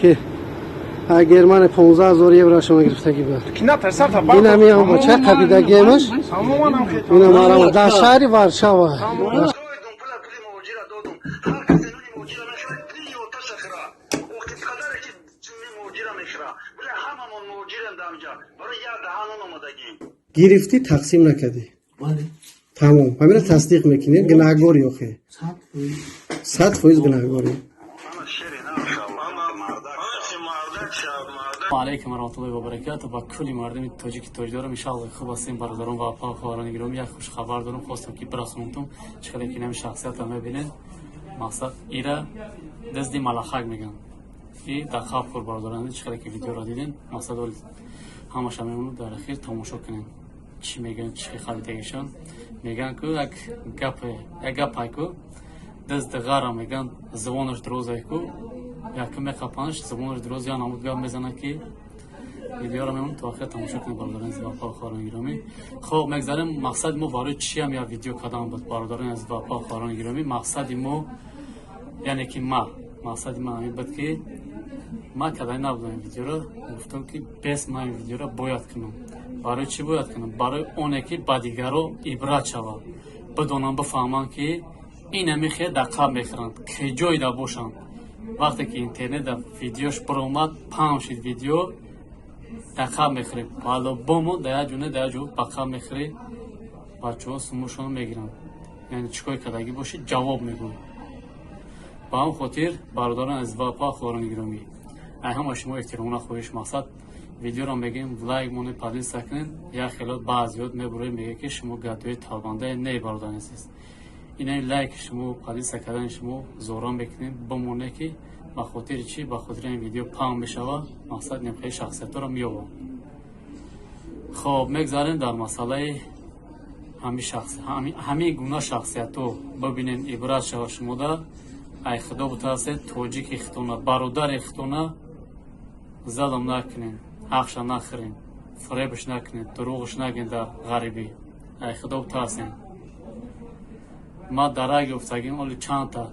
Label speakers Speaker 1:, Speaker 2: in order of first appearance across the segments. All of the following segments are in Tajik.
Speaker 1: Ки Германия 15 ҳазор еврошона гирифтагӣ буд. Инам ям бача қапидагиемаш. Ина марама дар шаҳри Варшава.
Speaker 2: Пули муҳоҷира додум. Ҳар касе нуни муҳоҷира мехӯрад, дини оташа хӯра. Охи қадаре ки нуни муҳоҷира мехӯра. Била, ҳамамон муҳоҷирем дар инҷа. Барои як даҳан нон омадагим.
Speaker 1: Гирифтӣ, тақсим накардӣ. Тамом. Ҳамина тасдиқ мекунед, гунаҳгорӣ охе. 100% гунаҳгорӣ.
Speaker 2: Ана шери на мардак.
Speaker 3: Алайкум варахматуллоҳи вабаракату ба кулли мардуми тоҷики тоҷдорам. Иншалло, хуб ҳастем, бародарон ва апа, хоҳарони гиромӣ. Як хушхабар дорам, хостам ки бирасонтум. Чӣ қадар ки нами шахсиятро мебинед, мақсад ира дизди малахак мегӯянд и дар хаб хӯр. Бародарон, чӣ қадар ки видеоро дидем, мақсад ҳамаша мемонад, дар ахир тамошо кунем, чӣ мегӯянд, чӣ харидагишон мегӯянд. Ку як гапе, як гапай ку, дизди ғара мегӯянд, зубонаш дурозай ку, якум меқапанаш, зубонаш дуроз, я намуд гап мезанад, ки видеоро мемонад, то охир тамошо кунед, бародарони азиз ва хоҳарони гиромӣ. Хоб, мегзарем. Мақсади мо барои чиам як видео кардан буд, бародарони азиз ва хоҳарони гиромӣ? Мақсади мо, яъне ки ма, мақсади ман ҳамин буд, ки ман кардани набудам ин видеоро. Гуфтам, ки бес ман ин видеоро бояд кунам. Барои чӣ бояд кунам? Барои оне ки ба дигаро ибрат шавад, бидонанд, бифаҳманд, ки инами хел дар қаб мехӯранд, киҷоида бошанд. Вақте ки интернет видеош баромад, паҳн шид видео, дар қаб мехӯрем по-любому, дар як ҷо не, дар як ҷо ба қаб мехӯрӣ. Бачаҳо сумушонро мегиранд, яъне чӣ кор кардагӣ бошӣ, ҷавоб мегӯй. Ба ҳамн хотир, бародарон азиз ва хоҳарони гиромӣ, ай ҳама шумо эҳтиромона хоҳиш, мақсад видеоро мегӯем, лайк монед, поделиться кунед. Як хелот баъзиёт мебуроед, мегӯяд, ки шумо гадои талбандае. Не, бародари азиз, ина лайки шумо, поделиться кардани шумо зора мекунем, бимоне, ки ба хотири чӣ? Ба хотири ин видео паҳн мешавад, мақсад немхели шахсиятҳоро меёбам. Хоб, мегзарем дар масъалаи ҳамин гуна шахсиятҳо. Бибинен, ибрат шава шумода. Ай худо бутарсед, тоҷики хитона, бародари хитона залм накунен, ҳақша нахӯрен, фиребш накунед, дурӯғш нагӯен. Дар ғарибӣ ай худо бутарсен. Ма дарак ёфтагим, оли чандта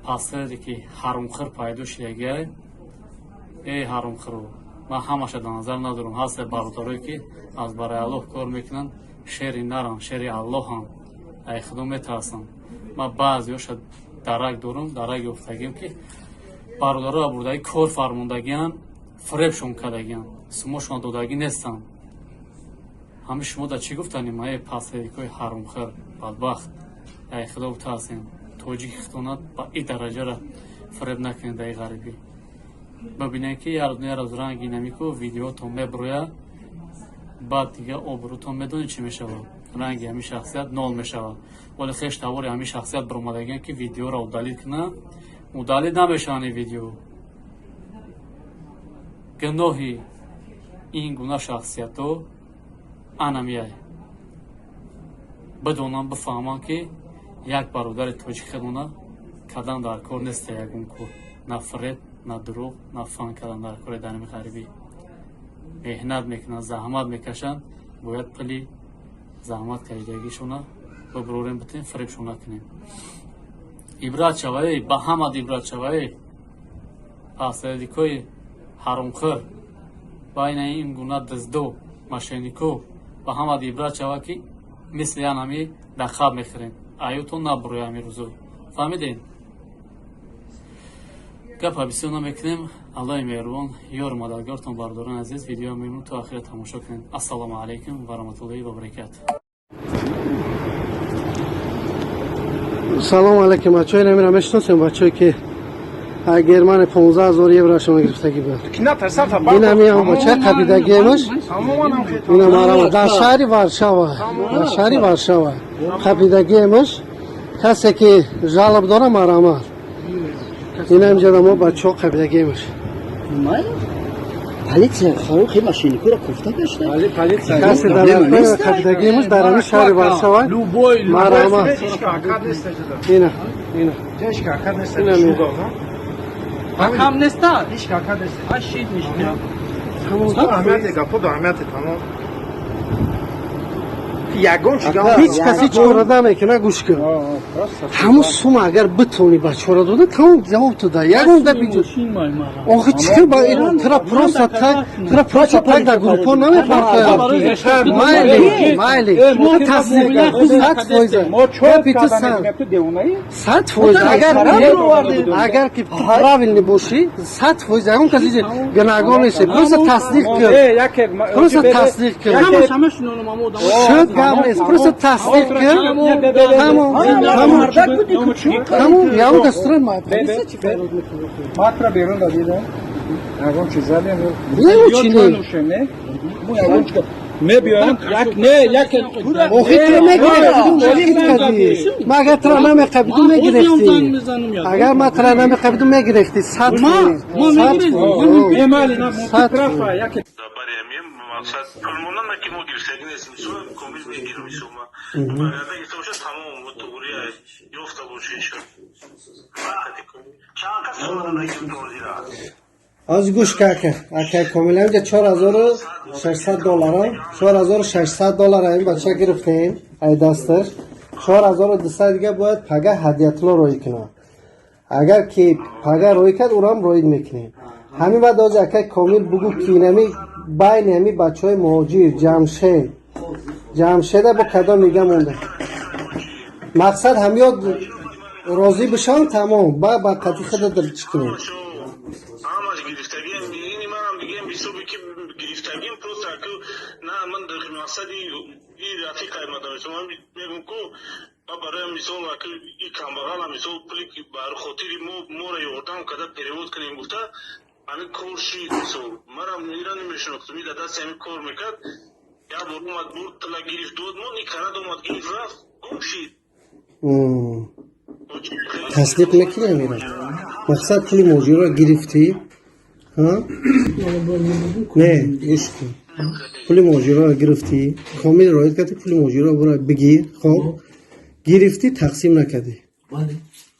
Speaker 3: пастере ки ҳарумхӯр пайдо шидагиай. Эй ҳарумхӯру, ман ҳамаша дар назар надорам. Ҳасте бародарое, ки аз барои Аллоҳ кор мекунанд, шери наранд, шери Аллоҳанд, ай худо метарсанд. Ман баъзеҳоша дарак дорам, дарак ёфтагим, ки бародаро бурдаги кор фармондагианд, фиребшон кардагианд, сумошон додагӣ нестанд. Ҳами шумо да чӣ гуфтанем? Эй пастерикои ҳарумхӯр, бадбахт, ай худо бутарсем, тоҷики хитонат ба и дараҷара фиреб накунед. Дар ғарибӣ бибинед, ки як рӯз ранги намику видеотон мебурояд, баъд дига обрӯтон медонед чӣ мешавад, ранги ҳамин шахсият нол мешавад. Вале хеш тавори ҳамин шахсият баромадагиан, ки видеоро удалить кунад, удалить намешаванд ин видео. Гуноҳи ин гуна шахсиятҳо анамияй. Бидонанд, бифаҳманд, ки як бародари тоҷик хедона кадан дар кор неста, ягон кор, на фиреб, на дурӯғ, на фан кардан дар кори. Дар ҳами ғарибӣ меҳнат мекунанд, заҳмат мекашанд, бояд пули заҳмат кашидагишона бибурорем, битем, фиребшон накунем. Ибрат шавае ба ҳамад, ибрат шавае, пастерикои ҳаромхӯр, байна ин гуна дизду мошеннико, ба ҳамад ибрат шава, ки мисли янами дар қаб мехӯрем, аютон набуроя ҳами рӯзо. Фаҳмидем, гапа бисёр намекунем. Аллоҳи меҳрубон ёру мададгортон. Бародарони азиз, видео мемон, то ахира тамошо кунед. Ассалому алайкум ва раҳматуллоҳи ва баракату.
Speaker 1: Салом алейкум, бачаҳои. Намира мешиносем, бачаҳое ки Германия 15 ҳазор еврошона гирифтагӣ буд. Инамиам бача қапидагиемаш. Ина марама дар шаҳри Варшава, дар шаҳри Варшава қапидагиемаш. Касе ки жалоб дора, марама. Ина инҷа мо бачаҳо қапидагиемаш.
Speaker 4: Полиция хи машиникура кофта гашта.
Speaker 1: Касе дар қапидагиемаш дар ҳамин шаҳри Варшава, марама. Ина, ина. Ина.
Speaker 5: Кам неста? Ашид мишта.
Speaker 2: Аҳамияти гапо, аҳамияти тамом.
Speaker 1: Ҳеҷ кас ҳеҷ кора намекуна, гӯш кун. Ҳамун сума агар битонӣ бачаҳоро дода, тамом, ҷавоб ту да. Ягон гап иҷо. Охи чӣ ба тра просто так, тра просто так дар группо намепартоям. Майли, майли. Тасдиқ 100%. Гапи ту 100%. Агар ки правильный бошӣ, 100% ягон кас иҷо гунаҳгор нест. Просто тасдиқ кун. Просто тасдиқ кун. Шуд, гап нест. Просто тасдиқ кун. Тамом, тамом. Тамом, ягон кас тура чӣ фарёд мекунӣ?
Speaker 6: Матра берун дадидам. Ягон чиз задем.
Speaker 1: Не, чӣ не?
Speaker 6: Мебиёям як не як.
Speaker 1: Охи тура мегирефтӣ. Ма агар тура намеқабиду, мегирефтӣ. Агар ма тура намеқабиду, мегирефтӣ. 100%. 100%.
Speaker 2: Мақсад пулмонам ки мо гирифтагӣ нест, мисол, комил мегирам, мисол, ма багарда гирифта боша, тамом, туғри ёфта боша, иншо. Чанд кас сомада?
Speaker 1: Аз гӯш ка, ака Комил, инҷа 4600 доллара, 4600 доллара ин бача гирифтем ай дасташ. 4200 дига бояд пага Ҳадиятулло роӣ кунад. Агар ки пага роӣ кард, урам роӣ мекунем. Ҳамин баъд ози, акай Комил, бугӯ, ки инами байни ҳами бачаҳои муҳоҷир Ҷамшед, Ҷамшеда бо кадом мига монда. Мақсад ҳамёд розӣ бишавам, тамом, ба қатъи худа чӣ кунем.
Speaker 2: Ҳамаш гирифтагиам, ини манам дигам ҳисоби ки гирифтагиам, просто аку на ман мақсади и рафиқай мадам, ман мегум ку ба барои мисол аку и камбағала, мисол, пули ки бар хотири мо моро ёрдам карда перевод кунем гуфта, ҳамин кор шид. Мисол, манам ира намешинохтум, и дар дасти ҳамин кор мекард. Як бор омад, бурд, тила гирифт, дод мо никарад, омад, гирифт, рафт, гум шид.
Speaker 1: Тасдиқ мекунӣ амира? Мақсад, пули муҳоҷирро гирифтӣ, не? Гӯш кун, пули муҳоҷирро гирифтӣ, Комил роид кардӣ, пули муҳоҷирро бура бигир. Хоб, гирифтӣ, тақсим накардӣ,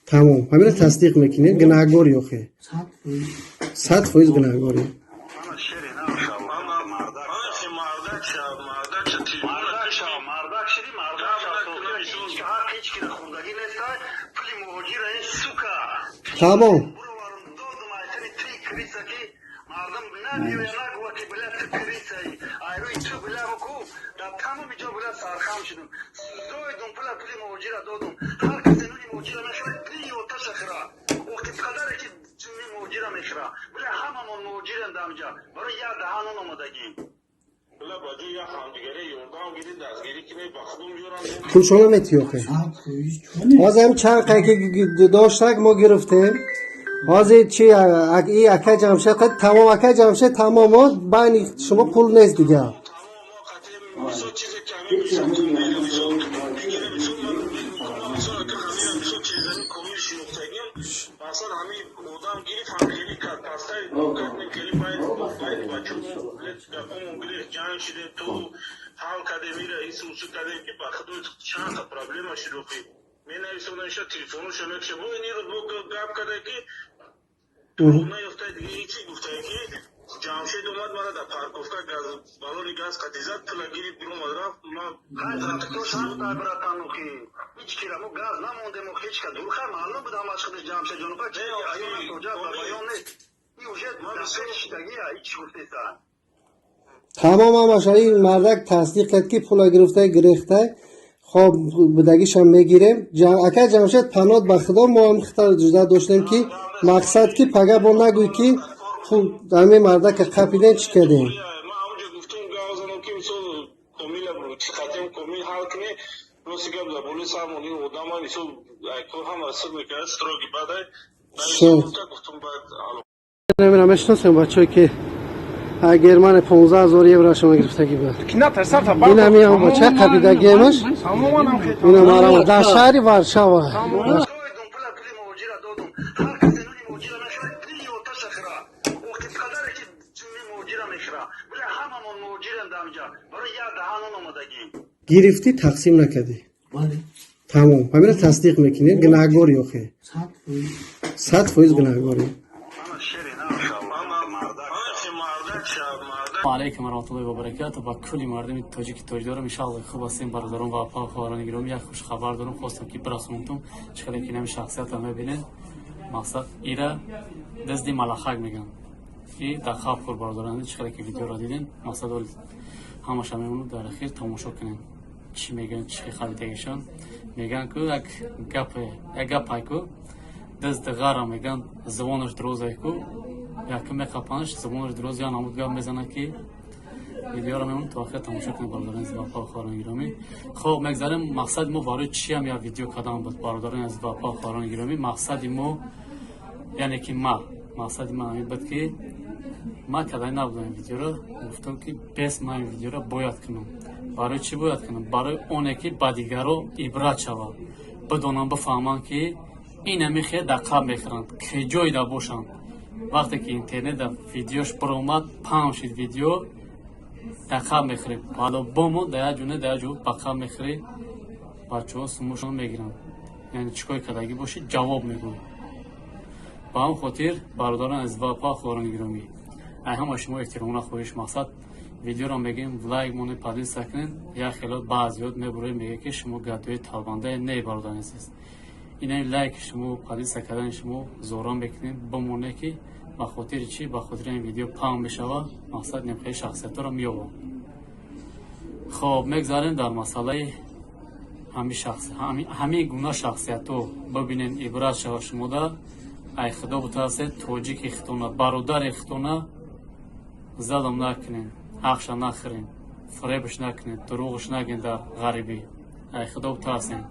Speaker 1: тамом, ҳамина тасдиқ мекунӣ? Гунаҳгорӣ охе, 100% гунаҳгорӣ.
Speaker 2: Мардак шав, мардак шав, мардак шиди, мардак шав. Ҳақ ҳеҷ кира хундагӣ неста, пули муҳоҷира ин сука.
Speaker 1: Тамом.
Speaker 2: Буроварам, додум айтани три криса, ки мардум набиёя, нагӯя, ки била ту крисаи, айрӯи ту била буку дар тамоми ҷо била сархам шудум. Зоидум пула, пули муҳоҷира додум. Ҳар касе нуни муҳоҷира мехӯра, три оташа хӯра. Охи падаре ки ҷунни муҳоҷира мехӯра, била ҳамамон муҳоҷирем дар инҷа, барои як даҳан нон омадагӣ. Била ба ҷои як ҳамдигаре ёрдам гирӣ, дастгирӣ кунӣ, ба худум ёрам.
Speaker 1: Пулшона метӣ охе? Ҳозир ҳам чанд қай ки доштак, мо гирифтем. Ҳозир чи, и ака Ҷамшед тамом, ака Ҷамшед тамом, байни шумо пул нест дигар.
Speaker 2: Мисол, чизе ки ҳамин, мисол, комил, мисол, мегирем, мисол, ман мисол, ака, ҳамин, мисол, чизани комил шинохтагим, масалан, ҳамин одам гирифт, ҳамхелӣ кард, пастай кардем, хеле байд бачо гапомон гирифт, ҷанг шидем, ту ҳал кардем, ира ису усу кардем, ки ба худо чанд та проблема шуд. Охи менависонам иша, телефоношо мекша, бо ин рӯз бо гап карда, ки наёфта, дига ҳечи гуфтае, ки Ҷамшед омад, мара дар парковка газ, балони газ қатӣ зад, пула гирифт, биромад, рафт. Ма
Speaker 7: Братан, охи ҳеҷ кира мо газ намондем, охи ҳеҷ ка дурха маълум буд ҳамаш худаш Ҷамшед ҷон, охи аёна тоҷа баён нест, и уже шидагия ҳеҷ гуфтеса.
Speaker 1: Тамом, ҳамаша ин мардак тасдиқ кард, ки пула гирифта, гирехта. Хоб, будагишам мегирем. Ака Ҷамшед, панот ба худо, мо ҳам хита ҷуда доштем, ки мақсад, ки пага бо нагӯй, ки пул ҳамин мардака қапидем, чӣ кардем.
Speaker 2: Ман ҳамонҷо гуфтум, гап занам, ки мисол Комила қатем, Комил ҳал кунӣ. Рости гап, дар болои сармон ин одама, мисол, кор ҳама сир мекард, строгий бадай гуфтум, баъд.
Speaker 1: Намира мешиносем, бачаҳое ки Германия 15 000 еврошона гирифтагӣ буд. Инами ҳам бача қабидагиемаш, ина марама дар шаҳри Варшава.
Speaker 7: Пула, пули муҳоҷира додум. Ҳар касе нуни муҳоҷира мехӯра, три оташа хӯра. Охи падаре ки ҷунни муҳоҷира мехӯра, била ҳамамон муҳоҷирем дар инҷа, барои як даҳан нон омадагӣ.
Speaker 1: Гирифтӣ, тақсим накардӣ, тамом, ҳамина тасдиқ мекунӣ? Гунаҳгорӣ охе, 100% гунаҳгорӣ.
Speaker 7: Шери
Speaker 2: Мардак шав, мардак.
Speaker 3: Алайкум варахматуллоҳи вабаракату. Ба кулли мардуми тоҷики тоҷ дорам, иншалло хуб ҳастем, бародарон ва апа, хоҳарони гиромӣ. Як хушхабар дорам, хостам ки бирасонтум. Чӣ қадар ки нами шахсиятро мебинед, мақсад ира дизди малахак мегӯянд и дар хаб хӯр, бародарон. Чӣ қадар ки видеоро дидем, мақсад ҳамаша мемонад, дар ахир тамошо кунем, чӣ мегӯянд, чӣ харидагишон мегӯянд. Ку як гапе, як гапай ку, дизди ғара мегӯянд, зубонаш дурозай ку, якм меқапанаш, зубонаш дуроз, я намуд гап мезанад ки видеоро мемонад, то охир тамошо кунед, бародарони азиз ва хоҳарони гиромӣ. Хоб, мегзарем. Мақсади мо барои чиам як видео кардан буд, бародарони азиз ва хоҳарони гиромӣ? Мақсади мо, яъне ки ма, мақсади ман ҳамин буд, ки ман кардани набудам ин видеоро. Гуфтам, ки бес ман ин видеоро бояд кунам. Барои чӣ бояд кунам? Барои оне ки ба дигаро ибрат шавад, бидонанд, бифаҳманд, ки инами хел дар қаб мехӯранд, киҷоида бошанд. Вақте ки интернет дар видеош баромад, паҳн шид видео, дар қаб мехӯрем бомо, дар як ҷо не, дар як ҷо ба қаб мехӯрӣ, бачаҳо сумушон мегиранд, яъне чӣ кори кардагӣ бошӣ, ҷавоб мегӯй. Ба ҳамн хотир, бародарон азиз ва хоҳарони гиромӣ, ай ҳама шумо эҳтиромона хоҳиш, мақсад видеоро мегӯем, лайк монед, поделиться кунед. Як хелот баъзиёт мебуроед, мегӯяд, ки шумо гадои талбандае. Не, бародари азиз, ина лайки шумо, поделиться кардани шумо зоран мекунем, бимоне ки ба хотири чӣ, ба хотири ин видео паҳн мешавад, мақсад немхели шахсиятҳоро меёбам. Хоб, мегзарем дар масъалаи ҳамин гуна шахсиятҳо. Бибинен, ибрат шава шумода. Ай худо бутарсед, тоҷики хитона, бародари хитона залм накунен, ҳақша нахӯрен, фиребш накунед, дурӯғш нагӯен. Дар ғарибӣ ай худо бутарсен.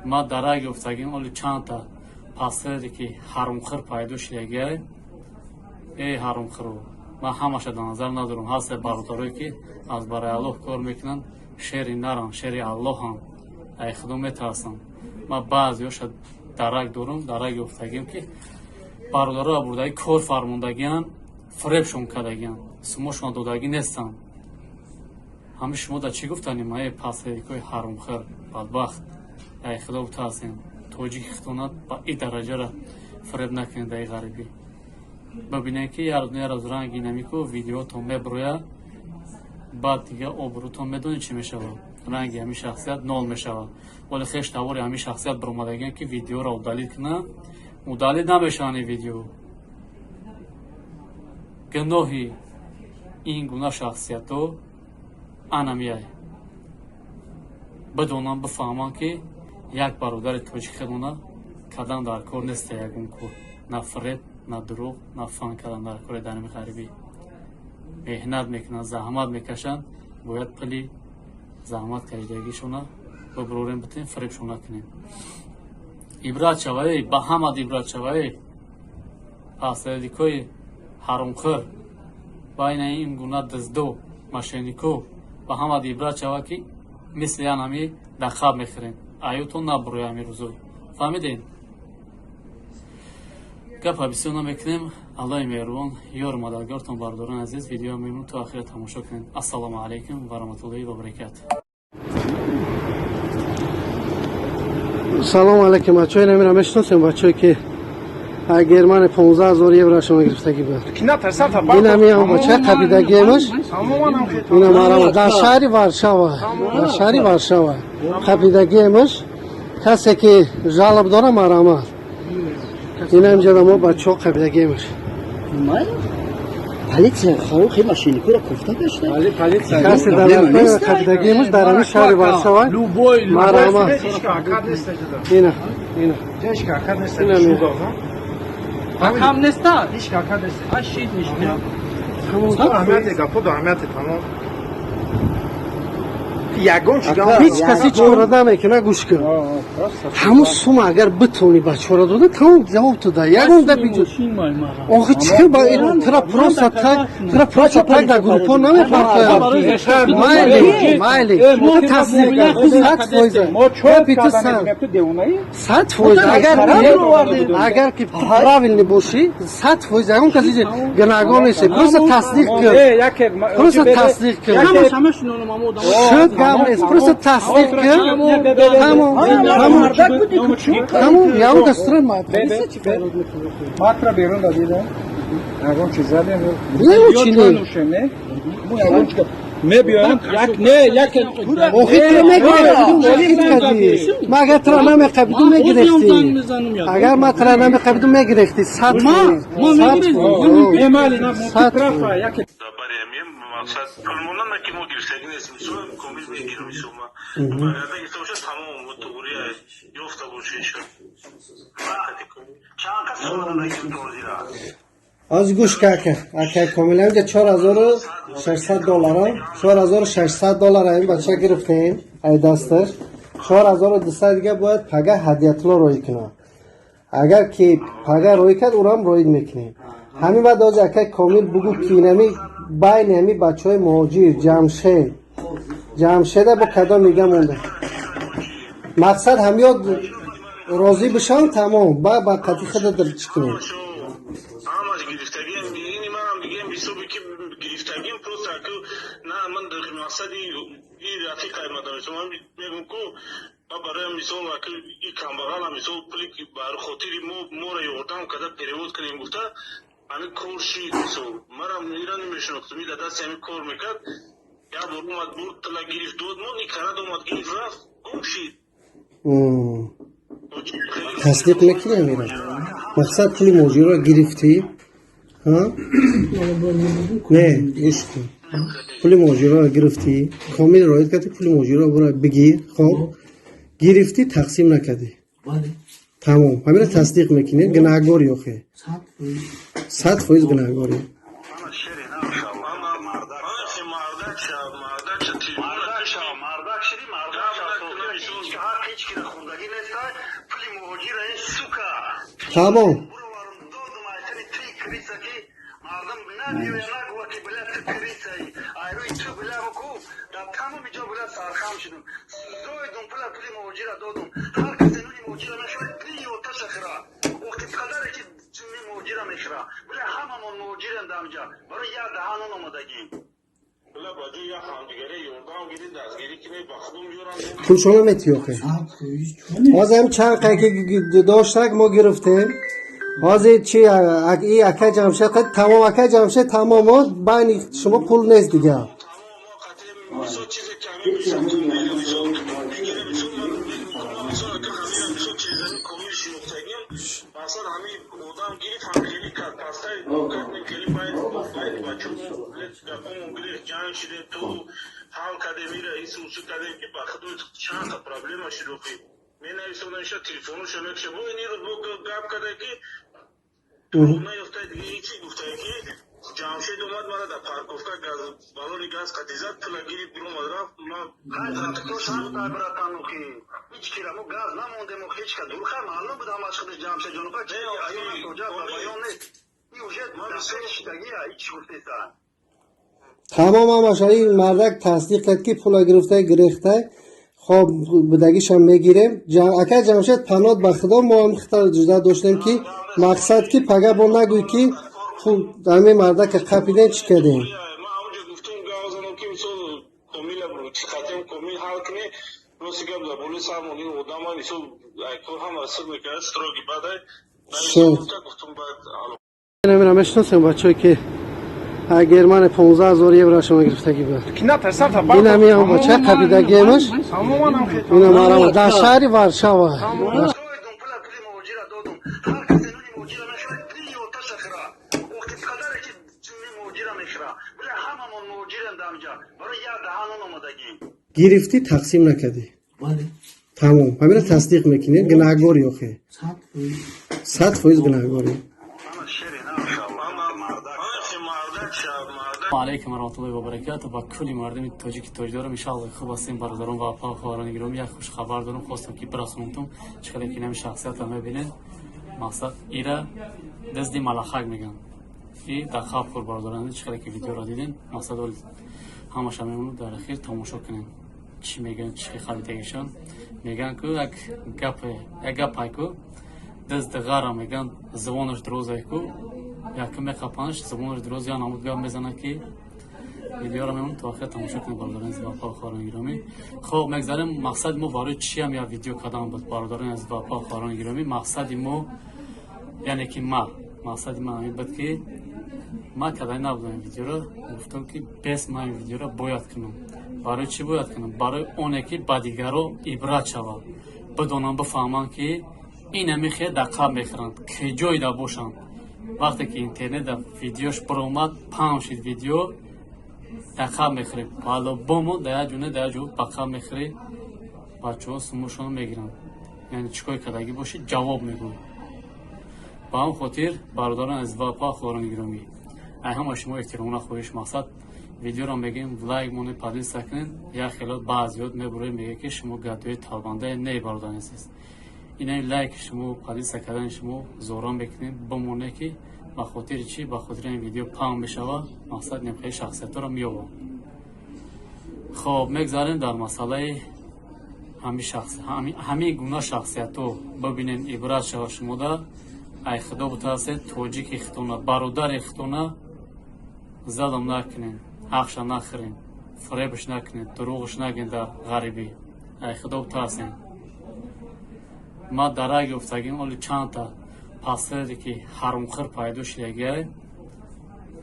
Speaker 3: Ма дарак ёфтагим, оли чандта пастере ки ҳарумхӯр пайдо шидагиай. Эй ҳарумхӯру, ман ҳамаша дар назар надорам. Ҳасте бародарое ки аз барои Аллоҳ кор мекунанд, шери наранд, шери Аллоҳанд, ай худо метарсанд. Ман баъзеҳоша дарак дорам, дарак ёфтагим, ки бародароро бурдаги кор фармондагианд, фиребшон кардагианд, сумошон додагӣ нестанд. Ҳами шумо да чӣ гуфтанем? Эй пастерикои ҳарумхӯр, бадбахт, ай худо бутарсем, тоҷики хитонат ба и дараҷара фиреб накунед. Дар ғарибӣ бибинед, ки як рӯз ранги намику видеотон меброяд, баъд дига обрӯтон медонед чӣ мешавад, ранги ҳамин шахсият нол мешавад. Вале хеш тавори ҳамин шахсият баромадагиан, ки видеоро удалить кунанд, удалить намешаванд ин видео. Гуноҳи ин гуна шахсиятҳо анамияй, бидонанд, бифаҳманд, ки як бародари тоҷик хелона кадан дар кор неста, ягон кор, на фиреб, на дурӯғ, на фан кардан дар кори. Дар ғарибӣ меҳнат мекунанд, заҳмат мекашанд, бояд пули заҳмат кашидагишона бибурорем, битем, фиребшон накунем. Ибрат шавае ба ҳамад, ибрат шавае пастерикои ҳаромхӯр, байна ин гуна диздо, мошеннико, ба ҳамад ибрат шава, ки мисли янами дар хаб мехӯрем, аютон набуроя ҳамин рӯзо. Фаҳмидем, гапа бисёр намекунем. Аллоҳи меҳрубон ёру мададгортон. Бародарони азиз, видео мемон то ахира тамошо кунед. Ассалому алайкум ва раҳматуллоҳи ва баракату.
Speaker 1: Салом алайкум, бачаҳои намира мешиносем, бачаҳое ки Германия 15 000 еврошон гирифтагӣ буд. Инами бачаи қабидагиемаш, ина марама дар шаҳри Варшава, дар шаҳри Варшава қабидагиемаш. Касе ки жалоб дора, марама, ина инҷода мо бачаҳо қабидагиемаш.
Speaker 4: Полиция хи машиникура кофта гашта.
Speaker 1: Касе дар қабидагиемаш дар ҳамин шаҳри Варшава, марама, ина ина ина.
Speaker 5: Кам неста? Ашид мишна.
Speaker 6: Аҳамияти тамом. Ягон
Speaker 1: Ҳеҷ каси чора намекуна, гӯш кун. Ҳамун сума агар битонӣ ба чора дода, тамом, ҷавоб ту да ягон гап иҷо. Охи чӣ ба тра просто так, тра просто так дар группо намепартоям. Майли, майли, тасдиқ 100%. Гапи ту 100%. Агар ки ту правильный бошӣ, 100% ягон кас иҷо гунаҳгор нест. Просто тасдиқ кун, просто тасдиқ кун. Шуд, гап нест, просто тасдиқ кун, тамом, тамом, тамом. Ягон кас тура
Speaker 6: Матра берун дадида. Ягон чиз задем.
Speaker 1: Не, чӣ не?
Speaker 6: Не? Мо ягон чиз мебиёем, як не, як.
Speaker 1: Охи тра мегирифтӣ. Ма агар тра намеқабидум, мегирифтӣ. Агар ма тра намеқабидум, мегирифтӣ. 100%. 100%.
Speaker 6: Эмали на
Speaker 1: 100%.
Speaker 6: рафа як.
Speaker 2: Бари ҳамин мақсад пулмона ки мо гирифтагӣ нест, мисол, комил мегирам, мисол, ма баргарда гирифта бошад, тамом, туғри ёфта боша, иншо. Чанд кас озира?
Speaker 1: Аз гӯш ка, ака, ака Комил, инҷа 4600 доллара, 4600 доллара ин бача гирифтем ай дасташ. 4200 дига бояд пага Ҳадиятулло роӣ кунад. Агар ки пага роӣ кард, урам роӣ мекунем. Ҳамин баъд ози, акай Комил, бугӯ, ки инами байни ҳами бачаҳои муҳоҷир Ҷамшед, Ҷамшеда бо кадом мига монда. Мақсад, ҳамёд розӣ бишавам, тамом, ба қатъи худа чӣ кунем.
Speaker 2: Ҳамаш гирифтагиам, ини манам дигам ҳисоби ки гирифтагиам, просто аку на, ман дар мақсади и рафиқай мадам, ман мегум ку ма бароям, мисол, аку и камбағала, мисол, пули ки бар хотири мо моро ёрдам карда перевод кунем гуфта, ҳамин кор шид. Мисол, манам ира намешинохтум, и дар дасти ҳамин кор мекард. Як бор омад, бурд, тила гирифт, дод, мо никарад, омад, гирифт, рафт, гум шид.
Speaker 1: Тасдиқ мекунем ира. Мақсад, пули муҳоҷирро гирифтӣ, ҳа? Не, гӯш кун, пули муҳоҷирро гирифтӣ, Комил роид кардӣ, пули муҳоҷирро бура бигир. Хоб, гирифтӣ, тақсим накардӣ, тамом, ҳамина тасдиқ мекунӣ. Гунаҳгорӣ охе, 100% гунаҳгорӣ.
Speaker 2: Мардак шав, мардак шав, мардак шиди, мардак шав, ҳақ ҳеҷ кира хӯрдагӣ неста пули муҳоҷира, ин сука.
Speaker 1: Тамом.
Speaker 2: Буроварам, додум айтани три криса, ки мардум набиёя, нагӯя, ки бля, ту крисаи, айрӯи ту, бля, ку дар тамоми ҷо, бля, сархам шудум, зоидум пула, пули муҳоҷира додум. Ҳар касе нуни муҳоҷира мехӯра, пи оташа хӯра, охи падаре ки ҷунни муҳоҷира мехӯра. Бля, ҳамамон муҳоҷирем дар ҳамҷа, барои як даҳан нон омадагӣ. Бля, ба ҷои як ҳамдигаре ёрдам гирӣ, дастгирӣ кунӣ, ба худум ёрам.
Speaker 1: Пулшона метӣ охе. Ҳозир ҳам чанд қай ки доштак, мо гирифтем. Ҳозир чи, и ака Ҷамшед тамом, ака Ҷамшед тамом, байни шумо пул нест дига.
Speaker 2: Мисол, чизе ки ҳамин, мисол, мисол мегирем, мисол, мисол, ака, ҳамин, мисол, чизани комил шинохтагим, масалан, ҳамин одам гирифт, ҳам хеле кард, пастай кардем, хеле байд бачамо гапомон гирифт, ҷанг шидем, ту ҳал кардем, ира ису усу кардем, ки ба худо чанд та проблема шуд охи. Менависонам иша, телефоношо мекша, бо ин рӯз бо гап карда, ки наёфта, дига ҳечи гуфта, ки Ҷамшед омад, мара дар парковка газ, балони газ қатӣ зад, пула гирифт, биромад, рафт. Братанухи, ҳеҷ кира мо газ намондем, ҳеҷ ка дурха маълум буд, ҳамаш худаш Ҷамшед ҷонуха чи аён тоҷа ба баён нест, и уже шидагия, ҳеҷ гуфтеса.
Speaker 1: Тамом, ҳамаша ин мардак тасдиқ кард, ки пула гирифта, гирехта. Хоб, будагишам мегирем. Ака Ҷамшед, панот ба худо, мо ҳам хита ҷуда доштем, ки мақсад, ки пага бо нагӯй, ки пул ҳамин мардака қапидем, чӣ кардем.
Speaker 2: Ман ҳамонҷо гуфтум, гап занам, ки мисол, комила чӣ қатем, комил ҳал кунӣ. Рости гап, дар болои сармон ин одама, мисол, кор ҳама сир мекард, строгий бадай гуфтум, баъд.
Speaker 1: Намира мешиносем, бачаҳое ки Германия 15 000 евро шумо гирифтагӣ буд. Инами ҳам бача қабидагиемаш, инам арама дар шаҳри Варшава.
Speaker 2: Пули муҳоҷира додум. Ҳар касе нуни муҳоҷира мехӯра, пи оташа хӯра, охи падаре ки ҷунни муҳоҷира мехӯра. Бля, ҳамамон муҳоҷирем дар ҳамҷа, барои як даҳан нон омадагӣ.
Speaker 1: Гирифтӣ, тақсим накардӣ, тамом, ҳамина тасдиқ мекунӣ. Гунаҳгорӣ охе, 100% гунаҳгорӣ.
Speaker 3: Алайкум варахматуллоҳи вабаракату ба кулли мардуми тоҷики тоҷдорам. Иншаалло, хуб ҳастем, бародарон ва апа, хоҳарони гиромӣ. Як хушхабар дорам, хостам, ки бирасонамтон. Чӣ қадар ки нами шахсиятро мебинед, мақсад, ира дизди малахак мегӯям и дар хаб хӯр. Бародарон, чӣ қадар ки видеоро дидем, мақсад, ҳамаша мемонад, дар ахир тамошо кунем, чӣ мегӯянд, чӣ хабитагишон мегӯянд. Ку як гапе, як гапай ку, дизди ғара мегӯянд, забонаш дурозай ку, якум меқапанаш, забонаш дуроз, я намуд гап мезанад, ки видеоро мемонад, то охир тамошо кунед, бародарони азиз ва апа, хоҳарони гиромӣ. Хоб, мегзарем. Мақсади мо барои чиам як видео кардан буд, бародарони азиз ва апа, хоҳарони гиромӣ? Мақсади мо, яъне ки ма Мақсади ман ҳамин буд, ки ман кадай набудам ин видеоро. Гуфтам, ки бес ман ин видеоро бояд кунам. Барои чӣ бояд кунам? Барои оне ки ба дигаро ибрат шавад, бидонанд, бифаҳманд, ки инами хел дар қаб мехӯранд, ки ҷойда бошанд. Вақте ки интернет видеош баромад, паҳн шид видео, дар қаб мехӯрем по-любому, дар як ҷо не, дар як ҷо ба қаб мехӯрӣ. Бачаҳо сумушонро мегиранд, яъне чӣ кор кардагӣ бошӣ, ҷавоб мегӯй. Ба ҳамн хотир, бародарон азиз ва апа, хоҳарони гиромӣ, ай ҳама шумо эҳтиромона хоҳиш, мақсад видеоро мегӯем, лайк монед, поделиться кунед. Як хелот баъзиёт мебуроед, мегӯяд, ки шумо гадои талбандае. Не, бародари азиз, инаи лайки шумо, поделиться кардани шумо зора мекунем, бимоне, ки ба хотири чӣ? Ба хотири ин видео паҳн мешавад, мақсад немхели шахсиятҳоро меёбам. Хоб, мегзарем дар масъалаи ҳамин гуна шахсиятҳо. Бибинед, ибрат шава шумода. Ай худо бутарсед, тоҷики хитона, бародари хитона залм накунед, ҳақша нахӯред, фиребш накунед, дурӯғш нагӯед дар ғарибӣ. Ай худо бутарсед. Ма дарак ёфтагим, оли чандта пастаре ки ҳарумхӯр пайдо шидагиай.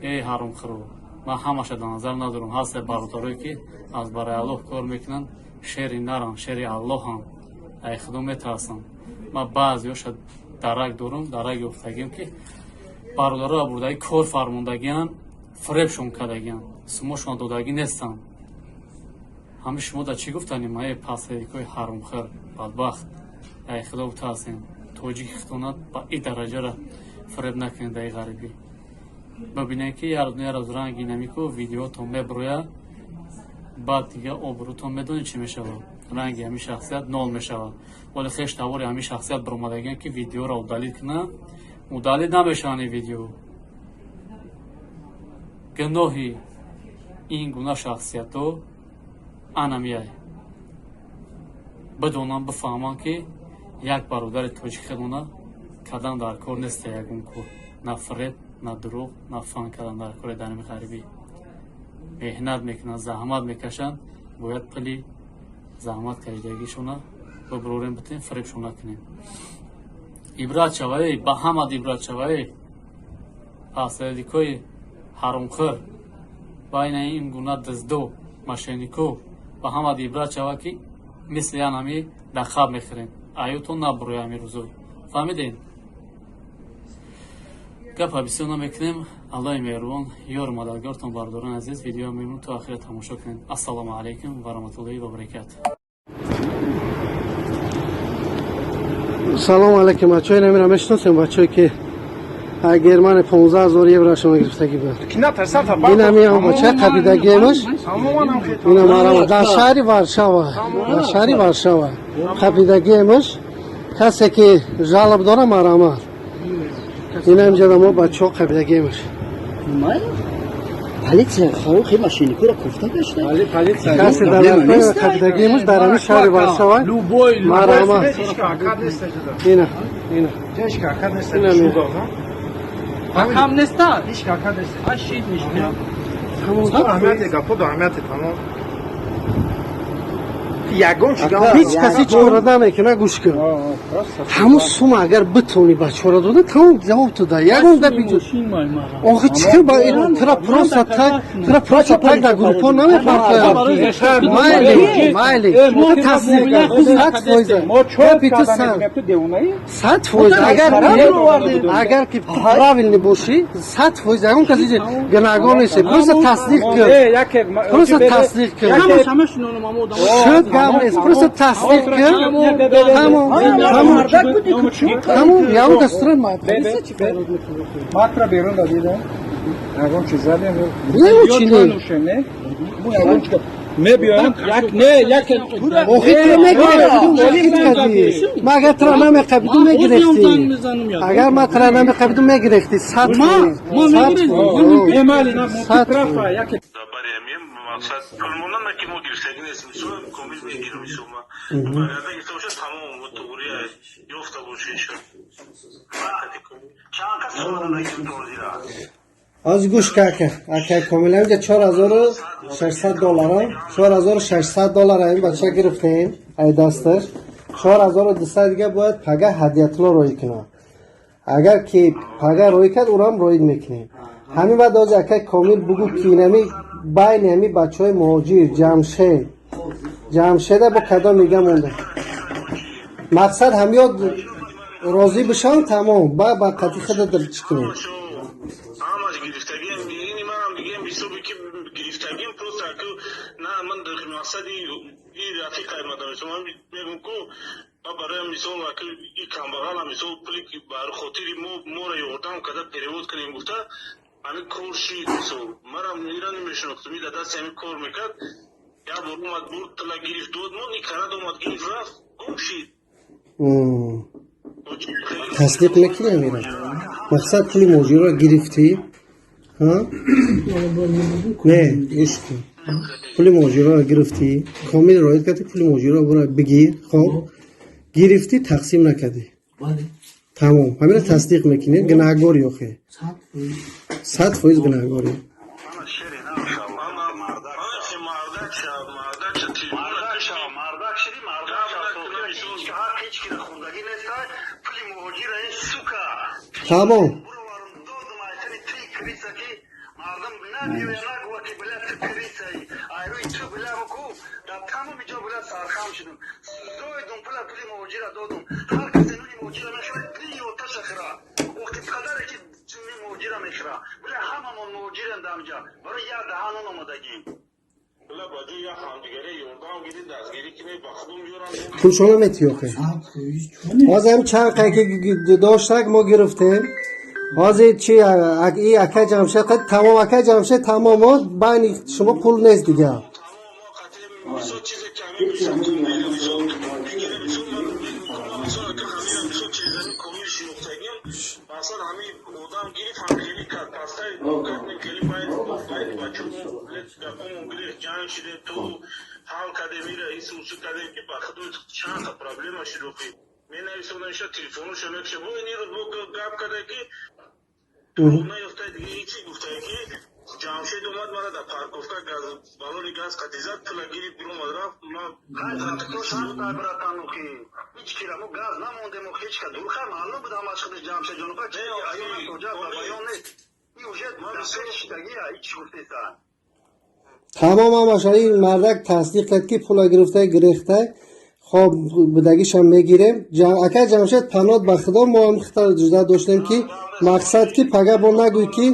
Speaker 3: Эй ҳарумхӯру, ман ҳамаша дар назар надорам. Ҳасте бародарое, ки аз барои Аллоҳ кор мекунанд, шери наранд, шери Аллоҳанд, ай худо метарсанд. Ман баъзеҳоша дарак дорам, дарак ёфтагим, ки бародароро бурдаги кор фармондагианд, фиребшон кардагианд, сумошон додагӣ нестанд. Ҳами шумо дар чӣ гуфтанем? Эй пасерикои ҳарумхӯр, бадбахт, ай худо бутарсем, тоҷики хитона ба и дараҷара фиреб накунед дар и ғарибӣ. Бибинед, ки як рӯз, як рӯз ранги намику видеотон мебурояд, баъд дига обрӯтон медонед чӣ мешавад? Ранги ҳамин шахсият нол мешавад. Вале хеш тавори ҳамин шахсият баромадагиан, ки видеоро удалить кунанд, удалить намешаванд ин видео. Гуноҳи ин гуна шахсиятҳо анамияй. Бидонанд, бифаҳманд, ки як бародари тоҷик хелона кардан дар кор неста ягон кор, на фиреб, на дурӯғ, на фан кардан дар кори. Дар ҳамин ғарибӣ меҳнат мекунанд, заҳмат мекашанд, бояд пули заҳмат кашидагишона бибурорем, битем, фиребшон накунем. Ибрат шавае ба ҳамад, ибрат шавае, пасредикои ҳаромхӯр, байна ин гуна дуздо, мошеннико, ба ҳамад ибрат шава, ки мисли янами дар хаб мехӯрем. Аютон набуроя ҳамин рӯзо, фаҳмидем? Гапа бисёр намекунем. Аллоҳи меҳрубон ёру мададгортон. Бародарони азиз, видео мемон то охира тамошо кунед. Ассалому алайкум ва раҳматуллоҳи ва баракату.
Speaker 1: Салом алейкум, бачаҳо. Инамира мешиносем, бачаҳое ки Германия 15 000 еврошона гирифтагӣ буд. Инами бача қабидагиемаш, ина марама дар шаҳри Варшава, дар шаҳри Варшава қабидагиемаш. Касе ки жалоб дора, марама. Ина инҷа мо бачаҳо қабидагиемаш.
Speaker 4: Полиция хи мошенникуро кофта гашта.
Speaker 1: Касе дар қабидагиемаш дар ҳамин шаҳри Варшава, марама. Ина, ина.
Speaker 5: Кам неста? Ашид ништя.
Speaker 8: Аҳамияти гапо до аҳамияти тамом. Ягон чиз.
Speaker 1: Ҳеҷ кас ҳеҷ кора намекуна. Гӯш кун, ҳамун сума агар битонӣ бачаҳоро дода, тамом, ҷавоб ту да ягон гапи. Охи чӣ ба тра просто так, тра просто так дар группҳо намепартояд. Майли, майли, тасдиқ 100%. Гапи ту 100%. Агар ки правильный бошӣ, 100% ягон кас гунаҳгор нест. Просто тасдиқ кун, просто тасдиқ кун. Шуд, гап нест, просто тасдиқ кун, тамом, тамом, тамом. Ягон кас тура
Speaker 6: Матра берун дадида. Ягон чиз задем.
Speaker 1: Не, чи не?
Speaker 6: Мебиёем, як не, як.
Speaker 1: Охи тура мегирифтӣ. Ма агар тура намеқабиду, мегирифтӣ. Агар ма тура намеқабиду, мегирифтӣ 100%. 100%.
Speaker 2: Мақсад пулмонама ки мо гирифтагӣ нестем, комил мегирем сума. Барода гирифта бошад, тамом, туғри ёфта бошед иншо.
Speaker 7: Чанд кас сумада гирифта?
Speaker 1: Аз гӯш ка, ака, ака Комил, инҷа 4600 доллара, 4600 доллара ин бача гирифтем ай дасташ. 4200 дига бояд пага Ҳадиятулло роӣ кунад. Агар ки пага рӯй кард, ӯрам роид мекунем. Ҳамин баъд ози акай Комил бугӯ, ки инами байни ҳами бачаҳои муҳоҷир Ҷамшед, Ҷамшеда бо кадом мига монда. Мақсад ҳамёд розӣ бишавам, тамом, ба қати худа чӣ кунем.
Speaker 2: Ҳамаш гирифтагиам, ини манам дигем ҳисоби ки гирифтагим, просто ку на ман мақсади и рафиқай мадам, ман мегум ку ма барои мисол аку и камбағала мисол пули ки бар хотири мо моро ёрдам карда перевод кунем гуфта, ҳамин кор шид. Мисол, манам ира намешинохтум, и дар дасти ҳамин кор мекард. Як бор омад, бурд, тила гирифт, дод мон, и карад, омад, гирифт, рафт, гум шид.
Speaker 1: Тасдиқ мекунӣ амира? Мақсад, пули муҳоҷирро гирифтӣ? Не, гӯш кун, пули муҳоҷирро гирифтӣ, Комил роид кардӣ, пули муҳоҷирро бура бигир. Хоб, гирифтӣ, тақсим накардӣ, тамом, ҳамина тасдиқ мекунӣ? Гунаҳгорӣ охе, 100% гунаҳгорӣ.
Speaker 7: Мардак шав, мардак шиди, мардак шав. Ҳақ ҳеҷ кира хӯрдагӣ неста, пули муҳоҷира, ин сука.
Speaker 1: Тамом.
Speaker 7: Буроварам, додум, айтани ти крыса, ки мардум набиёя, нагӯя, ки бля, ту крыса и. Айрӯи ту, бля, буку дар тамоми ҷо, бля, сархам шудум. Зоидум пула, пули муҳоҷира додум. Ҳар касе нуни муҳоҷира мехӯра, пили оташа хӯра. Охи падаре ки ҷунни муҳоҷира мехӯра. Бля, ҳамамон муҳоҷирем дар ҳамҷа. Барои як даҳан нон омадагӣ.
Speaker 2: Бля, ба ҷои як ҳамдигаре ёрдам гирӣ, дастгирӣ кунӣ, ба худум ёрам.
Speaker 1: Пулшона метиҳӣ охе? Ҳозир ҳам чанд қай ки доштак, мо гирифтем. Ҳозир чи, и акай Ҷамшед тамом, акай Ҷамшед тамом, байни шумо пул нест дигар.
Speaker 2: Мисол, чизе ки ҳамин мисол комил, мисол дигар, мисол ман мисол ака ҳамин мисол чизани комил шинохтагим, масалан, ҳамин одам гирифт, ҳамхелӣ кард, пастай кардем, хеле байд бачо гапомон гирифт, ҷанг шидем, ту ҳал кардем, ира ису усу кардем, ки ба худо чанд та проблема шуд охи. Менависонаша, телефонуша мекша, бо ин рӯз бо гап карда ки наёфта, дига ҳечи гуфтае ки Ҷамшед омад, мара дар парковка газ, балони газ қатӣ зад, пула гирифт, биромад, рафт.
Speaker 7: Братан, охи ҳеҷ кира мо газ намондем, охи ҳеҷ ка дурха маълум буд ҳамаш худаш Ҷамшед ҷон, охи аён тоҷа ба баён нест, и уже шидагия ҳеҷ гуфтеса.
Speaker 1: Тамом, ҳамаша ин мардак тасдиқ кард, ки пула гирифта, гирехта. Хоб, будагишам мегирем. Акай Ҷамшед, панот ба худо, мо ҳам хита ҷуда доштем, ки мақсад, ки пага бо нагӯй, ки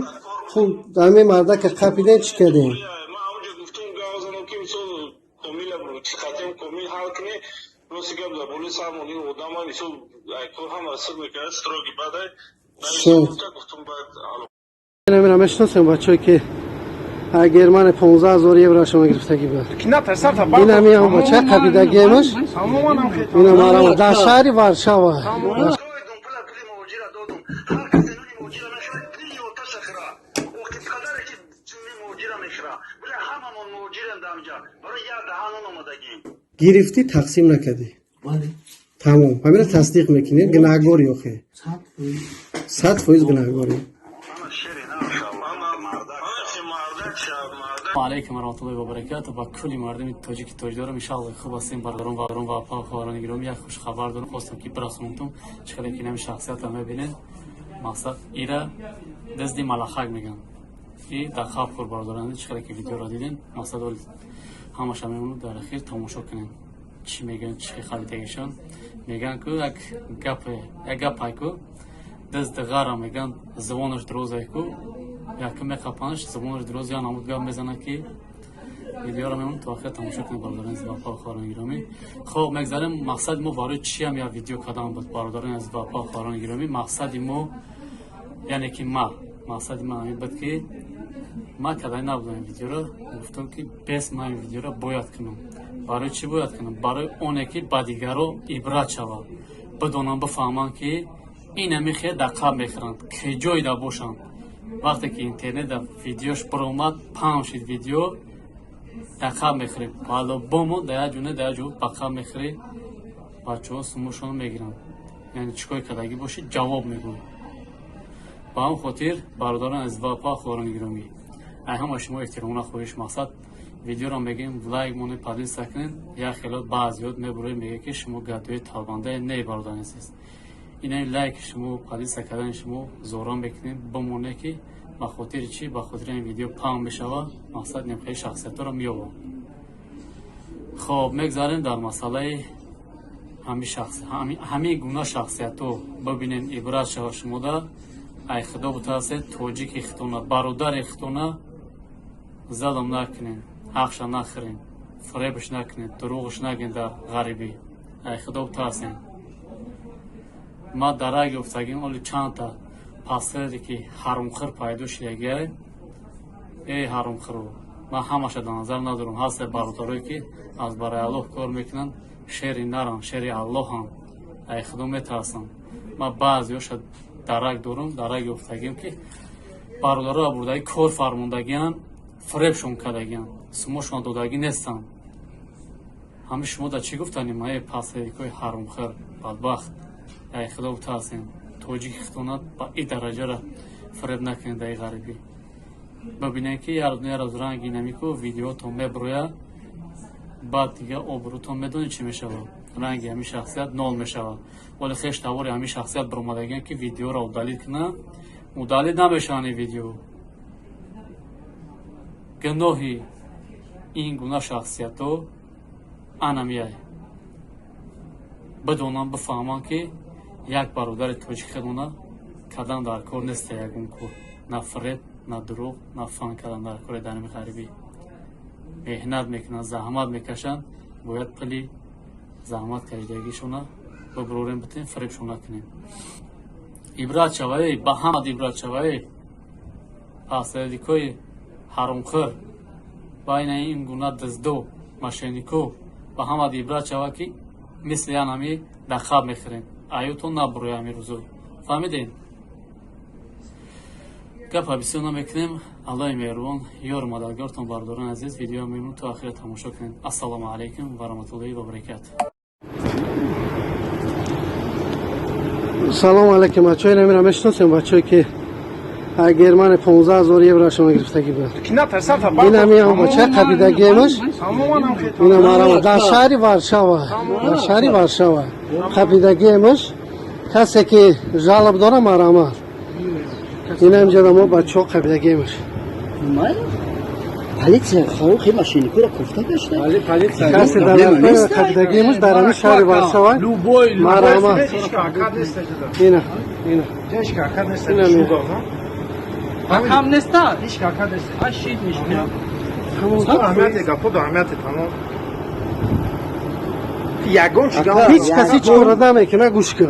Speaker 1: пул ҳамин мардака қапидем, чӣ кардем.
Speaker 2: Ман ҳамонҷо гуфтум, гап занам, ки мисол Комила қатем, Комил ҳал кунӣ. Рости гап, дар болои сармон ин одама мисол кор ҳама сир мекард, строгий бадай гуфтум, баъд.
Speaker 1: Намира мешиносем, бачаҳое ки Германия 15 000 евро шумо гирифтагӣ буд. Инами ҳам бача қапидагиемаш, инам арама дар шаҳри Варшава.
Speaker 7: Додум пула, пули муҳоҷира додум. Ҳар касе нуни муҳоҷира мехӯра, пили оташа хӯра. Охи падаре ки ҷунни муҳоҷира мехӯра. Бля, ҳамамон муҳоҷирем дар ҳамҷа. Барои як даҳан нон омадагӣ.
Speaker 1: Гирифтӣ, тақсим накардӣ, тамом, ҳамина тасдиқ мекунӣ? Гунаҳгорӣ охе, 100% гунаҳгорӣ.
Speaker 3: Алайкум варахматуллоҳи вабаракату ба кулли мардуми тоҷики тоҷдорам. Иншаллоҳ, хуб ҳастем, бародарон ва апа, хоҳарони гиромӣ. Як хушхабар дорам, хостам ки бирасонамтон. Чӣ қадар ки нами шахсиятро мебинед, мақсад, ира дизди малахак мегӯянд, и дар хаб хӯр, бародарон. Чӣ қадар ки видеоро дидем, мақсад, ҳамаша мемонад, дар ахир тамошо кунем, чӣ мегӯянд, чӣ харидагишон мегӯянд. Ку як гапе, як гапай ку, дизди ғара мегӯянд, забонаш дурозай ку, якм меқапанаш, забонаш дуроз, я намуд гап мезанад, ки видеоро мемон то охир тамошо кунед, бародарони азиз ва хоҳарони гиромӣ. Хоб, мегзарем. Мақсади мо барои чиам як видео кардан буд, бародарони азиз ва хоҳарони гиромӣ? Мақсади мо, яъне ки ма, мақсади ман ҳамин буд, ки ман кардани набудам ин видеоро. Гуфтам, ки бес ман ин видеоро бояд кунам. Барои чӣ бояд кунам? Барои оне ки ба дигаро ибрат шавад, бидонанд, бифаҳманд, ки инами хел дар қаб мехӯранд, ки ҷойда бошанд. Вақте ки интернет видеош баромад, паҳн шид видео, дар қаб мехӯрем по-любому, дар як ҷо не, дар як ҷо ба қаб мехӯрӣ. Бачаҳо сумушонро мегиранд, яъне чӣ кор кардагӣ бошӣ, ҷавоб мегӯй. Ба ҳамн хотир, бародарон азиз ва апа, хоҳарони гиромӣ, ай ҳама шумо эҳтиромона хоҳиш, мақсад, видеоро мегӯем, лайк монед, поделиться кунед. Як хелот баъзиёт мебуроед, мегӯяд, ки шумо гадои талбандае. Не, бародарони азиз. Ина лайки шумо, подписка кардани шумо зорон мекунем, бимоне ки ба хотири чӣ, ба хотири ин видео паҳн мешава, мақсад немхели шахсиятҳоро меёбам. Хоб, мегзарем дар масъалаи ҳамин гуна шахсиятҳо. Бибинен, ибрат шава шумода. Ай худо бутарсед, тоҷики хитона, бародари хитона залм накунен, ҳақша нахӯрен, фиребш накунед, дурӯғш нагӯен дар ғарибӣ. Ай худо бутарсен. Ма дарак ёфтагим, оли чандта пасхере ки ҳарумхӯр пайдо шидагиай. Эй ҳарумхӯру, ман ҳамаша дар назар надорам. Ҳасте бародарое ки аз барои Аллоҳ кор мекунанд, шери наранд, шери Аллоҳанд, ай худо метарсанд. Ман баъзеҳоша дарак дорам, дарак ёфтагим ки бародароро бурдаги кор фармондагианд, фиребшон кардагианд, сумошон додагӣ нестанд. Ҳами шумо дар чӣ гуфтанем? Эй пасхерикҳои ҳарумхӯр, бадбахт, ай худо бутарсем, тоҷики хитона ба ин дараҷара фиреб накунед дар ин ғарибӣ. Бибинед ки як рӯз ранги намику видеотон меброяд, баъд дига обрӯтон медонед чӣ мешавад, ранги ҳамин шахсият нол мешавад. Вале хеш тавори ҳамин шахсият баромадагианд ки видеоро удалить кунанд, удалить намешаванд ин видео. Гуноҳи ин гуна шахсиятҳо анамияй. Бидонанд, бифаҳманд ки як бародари тоҷик худона кардан дар кор неста ягон кор, на фиреб, на дурӯғ, на фан кардан дар кори. Дар ҳамин ғарибӣ меҳнат мекунанд, заҳмат мекашанд, бояд пули заҳмат кашидагишона бибурорем, битем, фиребшон накунем. Ибрат шавае ба ҳамад, ибрат шавае пасредикҳои ҳарумхӯр, байна ин гуна дуздо, мошеннико, ба ҳамад ибрат шава ки мисли янами дар хаб мехӯрем, аютон набуроя ҳамин рӯзо. Фаҳмидем, гапа бисёр намекунем. Аллоҳи меҳрубон ёру мададгортон. Бародарони азиз, видео мемон то охира тамошо кунед. Ассалому алайкум ва раҳматуллоҳи ва баракату.
Speaker 1: Салом алейкум, бачаҳои намира мешиносем, бачаҳое ки ай Германия 15 000 еврошона гирифтагӣ буд. Инами бача қабидагиемаш, ина марама дар шаҳри Варшава, дар шаҳри Варшава қабидагиемаш. Касе ки жалоб дора, марама. Ина инҷода мо бачаҳо қабидагиемаш.
Speaker 4: Полиция хи мошенникуро кофта гашта.
Speaker 1: Касе дар қабидагиемаш дар ҳамин шаҳри Варшава, марама. Ина, ина.
Speaker 5: Кам неста? Ашид мишка.
Speaker 8: Аҳамияти гапо аҳамияти тамом. Ягон
Speaker 1: Ҳеҷ каси чора намекуна, гӯш кун.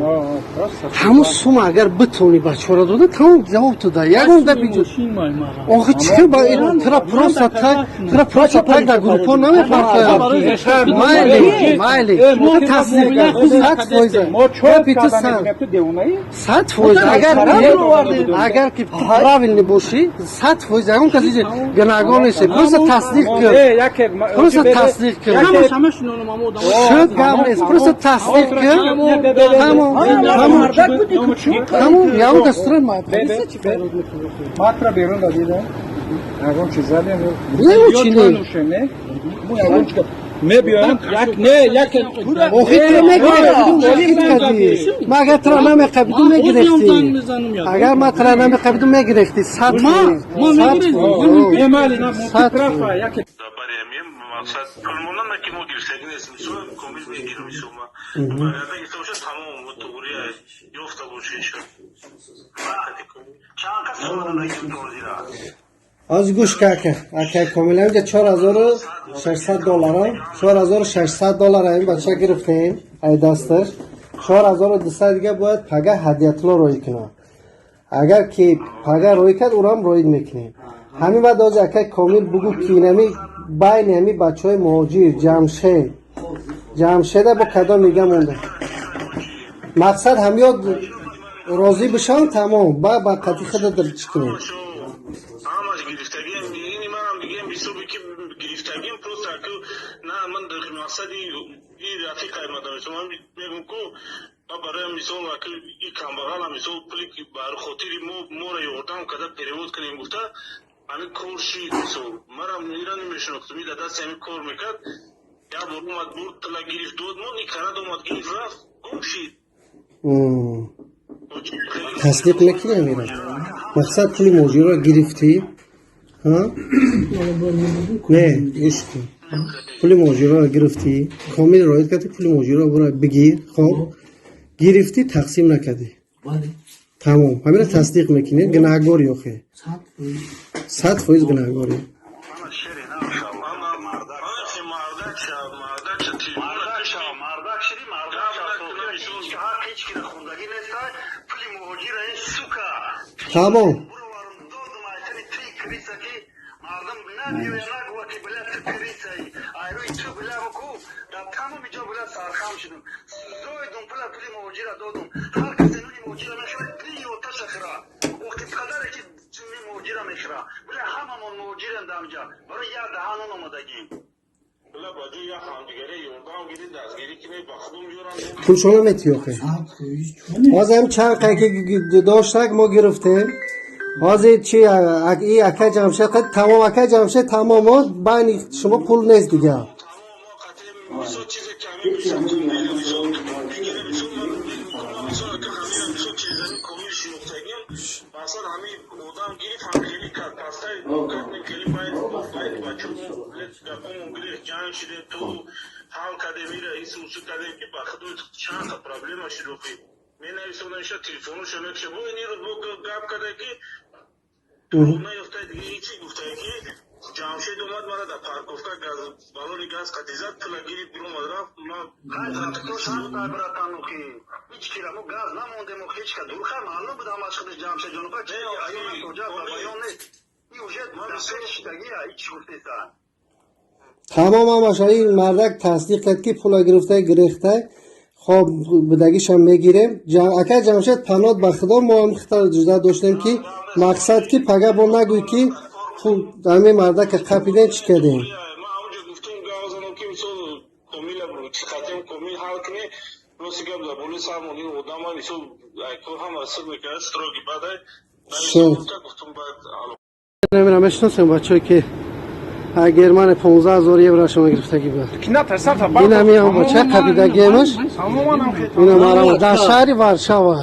Speaker 1: Ҳамун сума агар битонӣ ба чора дода, тамом, ҷавоб туда. Ягон гапи ҷуз. Охи чӣ ба тра просто так, тра просто так дар группо намепартояд. Майли, майли. Тасдиқ кар. 100%. Гапи ту 100%. Агар ки ту правильный бошӣ, 100% ягон каси гунаҳгор нест. Просто тасдиқ кун. Просто тасдиқ кун. Шуд, гап нест. Просто тасдиқ кун. Тамом, тамом. Тамом, ягон кас тура полиция чӣ фарёд мекунад?
Speaker 6: Матра берун дадидам. Ягон чиз задем.
Speaker 1: Не, чӣ не?
Speaker 6: Мо ягон чиз мебиёем, як не, як.
Speaker 1: Охи тура мегирифтӣ. Ма агар тура намеқабидум, мегирифтӣ. Агар ма тура намеқабидум, мегирифтӣ. 100%. 100%.
Speaker 2: Мақсад пулмонама ки мо гирифтагӣ нест, мисол комил мегирам, мисол ма барояда гирифта боша, тамом, туғри ёфта боша иншо. Чанд кас сумада?
Speaker 1: Аз гӯш ка, ака, ака Комил, инҷа 4600 доллара, 4600 доллара ин бача гирифтем ай дасташ. 4200 дига бояд пага Ҳадиятулло роӣ кунад. Агар ки пага роӣ кард, урам роид мекунем. Ҳамин баъд ози акай Комил бугӯ ки инами байни ҳами бачаҳои муҳоҷир Ҷамшед, Ҷамшеда бо кадом дига монда. Мақсад ҳамёд розӣ бишаванд, тамом, ба қати худа чӣ кунем.
Speaker 2: Ҳамаш гирифтагием, ини манам дигем ҳисоби ки гирифтагием, просто ку на ман мақсади и рафиқай мадам, ман мегум ку ма барои мисол аку и камбағала мисол пули ки бар хотири мо моро ёрдам карда перевод кунем гуфта, ҳамин кор шид. Мисол манам ира намешинохтум, и дар дасти ҳамин кор мекард. Як бор омад, бурд, тила гирифт, дод, мо ни карад, омад, гирифт, рафт, гум шид.
Speaker 1: Тасдиқ мекунӣ амира? Мақсад, пули муҳоҷирро гирифтӣ, не, гӯш кун, пули муҳоҷирро гирифтӣ, Комил роид кардӣ, пули муҳоҷирро бура бигир. Хоб, гирифтӣ, тақсим накардӣ, тамом, ҳамира тасдиқ мекунӣ? Гунаҳгорӣ охе, 100% гунаҳгорӣ. Тамом. Пулшона метӣ охе? Ҳозир чанд ки доштак, мо гирифтем. Ҳозир чи, и акай Ҷамшед, тамом, акай Ҷамшед, тамом, байни шумо пул нест дигар.
Speaker 2: Ҷамшед омад, мара дар парковка газ, балони газ қатизад, пула гирифт, биромад, рафт. Братанухи, ҳеч кира мо газ намондем, ҳеч ка дурха маълум буд ҳамаш худаш Ҷамшед ҷонуха чи аён тоҷа баён нест, и уже шидагия ҳеч гуфтеса.
Speaker 1: Тамом, ҳамаша ин мардак тасдиқ кард, ки пула гирифта, гирехта. Хоб, будагишам мегирем. Акай Ҷамшед, панот ба Худо, мо ҳам хита ҷуда доштем, ки мақсад, ки пага бо нагӯй, ки пул ҳамин мардака қапидем, чӣ кардем.
Speaker 2: Рости гап, дар болои сармон ин одама, мисол, ҳама сир мекард, строги бадай гуфтум, баъд
Speaker 1: мешиносем бачаҳое, ки Германия 15 000 еврошона гирифтагӣ буд. Инам ям бача қапидагиемаш, инам арама дар шаҳри Варшава.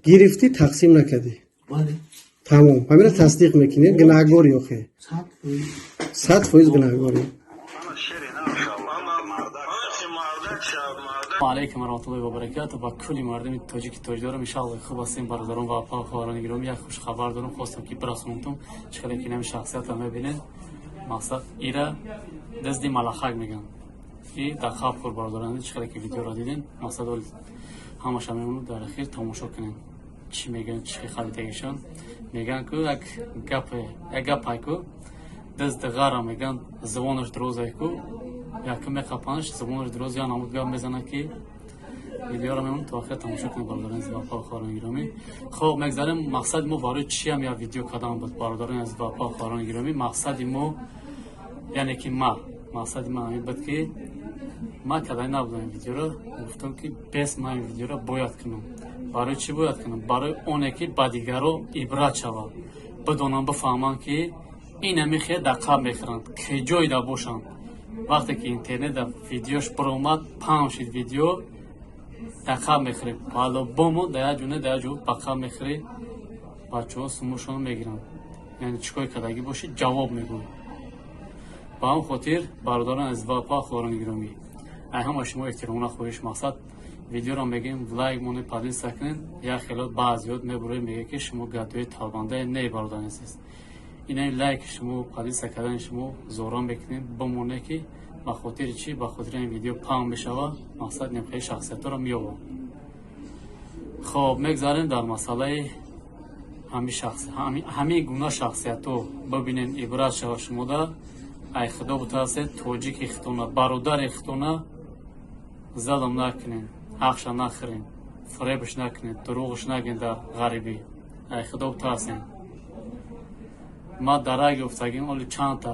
Speaker 1: Гирифтӣ, тақсим накардӣ, тамом, ҳамира тасдиқ мекунӣ? Гунаҳгорӣ охе, 100% гунаҳгорӣ.
Speaker 3: Алайкум варахматуллоҳи вабаракату. Ба кулли мардуми тоҷики тоҷдорам, иншаалло, хуб ҳастем, бародарон ва апа, хоҳарони гиромӣ. Як хушхабар дорам, хостам, ки бирасонтум. Чӣ хеле ки нами шахсиятро мебинед, мақсад, ира дазди малахак мегӯянд, и дар хаб хур, бародарон. Чӣ хеле ки видеоро дидем, мақсад, ҳамаша мемонад, дар ахир тамошо кунем, чӣ мегӯянд, чӣ харидагишон мегӯянд. Ку як гапе, як гапай ку, дазди ғара мегӯянд, забонаш дурозай ку, якум меқапанаш, забонаш дуроз, я намуд гап мезанад, ки видеоро мемонад, то охир тамошо кунед, бародарони азиз ва апа, хоҳарони гиромӣ. Хоб, мегзарем. Мақсади мо барои чиам як видео кардан буд, бародарони азиз ва апа, хоҳарони гиромӣ? Мақсади мо, яъне ки ма, мақсади ман ҳамин буд, ки ман кардани набудам ин видеоро. Гуфтам, ки бес ман ин видеоро бояд кунам. Барои чӣ бояд кунам? Барои оне ки ба дигаро ибрат шавад, бидонанд, бифаҳманд, ки инами хел дар қаб мехӯранд, ки ҷойда бошанд. Вақте ки интернетда видеош баромад, паҳн шид видео, дар қаб мехӯрем по-любому, дар як ҷо не, дар як ҷо ба қаб мехӯрӣ. Бачаҳо сумушонро мегиранд, яъне чӣ кор кардагӣ бошӣ, ҷавоб мегӯй. Ба ҳамн хотир, бародарон азиз ва апа, хоҳарони гиромӣ, ай ҳама шумо эҳтиромона хоҳиш, мақсад, видеоро мегӯем, лайк монед, поделиться кунед. Як хело баъзиёт мебуроед, мегӯяд, ки шумо гадои талбандае. Не, бародарони азиз, инаи лайки шумо, поделиться кардани шумо зора мекунем, бимоне, ки ба хотири чӣ? Ба хотири ин видео паҳн мешавад, мақсад, немхели шахсиятҳоро меёбам. Хоб, мегзарем дар масъалаи ҳамин гуна шахсиятҳо. Бибинен, ибрат шава шумода. Ай Худо бутарсед, тоҷики хитона, бародари хитона залм накунен, ҳақша нахӯрен, фиребш накунед, дурӯғш нагӯен дар ғарибӣ. Ай Худо бутарсен. Ма дарак ёфтагим, оли чандта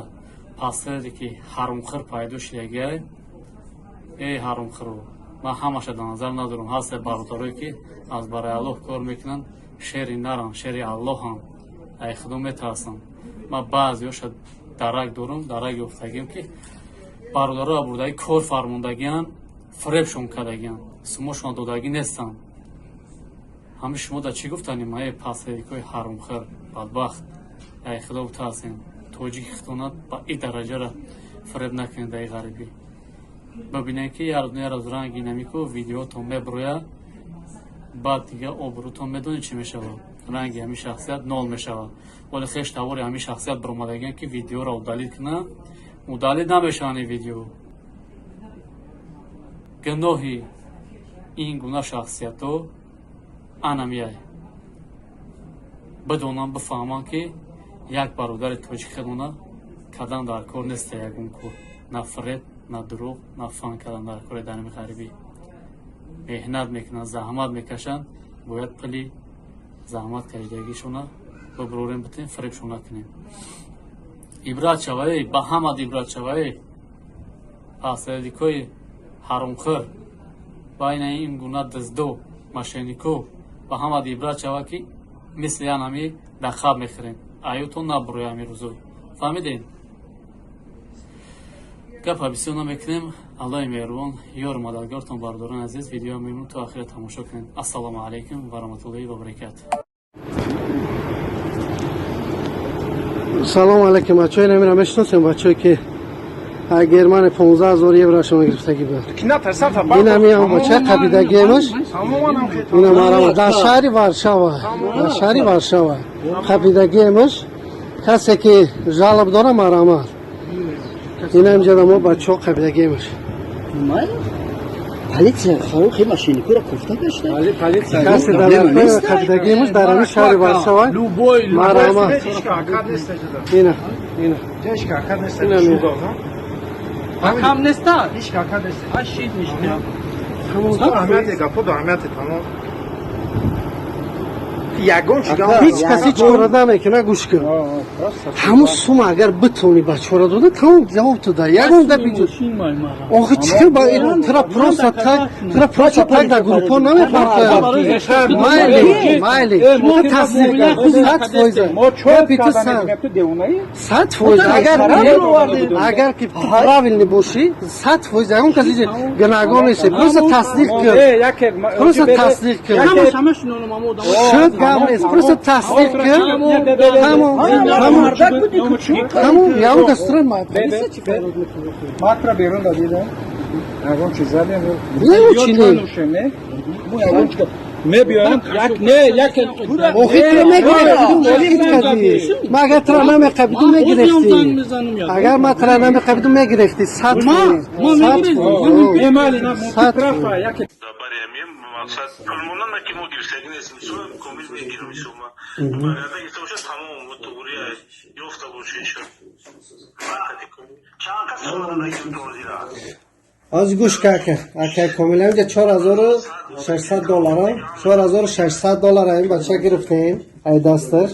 Speaker 3: пасхере, ки ҳарумхӯр пайдо шидагиай. Эй ҳарумхӯру, ман ҳамаша дар назар надорам. Ҳасте бародарое, ки аз барои Аллоҳ кор мекунанд, шери наранд, шери Аллоҳанд, ай Худо метарсанд. Ман баъзеҳоша дарак дорам, дарак ёфтагиам, ки бародаро бурдаги кор фармондагиан, фиребшон кардагиан, сумошон додагӣ нестанд. Ҳами шумо да чӣ гуфтанем, ае посредникои ҳаромхӯр, бадбахт, ай худо бутарсем, тоҷики хитонат ба и дараҷара фиреб накунед. Даи ғарибӣ бибинед, ки як рӯз ранги намику видеотон меброя, баъд дига обрӯтон медонед чӣ мешавад, ранги ҳамин шахсият нол мешавад. Вале хеш тавори ҳамин шахсият баромадагиан, ки видеоро удалить кунанд, удалить намешаванд ин видео. Гуноҳи ин гуна шахсиятҳо анамияй бидонанд, бифаҳманд, ки як бародари тоҷик хедона кадан дар кор неста, ягон кор, на фиреб, на дурӯғ, на фан кардан дар кори. Дарами ғарибӣ меҳнат мекунанд, заҳмат мекашанд, бояд пули заҳмат кашидагишона бибурорем, битем, фиребшон накунем. Ибрат шавае ба ҳамад, ибрат шавае посредникои ҳаромхӯр, байна ин гуна дуздо, мошеннико, ба ҳамад ибрат шава, ки мисли анами дар хаб мехӯрем, аютон набуроя ҳами рӯзо. Фаҳмидем, гапа бисёр намекунем. Аллоҳи меҳрубон ёру мададгортон. Бародарони азиз, видео мемон то ахира тамошо кунед. Ассалому алайкум ва раҳматуллоҳи ва баракату.
Speaker 1: Салом алейкум, бачаҳо. Инамира мешиносем, бачаҳое ки Германия 15 000 еврошон гирифтагӣ буд. Инами ҳам бача қабидагиемаш. Ина марама дар шаҳри Варшава, дар шаҳри Варшава қабидагиемаш. Касе ки жалоб дора, марамат. Ина инҷа мо бачаҳо қабидагиемаш.
Speaker 4: Полиция хи мошенникура кофта гашта.
Speaker 1: Касе дар қабидагиемаш дар ҳамин шаҳри Варшава, марамат. Ина, ина. Ина.
Speaker 5: Кам неста? Ашид мишта.
Speaker 8: Аҳамияти гапо до аҳамияти тамом. Ягон чиз.
Speaker 1: Ҳеҷ кас ҳеҷ кора намекуна, гӯш кун. Ҳамун сума агар битонӣ ба чора дода, тамом, ҷавоб ту да. Ягон гап иҷо. Охи чӣ ба тра просто так, тра просто так дар группо намепартоям. Майли, майли. Тасдиқ 100%. Гапи ту 100%. Агар ки правильный бошӣ, 100% ягон кас иҷо гунаҳгор нест. Просто тасдиқ кун. Просто тасдиқ кун. Шуд, гап нест. Просто тасдиқ кун. Тамом, тамом. Тамом, ягон кас тура полиса чӣ кор мекунад?
Speaker 6: Матра берун дадида. Ягон чиз задем.
Speaker 1: Не, чӣ не?
Speaker 6: Мо ягон чиз мебиёем, як не, як.
Speaker 1: Охи тура мегирифтӣ. Ма агар тура намеқабидум, мегирифтӣ. Агар ма тура намеқабидум, мегирифтӣ. 100%. 100%.
Speaker 2: Мақсад пулмонана ки мо гирифтагӣ нестем, суам комил мегирем сума. Барои гирифта бошад, тамом, туғри ёфта бошед. Чанд кас сума?
Speaker 1: Аз гӯш ка, ака Комил, инҷа 4600 доллара, 4600 доллара ин бача гирифтем ай дасташ.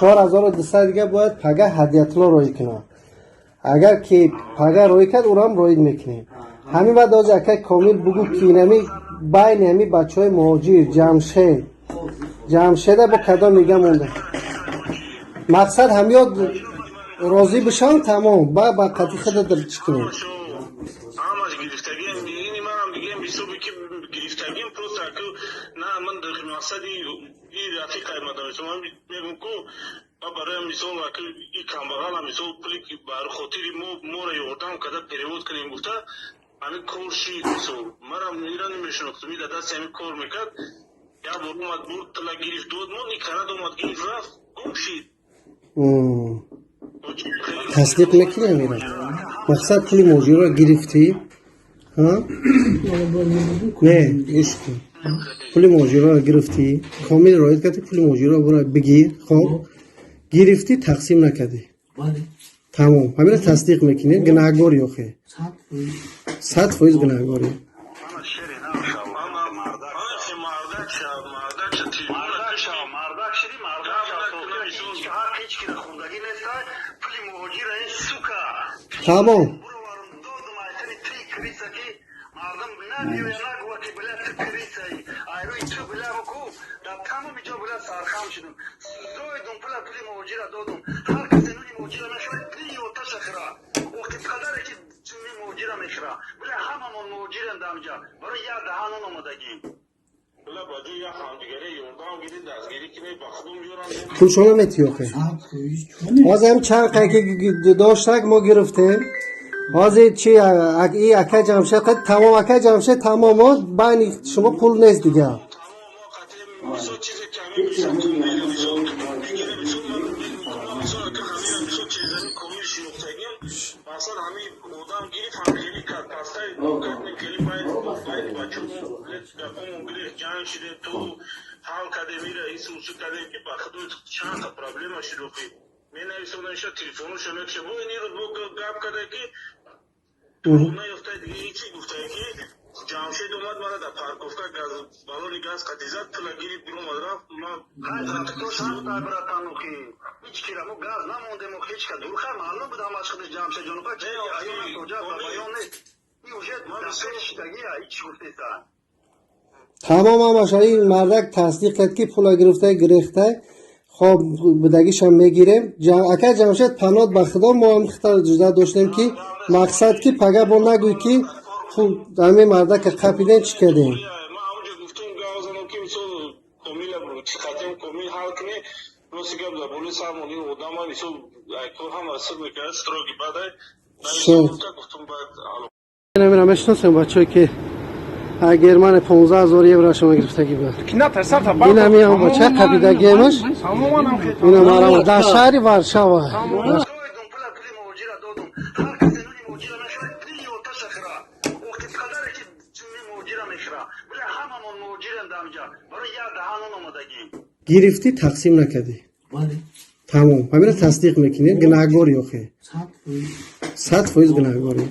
Speaker 1: 4200 дига бояд пага ҳадиятулло роӣ кунад. Агар ки пага роӣ кард, ӯрам роид мекунем. Ҳамин баъд ози акай Комил бугӯ, ки инами байни ҳами бачаҳои муҳоҷир Ҷамшед, Ҷамшеда бо кадом дига монда. Мақсад ҳамёд розӣ бишавам, тамом, ба қати худа чӣ кунем.
Speaker 2: Ҳамаш гирифтагием, ини манам дигем ҳисоби ки гирифтагием, просто аку на ман мақсади и рафиқай мадам мегум ку ма барои мисол аку и камбағала мисол пули бар хотири мо моро ёрдам карда перевод кунем гуфта, ҳамин кор шид. Мисол марам ира намешинохтум, и дар дасти ҳамин кор мекард. Як бор омад, бурд, тила гирифт, дод мо никарад, омад, гирифт, рафт, гум шид.
Speaker 1: Тасдиқ мекунӣ амира? Мақсад пули муҳоҷирро гирифтӣ, не, гӯш кун, пули муҳоҷирро гирифтӣ, Комил роид кардӣ, пули муҳоҷирро бура бигир. Хоб, гирифтӣ, тақсим накардӣ, тамом, ҳамина тасдиқ мекунӣ. Гунаҳгорӣ охе, 100% гунаҳгорӣ.
Speaker 2: Мардак шав, мардак шиди, мардак шав. Ҳеҷ ки хундагӣ неста, пули муҳоҷира ин сука.
Speaker 1: Тамом.
Speaker 7: Додум айтани три криса, ки мардум набиёя, нагӯя ки била ту крисаи, айрӯи ту била ку дар тамоми ҷо била сархам шудум. Зои. Додум, пула пули муҳоҷира додум. Ҳар касе нуни муҳоҷира мехӯра, пули оташа хӯра. Охи қадаре ки ҷунни муҳоҷира мехӯра. Била ҳамамон муҳоҷирем дамҷа. Барои як даҳан нон омадагӣ.
Speaker 1: Пулшона метиёхе. Ҳозир ҳам чанд қайки доштак мо гирифтем. Ҳозир чи и ака Ҷамшед тамом, ака Ҷамшед тамом, байни шумо пул нест дигар. Тамом, ҳамаша ин мардак тасдиқ кард, ки пула гирифта гирехта. Хоб, будагишам мегирем. Ака Ҷамшед, панот ба Худо, мо ҳам хита ҷуда доштем, ки мақсад ки пага бо нагӯй, ки пул ҳамин мардака қапидем, чӣ кардем. Мешиносем бачаҳое, ки Германия 15 000 евро шумо гирифтагӣ буд. Ин ҳами бача қапидагиемаш. Ина марама дар шаҳри Варшава.
Speaker 7: Пула пули муҳоҷира додум. Ҳар касе нуни муҳоҷира мехӯра, пули оташа хӯра. Охи қадаре ки ҷунни муҳоҷира мехӯра. Била ҳамамон муҳоҷирем дамҷа. Барои як даҳан нон омадагӣ.
Speaker 1: Гирифтӣ, тақсим накардӣ. Тамом. Ҳамина тасдиқ мекунӣ, гунаҳгорӣ охе. 100% гунаҳгорӣ.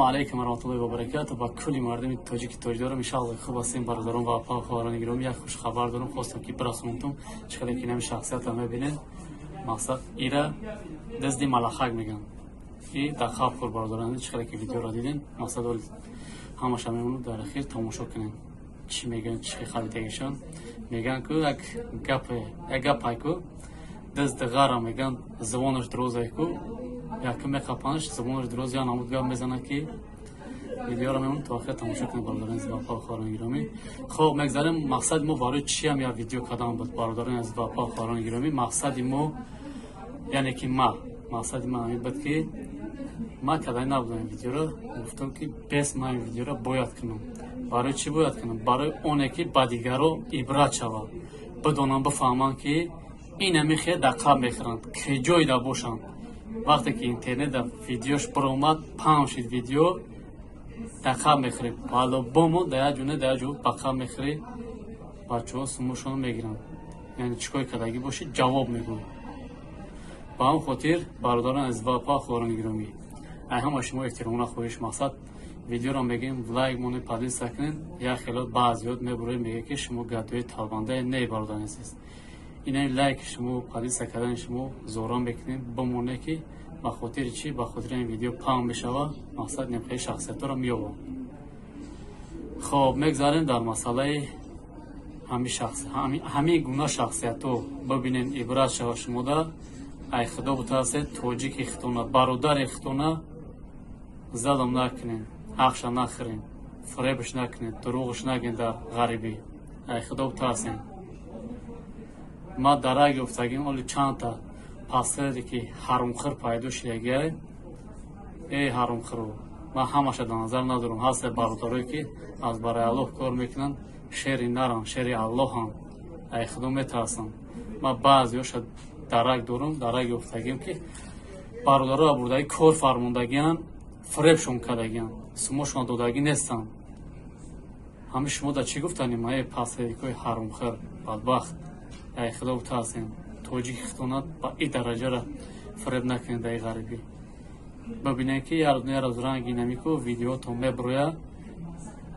Speaker 3: Алайкум варахматуллоҳи ва баракатуҳ. Ба кулли мардуми тоҷики тоҷ дорам, иншааллоҳ хуб ҳастем, бародарон ва апа хоҳарони гиромӣ. Як хушхабар дорам, хостам ки бирасонам. Чӣ қадар ки нами шахсиятро мебинед, мақсад ира дизди малахак мегӯянд. И дар хаб хӯр, бародарон, чӣ қадар ки видеоро дидем, мақсад ҳамаша мемонад, дар ахир тамошо кунем, чӣ мегӯянд, чӣ харидагишон мегӯянд. Ку як гапе, як гапай ку дизди ғара мегӯянд, забонаш дурозай ку, якум меқапанаш, забонаш дуроз, я намуд гап мезанад, ки видеоро мемонад то охир тамошо кунед, бародарони азиз ва хоҳарони гиромӣ. Хоб, мегзарем. Мақсади мо барои чиам я видео кардан буд, бародарони азиз ва хоҳарони гиромӣ? Мақсади мо, яъне ки ма мақсади ман ҳамин буд, ки ман кардани набудам ин видеоро. Гуфтам, ки бес ман ин видеоро бояд кунам. Барои чӣ бояд кунам? Барои оне ки ба дигаро ибрат шавад, бидонам, бифаҳманд, ки инами хел дар қаб мехӯранд, ки ҷойда бошанд. Вақте ки интернетда видеош баромад, паҳн шид видео, дар қаб мехӯрӣ по-любому, дар як ҷо не, дар як ҷо ба қаб мехӯрӣ. Бачаҳо сумушонро мегиранд, яъне чӣ кор кардагӣ бошӣ, ҷавоб мегӯй. Ба ҳамн хотир, бародарон азиз ва апа хоҳарони гиромӣ, ай ҳама шумо эҳтиромона хоҳиш, мақсад видеоро мегӯем, лайк монед, поделиться кунед. Як хелот баъзиёт мебуроед, мегӯяд, ки шумо гадои талбандае. Не, бародарони азиз, инаи лайки шумо, поделиться кардани шумо зора мекунем, бимоне, ки ба хотири чӣ? Ба хотири ин видео паҳн мешавад, мақсад немхели шахсиятҳоро меёбам. Хоб, мегзарем дар масъалаи ҳамин гуна шахсиятҳо. Бибинен, ибрат шава шумода. Ай Худо бутарсед, тоҷики хитона, бародари хитона залм накунед, ҳақша нахӯрен, фиребш накунед, дурӯғш нагӯед дар ғарибӣ. Ай Худо бутарсен. Ма дарак ёфтагим, оли чандта пастере ки ҳарумхӯр пайдо шидагиай. Эй ҳарумхӯру, ман ҳамаша дар назар надорам. Ҳасте бародарое, ки аз барои Аллоҳ кор мекунанд, шери наранд, шери Аллоҳанд, ай Худо метарсанд. Ман баъзеҳоша дарак дорам, дарак ёфтагим, ки бародаро бурдаги кор фармондагианд, фиребшон кардагианд, сумошон додагӣ нестанд. Ҳами шумо дар чӣ гуфтанем? Эй пастерикои ҳарумхӯр, бадбахт, ай Худо бутарсем, тоҷики хитонат ба и дараҷара фиреб накунед дар и ғарибӣ. Бибинед, ки як рӯз ранги намику видеотон мебурояд,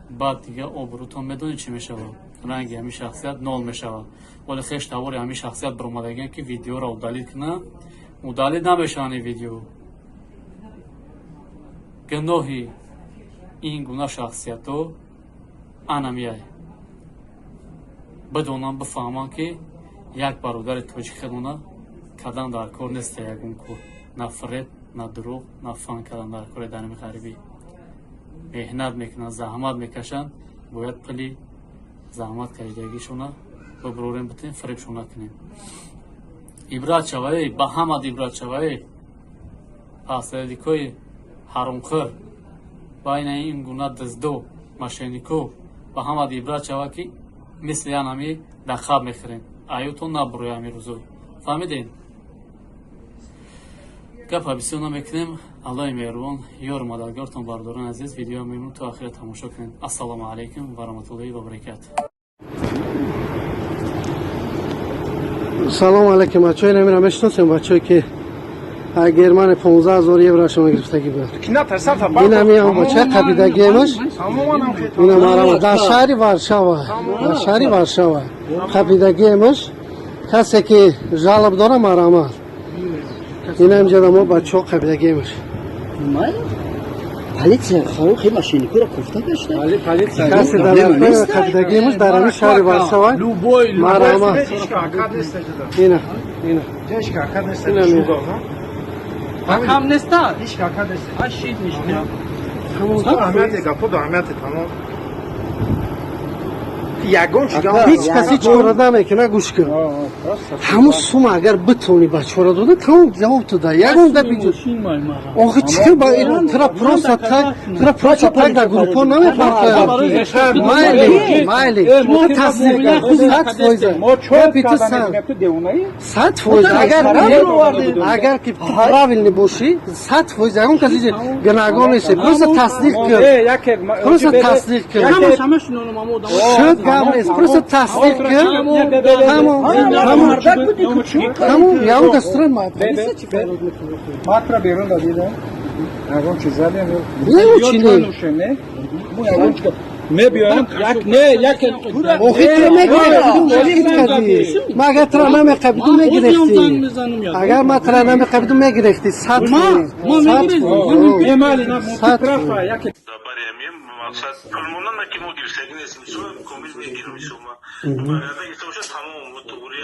Speaker 3: баъд дига обрӯтон медонед чӣ мешавад, ранги ҳамин шахсият нол мешавад. Вале хеш тавори ҳамин шахсият баромадагиан, ки видеоро удалить кунанд, удалить намешаванд ин видео. Гуноҳи ин гуна шахсиятҳо анамияй. Бидонанд, бифаҳманд, ки як бародари тоҷик худона кардан дар кор нест. Ягон кор, на фиреб, на дурӯғ, на фан кардан дар кори. Дар ғарибӣ меҳнат мекунанд, заҳмат мекашанд, бояд пули заҳмат кашидагишона бибурорем, битем, фиребшон накунем. Ибрат шавае ба ҳамад, ибрат шавае посредникои ҳаромхӯр, байна ин гуна дуздо, мошеннико, ба ҳамад ибрат шава, ки мисли янами дар хаб мехӯрем, аютон набуроя ҳами рӯзо. Фаҳмидем, гапа бисёр намекунем. Аллоҳи меҳрубон ёру мададгортон. Бародарони азиз, видео мемон то охира тамошо кунед. Ассалому алайкум ва раҳматуллоҳи ва баракату.
Speaker 1: Салом алейкум, бачаҳо. Инамира мешиносем, бачаҳое ки Германия 15 000 еврошона гирифтагӣ буд. Инами бача қабидагиемаш. Ина марама дар шаҳри Варшава, дар шаҳри Варшава қабидагиемаш. Касе ки жалоб дора, марамат. Ина инҷа мо бачаҳо қабидагиемаш.
Speaker 4: Полиция хи мошенникуро кофта гашта.
Speaker 1: Касе дар қабидагиемаш дар ҳамин шаҳри Варшава, марама. Ина, ина.
Speaker 5: Кам неста? Ашид ништя.
Speaker 8: Аҳамияте гапо аҳамияте тамом. Ягон чиз.
Speaker 1: Ҳеҷ каси чора намекуна, гӯш кун. Ҳамун сума агар битонӣ ба чора дода, тамом, ҷавоб туда. Ягон гапи охи чӣ ба тра просто так, тра просто так дар группо намепартояд. Майли, майли, тасдиқ кар, 100%. Гапи ту 100%. Агар ки правильный бошӣ, 100% ягон каси гунаҳгор нест. Просто тасдиқ кун, просто тасдиқ кун. Шуд, гап нест, просто тасдиқ кун, тамом, тамом, тамом. Ягон кас тура
Speaker 6: Матра берун дадидам. Ягон чиз задем.
Speaker 1: Не, чи не?
Speaker 6: Ягон чиз мебиёям, як не, як.
Speaker 1: Охи тура мегирифтӣ. Ма агар тура намеқабиду, мегирифтӣ. Агар ма тура намеқабиду, мегирифтӣ 100%. 100%.
Speaker 2: Мақсад пулмонама ки мо гирифтагӣ нест, мисол, комил мегирам, мисол, ма барояда гирифта боша, тамом, туғри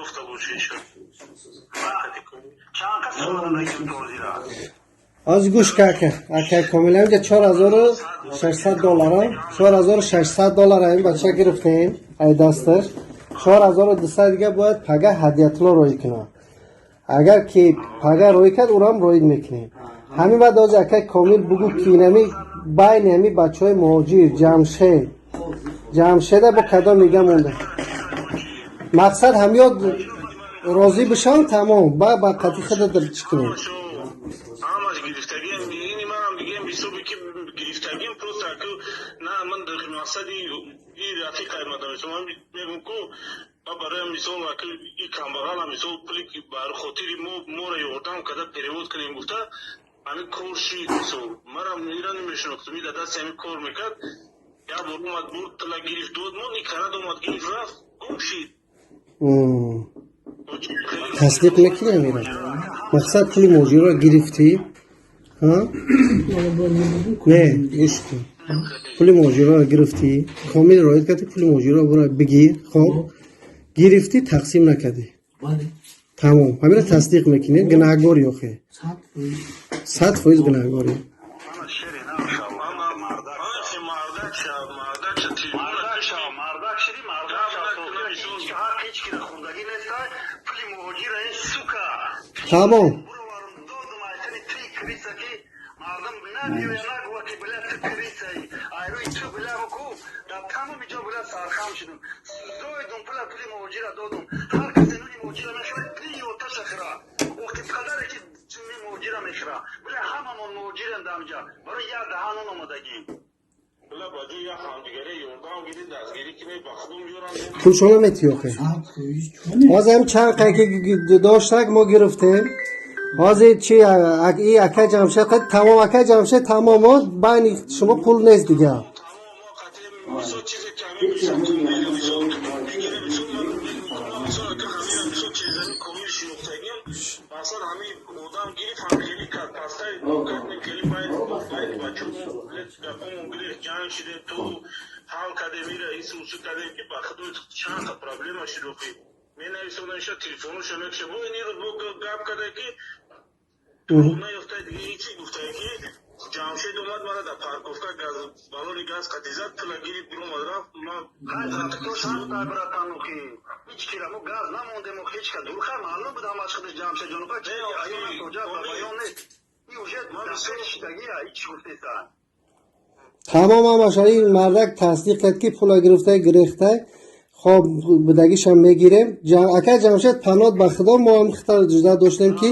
Speaker 2: ёфта боша, иншо.
Speaker 7: Чанд кас сумана?
Speaker 1: Аз гӯш ка, ака, ака Комил, инҷа 4600 доллара, 4600 доллара ин бача гирифтем ай дасташ. 4200 дига бояд пага ҳадиятулло роӣ кунад. Агар ки пага роӣ кард, урам роид мекунем. Ҳамин баъд ози, акай Комил, бугӯ, ки инами байни ҳами бачаҳои муҳоҷир Ҷамшед, Ҷамшеда бо кадом дига монда. Мақсад ҳамёд розӣ бишавам, тамом, ба қатъи худат чӣ кунем.
Speaker 2: Ҳамаш гирифтагием, ини манам дигем ҳисоби ки гирифтагием, просто аку на ман мақсади и рафиқай мадам, ман мегум ку ма барои мисол аку и камбағала, мисол, пули ки бар хотири мо моро ёрдам карда перевод кунем гуфта, ҳамин кор шид. Мисол, марам ира намешинохтум, и дар дасти ҳамин кор мекард. Як бор омад, бурд, тила гирифт, дод мон, и карад, омад, гирифт, рафт, гум шид.
Speaker 1: Тасдиқ мекунӣ амира? Мақсад, пули муҳоҷирро гирифтӣ, не, гӯш кун, пули муҳоҷирро гирифтӣ, комил роид кардӣ, пули муҳоҷирро бура бигир. Хоб, гирифтӣ, тақсим накардӣ, тамом, ҳамира тасдиқ мекунӣ? Гунаҳгорӣ охе, 100% гунаҳгорӣ.
Speaker 2: Мардак шав, мардак шав.
Speaker 7: Мардак шиди, мардак шав. Ҳақ ҳеҷ кира хундагӣ неста, пули муҳоҷира, ин сука.
Speaker 1: Тамом.
Speaker 7: Буроварам, додум, айтани ти криса, ки мардум набиёя, нагӯва, ки била ту крисаи, айрӯи ту била ку дар тамоми ҷо била сархам шудум, зоидум пула, пули муҳоҷира додум. Ҳар касе нуни муҳоҷира мехӯра, пии оташа хӯра, охи қадаре ки ҷунни муҳоҷира мехӯра. Била ҳамамон муҳоҷирем дар инҷа, барои як даҳанон омадагӣ.
Speaker 2: Била ба ҷои як ҳамдигаре ёрдам гирӣ, дастгирӣ кунӣ, ба худум ёрам.
Speaker 1: Пулшона метӣ охе? Ҳозир ҳам чанд қай ки доштак, мо гирифтем. Ҳозир чи, и акай Ҷамшед тамом, акай Ҷамшед тамом, байни шумо пул нест дига.
Speaker 2: Мисол, чизе ки ҳамин, мисол, мисол мегирем, мисол, мисол, ака, ҳамин, мисол, чизами комил шинохтагим, масалан, ҳамин одам гирифт, ҳам хеле кард, пастай кардем, хеле байд байд бачо гапомон гирифт, ҷанг шиде, ту Ҳал кардем ира, исусу кардем, ки ба худо чанд та проблема шуд охи. Менависонаша, телефонуша мекша. Бо ин рӯз бо гап карда, ки наёфта, дига ҳечи гуфта, ки Ҷамшед омад, мара дар парковка газ, балони газ қатизад, пула гирифт, биромад, рафт.
Speaker 7: Братан, охи ҳеч кира мо газ намондем, охи ҳеч ка дурха маълум буд ҳамаш худаш Ҷамшед ҷон, охи аён тоҷа баён нест, и уже шидагия ҳеч гуфтеса.
Speaker 1: Тамом, ҳамаша ин мардак тасдиқ кард, ки пула гирифта гирехта. Хоб, будагишам мегирем. Ака Ҷамшед, панот ба худо, мо ҳам хитар ҷуда доштем, ки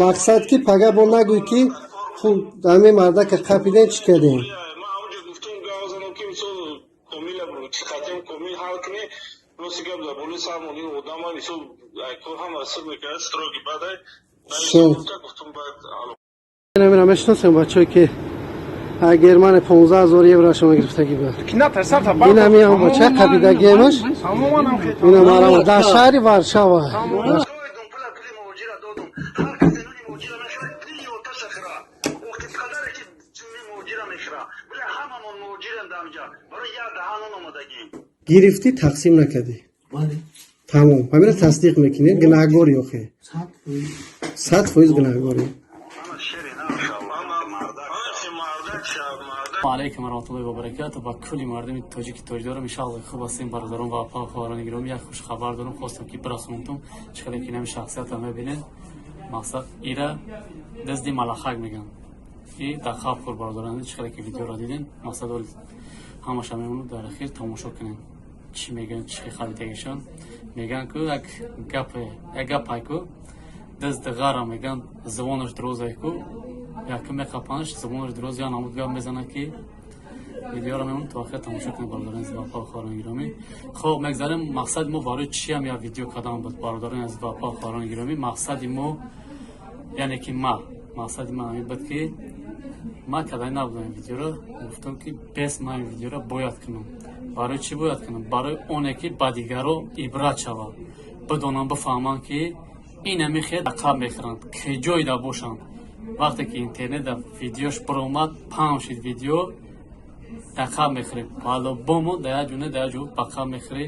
Speaker 1: мақсад, ки пага бо нагӯй, ки пул ҳамин мардака қапидем, чӣ кардем.
Speaker 2: Ман ҳамонҷо гуфтум, гап занам, ки мисол Комила қатем, Комил ҳал кунӣ. Рости гап, дар болои сармон ин одама, мисол, кор ҳама сир мекард, строгий бадай гуфтум, баъд.
Speaker 1: Намира мешиносем, бачаҳое, ки Германия 15 000 евро шумо гирифтагӣ буд. Инами ҳам бача қапидагиемаш, инам арама дар шаҳри Варшава.
Speaker 7: Пули муҳоҷира додум, ҳар касе нуни муҳоҷира мехӯра, дили оташа хӯра, охи қадаре ки ҷунни муҳоҷира мехӯра. Била ҳамамон муҳоҷирем дар инҷа, барои як даҳан нон омадагӣ.
Speaker 1: Гирифтӣ, тақсим накардӣ, тамом, ҳамина тасдиқ мекунӣ. Гунаҳгорӣ охе, 100% гунаҳгорӣ.
Speaker 7: Ана шери на мардак.
Speaker 3: Алайкум варахматуллоҳи вабаракату ба кулли мардуми тоҷики тоҷдорам. Иншалло, хуб ҳастем, бародарон ва апа, хоҳарони гиромӣ. Як хушхабар дорам, хостам, ки бирасонамтон. Чӣ қадар ки нами шахсията мебинед, мақсад, ира дизди малахак мегӯянд и дар хаб хӯр. Бародарон, чӣ қадар ки видеоро дидем, мақсад, ҳамаша мемонад, дар ахир тамошо кунем, чӣ мегӯянд, чӣ харидагишон мегӯянд. Ку як гапе, як гапай ку, дизди ғара мегӯянд, забонаш дурозай ку, якум меқапанаш, забонаш дуроз, я намуд гап мезанад, ки видеоро мемонад, то охир тамошо кунед, бародарони азиз ва апа, хоҳарони гиромӣ. Хоб, мегзарем. Мақсади мо барои чиам як видео кардан буд, бародарони азиз ва апа, хоҳарони гиромӣ? Мақсади мо, яъне ки ма, мақсади ман ҳамин буд, ки ман кардани набудам ин видеоро. Гуфтам, ки бес ман ин видеоро бояд кунам. Барои чӣ бояд кунам? Барои оне ки ба дигаро ибрат шавад, бидонам, бифаҳманд, ки инами хел рақаб мехӯранд, ки ҷойда бошанд. Вақте ки интернетда видеош баромад, паҳн шид видео, рақаб мехӯрем по-любому, да як ҷо не, да як ҷо бақаб мехӯрӣ.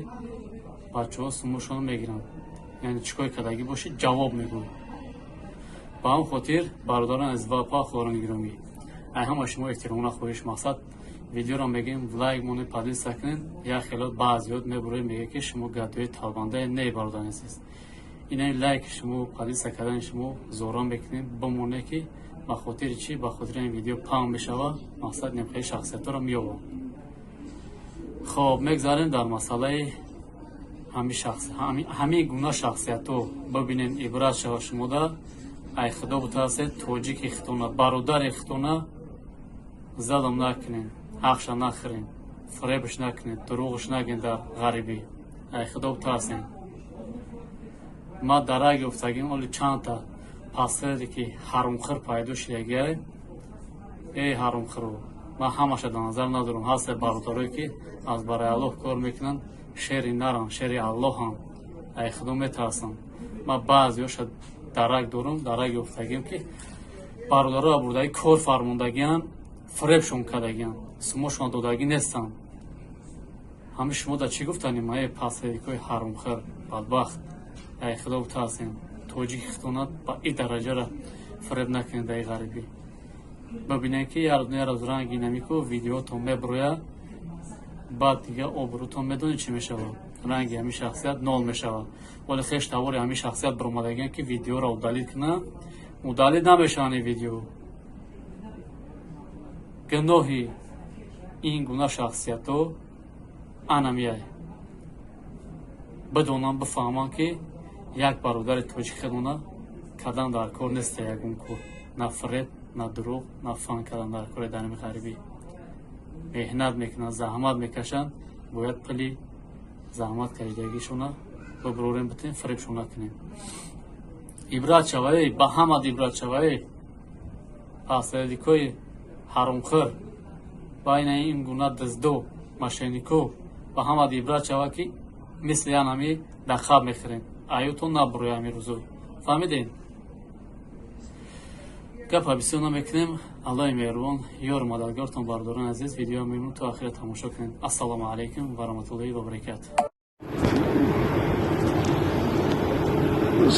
Speaker 3: Бачаҳо сумушонро мегиранд, яъне чӣ кори кардагӣ бошӣ, ҷавоб мегӯй. Ба ҳамн хотир, бародарон азиз ва апа, хоҳарони гиромӣ, ай ҳама шумо эҳтиромона хоҳиш, мақсад, видеоро мегӯем, лайк монед, поделиться кунед. Як хелот баъзиёт мебуроед, мегӯяд, ки шумо гадои талбандае. Не, бародари азиз, инаи лайки шумо, поделиться кардани шумо зора мекунем, бимоне, ки ба хотири чӣ? Ба хотири ин видео паҳн мешавад, мақсад, немхели шахсиятҳоро меёбам. Хоб, мегзарем дар масъалаи ҳамин гуна шахсиятҳо. Бибинед, ибрат шава шумода. Ай худо бутарсед, тоҷики хитона, бародари хитона залм накунед, ҳақша нахӯред, фиребш накунед, дурӯғш нагӯед дар ғарибӣ. Ай худо бутарсед. Ма дарак ёфтагим, оли чандта пастере, ки ҳарумхӯр пайдо шидагиай. Эй ҳарумхӯру, ман ҳамаша дар назар надорам. Ҳасте бародарое, ки аз барои Аллоҳ кор мекунанд, шери нарам, шери Аллоҳам, ай худо метарсам. Ман баъзеҳоша дарак дорам, дарак ёфтагим, ки бародаро бурдаги кор фармондагианд, фиребшон кардагианд, сумошон додагӣ нестанд. Ҳамин шумо дар чӣ гуфтанем? Эй пастерикои ҳарумхӯр, бадбахт, ай худо бутарсем, тоҷики хитонат ба и дараҷара фиреб накунед дар ғарибӣ. Бибинед, ки як рӯз ранги намику видеотон меброяд, баъд дига обрӯтон медонед чӣ мешавад, ранги ҳамин шахсият нол мешавад. Вале хеш тавори ҳамин шахсият баромадагиан, ки видеоро удалить кунад, удалить намешаванд ин видео. Гуноҳи ин гуна шахсиятҳо анамияй. Бидонам, бифаҳмам, ки як бародари тоҷик хедона кардан дар кор неста ягон кор, на фиреб, на дурӯғ, на фан кардан дар кори. Дар ҳамин ғарибӣ меҳнат мекунанд, заҳмат мекашанд, бояд пули заҳмат кашидагишона бибурорем, битем, фиребшон накунем. Ибрат шавае ба ҳамад, ибрат шавае, пасредикои ҳаромхӯр, байна ин гуна диздо, мошеннико, ба ҳамад ибрат шава, ки мисли янами дақаб мехӯрем, аютон набуроя ҳамин рӯзо. Фаҳмидем? Гапа бисёр намекунем. Аллоҳи меҳрубон ёру мададгортон. Бародарони азиз, видео мемонем, то охира тамошо кунед. Ассалому алайкум ва раҳматуллоҳи ва баракату.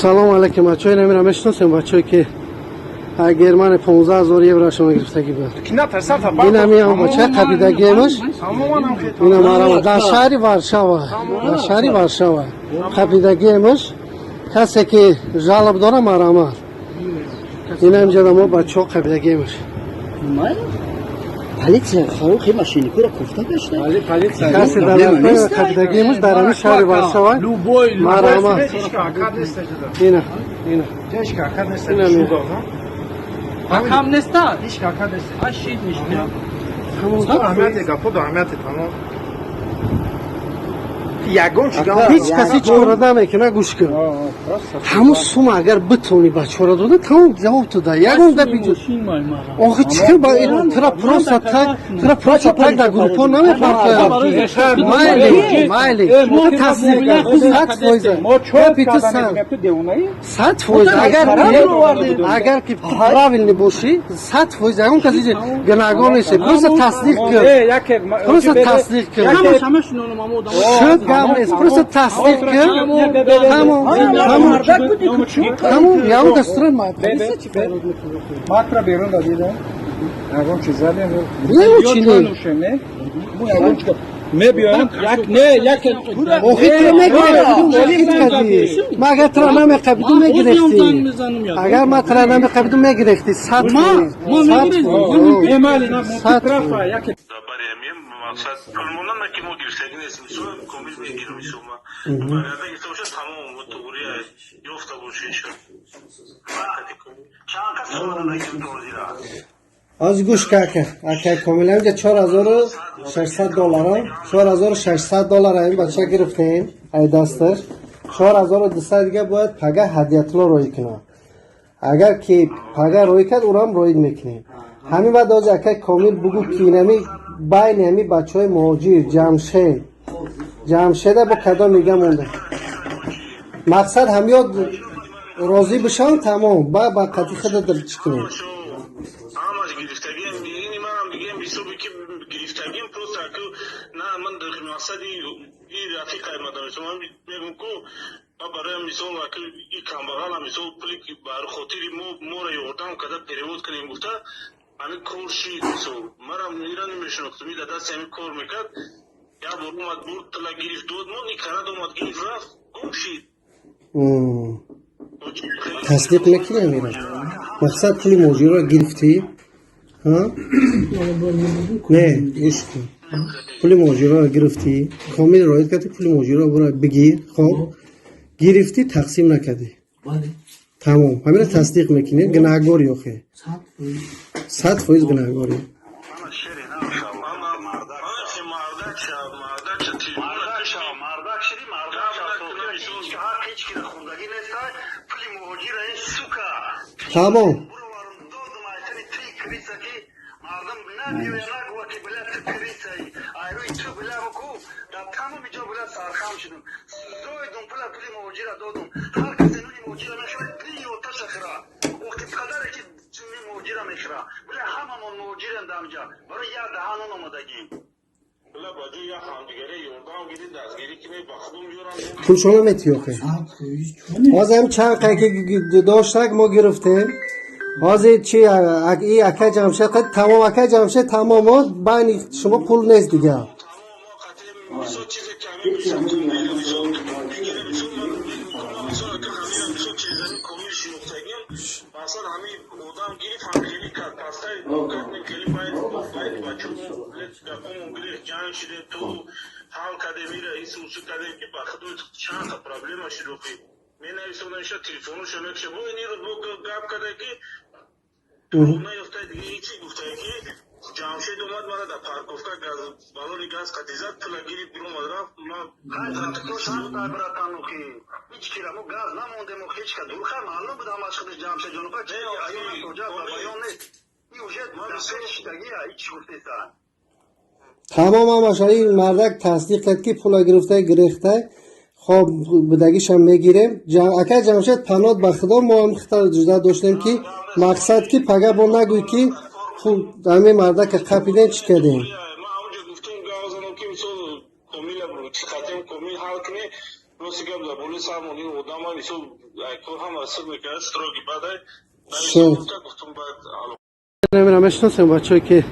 Speaker 1: Салом алейкум, бачаҳои намира мешиносем, бачаҳое ки Германия 15 000 еврошона гирифтагӣ буд. Инами бача қабидагиемаш. Ина марама дар шаҳри Варшава, дар шаҳри Варшава қабидагиемаш. Касе ки жалоб дора, марама. Ина инҷа мо бачаҳо қабидагиемаш.
Speaker 4: Полиция хи машиникура кофта гашта.
Speaker 1: Касе дар қабидагиемаш дар ҳамин шаҳри Варшава. Марама. Ина, ина. Ина.
Speaker 5: Кам неста? Ашид ништя.
Speaker 1: Ҳеҷ кас ҳеҷ кора намекуна, гӯш кун. Ҳамун сума агар битонӣ бачора дода, тамом, ҷавоб туда. Ягон гапи охи чӣ ба тура просто так, тура просто так дар группо намепартоям. Майли, майли, тасдиқ 100%. Гапи ту 100%. Агар ки правильный бошӣ, 100%, ягон кас ҳеҷ гунаҳгор нест. Просто тасдиқ кун, просто тасдиқ кун. Шуд, гап нест, просто тасдиқ кун, тамом, тамом, тамом. Ягон дастура
Speaker 6: Макра берун дадидам. Ягон чиз задем.
Speaker 1: Не, чӣ не?
Speaker 6: Мебиёем, як не, як.
Speaker 1: Охи туро мегирифтӣ. Ма агар туро намеқабидум, мегирифтӣ. Агар ма туро намеқабидум, мегирифтӣ. 100%, 100%.
Speaker 2: Мақсад пулмонама ки мо гирифтагӣ нест, мисол, комил мегирам, мисол, ма барояда гирифта боша, тамом, туғри ёфта боша. Чанд кас озира?
Speaker 1: Аз гӯш ка, ака Комил, инҷа 4600 доллара, 4600 доллара ин бача гирифтем ай дасташ. 4200 дига бояд пага ҳадиятулло роӣ кунад. Агар ки пага роӣ кард, урам роид мекунем. Ҳамин баъд ози, акай Комил, бугӯ ки инами байни ҳами бачаҳои муҳоҷир Ҷамшед, Ҷамшеда бо кадом мига монда. Мақсад ҳамёд розӣ бишавам, тамом, ба қатъи худа чӣ кунем.
Speaker 2: Ҳамаш гирифтагиам, ини манам бигем, ҳисоби ки гирифтагиам, просто аку на ман мақсади и рафиқай мадам, ман мегум ку ма барои мисол аку и камбағала, мисол, пули бар хотири мо моро ёрдам карда перевод кунем гуфта, ҳамин кор шид. Мисол, марам ира намешинохтум, и дар дасти ҳамин кор мекард. Як бор омад, бурд, тила гирифт, дод мон, и карад, омад, гирифт, рафт, гум шид.
Speaker 1: Тасдиқ мекунем ира. Мақсад, пули муҳоҷирро гирифтӣ? Не, гӯш кун, пули муҳоҷирро гирифтӣ, Комил роид кардӣ, пули муҳоҷирро бура бигир. Хоб, гирифтӣ, тақсим накардӣ, тамом, ҳамина тасдиқ мекунӣ. Гунаҳгорӣ охе, 100% гунаҳгорӣ. Тамом. Пулшона метӣ охе. Ҳозир ҳам чанд қайки доштак мо гирифтем. Ҳозир чи, и ака Ҷамшед, тамом, ака Ҷамшед, тамом, байни шумо пул нест дигар.
Speaker 2: Ҳал кардем ира, исусу кардем, ки ба худо чанд проблема шуд. Охи менависонаша, телефоношо мекша, бо ин рӯз бо гап карда ки наёфта, дига ҳечи гуфта ки Ҷамшед омад, мара дар парковка газ, балони газ қатӣ зад, пула гирифт, биромад, рафт. Ҳеҷ кира мо газ намондем, ҳеҷ ка дурха маълум буд, ҳамаш худаш Ҷамшед ҷонупа баён нест. Уже шидагия ҳеҷ гуфтеса.
Speaker 1: Тамом, ҳамаша ин мардак тасдиқ кард, ки пула гирифта, гирехта. Хоб, будагишам мегирем. Ака Ҷамшед, панот ба худо, мо ҳам хита ҷуда доштем ки Мақсад, ки пага бо нагӯй, ки хуб, ҳамин мардака қапидем, чӣ кардем.
Speaker 2: Ман ҳамонҷо гуфтум, гап занам, ки мисол комила чӣ комил ҳал кунӣ. Рости гап, дар болои сармон ин одама, мисол, кор ҳама сир мекард, строгий бадай. Гуфтум, баъд.
Speaker 1: Намира мешиносем, бачое ки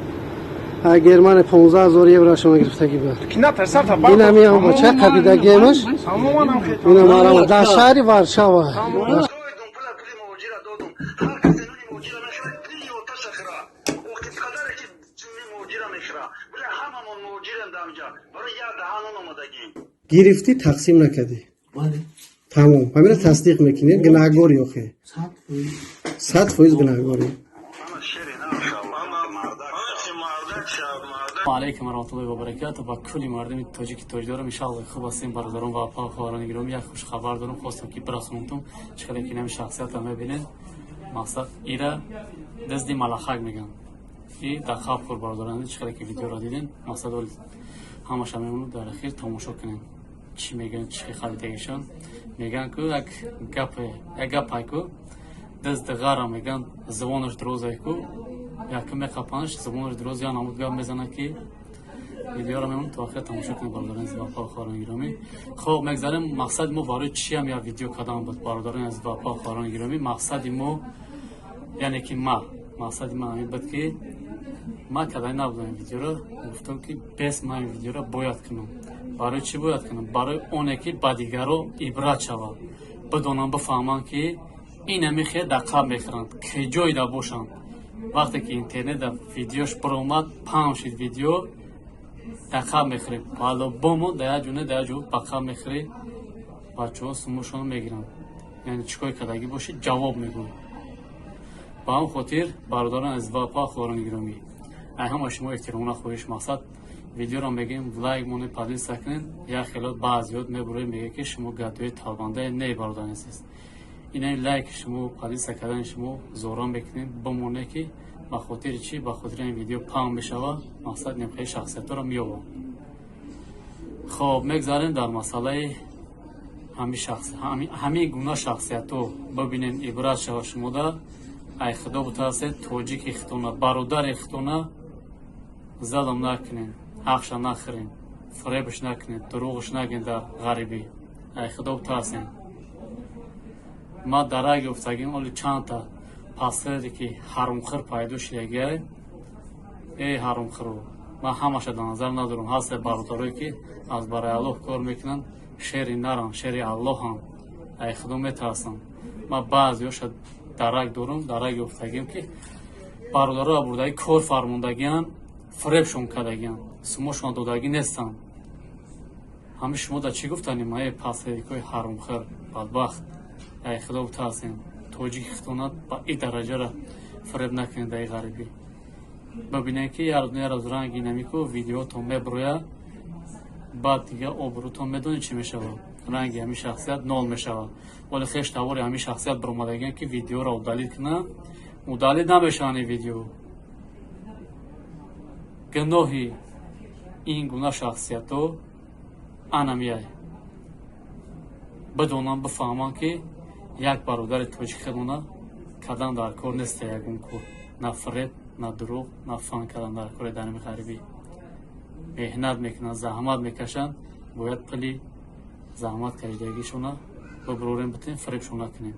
Speaker 1: Германия 15 000 еврошона гирифтагӣ буд. Инами ҳам бача қапидагиемаш. Ина марама дар шаҳри Варшава.
Speaker 7: Пула, пули муҳоҷира додум. Ҳар касе нуни муҳоҷира мехӯра, дили оташа хӯра. Охи қадаре ки ҷунни муҳоҷира мехӯра. Била, ҳамамон муҳоҷирем дар инҷа. Барои як даҳан нон омадагӣ.
Speaker 1: Гирифтӣ, тақсим накардӣ, тамом, ҳамина тасдиқ мекунӣ, гунаҳгорӣ охе, 100% гунаҳгорӣ.
Speaker 7: Ана шери на, мардак.
Speaker 3: Алайкум варахматуллоҳи вабаракату ба кулли мардуми тоҷики тоҷдорам. Иншалло, хуб ҳастем, бародарон ва апа, хоҳарони гиромӣ. Як хушхабар дорам, хостам, ки бирасонтум. Чӣ қадар ки нами шахсията мебинед, мақсад, ира дизди малахак меган и дар хаб хӯр. Бародарон, чӣ қадар ки видеоро дидем, мақсад, ҳамаша мемонад, дар ахир тамошо кунем, чӣ мегӯянд, чӣ харидагишон мегӯянд. Ку як гапе, як гапай ку, дизди ғара мегӯянд, забонаш дурозай ку, якум меқапанаш, забонаш дуроз, я намуд гап мезанад, ки видеоро мемонад, то охир тамошо кунед, бародарони азиз ва хоҳарони гиромӣ. Хоб, мегзарем. Мақсади мо барои чиам як видео кардан буд, бародарони азиз ва хоҳарони гиромӣ? Мақсади мо, яъне ки ма, мақсади ман ҳамин буд, ки ман кардани набудам ин видеоро. Гуфтам, ки бес, ман ин видеоро бояд кунам. Барои чӣ бояд кунам? Барои оне ки ба дигаро ибрат шавад, бидонанд, бифаҳманд, ки инами хел дар қаб мехӯранд, ки ҷойда бошанд. Вақте ки интернетда видеош баромад, паҳн шид видео, дар қаб мехӯрем по-любому, дар як ҷо не, дар як ҷо ба қаб мехӯрӣ. Бачаҳо сумошонро мегиранд, яъне чӣ кор кардагӣ бошӣ, ҷавоб мегӯянд. Ба ҳамн хотир, бародарон азиз ва апа, хоҳарони гиромӣ, ай ҳама шумо эҳтиромона хоҳиш, мақсад, видеоро мегӯем, лайк монед, поделиться кунед. Як хелот баъзиёт мебуроед, мегӯяд, ки шумо гадои талбандае. Не, бародари азиз, ина лайки шумо, поделиться кардани шумо зора мекунем, бимоне, ки ба хотири чӣ? Ба хотири ин видео паҳн мешавад, мақсад, немхели шахсиятҳоро меёбам. Хоб, мегзарем дар масъалаи ҳамин гуна шахсиятҳо. Бибинем, ибрат шава шумода. Ай худо бутарсед, тоҷики хитона, бародари хитона залм накунед, ҳақша нахӯред, фиребш накунед, дурӯғш нагӯед дар ғарибӣ. Ай худо бутарсед. Ма дарак ёфтагим, оли чандта пасхере ки ҳарумхӯр пайдо шидагиай. Эй ҳарумхӯро, ман ҳамаша дар назар надорам. Ҳасте бародарое, ки аз барои Аллоҳ кор мекунанд, шери наранд, шери Аллоҳанд, ай худо метарсанд. Ман баъзеҳоша дарак дорам, дарак ёфтагим, ки бародаро бурдаги кор фармондагианд, фиребшон кардагианд, сумошон додагӣ нестанд. Ҳами шумо дар чӣ гуфтанем? Ай пасхерикҳои ҳарумхӯр, бадбахт, ай худо бутарсем, тоҷики хитонат ба и дараҷара фиреб накунед дар ғарибӣ. Бибинед, ки як рӯз ранги намику видеотон мебурояд, баъд дига обрӯтон медонед чӣ мешавад, ранги ҳамин шахсият нол мешавад. Вале хеш тавори ҳамин шахсият баромадагиан, ки видеоро удалить кунанд, удалить намешаванд ин видео. Гуноҳи ин гуна шахсиятҳо анамияй. Бидонанд, бифаҳманд, ки як бародари тоҷик хелона кардан дар кор неста ягон кор, на фиреб, на дурӯғ, на фан кардан дар кори. Дар ҳами ғарибӣ меҳнат мекунанд, заҳмат мекашанд, бояд пули заҳмат кашидагишона бибурорем, битем, фиребшон накунем.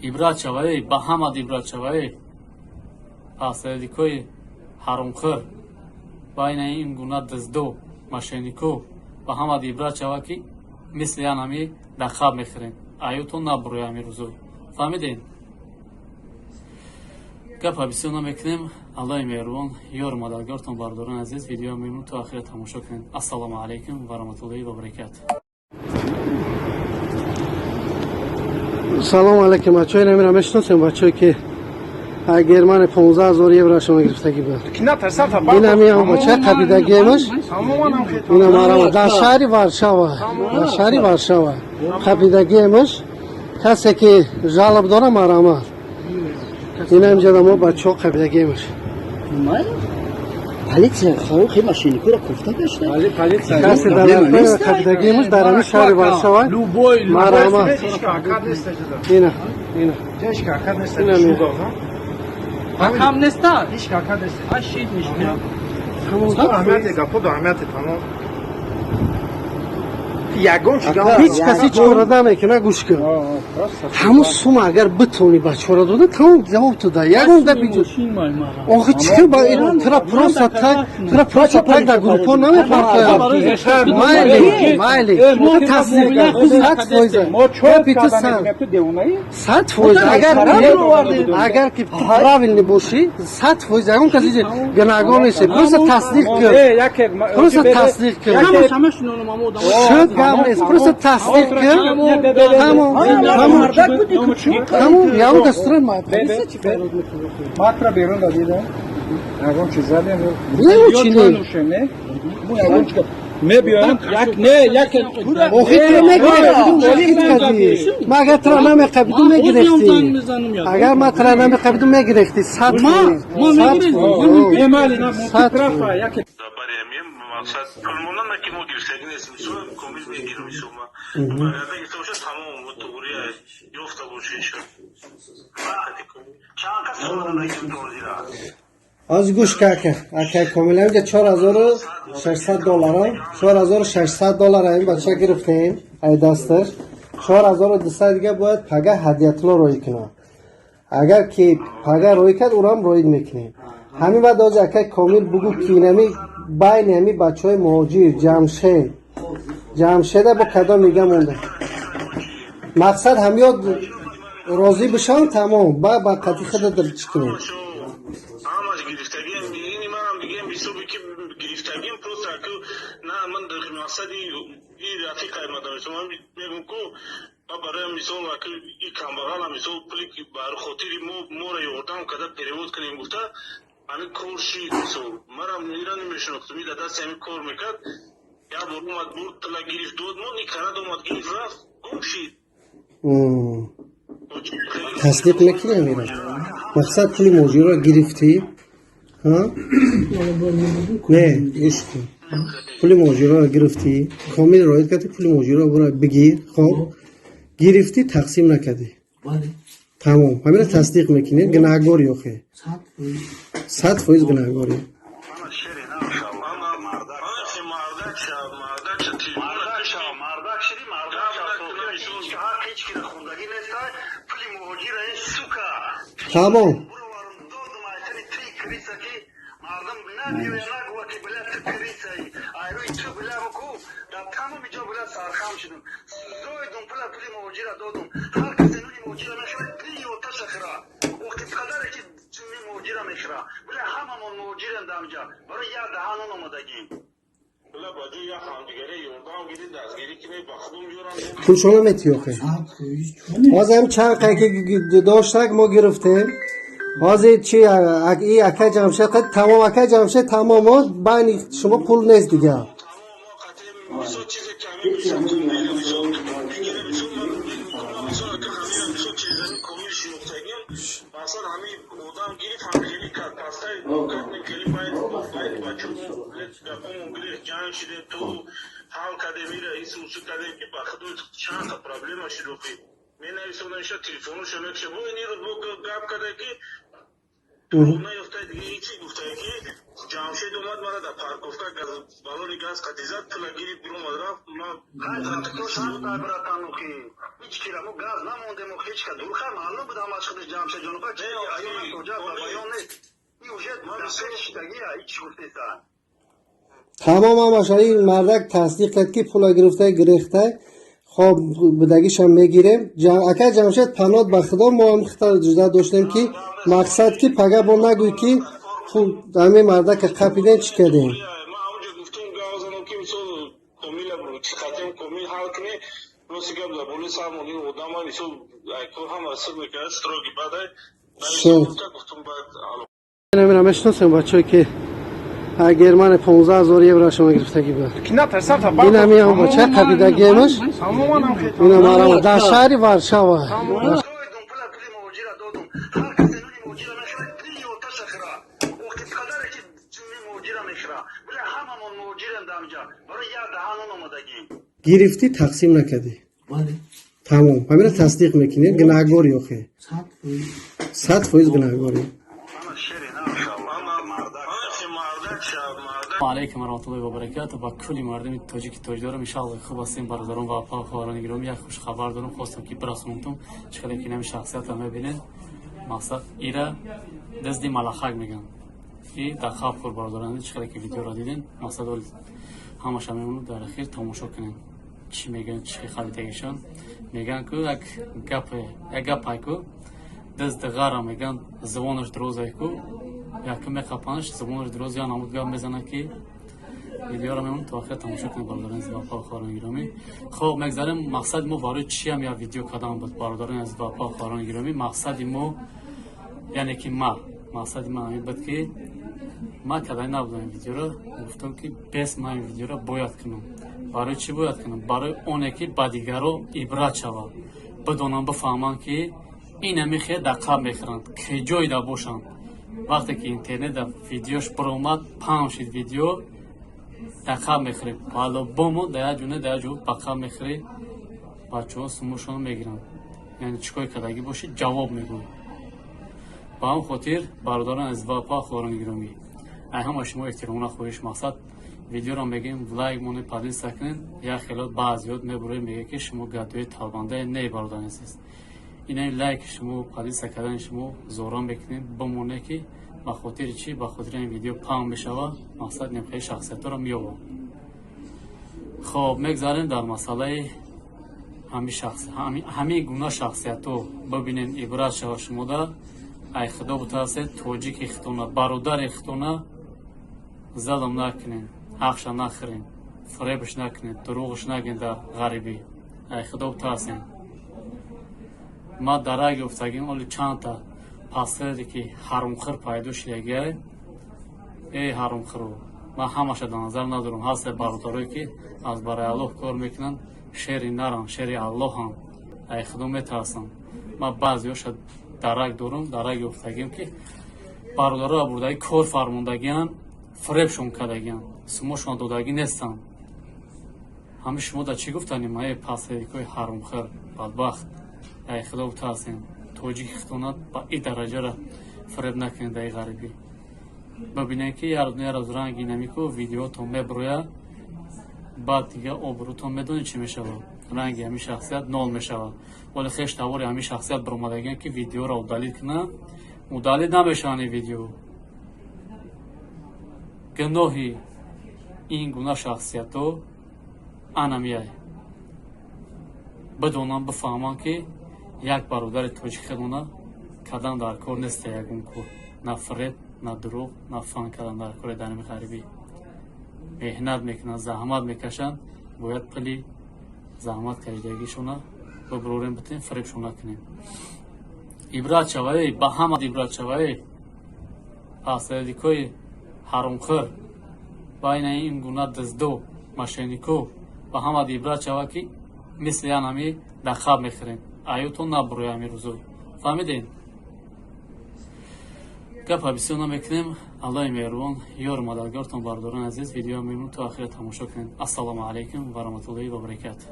Speaker 3: Ибрат шавае ба ҳамад, ибрат шавае, пасредикои ҳаромхӯр, байна ин гуна диздо, мошеннико, ба ҳамад ибрат шава, ки мисли янами дар хаб мехӯрем, аютон набуроя ҳамин рӯзо. Фаҳмидем, гапа бисёр намекунем. Аллоҳи меҳрубон ёру мададгортон. Бародарони азиз, видео мемон, то ахира тамошо кунед. Ассалому алайкум ва раҳматуллоҳи ва баракату.
Speaker 1: Салому алайкум, бачаҳои. Намира мешиносем, бачаҳое ки Германия 15 000 еврошона гирифтагӣ буд. Инами ҳам бача қапидагиемаш. Ина марама дар шаҳри Варшава, дар шаҳри Варшава қапидагиемаш. Касе ки жалоб дора, марама. Ина инҷа мо бачаҳо қапидагиемаш.
Speaker 4: Полиция хи мошенникура кофта гашта.
Speaker 1: Касе дар қабидагиимуш дар ҳамин шаҳри Варшава. Марама. Ина, ина.
Speaker 5: Кам неста? Шид ништя.
Speaker 1: Ҳеҷ кас ҳеҷ кора намекуна, гӯш кун. Ҳамун сума агар битонӣ бачора дода, тамом, ҷавоб туда. Ягон гапи охи чӣ ба тура просто так, тура просто так дар группо намепартояд. Майли, майли, тасдиқ 100%. Гапи ту 100%. Агар ки ту правильный бошӣ, 100% ягон кас гунаҳгор нест. Просто тасдиқ кун, просто тасдиқ кун. Шуд, гап нест, просто тасдиқ кун, тамом, тамом, тамом. Ягон кас тура полиция чӣ фарёд мекунад?
Speaker 6: Матра берун дадидам. Ягон чиз задем.
Speaker 1: Не, чӣ не?
Speaker 6: Мебиёем, як не, як.
Speaker 1: Охи тура мегирифтӣ. Ма агар тура намеқабиду, мегирифтӣ. Агар ма тура намеқабиду, мегирифтӣ 100%. 100%.
Speaker 2: Мақсад пулмонана ки мо гирифтагӣ нест, мисол, комил мегирам, мисол, ма баргарда гирифта боша, тамом, туғри ёфта боша, иншо. Чанд кас сумана?
Speaker 1: Аз гӯш ка, ака, ака Комил, ҳамҷа 4600 доллара, 4600 доллара ин бача гирифтем ай дасташ. 4200 дига бояд пага Ҳадиятулло роӣ кунад. Агар ки пага роӣ кард, урам роид мекунем. Ҳамин баъд ози, акай Комил, бугӯ, ки инами байни ҳами бачаҳои муҳоҷир Ҷамшед, Ҷамшеда бо кадом мига монда. Мақсад ҳамёд розӣ бишавам, тамом, ба қатъи худа чӣ кунем.
Speaker 2: Ҳамаш гирифтагием, ини манам дигем ҳисоби ки гирифтагием, просто аку на ман мақсади и рафиқай мадам, ман мегум ку ма барои мисол аку и камбағала, мисол, пули ки бар хотири мо моро ёрдам карда перевод кунем гуфта, ҳамин кор шид. Мисол, манам ира намешинохтум, и дар дасти ҳамин кор мекард. Як бор омад, бурд, тила гирифт, дод мон, и карад, омад, гирифт, рафт, гум шид.
Speaker 1: Тасдиқ мекунӣ амира? Мақсад, пули муҳоҷирро гирифтӣ? Не, гӯш кун, пули муҳоҷирро гирифтӣ, Комил роид кардӣ, пули муҳоҷирро бура бигир. Хоб, гирифтӣ, тақсим накардӣ, тамом, ҳамира тасдиқ мекунӣ? Гунаҳгорӣ охе, 100% гунаҳгорӣ.
Speaker 2: Мардак шав, мардак шав, мардак шиди, мардак шав. Ҳақ ҳеҷ кира хундагӣ неста, пули муҳоҷира, ин сука.
Speaker 1: Тамом.
Speaker 2: Додум айтани три криса ки мардум набиёя, нагӯва ки била ту крисаи, айрӯи ту била буку дар тамоми ҷо била сархам шудум. Зоидум пула, пули муҳоҷира додум. Ҳар касе нуни муҳоҷира мехӯрад, пили оташа хӯра. Охи қадаре ки ҷунни муҳоҷира мехӯра, била ҳамамон муҳоҷирем дар ҳамҷа, барои як даҳан нон омадагӣ. Била ба ҷои як ҳамдигаре ёрдам гирӣ, дастгирӣ кунӣ, ба худум ёрам.
Speaker 1: Пулшона метӣ охе? Ҳозир ҳам чанд қай ки доштак, мо гирифтем. Ҳозир чи, и акай Ҷамшед тамом, акай Ҷамшед тамом, байни шумо пул нест дигар.
Speaker 2: Мисол, чизе ки ҳамин, мисол, комил, мисол, мегирем, мисол, мисол, ака, ҳамин, мисол, чизами комил шинохтагим, масалан, ҳамин одам гирифт, ҳам хели кард, пастай кардем, хели байд бачо гапомон гирифт, ҷанг шидем, ту ҳал кардем, ира ису усу кардем, ки ба худо чанд та проблема шид. Охи менависонам, иша телефоношо мекша, бо ин рӯз бо гап карда ки наёфта, дига ҳечи гуфта ки Ҷамшед омад, мара дар парковка газ, балони газ қатизад, пула гирифт, биромад, рафт. Братан, охи ҳеҷ кира мо газ намондем, охи ҳеҷ ка дурха маълум буд ҳамаш худаш Ҷамшед ҷон, охи аён тоҷа баён нест, и уже шидагия ҳеҷ гуфтеса.
Speaker 1: Тамом, ҳамаша ин мардак тасдиқ кард, ки пула гирифта, гирехта. Хоб, будагишам мегирем. Акай Ҷамшед, панот ба худо, мо ҳам хита ҷуда доштем, ки мақсад ки пага бо нагӯй, ки пул ҳамин мардака қапидем, чӣ кардем.
Speaker 2: Ман ҳамонҷо гуфтум, гап занам, ки мисол комила қатем, комил ҳал кунӣ. Рости гап, дар болои сармон ин одама, мисол, кор ҳама сир мекард, строгий бадай гуфтум, баъд.
Speaker 1: Намира мешиносем, бачаҳое ки Германия 15 000 евро шумо гирифтагӣ буд. Ин ҳам бача қабидагиемаш, ина марама дар шаҳри Варшава.
Speaker 2: Ҳар касе нуни муҳоҷира мехӯрад, пили оташа хӯра. Охи қадаре ки ҷунни муҳоҷира
Speaker 7: мехӯра. Бля, ҳамамон муҳоҷирем дар инҷа. Барои як даҳан нон омадагӣ.
Speaker 1: Гирифтӣ, тақсим накардӣ.
Speaker 4: Бале.
Speaker 1: Тамом, ҳамина тасдиқ мекунӣ, гунаҳгорӣ охе.
Speaker 4: 100%.
Speaker 1: 100% гунаҳгорӣ.
Speaker 7: Ана шери нашав, мардак.
Speaker 3: Алайкум варахматуллоҳи вабаракату ба кулли мардуми тоҷики тоҷдорам. Иншалло, хуб ҳастем, бародарон ва апа, хоҳарони гиромӣ. Як хушхабар дорам, хостам ки бирасонамтон. Чӣ қадар ки нами шахсиятро мебинед, мақсад ира дизди малахак мегӯянд и дар хаб хӯр. Бародарон, чӣ қадар ки видеоро дидем, мақсад оли ҳамаша мемонад, дар ахир тамошо кунед, чӣ мегӯянд, чӣ харидагишон мегӯянд. Ку як гапе, як гапай ку дизди ғара мегӯянд, забонаш дурозай ку, якум меқапанаш, забонаш дуроз, я намуд гап мезанад ки видеоро мемонад, то охир тамошо кунед, бародарони азиз ва апа, хоҳарони гиромӣ. Хоб, мегзарем. Мақсади мо барои чиам як видео кардан буд, бародарони азиз ва апа, хоҳарони гиромӣ? Мақсади мо, яъне ки ма, мақсади ман ҳамин буд, ки ман кардани набудам ин видеоро. Гуфтам, ки бес ман ин видеоро бояд кунам. Барои чӣ бояд кунам? Барои оне ки ба дигаро ибрат шавад, бидонанд, бифаҳманд, ки инами хел дар қаб мехӯранд, киҷоида бошанд. Вақте ки интернетда видеош баромад, паҳн шид видео, дар қаб мехӯрем по-любому, дар як ҷо не, дар як ҷо ба қаб мехӯрӣ. Бачаҳо сумушонро мегиранд, яъне чӣ кори кардагӣ бошӣ, ҷавоб мегӯй. Ба ҳамн хотир, бародарон азиз ва апа, хоҳарони гиромӣ, ай ҳама шумо эҳтиромона хоҳиш, мақсад видеоро мегӯем, лайк монед, поделиться кунед. Як хелот баъзиёт мебуроед, мегӯяд, ки шумо гадои талбандае. Не, бародари азиз, инаи лайки шумо, поделиться кардани шумо зора мекунем, бимоне, ки ба хотири чӣ? Ба хотири ин видео паҳн мешавад, мақсад немхели шахсиятҳоро меёбад. Хоб, мегзарем дар масъалаи ҳамин гуна шахсиятҳо. Бибинед, ибрат шава шумода. Ай худо бутарсед, тоҷики хитона, бародари хитона залм накунед, ҳақша нахӯред, фиребш накунед, дурӯғш нагӯед дар ғарибӣ. Ай худо бутарсед. Ма дарак ёфтагим, оли чандта пастаре ки ҳарумхӯр пайдо шидагиай. Эй ҳарумхӯру, ман ҳамаша дар назар надорам. Ҳасте бародарое, ки аз барои Аллоҳ кор мекунанд, шери нарам, шери Аллоҳам, ай худо метарсам. Ман баъзеҳоша дарак дорам, дарак ёфтагим, ки бародароа бурдаги кор фармондагианд, фиребшон кардагианд, сумошон додагӣ нестанд. Ҳами шумо да чӣ гуфтанем? Эй пасерикои ҳарумхӯр, бадбахт, ай худо бутарсем, тоҷики хитонат ба и дараҷара фиреб накунед. Дар ғарибӣ бибинед, ки як рӯз ранги намику видеотон меброяд, баъд дига обрӯтон медонед чӣ мешавад, ранги ҳамин шахсият нол мешавад. Вале хеш тавори ҳамин шахсият баромадагиан, ки видеоро удалить кунад, удалить намешаванд ин видео. Гуноҳи ин гуна шахсиятҳо анамияй. Бидонанд, бифаҳманд, ки як бародари тоҷик хедона кардан дар кор неста ягон кор, на фиреб, на дурӯғ, на фан кардан дар кори. Дар ғарибӣ меҳнат мекунанд, заҳмат мекашанд, бояд пули заҳмат кашидагишона бибурорем, битем, фиребшон накунем. Ибрат шавае ба ҳама, ибрат шавае пасредикои ҳаромхӯр, байна ин гуна диздо, мошеннико, ба ҳама ибрат шава, ки мисли янами дар хаб мехӯрем, аютон набуроя ҳамин рӯзо. Фаҳмидем, гапа бисёр намекунем. Аллоҳи меҳрубон ёру мададгортон. Бародарони азиз, видео мемонад, то охира тамошо кунед. Ассалому алайкум ва раҳматуллоҳи ва баракату.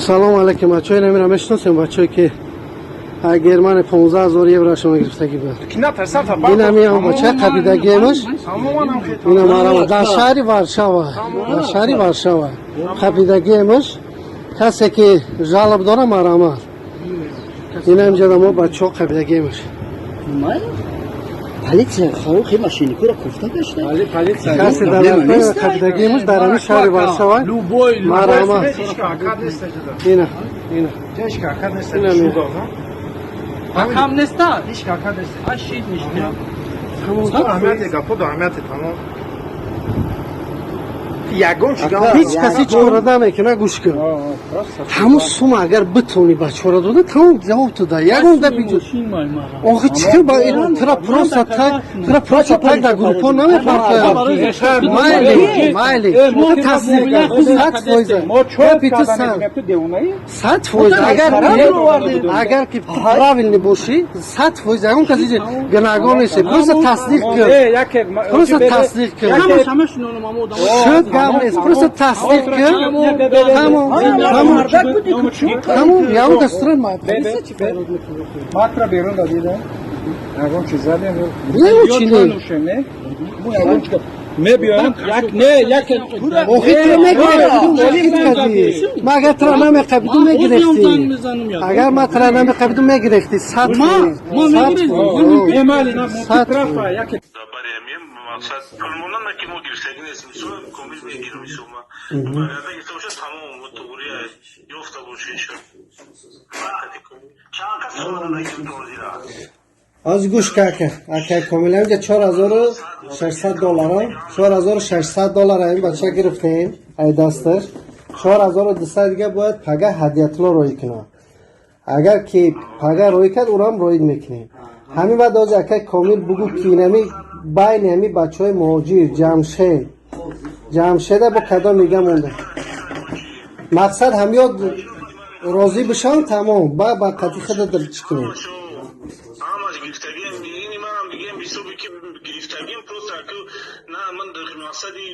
Speaker 1: Салом алейкум, бачаҳо. Инамира мешиносем, бачаҳое ки ай Германия 15 000 еврошона гирифтагӣ буд. Инами бача қапидагиемаш. Ина марама дар шаҳри Варшава, дар шаҳри Варшава қапидагиемаш. Касе ки жалоб дора, марама. Ина инҷа мо бачаҳо қапидагиемаш.
Speaker 4: Полиция хи мошенникура кофта гашта.
Speaker 1: Касе дар қапидагиемаш дар ҳамин шаҳри Варшава, марама. Ина, ина.
Speaker 5: Кам неста? А шид мишти.
Speaker 8: Аҳамияти гапо, аҳамияти тамом. Ягон чига
Speaker 1: Ҳеҷ кас ҳеҷ кора намекуна, гӯш кун. Ҳамун сума агар битони бачора дода, тамом, ҷавоб ту да. Ягон гап иҷо. Охи чӣ ба тра просто так, тра просто так дар группо намепартоям. Майли, майли. Тасдиқ кар. 100%.
Speaker 6: Мо чор
Speaker 1: Гапи ту
Speaker 6: карда
Speaker 1: сад.
Speaker 6: мегӯем, ту девонаӣ?
Speaker 1: 100%, агар ки правильный бошӣ, 100% ягон кас иҷо гунаҳгор нест. Просто тасдиқ кун.
Speaker 6: Э, яке
Speaker 1: Просто тасдиқ кун. Шуд, гап нест. Просто тасдиқ кун. Тамом, тамом. Тамом, ягон кас тура полиса чӣ фарёд мекунад?
Speaker 6: Матра берун дадидам. Ягон чиз задем.
Speaker 1: Не, чӣ не?
Speaker 6: Не? Мо ягон чиз мебиёем, як не, як
Speaker 1: Охи тура мегирифтӣ, кардӣ. Ма агар тура намеқабиду, мегирифтӣ. Агар ма тура намеқабиду, мегирифтӣ. 100%. 100%.
Speaker 6: Не, мали, на
Speaker 1: 100%.
Speaker 6: яке
Speaker 2: Бари ҳамин мақсад пулмона ки мо гирифтагӣ нест, мисол, комил мегирам, мисол, ма баргарда гирифта бошад, тамом, туғри ёфта бошад. Чанд кас додагим тозира?
Speaker 1: Аз гӯш ка, ака Комил, ҳамҷа 4600 доллара, 4600 доллара ин бача гирифтем ай дасташ. 4200 дига бояд пага Ҳадиятулло роӣ кунад. Агар ки пага роӣ кард, ӯрам роид мекунем. Ҳамин баъд ози, акай Комил, бугӯ, ки инами байни ҳами бачаҳои муҳоҷир Ҷамшед, Ҷамшеда бо кадом мига монда, мақсад ҳамёд розӣ бишавам, тамом, ба қатъи худа чӣ кунем?
Speaker 2: Ҳамаш гирифтагием, ини манам дигем ҳисоби ки гирифтагием, просто аку на ман дар мақсади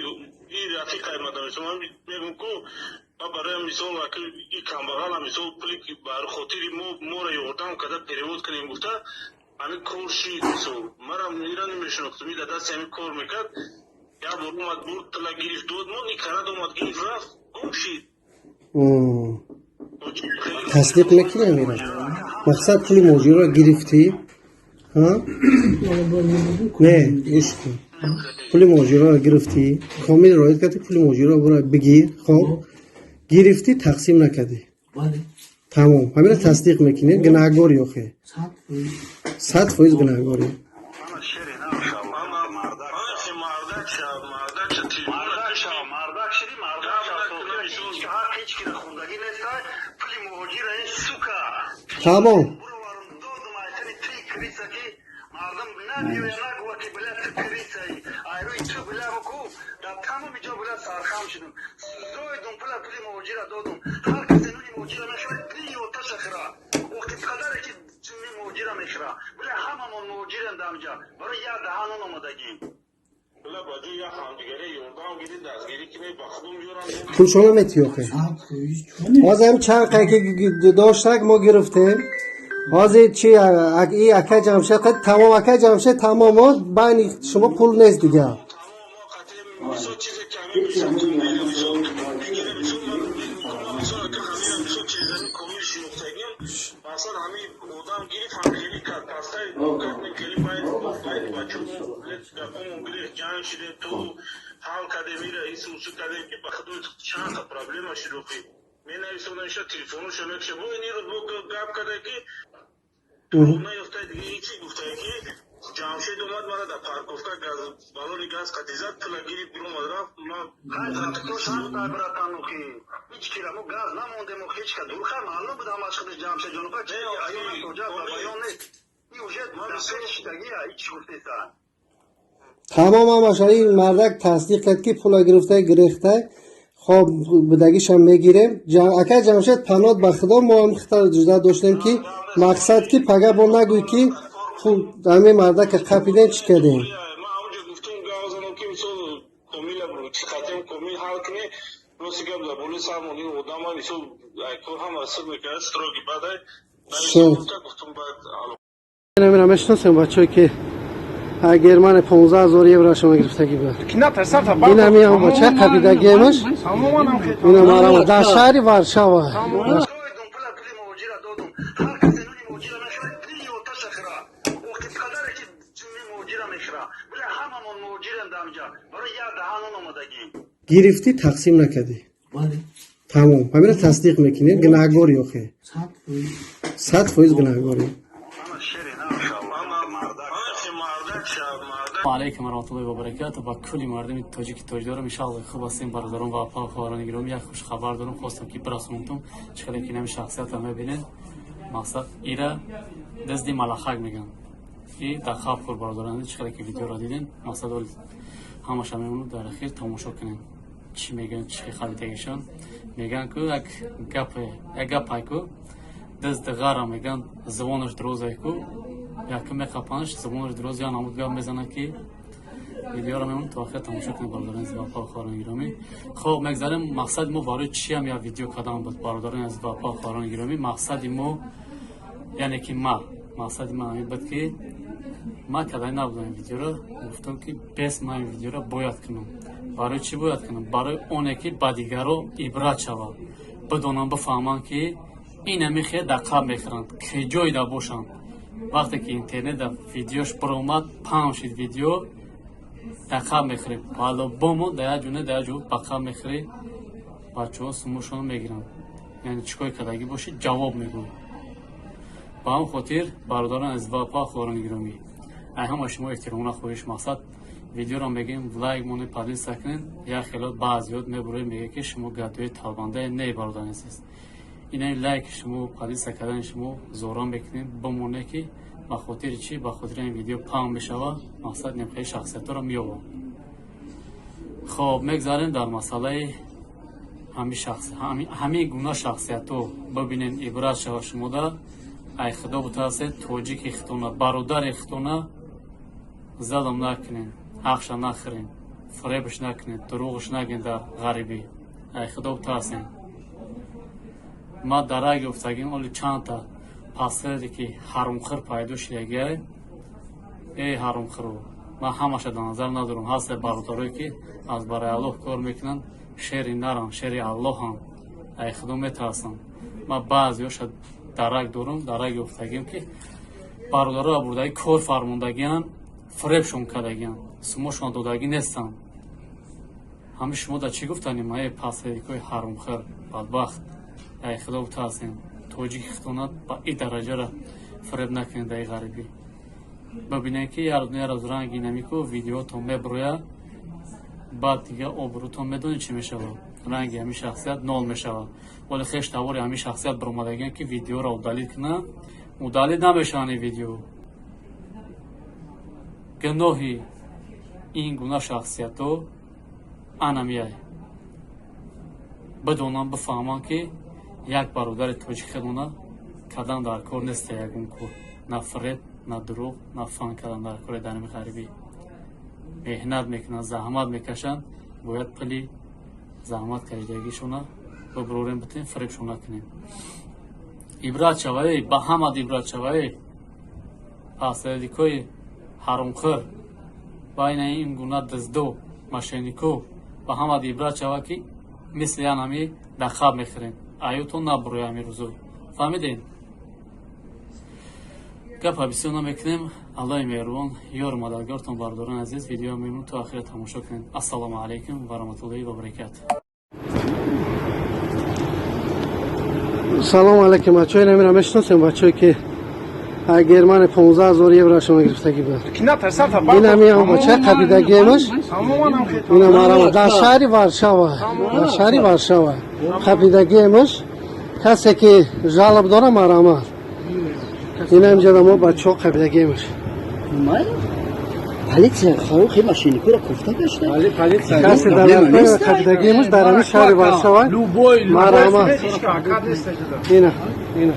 Speaker 2: и рафиқай мадам, ман мегум ку ма барои мисол аку и камбағала, мисол, пули ки бар хотири мо моро ёрдам карда перевод кунем гуфта, ҳамин кор шид. Мисол, манам ира намешинохтум, и дар дасти ҳамин кор мекард. Як бор омад, бурд, тила гирифт, дод, мо никарад, омад, гирифт, рафт, гум шид.
Speaker 1: Тасдиқ мекунӣ амира? Мақсад, пули муҳоҷирро гирифтӣ, ҳа? Не, гӯш кун, пули муҳоҷирро гирифтӣ, Комил роид кардӣ, пули муҳоҷирро бура бигир. Хоб, гирифтӣ, тақсим накардӣ, тамом, ҳамина тасдиқ мекунӣ? Гунаҳгорӣ охе, 100% гунаҳгорӣ.
Speaker 2: Мардак шав, мардак шав,
Speaker 7: Мардак шав, мардак шиди, мардак шав. Ҳақ ҳеҷ кира хундагӣ неста, пули муҳоҷира, ин сука.
Speaker 1: Тамом.
Speaker 7: Буроварум, додум, айтани три крыса, ки мардум набиёя, нагӯя, ки бля, ту крыса и. Айрӯи ту, бля, ку дар тамоми ҷо, бля, сархам шудум. Зоидум пула, пули муҳоҷира додум. Ҳар касе нуни муҳоҷира мехӯрад, пили оташа хӯра. Охи қадаре ки ҷунни муҳоҷира мехӯра. Бля, ҳамамон муҳоҷирем дар ҳамҷа. Барои як даҳан нон омадагим.
Speaker 2: Бля, ба ҷои як ҳамдигаре ёрдам гиред, дастгирӣ кунед, ба худум ёрам.
Speaker 1: Пулшона метӣ охе? Ҳозир ҳам чанд қай ки доштак, мо гирифтем. Ҳозир чи, и ака Ҷамшед қад, тамом, ака Ҷамшед, тамом, байни шумо пул нест дига.
Speaker 2: Мисол, чизе ки ҳамин, мисол, мисол бигире, мисол, ман мисол, ака, ҳамин, мисол, чизани комил шинохтагим, масалан, ҳамин одам гирифт, ҳамхелӣ кард, пастай кард, хеле байд бачо гапомон гирифт, ҷанг шидем, ту ҳал кардем, ира ису усу кардем, ки ба худо чанд та проблема шуд охи. Менависонам, иша телефоношо мекша, бо ин рӯз бо гап карда ки наёфта, дига ҳечи гуфта, ки Ҷамшед омад, мара дар парковка газ, балони газ қатӣ зад, пула гирифт, биромад, рафт. Ман
Speaker 7: Братанухи, ҳеҷ кира мо газ намондем, ҳеҷ ка дурха маълум буд ҳамаш худаш Ҷамшед ҷонуха, чи аён тоҷа ба баён нест. Ин уже шидагия, ҳеҷ гуфтеса.
Speaker 1: Тамом, ҳамаша ин мардак тасдиқ кард, ки пула гирифта, гирехта. Хоб, будагишам мегирем. Ака Ҷамшед, панот ба худо, мо ҳам хита ҷуда доштем, ки мақсад, ки пага бо нагӯй, ки пул ҳамин мардака қапидем, чӣ кардем.
Speaker 2: Ман ҳамонҷо гуфтум, гап занам, ки мисол, комила чӣ қатем, комил ҳал кунӣ. Рости гап, дар болои сармон ин одама, мисол, кор ҳама сир мекард, строгий бадай гуфтум, баъд.
Speaker 1: Намира мешиносем, бачаҳое ки Германия 15 000 еврошона гирифтагӣ буд. Инам ям бача қабидагиемаш. Инам арама дар шаҳри Варшава.
Speaker 7: Додум пула, пули муҳоҷира додум. Ҳар касе нуни муҳоҷира мехӯрад, пили оташа хӯра. Охи қадаре ки ҷунни муҳоҷира мехӯра. Бля, ҳамамон муҳоҷирем дар ҳамҷа. Барои як даҳан нон омадагим.
Speaker 1: Гирифтӣ, тақсим накардӣ, тамом, ҳамина тасдиқ мекунӣ? Гунаҳгорӣ охе, 100% гунаҳгорӣ.
Speaker 7: Ана шери, на, мардак.
Speaker 2: Мардак шав, мардак.
Speaker 3: Алайкум варахматуллоҳи вабаракату. Ба кулли мардуми тоҷики тоҷдорам, иншаалло хуб ҳастем, бародарон ва апа, хоҳарони гиромӣ. Як хушхабар дорам, хостам ки бирасонтум. Чӣ хеле ки нами шахсиятро мебинед, мақсад ира дизди малахак мегӯянд и дар хаб хур, бародарон. Чӣ хеле ки видеоро дидем, мақсад ҳамаша мемонад, дар ахир тамошо кунем, чӣ мегӯянд, чӣ харидагишон мегӯянд. Ку як гапе, як гапай ку, дизди ғара мегӯянд, зубонаш дурозай ку, якум меқапанаш, зубонаш дуроз, я намуд гап мезанад ки видеоро мемонад, то охир тамошо кунед, бародарони азиз ва апа, хоҳарони гиромӣ. Хоб, мегзарем. Мақсади мо барои чиам як видео кардан буд, бародарони азиз ва апа, хоҳарони гиромӣ? Мақсади мо, яъне ки ма, мақсади ман ҳамин буд, ки ман кардани набудам ин видеоро. Гуфтам, ки бес ман ин видеоро бояд кунам. Барои чӣ бояд кунам? Барои оне ки ба дигаро ибрат шавад, бидонанд, бифаҳманд, ки инами хел дар қаб мехӯранд, ки ҷойда бошанд. Вақте ки интернет дар видеош баромад, паҳн шид видео, дар қаб мехӯрӣ по-любому, дар як ҷо не, дар як ҷо ба қаб мехӯрӣ. Бачаҳо сумушонро мегиранд, яъне чӣ кори кардагӣ бошӣ, ҷавоб мегӯй. Ба ҳамн хотир, бародарон азиз ва апа, хоҳарони гиромӣ, ай ҳама шумо эҳтиромона хоҳиш, мақсад видеоро мегӯем, лайк монед, поделиться кунед. Як хелот баъзиёт мебуроед, мегӯяд, ки шумо гадои талбандае. Не, бародари азиз, ина лайки шумо, поделиться кардани шумо зоран мекунем, бимоне, ки ба хотири чӣ? Ба хотири ин видео паҳн мешавад, мақсад немхели шахсиятҳоро меёбам. Хоб, мегзарем дар масъалаи ҳамин гуна шахсиятҳо. Бибинед, ибрат шава шумода. Ай худо бутарсед, тоҷики хитона, бародари хитона залм накунед, ҳақша нахӯред, фиребш накунед, дурӯғш нагӯед дар ғарибӣ. Ай худо бутарсед. Ма дарак ёфтагим, оли чандта пасхере ки ҳарумхӯр пайдо шидагиай. Эй ҳарумхӯру, ман ҳамаша дар назар надорам. Ҳасте бародарое, ки аз барои Аллоҳ кор мекунанд, шери нарам, шери Аллоҳам, ай худо метарсам. Ман баъзеҳоша дарак дорам, дарак ёфтагим, ки бародароро бурдаги кор фармондагианд, фиребшон кардагианд, сумошон додагӣ нестанд. Ҳами шумо дар чӣ гуфтанем? Эй пасхерикои ҳарумхӯр, бадбахт, ай худо бутарсем, тоҷики хитонат ба и дараҷара фиреб накунед дар ғарибӣ. Бибинед, ки як рӯз ранги намику видеотон меброяд, баъд дига обрӯтон медонед чӣ мешавад, ранги ҳамин шахсият нол мешавад. Вале хеш тавори ҳамин шахсият баромадагиан, ки видеоро удалить кунад, удалить намешаванд ин видео. Гуноҳи ин гуна шахсиятҳо анамияй. Бидонанд, бифаҳманд, ки як бародари тоҷик хедона кадан дар кор неста ягон кор, на фиреб, на дурӯғ, на фан кардан дар кори. Дар ҳами ғарибӣ меҳнат мекунанд, заҳмат мекашанд, бояд пули заҳмат кашидагишона бибурорем, битем, фиребшон накунем. Ибрат шавае ба ҳамад, ибрат шавае пасредикои ҳаромхӯр, байна ин гуна диздо, мошеннико, ба ҳамад ибрат шава, ки мисли янами дар хаб мехӯрем, аюто набуроя ҳами рӯзо. Фаҳмидем, гапа бисёр намекунем. Аллоҳи меҳрубон ёру мададгортон. Бародарони азиз, видео мемон то ахира тамошо кунед. Ассалому алайкум ва раҳматуллоҳи ва баракату.
Speaker 1: Салом алайкум, бачаҳо. Намира мешиносем, бачаҳое, ки Германия 15 000 еврошон гирифтагӣ буд. Инами бача қабидагиемаш, ина марама дар шаҳри Варшава, дар шаҳри Варшава қабидагиемаш. Касе ки жалоб дора, марама. Ина инҷа мо бачаҳо қабидагиемаш.
Speaker 4: Полиция хорухи мошенникуро кофта гашта.
Speaker 1: Касе дар қабидагиемаш дар ҳамин шаҳри Варшава, марама. Ина, ина.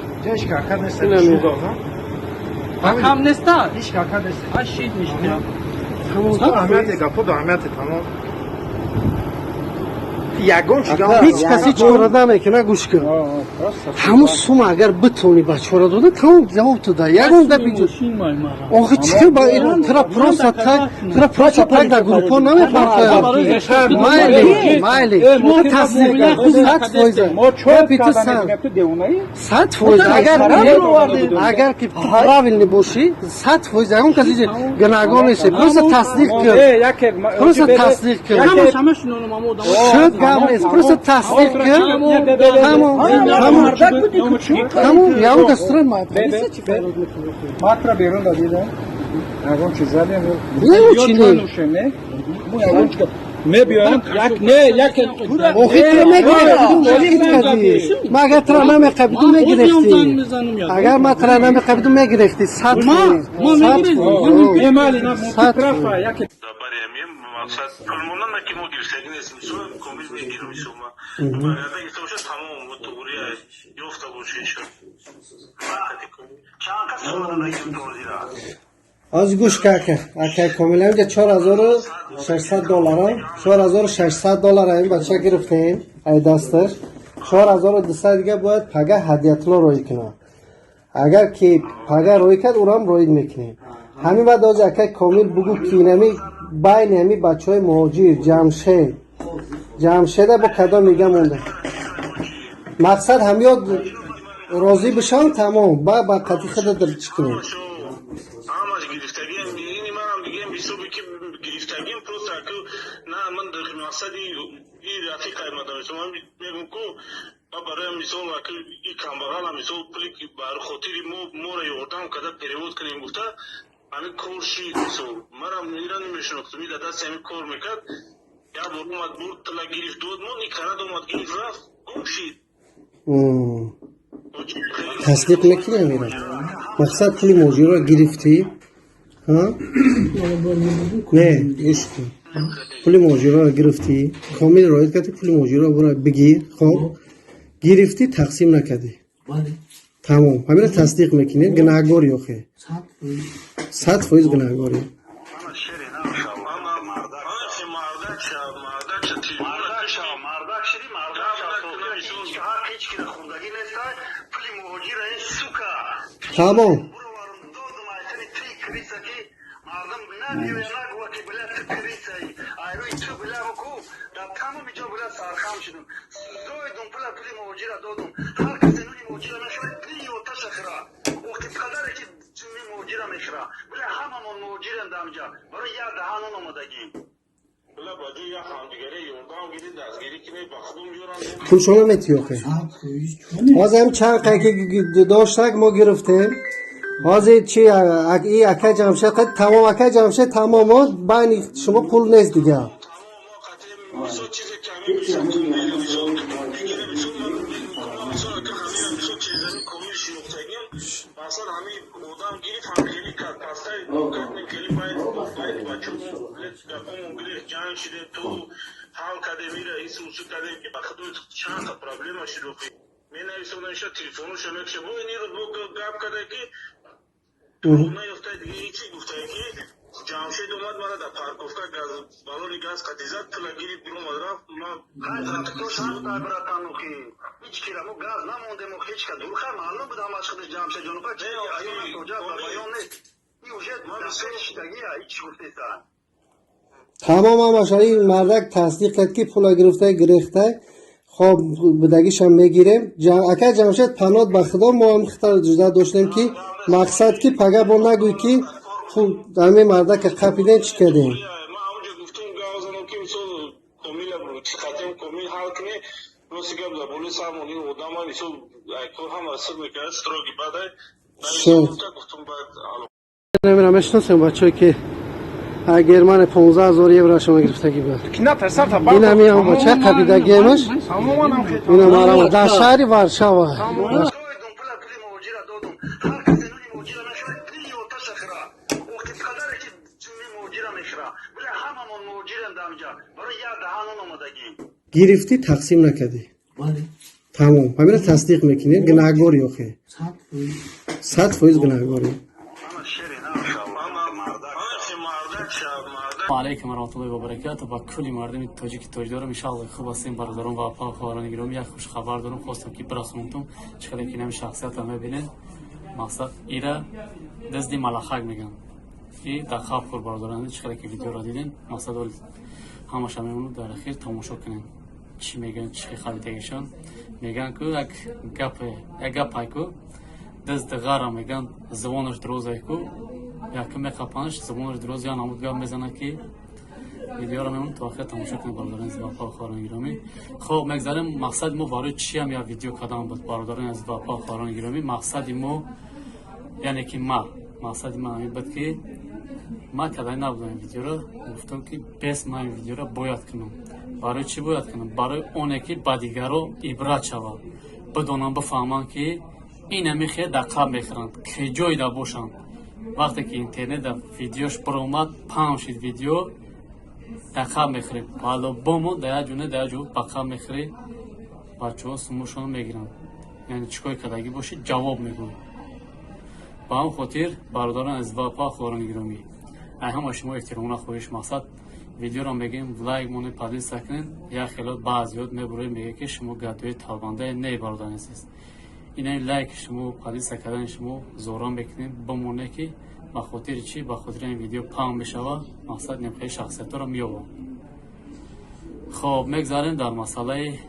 Speaker 5: Кам неста? Ашид мишта.
Speaker 8: Аҳамияти гапо до аҳамияти тамом. Ягон чига
Speaker 1: Ҳеҷ каси чора намекуна, гӯш кун. Ҳамун сума агар битонӣ ба чора дода, тамом, ҷавоб ту да ягон гапи. Охи чӣ ба тра просто так, тра просто так дар группо намепартояд. Майли, майли, тасдиқ 100%. Гапи ту 100%. Агар ки правильный бошӣ, 100% ягон каси гунаҳгор нест. Просто тасдиқ кун, просто тасдиқ кун. Шуд, гап нест, просто тасдиқ кун, тамом, тамом, тамом. Ягон кас тура
Speaker 6: Матра берун дадида. Ягон чиз задем.
Speaker 1: Не, чӣ не?
Speaker 6: Мо ягон чиз мебиёем, як не, як.
Speaker 1: Охи тра мегирифтӣ. Ма агар тра намеқабидум, мегирифтӣ. Агар ма тра намеқабидум, мегирифтӣ. 100%. 100%.
Speaker 2: Мақсад пулмонам ки мо гирифтагӣ нест, мисол, комил мегирам, мисол, ма баргарда гирифта бошад, тамом, туғри ёфта бошад. Чанд кас омада?
Speaker 1: Аз гӯш ка, ака Комил, инҷа 4600 доллара, 4600 доллара ин бача гирифтем ай дасташ. 4200 дига бояд пага Ҳадиятулло роӣ кунад. Агар ки пага роӣ кард, урам роӣ мекунем. Ҳамин баъд ози, акай Комил, бугӯ, ки инами байни ҳами бачаҳои муҳоҷир Ҷамшед, Ҷамшеда бо кадом мига монда. Мақсад, ҳамёд розӣ бишавам, тамом, ба қатъи худа чӣ кунем.
Speaker 2: Ҳамаш гирифтагиам, ини манам дигам ҳисоби ки гирифтагиам, просто аку на, ман дар мақсади и рафиқ аймадам, мисол, ман мегум ку ма бароям, мисол, аку и камбағала, мисол, пули ки бар хотири мо моро ёрдам карда перевод кунем гуфта, ҳамин кор шид. Мисол, манам ира намешинохтум, и дар дасти ҳамин кор мекард. Як бор омад, бурд, тила гирифт, дод мон, и карад, омад, гирифт, рафт, гум шид.
Speaker 1: Тасдиқ мекунӣ амира? Мақсад, пули муҳоҷирро гирифтӣ? Не, гӯш кун, пули муҳоҷирро гирифтӣ, Комил роид кардӣ, пули муҳоҷирро бура бигир. Хоб, гирифтӣ, тақсим накардӣ, тамом, ҳамира тасдиқ мекунӣ? Гунаҳгорӣ охе, 100% гунаҳгорӣ.
Speaker 2: Мардак шав, мардак шав, мардак шиди, мардак шав. Ҳақ ҳеҷ кира хӯрдагӣ нестай пули муҳоҷира, ин сука.
Speaker 1: Тамом.
Speaker 2: Буроварам, додум айтани три криса, ки мардум набиёя, нагӯя, ки бля, ту крисаи, айрӯи ту, бля, ку дар тамоми ҷо, бля, сархам шудум, зоидум пула, пули муҳоҷира додум. Ҳар касе нуни муҳоҷира мехӯра, дини оташа хӯра, охи падаре ки ҷунни муҳоҷира мехӯра. Бля, ҳамамон муҳоҷирем дар ҳамҷа, барои як даҳан нон омадагӣ. Бля, ба ҷои як ҳамдигаре ёрдам гирӣ, дастгирӣ кунӣ, ба худум ёрам.
Speaker 1: Пулшона метӣ охе? Ҳозир ҳам чанд қай ки доштак, мо гирифтем. Ҳозир чи, и ака Ҷамшед қад, тамом, ака Ҷамшед, тамом, байни шумо пул нест дига.
Speaker 2: Мисол, чизе ки ҳамин, мисол, мисол, мегира, мисол, ман мисол, ака, ҳамин, мисол, чизани комил шинохтагим, масалан, ҳамин одам гирифт, ҳам хеле кард, пастай кардем, хеле байд бачамо гапомон гирифт, ҷанг шиде, ту ҳал кардем, ира ису усу кардем, ки ба худо чанд та проблема шуд. Охи менависонам иша, телефоношо мекша, бо ин рӯз бо гап карда, ки наёфта, дига ҳечи гуфта, ки Ҷамшед омад, мара дар парковка газ, балони газ қатӣ зад, пула гирифт, биромад, рафт. Ма
Speaker 7: Братан, охи ҳеҷ кира мо газ намондем, охи ҳеҷ ка дурха маълум буд ҳамаш худаш Ҷамшед ҷонука чи аён тоҷа баён нест, и уже шидагия ҳеҷ гуфтеса.
Speaker 1: Тамом, ҳамаша ин мардак тасдиқ кард, ки пула гирифта, гирехта. Хоб, будагишам мегирем. Ака Ҷамшед, панот ба худо, мо ҳам хитар ҷуда доштем, ки мақсад, ки пага бо нагӯй, ки пул ҳамин мардака қапидем, чӣ кардем.
Speaker 2: Ман ҳамонҷо гуфтум, гап занам, ки мисол, комила қатем, комил ҳал кунӣ. Рости гап, дар болои сармон ин одама, мисол, кор ҳама сир мекард, строгий бадай гуфтум, баъд.
Speaker 1: Намира мешиносем, бачаҳое ки Германия 15 000 еврошона гирифтагӣ буд. Инами ҳам бача қабидагиемаш, инам арама дар шаҳри Варшава.
Speaker 7: Додум пула, пули муҳоҷира додум. Ҳар касе нуни муҳоҷира мехӯра, дини оташа хӯра, охи падаре ки ҷунни муҳоҷира мехӯра. Бля, ҳамамон муҳоҷирем дар ҳамҷа, барои як даҳан нон омадагӣ.
Speaker 1: Гирифтӣ, тақсим накардӣ, тамом, ҳамира тасдиқ мекунӣ? Гунаҳгорӣ охе, 100% гунаҳгорӣ.
Speaker 2: Мардак шав, мардак.
Speaker 3: Алайкум варахматуллоҳи вабаракату ба кулли мардуми тоҷики тоҷдорам. Иншалло, хуб ҳастем, бародарон ва апа, хоҳарони гиромӣ. Як хушхабар дорам, хостам, ки бирасонтум. Чӣ қадар ки инами шахсиятро мебинед, мақсад, ира дизди малахак мегӯям и дар хаб хӯр. Бародарон, чӣ қадар ки видеоро дидем, мақсад, ҳамаша мемонад, дар ахир тамошо кунем, чӣ мегӯянд, чӣ харидагишон мегӯянд. Ку як гапе, як гапай ку, дизди ғара мегӯянд, забонаш дурозай ку, якм меқапанаш, забонаш дуроз, я намуд гап мезанад, ки видеоро мемон то охир тамошо кунед, бародарони азиз ва хоҳарони гиромӣ. Хоб, мегзарем. Мақсади мо барои чиам як видео кардан буд, бародарони азиз ва хоҳарони гиромӣ? Мақсади мо, яъне ки ма, мақсади ман ҳамин буд, ки Ман кадай набудам ин видеоро, гуфтам, ки бес ман ин видеоро бояд кунам. Барои чӣ бояд кунам? Барои оне ки ба дигаро ибрат шавад, бидонам, бифаҳманд, ки инами хел дар қаб мехӯранд, киҷоида бошанд. Вақте ки интернетда видеош баромад, паҳн шид видео, дар қаб мехӯред по-любому, дар як ҷо не, дар як ҷо ба қаб мехӯрӣ. Бачаҳо сумушонро мегиранд, яъне чӣ кори кардагӣ бошӣ, ҷавоб мегӯй. Ба ҳамн хотир, бародарон азиз ва апа, хоҳарони гиромӣ, ай ҳама шумо эҳтиромона хоҳиш, мақсад видеоро мегӯем, лайк монед, поделиться кунед. Як хелот баъзиёт мебуроед, мега, ки шумо гадои талбандае. Не, бародари азиз, инаи лайки шумо, поделиться кардани шумо зора мекунем, бимоне, ки ба хотири чӣ? Ба хотири ин видео паҳн мешавад, мақсад немхели шахсиятҳоро меёбам. Хоб, мегзарем дар масъалаи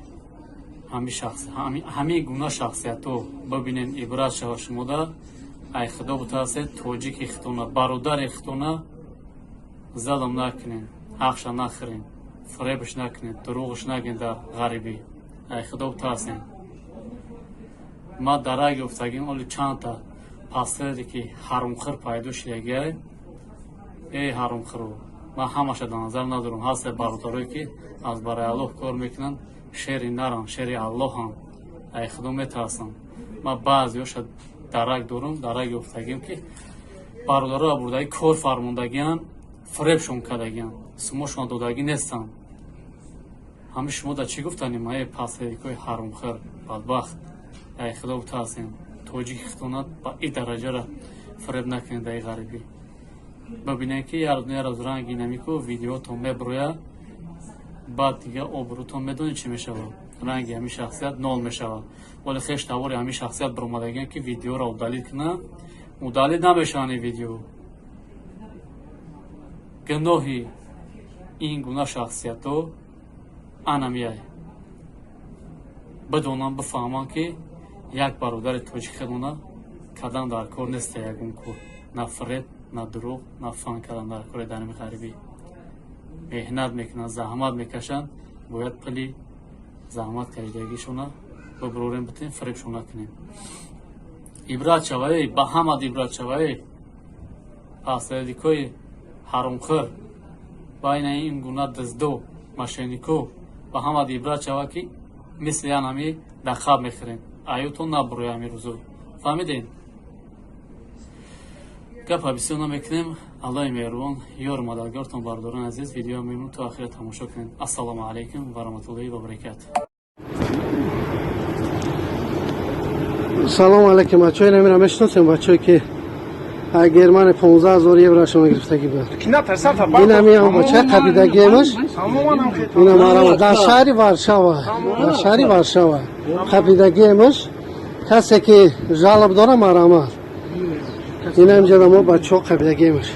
Speaker 3: ҳамин гуна шахсиятҳо. Бибинед, ибрат шава шумода. Ай худо бутарсед, тоҷики хитона, бародари хитона залм накунед, ҳақша нахӯред, фиребш накунед, дурӯғш нагӯед дар ғарибӣ. Ай худо бутарсед. Ма дарак ёфтагим, оли чандта пастаре ки ҳарумхӯр пайдо шидагиай. Эй ҳарумхӯру, ман ҳамаша дар назар надорам. Ҳаста бародарое, ки аз барои Аллоҳ кор мекунанд, шери наранд, шери Аллоҳанд, ай худо метарсанд. Ман баъзеҳоша дарак дорам, дарак ёфтагим, ки бародароро бурдаги кор фармондагианд, фиребшон кардагианд, сумошон додагӣ нестанд. Ҳами шумо да чӣ гуфтанем? Ае пасерикои ҳарумхӯр, бадбахт, ай худо бутарсем, тоҷики хитонат ба и дараҷара фиреб накунед. Даи ғарибӣ бибинед, ки ярӯз ранги намику видеотон меброяд, баъд дига обрӯтон медонед чӣ мешавад, ранги ҳамин шахсият нол мешавад. Вале хеш тавори ҳамин шахсият баромадагиан, ки видеоро удалить кунад, удалить намешаванд ин видео. Гуноҳи ин гуна шахсиятҳо анамияй. Бидонам, бифаҳмам, ки як бародари тоҷик хедона кадан дар кор неста, ягон кор, на фиреб, на дурӯғ, на фан кардан дар кори. Дар ғарибӣ меҳнат мекунанд, заҳмат мекашанд, бояд пули заҳмат кашидагишона бибурорем, битем, фиребшон накунем. Ибрат шавае ба ҳамад, ибрат шавае, пасредикои ҳаромхӯр, байна ин гуна дуздо, мошеннико, ба ҳамад ибрат шава, ки мисли янами дақаб мехӯрем, аютон набуроя ҳамин рӯзо. Фаҳмидем, гапа бисёр намекунем. Аллоҳи меҳрубон ёру мададгортон. Бародарони азиз, видео мемон то охира тамошо кунед. Ассалому алайкум ва раҳматуллоҳи ва баракату.
Speaker 1: Салом алейкум, бачаҳои намира мешиносем, бачаҳое ки Германия 15 000 еврошон гирифтагӣ буд. Инами бача қабидагиемаш, ина марама дар шаҳри Варшава, дар шаҳри Варшава қабидагиемаш. Касе ки жалоб дора, марама, ина инҷа мо бачаҳо қабидагиемаш.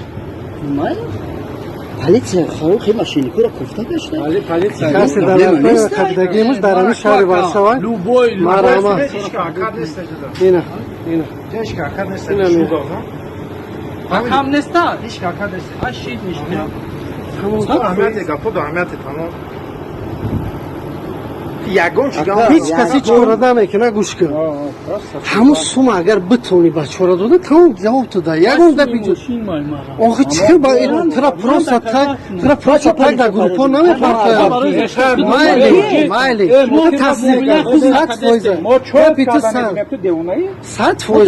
Speaker 4: Полиция хи мошенникуро кофта гашта.
Speaker 1: Касе дар қабидагиемаш дар ҳамин шаҳри Варшава, марама, ина, ина.
Speaker 5: Кам неста? Ашид ништя.
Speaker 8: Аҳамияти тамом. Ягон
Speaker 1: Ҳеҷ каси чора намекуна. Гӯш кун, ҳамун сума агар битонӣ ба чора дода, тамом, ҷавоб туда, ягон гапи. Охи чӣ ба тра просто так, тра просто так дар группо намепартоям. Майли, майли, тасдиқ 100%. Гапи ту 100%.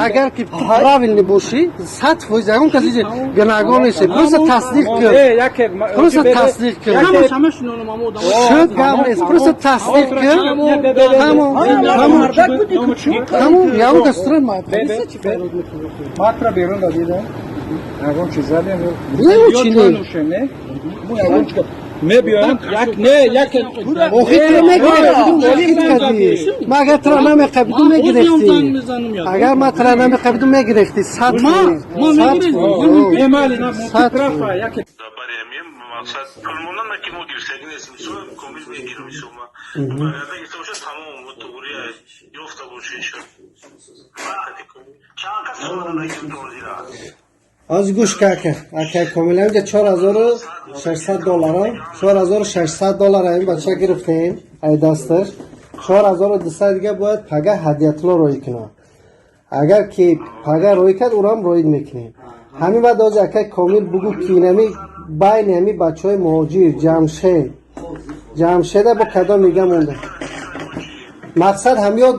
Speaker 1: Агар ки ту правильный бошӣ, 100%, ягон каси гунаҳгор нест. Просто тасдиқ кун, просто тасдиқ кун. Шуд, гап нест, просто тасдиқ кун, тамом, тамом, тамом. Ягон кас тура полиса чӣ фарёд мекунад?
Speaker 6: Матра берун дадидам. Ягон чиз задем.
Speaker 1: Не, чӣ не?
Speaker 6: Мо ягон чиз мебиёем, як не, як.
Speaker 1: Охи тура мегирифтӣ, кардӣ. Ма агар тура намеқабиду, мегирифтӣ. Агар ма тура намеқабиду, мегирифтӣ, 100%, 100%.
Speaker 2: Мақсад пулмонама, ки мо гирифтагӣ нестем, комил мегирем сума. Барояда гирифта бошад, тамом, туғри ёфта бошед. Чанд кас сума додагим тозира?
Speaker 1: Аз гӯш ка, ака Комил, инҷа 4600 доллара, 4600 доллара ин бача гирифтем ай дасташ. 4200 дига бояд пага Ҳадиятулло роӣ кунад. Агар ки пага роӣ кард, урам роид мекунем. Ҳамин баъд ози, акай Комил, бугӯ, ки инами байни ҳами бачаҳои муҳоҷир Ҷамшед, Ҷамшеда бо кадом мига монда, мақсад ҳамёд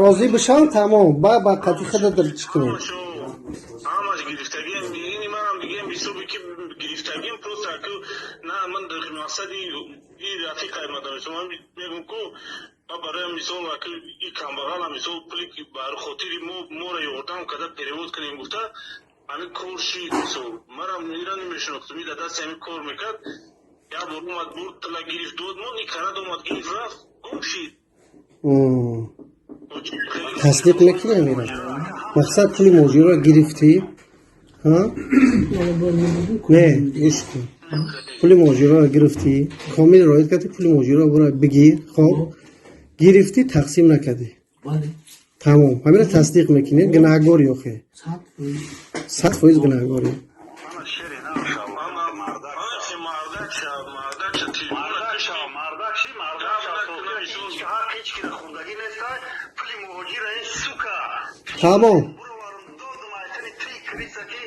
Speaker 1: розӣ бишавам, тамом, ба қати худа чӣ кунем?
Speaker 2: Ҳамаш гирифтагием, ини манам дигем, ҳисоби ки гирифтагием, просто ку на ман мақсади и рафиқай мадам, ман мегум ку ма барои мисол аку и камбағала, мисол, пули ки бар хотири мо моро ёрдам карда перевод кунем гуфта, ҳамин кор шид. Мисол, марам ира намешинохтум, и дар дасти ҳамин кор мекард. Як бор омад, бурд, тила гирифт, дод мон, и карад, омад, гирифт, рафт, гум шид.
Speaker 1: Тасдиқ мекунӣ амира? Мақсад, пули муҳоҷирро гирифтӣ? Не, гӯш кун, пули муҳоҷирро гирифтӣ, Комил роид кардӣ, пули муҳоҷирро бура бигир. Хоб, гирифтӣ, тақсим накардӣ, тамом, ҳамира тасдиқ мекунӣ? Гунаҳгорӣ охе, 100% гунаҳгорӣ.
Speaker 2: Мардак шав, мардак ша.
Speaker 7: Мардак шав, мардак ши, мардак шав. Ҳақ ҳеҷ кира хӯрдагӣ неста, пули муҳоҷира, ин сука.
Speaker 1: Тамом.
Speaker 7: Буроварам, додум, айтани три крыса, ки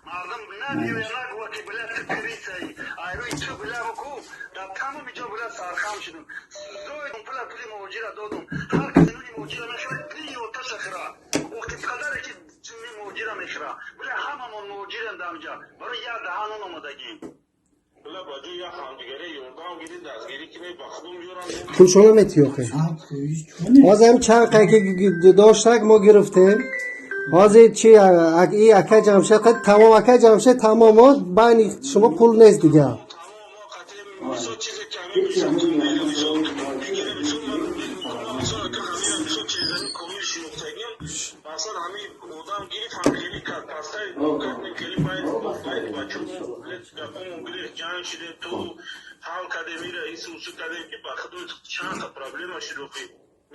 Speaker 7: мардум набиёя, нагӯя, ки бля, ту крыса и айрӯи ту, бля, ку дар тамоми ҷо, бля, сархам шудум. Зоидум пула, пули муҳоҷира додум. Ҳар касе нуни муҳоҷира мехӯра, три оташа хӯра. Охи падаре ки ҷунни муҳоҷира мехӯра, бля, ҳамамон муҳоҷирем дар ҳамҷа, барои як даҳан нон омадагӣ.
Speaker 2: Била, ба ҷои як ҳамдигаре ёрдам гирӣ, дастгирӣ кунӣ, ба худум ёрам.
Speaker 1: Пулшона метӣ охе? Ҳозир ҳам чанд қай ки доштак, мо гирифтем. Ҳозир чи, и акай Ҷамшед тамом, акай Ҷамшед тамом, байни шумо пул нест дигар.
Speaker 2: Мисол, чизе ки ҳамин, мисол, мисол мегирем, мисол, ман мисол ака ҳамин, мисол, чизани комил шинохтагим, мақсад, ҳамин одам гирифт, ҳамхелӣ кард, пастай кардем, хеле байд бачо гапомон гирифт, ҷанг шидем, ту ҳал кардем, ира ису усу кардем, ки ба худо чанд та проблема шуд. Охи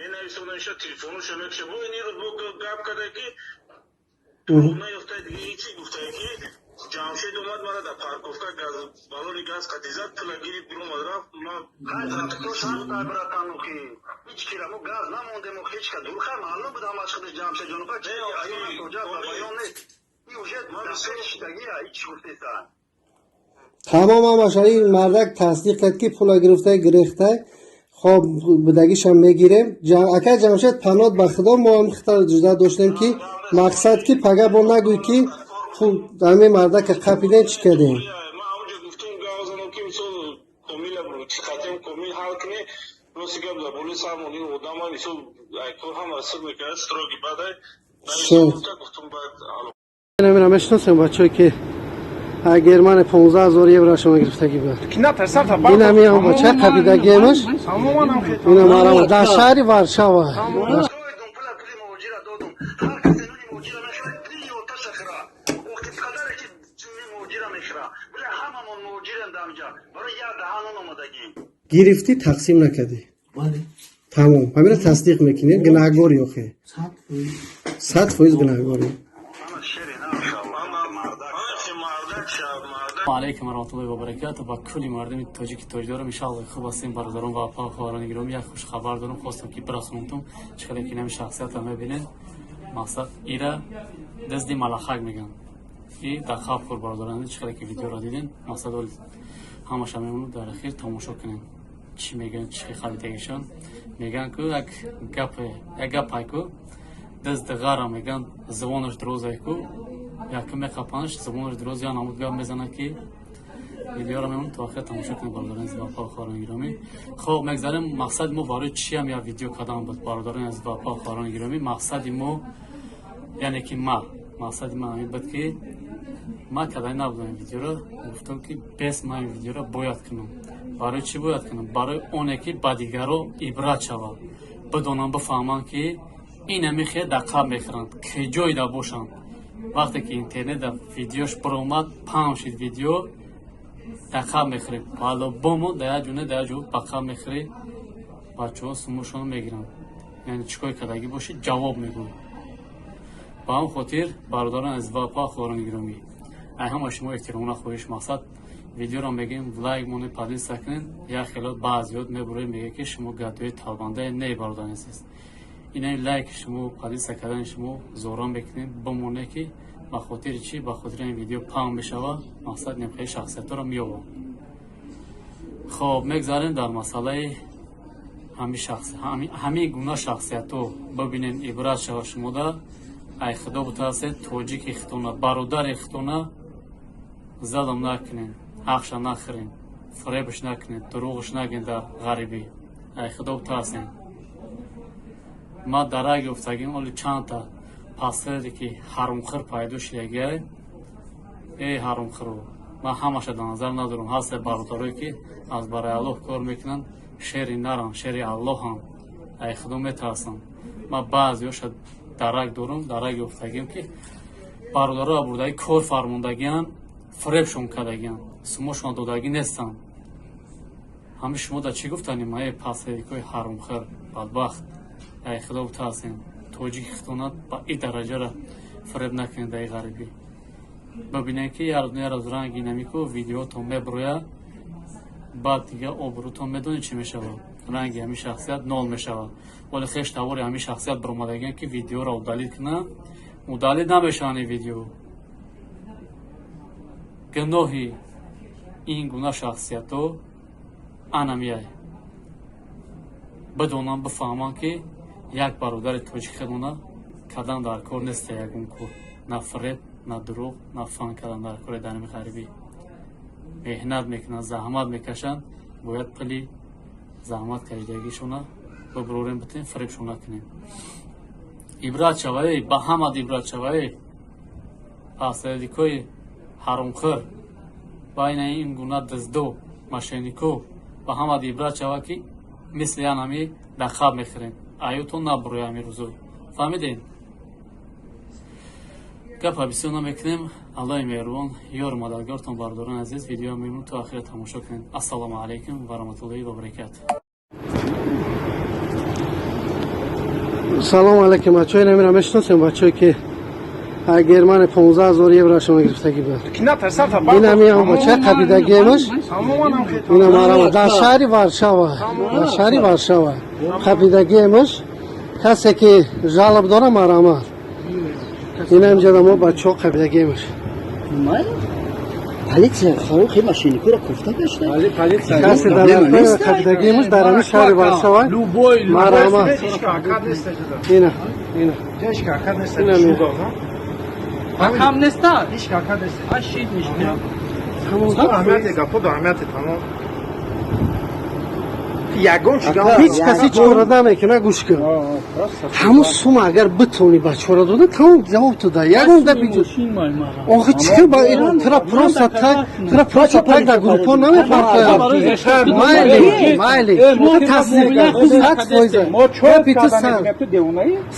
Speaker 2: менависонам иша, телефонуша мекша, бо ин рӯз бо гап карда ки наёфта, дига ҳечи гуфта, ки Ҷамшед омад, мара дар парковка газ, балони газ қатизад, пула гирифт, биромад, рафт. Ман
Speaker 7: Братан, охи ҳеҷ кира мо газ намондем, охи ҳеҷ ка дурха маълум буд ҳамаш худаш Ҷамшед ҷонука чи аён тоҷа баён нест, и уже шидагия ҳеҷ гуфтеса.
Speaker 1: Тамом, ҳамаша ин мардак тасдиқ кард, ки пула гирифта, гирехта. Хоб, будагишам мегирем. Акай Ҷамшед, панот ба худо, мо ҳам хита ҷуда доштем, ки мақсад, ки пага бо нагӯй, ки пул ҳамин мардака қапидем, чӣ кардем.
Speaker 2: Ман ҳамонҷо гуфтум, гап задам, ки мисол Комила қатем, Комил ҳал кунӣ. Рости гап, дар болои сармон ин одама, мисол, кор ҳама сир мекард, строгий бадай гуфтум, баъд.
Speaker 1: Намира мешиносем, бачаҳое ки Германия 15 000 евро шумо гирифтагӣ буд. Инами ҳам бача қапидагиемаш, инам арама дар шаҳри Варшава.
Speaker 7: Пула, пули муҳоҷира додум. Ҳар касе нуни муҳоҷира мехӯра, три оташа хӯра. Охи падаре ки ҷунни муҳоҷира мехӯра, бля, ҳамамон муҳоҷирем дар ҳамҷа, барои як даҳан нон омадагӣ.
Speaker 1: Гирифтӣ, тақсим накардӣ, тамом, ҳамира тасдиқ мекунӣ? Гунаҳгорӣ охе, 100% гунаҳгорӣ.
Speaker 2: Мардак шав, мардак.
Speaker 3: Алайкум варахматуллоҳи вабаракату ба кулли мардуми тоҷики тоҷдорам. Иншаллоҳ, хуб ҳастем, бародарон ва апа, хоҳарони гиромӣ. Як хушхабар дорам, хостам ки бирасонамтон. Чӣ қадар ки нами шахсиятро мебинед, мақсад, ира дазди малахак мегӯянд, и дар хаб хӯр, бародарон. Чӣ қадар ки видеоро дидем, мақсад, ҳамаша мемонад, дар ахир тамошо кунем, чӣ мегӯянд, чӣ хабитагишон мегӯянд. Ку як гапе, як гапай ку, дазди ғара мегӯянд, забонаш дурозай ку, якм меқапанаш, забонаш дуроз, я намуд гап мезанад, ки видеоро мемонад, то охир тамошо кунед, бародарони азиз ва хоҳарони гиромӣ. Хоб, мегзарем. Мақсади мо барои чиам як видео кардан буд, бародарони азиз ва хоҳарони гиромӣ? Мақсади мо, яъне ки ма, мақсади ман ҳамин буд, ки ман кардани набудам ин видеоро. Гуфтам, ки бес ман ин видеоро бояд кунам. Барои чӣ бояд кунам? Барои оне ки ба дигаро ибрат шавад, бидонанд, бифаҳманд, ки инами хел дар қаб мехӯранд, ки ҷойда бошанд. Вақте ки интернет дар видеош баромад, паҳн шид видео, дар қаб мехӯрем по-любому, дар як ҷо не, дар як ҷо ба қаб мехӯрӣ. Бачаҳо сумушонро мегиранд, яъне чӣ кор кардагӣ бошӣ, ҷавоб мегӯянд. Ба ҳамн хотир, бародарон азиз ва хоҳарони гиромӣ, ай ҳама шумо эҳтиромона хоҳиш, мақсад, видеоро мегӯем, лайк монед, поделиться кунед. Як хелот баъзиёт мебуред, мегӯяд, ки шумо гадои талбандае. Не, бародари азиз, ина лайки шумо, поделиться кардани шумо зора мекунем, бимоне, ки Ба хотири чӣ? Ба хотири ин видео паҳн бишава, мақсад немхели шахсиятҳоро меёбам. Хоб, мегзарем дар масъалаи ҳамин гуна шахсиятҳо. Бибинен, ибрат шава шумода. Ай худо бутарсед, тоҷики хитона, бародари хитона залм накунен, ҳақша нахӯрен, фиребш накунед, дурӯғш нагӯен дар ғарибӣ. Ай худо бутарсен. Ма дарак ёфтагим, оли чандта пасхеле ки ҳарумхӯр пайдо шидагиай. Эй ҳарумхӯро, ман ҳамаша дар назар надорам. Ҳасте бародарое ки аз барои Аллоҳ кор мекунанд, шери нарам, шери Аллоҳам, ай худо метарсам. Ман баъзеҳоша дарак дорам, дарак ёфтагим, ки бародароа бурдаги кор фармондагианд, фиребшон кардагианд, сумошон додагӣ нестанд. Ҳами шумо дар чӣ гуфтанем? Эй пасхеликҳои ҳарумхӯр, бадбахт, ай худо бутарсем, тоҷики хитона ба и дараҷара фиреб накунед дар и ғарибӣ. Бибинед, ки як рӯз ранги намику видеотон меброяд, баъд дига обрӯтон медонед чӣ мешавад. Ранги ҳамин шахсият нол мешавад. Вале хеш тавори ҳамин шахсият баромадагиан, ки видеоро удалить кунанд, удалить намешаванд ин видео. Гуноҳи ин гуна шахсиятҳо анамияй. Бидонам, бифаҳманд, ки як бародари тоҷик худона кардан дар кор неста ягон кор, на фиреб, на дурӯғ, на фан кардан дар кори. Дар ҳами ғарибӣ меҳнат мекунанд, заҳмат мекашанд, бояд пули заҳмат кашидагишона бибурорем, битем, фиребшон накунем. Ибрат шавае ба ҳамад, ибрат шавае пасредикои ҳарумхӯр, байна ин гуна дуздо, мошеннико, ба ҳамад ибрат шава, ки мисли янами дақаб мехӯрем, аютон набуроя ҳами рӯзо. Фаҳмидем, гапа бисёр намекунем. Аллоҳи меҳрубон ёру мададгортон. Бародарони азиз, видео мемон то охира тамошо кунед. Ассалому алайкум ва раҳматуллоҳи ва баракату.
Speaker 1: Салом алейкум, бачаҳои намира мешиносем, бачаҳое ки Германия 15 000 еврошон гирифтагӣ буд. Инами бача қабидагиемаш, ина марама дар шаҳри Варшава, дар шаҳри Варшава қабидагиемаш. Касе ки жалоб дора, марама. Ина инҷа мо бачаҳо қабидагиемаш.
Speaker 4: Полиция хи мошенникура кофта гашта.
Speaker 1: Касе дар қабидагиемаш дар ҳамин шаҳри Варшава, марама. Ина, ина.
Speaker 5: Кам неста? Ашид ништяк.
Speaker 8: Аҳамияти гапо до аҳамияти тамом. Ягон чига
Speaker 1: Ҳеҷ каси чора намекуна, гӯш кун. Ҳамун сума агар битонӣ ба чора дода, тамом, ҷавоб ту да. Ягон гап иҷо. Охи чӣ ба тура просто так, тура просто так дар группо намепартоям. Майли, майли. Тасдиқ кар. 100%. Гапи ту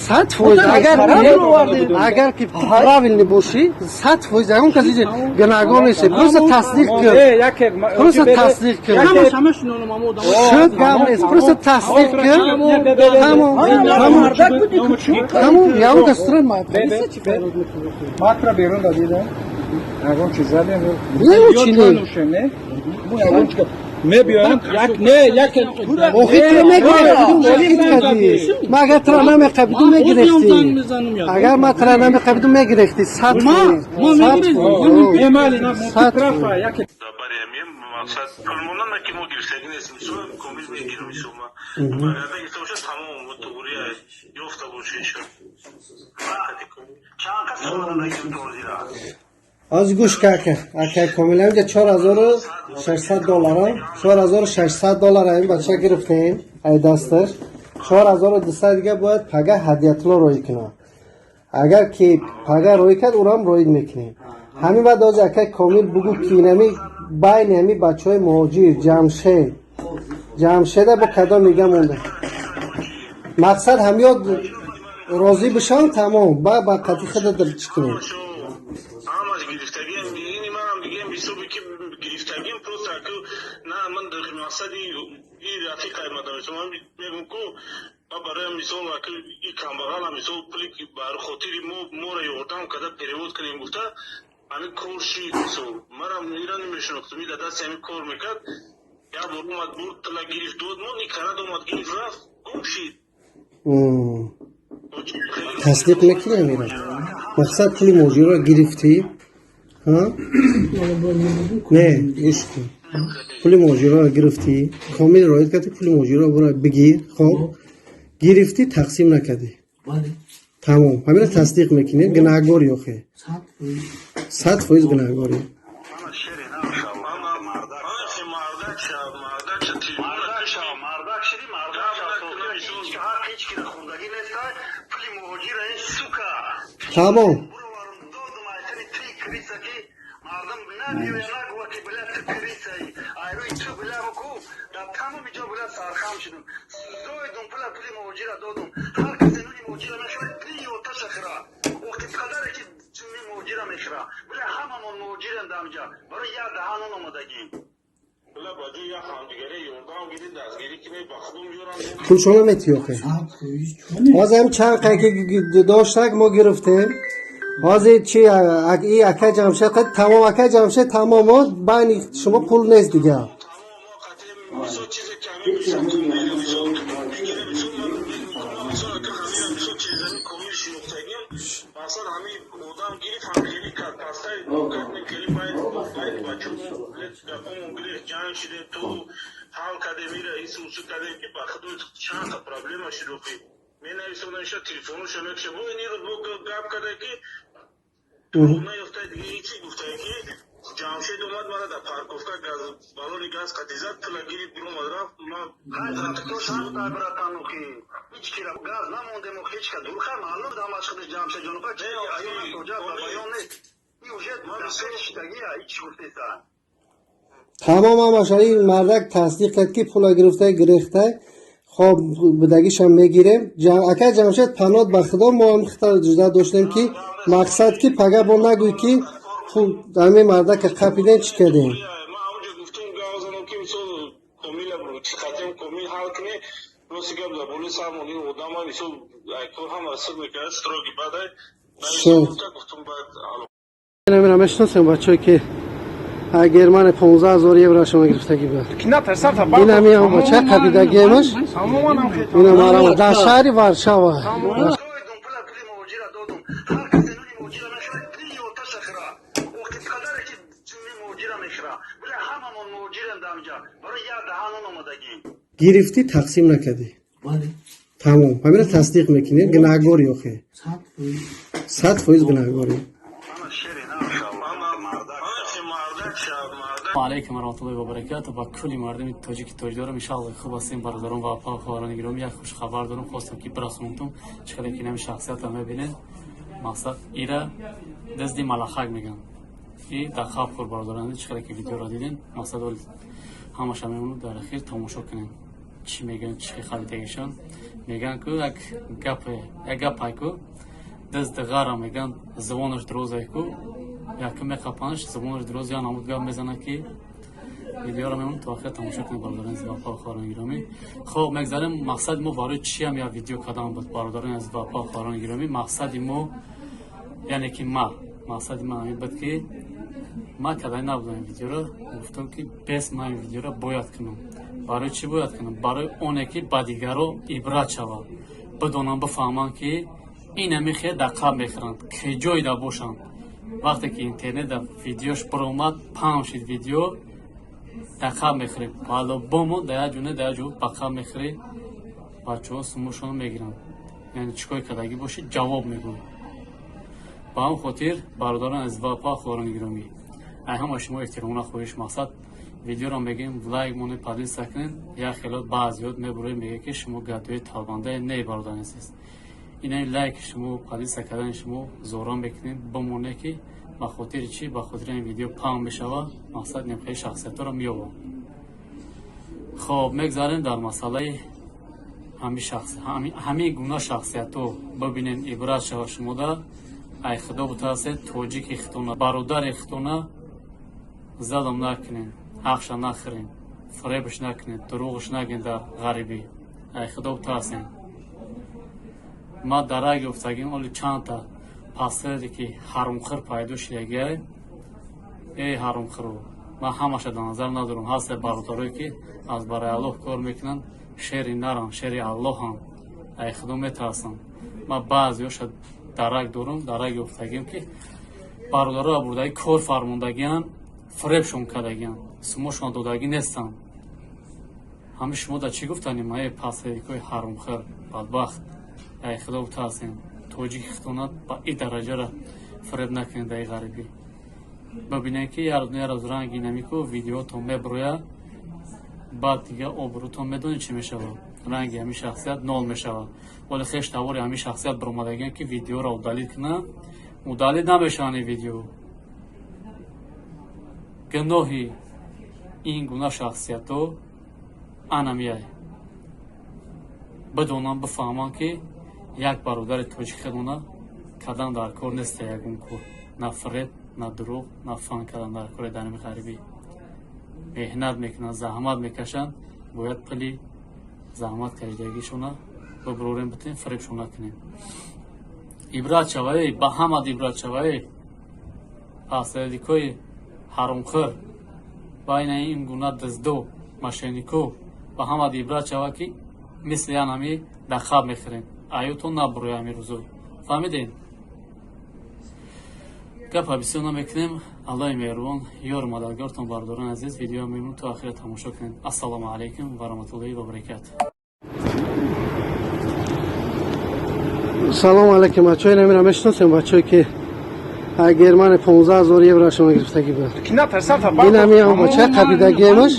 Speaker 1: 100%. Агар ки ту правильный бошӣ, 100% ягон кас иҷо гунаҳгор нест. Просто тасдиқ кун. Просто тасдиқ кун. Шуд, гап нест. Просто тасдиқ кун. Тамом, тамом. Тамом, ягон кас тура полиса чӣ фарёд мекунад?
Speaker 6: Макра берун дадидам. Ягон чиз задем.
Speaker 1: Не, чӣ не?
Speaker 6: Мо ягон чиз мебиёем, як не, як.
Speaker 1: Охи туро мегирифтӣ. Ма агар туро намеқабиду, мегирифтӣ. Агар ма туро намеқабиду, мегирифтӣ. 100%. 100%.
Speaker 2: Мақсад пулмонана ки мо гирифтагӣ нестем, комил мегирем исома баргарда гирифта бошад, тамом, туғри ёфта бошед. Чанд кас омадан?
Speaker 1: Аз гӯш ка, акай Комил, инҷа 4600 доллара, 4600 доллара ин бача гирифтем ай дасташ. 4200 дига бояд пага Ҳадиятулло роӣ кунад. Агар ки пага роӣ кард, урам роид мекунем. Ҳамин баъд ози, акай Комил, бугӯ, ки инами байни ҳами бачаҳои муҳоҷир Ҷамшед, Ҷамшеда бо кадом мига монда. Мақсад ҳамёд розӣ бишавам, тамом, ба қатъи худа чӣ кунем.
Speaker 2: Ҳамаш гирифтагиам, ини манам дигам ҳисоби ки гирифтагиам, просто ку на ман мақсади и рафиқай мадам, ман мегум ку ма барои мисол аку и камбағала мисол пули бар хотири мо моро ёрдам карда перевод кунем гуфта, ҳамин кор шид. Мисол, марам ира намешинохтум, и дар дасти ҳамин кор мекард. Як бор омад, бурд, тила гирифт, дод мон, и карад, омад, гирифт, рафт, гум шид.
Speaker 1: Тасдиқ мекунем ира. Мақсад, пули муҳоҷирро гирифтӣ, ҳа? Не, гӯш кун, пули муҳоҷирро гирифтӣ, Комил роид кардӣ, пули муҳоҷирро бура бигир. Хоб, гирифтӣ, тақсим накардӣ.
Speaker 4: Бале.
Speaker 1: Тамом, ҳамина тасдиқ мекунем. Гунаҳгорӣ охе?
Speaker 4: 100%.
Speaker 1: 100% гунаҳгорӣ.
Speaker 2: Мана шери нашав, мардак шав, мардак шав, мардак шиди, мардак шав. Ҳақ ҳеҷ кира хундагӣ нестай, пули муҳоҷира, ин сука.
Speaker 1: Тамом.
Speaker 2: Буроварам, додум айтани ти криса, ки мардум набиёя, нагӯя, ки била, ту крисаи, айрӯи ту била буку дар тамоми ҷо била сархам шудум, зоидум пула, пули муҳоҷира додум. Ҳар касе нуни муҳоҷира мехӯра, пии оташа хӯра, охи қадаре ки ҷунни муҳоҷира мехӯра. Била, ҳамамон муҳоҷирем дар инҷа, барои як даҳан нон омадагӣ.
Speaker 1: Пулшона метӣ охе?
Speaker 4: 100%.
Speaker 1: Ҳозир ҳам чанд қай ки доштак, мо гирифтем. Ҳозир чи, и акай Ҷамшед қад, тамом, акай Ҷамшед, тамом, о, байни шумо пул нест дигар.
Speaker 2: Ҳеҷ кира газ намондем, ҳеҷ ка дурха маълум дамаш худаш Ҷамшедҷонуха чи аён тоҷа ба баён нест, и уже дар шидагия ҳеҷ гуфтеса.
Speaker 1: Тамом, ҳамаша ин мардак тасдиқ кард, ки пула гирифта, гирехта. Хоб, будагишам мегирем. Акай Ҷамшед, панот ба Худо, мо ҳам хита ҷуда доштем, ки мақсад, ки пага бо нагӯй, ки пул ҳамин мардака қапидем, чӣ кардем.
Speaker 7: Ман ҳамонҷо гуфтум, гап занам, ки мисол Комила чӣ Комил ҳал кунӣ. Рости гап, дар болои сармон ин одама, мисол, кор ҳама сир мекард, строгий бадай. Гуфтум, баъд.
Speaker 1: Намира мешиносем, бачаҳое ки Германия 15 000 еврошона гирифтагӣ буд.
Speaker 8: Ки натарсам та.
Speaker 1: Инам ям бача қапидагиемаш.
Speaker 8: Тамоман ҳам.
Speaker 1: Инам арама дар шаҳри Варшава.
Speaker 2: Зоидум пула, пули муҳоҷира додум. Ҳар касе нуни муҳоҷира мехӯра, пии оташа хӯра, охи қадаре ки ҷунни муҳоҷира мехӯра. Била, ҳамамон муҳоҷирем дар инҷа, барои як даҳан нон омадагӣ.
Speaker 1: Гирифтӣ, тақсим накардӣ.
Speaker 4: Бале.
Speaker 1: Тамом, ҳамина тасдиқ мекунем. Гунаҳгорӣ охе?
Speaker 4: 100%.
Speaker 1: 100% гунаҳгорӣ.
Speaker 2: Мана шери нашав, мардак шав.
Speaker 3: Алайкум варахматуллоҳи вабаракату ба кулли мардуми тоҷики тоҷдорам. Иншаалло, хуб ҳастем, бародарон ва апа, хоҳарони гиромӣ. Як хушхабар дорам, хостам, ки бирасонтум. Чӣ қадар ки нами шахсиятро мебинед, мақсад, ира дизди малахак мегӯянд, и дар хаб хӯр. Бародарон, чӣ қадар ки видеоро дидем, мақсад, ҳамаша мемонад, дар ахир тамошо кунем, чӣ мегӯянд, чӣ харидагишон мегӯянд. Ку як гапе, як гапай ку, дизди ғара мегӯянд, зубонаш дурозай ку, якм меқапанаш, зубонаш дуроз, я намуд гап мезанад, ки видеоро мемонад, то охир тамошо кунед, бародарони азиз ва хоҳарони гиромӣ. Хоб, мегзарем. Мақсади мо барои чиам як видео кардан буд, бародарони азиз ва хоҳарони гиромӣ? Мақсади мо, яъне ки ма, мақсади ман ҳамин буд, ки ман кардани набудам ин видеоро. Гуфтам, ки бес, ман ин видеоро бояд кунам. Барои чӣ бояд кунам? Барои оне ки ба дигаро ибрат шавад, бидонанд, бифаҳманд, ки инами хел дар қаб мехӯранд, киҷоида бошанд. Вақте ки интернет дар видеош баромад, паҳн шид видео, дар қаб мехӯрем по-любому, дар як ҷо не, дар як ҷо ба қаб мехӯрӣ. Бачаҳо сумушонро мегиранд, яъне чӣ кори кардагӣ бошӣ, ҷавоб мегӯй. Ба ҳамн хотир, бародарон азиз ва апа, хоҳарони гиромӣ, ай ҳама шумо эҳтиромона хоҳиш, мақсад, видеоро мегӯем, лайк монед, поделиться кунед. Як хелот баъзиёт мебуроед, мегӯяд, ки шумо гадои талбандае. Не, бародари азиз, ина лайки шумо, поделиться кардани шумо зорон мекунем, бимоне, ки ба хотири чӣ, ба хотири ин видео паҳн мешавад, мақсад, немхели шахсиятҳоро меёбам. Хоб, мегзарем дар масъалаи ҳамин гуна шахсиятҳо. Бибинен, ибрат шава шумода. Ай Худо бутарсед, тоҷики хитона, бародари хитона залм накунен, ҳақша нахӯрен, фиребш накунед, дурӯғш нагӯен дар ғарибӣ. Ай Худо бутарсен. Ма дарак ёфтагим, оли чандта пастере ки ҳарумхӯр пайдо шидагиай. Эй ҳарумхӯру, ман ҳамаша дар назар надорам. Ҳасте бародарое, ки аз барои Аллоҳ кор мекунанд, шери наранд, шери Аллоҳанд, ай Худо метарсанд. Ман баъзеҳоша Дарак дорум, дарак ёфтагим, ки бародаро бурдаги кор фармондагиан, фиребшон кардагиан, сумошон додагӣ нестанд. Ҳами шумо да чӣ гуфтанем, ае пасерикои ҳарумхӯр, бадбахт, ай худо бутарсем, тоҷики хитонат ба и дараҷара фиреб накунед. Даи ғарибӣ бибинед, ки як рӯз ранги намику видеотон меброя, баъд дига обрӯтон медонед чӣ мешавад, ранги ҳамин шахсият нол мешавад. Вале хеш тавори ҳамин шахсият баромадагиан, ки видеоро удалить кунад, удалить намешаванд ин видео. Гуноҳи ин гуна шахсиятҳо анамияй бидонам, бифаҳмам, ки як бародари тоҷик хедона кадан дар кор неста, ягон кор, на фиреб, на дурӯғ, на фан кардан дар кори. Дарами ғарибӣ меҳнат мекунанд, заҳмат мекашанд, бояд пули заҳмат кашидагишона бибурорем, битем, фиребшон накунем. Ибрат шавае ба ҳамад, ибрат шавае, пасредикои ҳаромхӯр, байна ин гуна дуздо, мошеннико, ба ҳамад ибрат шава, ки мисли анами дақаб мехӯрем, аютон набуроя ҳами рӯзо. Фаҳмидем, гапа бисёр намекунем. Аллоҳи меҳрубон ёру мададгортон. Бародарони азиз, видео мемон то охира тамошо кунед. Ассалому алайкум ва раҳматуллоҳи ва баракату.
Speaker 1: Салом алейкум, бачаҳои намира мешиносем, бачаҳое ки Германия 15 000 еврошон гирифтагӣ буд. Инами ҳам бачаи қабидагиемаш,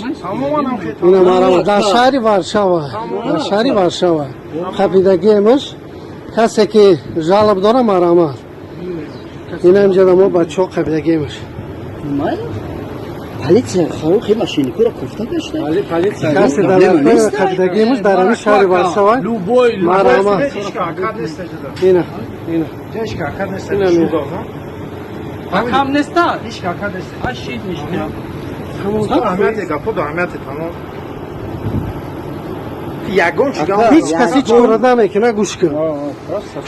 Speaker 1: ина марама дар шаҳри Варшава, дар шаҳри Варшава қабидагиемаш. Касе ки жалоб дора, марама. Ина инҷа мо бачаҳо қабидагиемаш.
Speaker 4: Полиция хорохи машиникура кофта гашта.
Speaker 1: Касе дар қабидагиемаш дар ҳамин шаҳри Варшава, марама. Ина, ина. Ина.
Speaker 5: Кам неста? Ашид ништяк.
Speaker 8: Аҳамияти тамом. Ягон
Speaker 1: Ҳеҷ каси чора намекуна, гӯш кун.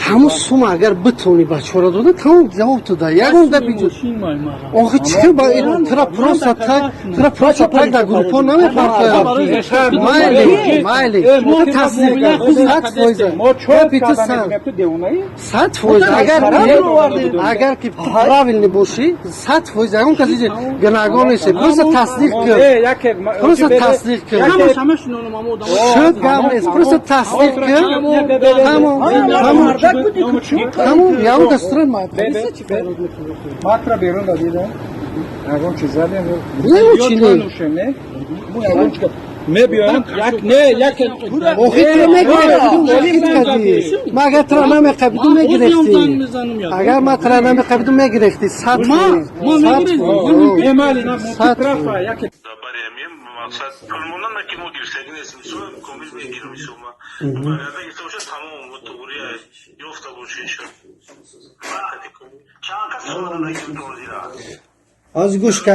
Speaker 1: Ҳамун сума агар битонӣ ба чора дода, тамом, ҷавоб туда. Ягон гапи охи чӣ ба тра просто так, тра просто так дар группо намепартоям. Майли, майли, тасдиқ 100%. Гапи ту 100%. Агар ки ту правильный бошӣ, 100% ягон каси гунаҳгор нест. Просто тасдиқ кун, просто тасдиқ кун. Шуд, гап нест, просто тасдиқ кун, тамом, тамом, тамом. Ягон кас тура
Speaker 6: Матра берун дадидам. Ягон чиз задем.
Speaker 1: Не, чӣ не?
Speaker 6: Мо ягон чиз мебиёем, як не, як.
Speaker 1: Охи туро мегирифтӣ. Ма агар туро намеқабиду, мегирифтӣ. Агар ма туро намеқабиду, мегирифтӣ 100%.
Speaker 2: Мақсад пулмонана, ки мо гирифтагӣ нестем, комил мегирем сума. Барои гирифта бошад, тамом, туғри ёфта бошед.
Speaker 7: Чанд кас омадан?
Speaker 1: Аз гӯш ка,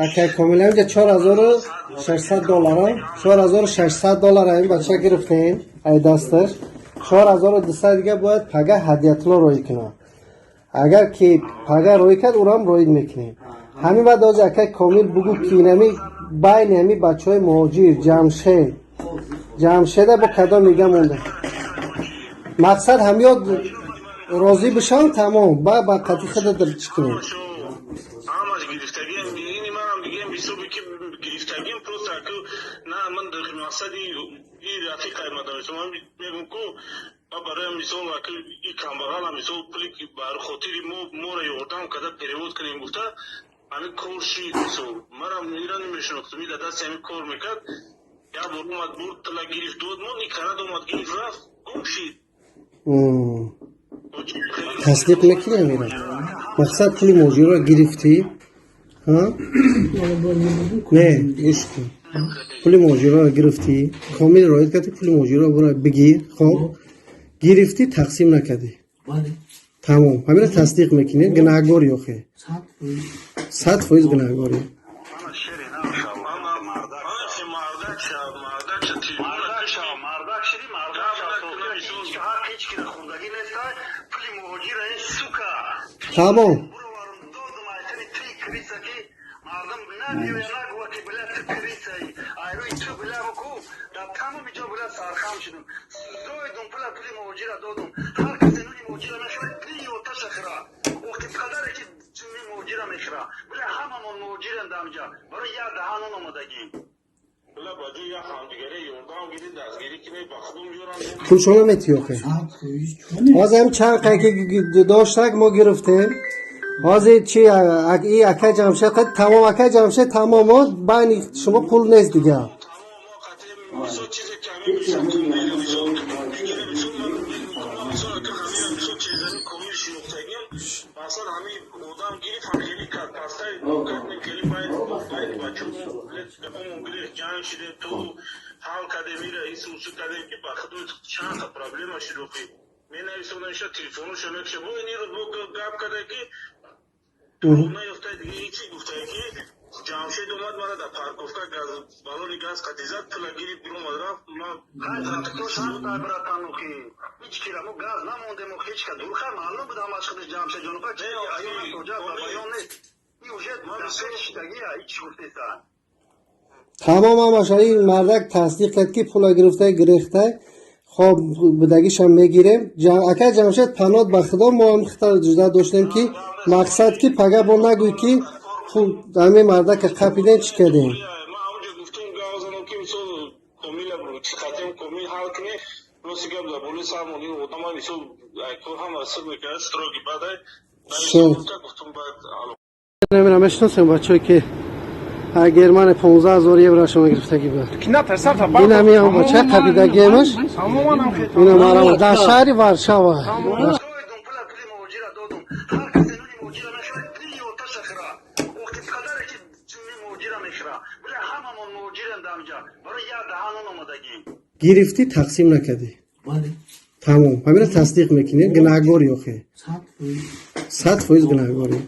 Speaker 1: ака Комил, инҷа 4600 доллара, 4600 доллара ин бача гирифтем ай дасташ. 4200 дига бояд пага Ҳадиятулло роӣ кунад. Агар ки пага роӣ кард, урам роӣ мекунем. Ҳамин баъд ози, акай Комил, бугӯ, ки инами байни ҳами бачаҳои муҳоҷир Ҷамшед, Ҷамшеда бо кадом мига монда. Мақсад ҳамёд розӣ бишавам, тамом, ба қатъи худа чӣ кунем.
Speaker 2: Ҳамаш гирифтагиам, ини манам дигам ҳисоби ки гирифтагиам, просто аку на ман дар мақсади и рафиқай мадам, ман мегум ку ма бароям мисол аку и камбағала мисол пули ки бар хотири мо моро ёрдам карда перевод кунем гуфта, ҳамин кор шид. Мисол манам ира намешинохтам, и дар дасти ҳамин кор мекард. Як бор омад, бурд, тила гирифт, дод мо никарад, омад, гирифт, рафт, гум шид.
Speaker 1: Тасдиқ мекунӣ амира? Мақсад пули муҳоҷирро гирифтӣ, не, гӯш кун, пули муҳоҷирро гирифтӣ, комил роид кардӣ, пули муҳоҷирро бура бигир. Хоб, гирифтӣ, тақсим накардӣ, тамом, ҳамина тасдиқ мекунӣ. Гунаҳгорӣ охе, 100% гунаҳгорӣ.
Speaker 2: Мардак шав, мардак шав.
Speaker 7: Мардак шав, мардак шиди, мардак шав. Ҳақ ҳеҷ кира хӯрдагӣ неста, пули муҳоҷира, ин сука.
Speaker 1: Тамом.
Speaker 7: Буроварам, додум айтани три криса, ки мардум набиёя, нагӯя, ки бля, ту крисаи. Айрӯи ту, бля, буку дар тамоми ҷо, бля, сархам шудум. Зоидум пула, пули муҳоҷира додум. Ҳар касе нуни муҳоҷира мехӯрад, пиёта.
Speaker 2: Муҳоҷирем дар ҳамҷа, барои як даҳан нон омадагӣ.
Speaker 1: Пулшона метиёхе. Ҳозир ҳам чанд қайки доштак мо гирифтем. Ҳозир чи и акай Ҷамшед қад тамом, акай Ҷамшед тамом, байни шумо пул нест дигар. Тамом, ҳамаша ин мардак тасдиқ кард, ки пула гирифта гирехта. Хоб, будагишам мегирем. Акай Ҷамшед, панот ба Худо, мо ҳам хита жда доштем, ки мақсад ки пага бо нагӯй, ки пул ҳамин мардака қапидем, чӣ кардем. Мешиносем бачаҳое, ки Германия 15 000 еврошона гирифтагӣ буд. Ин ҳам бача қапидагиемаш. Ина марама дар шаҳри Варшава.
Speaker 2: Ҳар касе нуни муҳоҷира мехӯрад, дини оташа хӯра. Охи қадаре ки ҷунни муҳоҷира мехӯра. Била, ҳамамон муҳоҷирем дар ҳамҷа, барои як даҳан нон омадагӣ.
Speaker 1: Гирифтӣ, тақсим накардӣ. Тамом. Ҳамина тасдиқ мекунед, гунаҳгорӣ охе. 100% гунаҳгорӣ.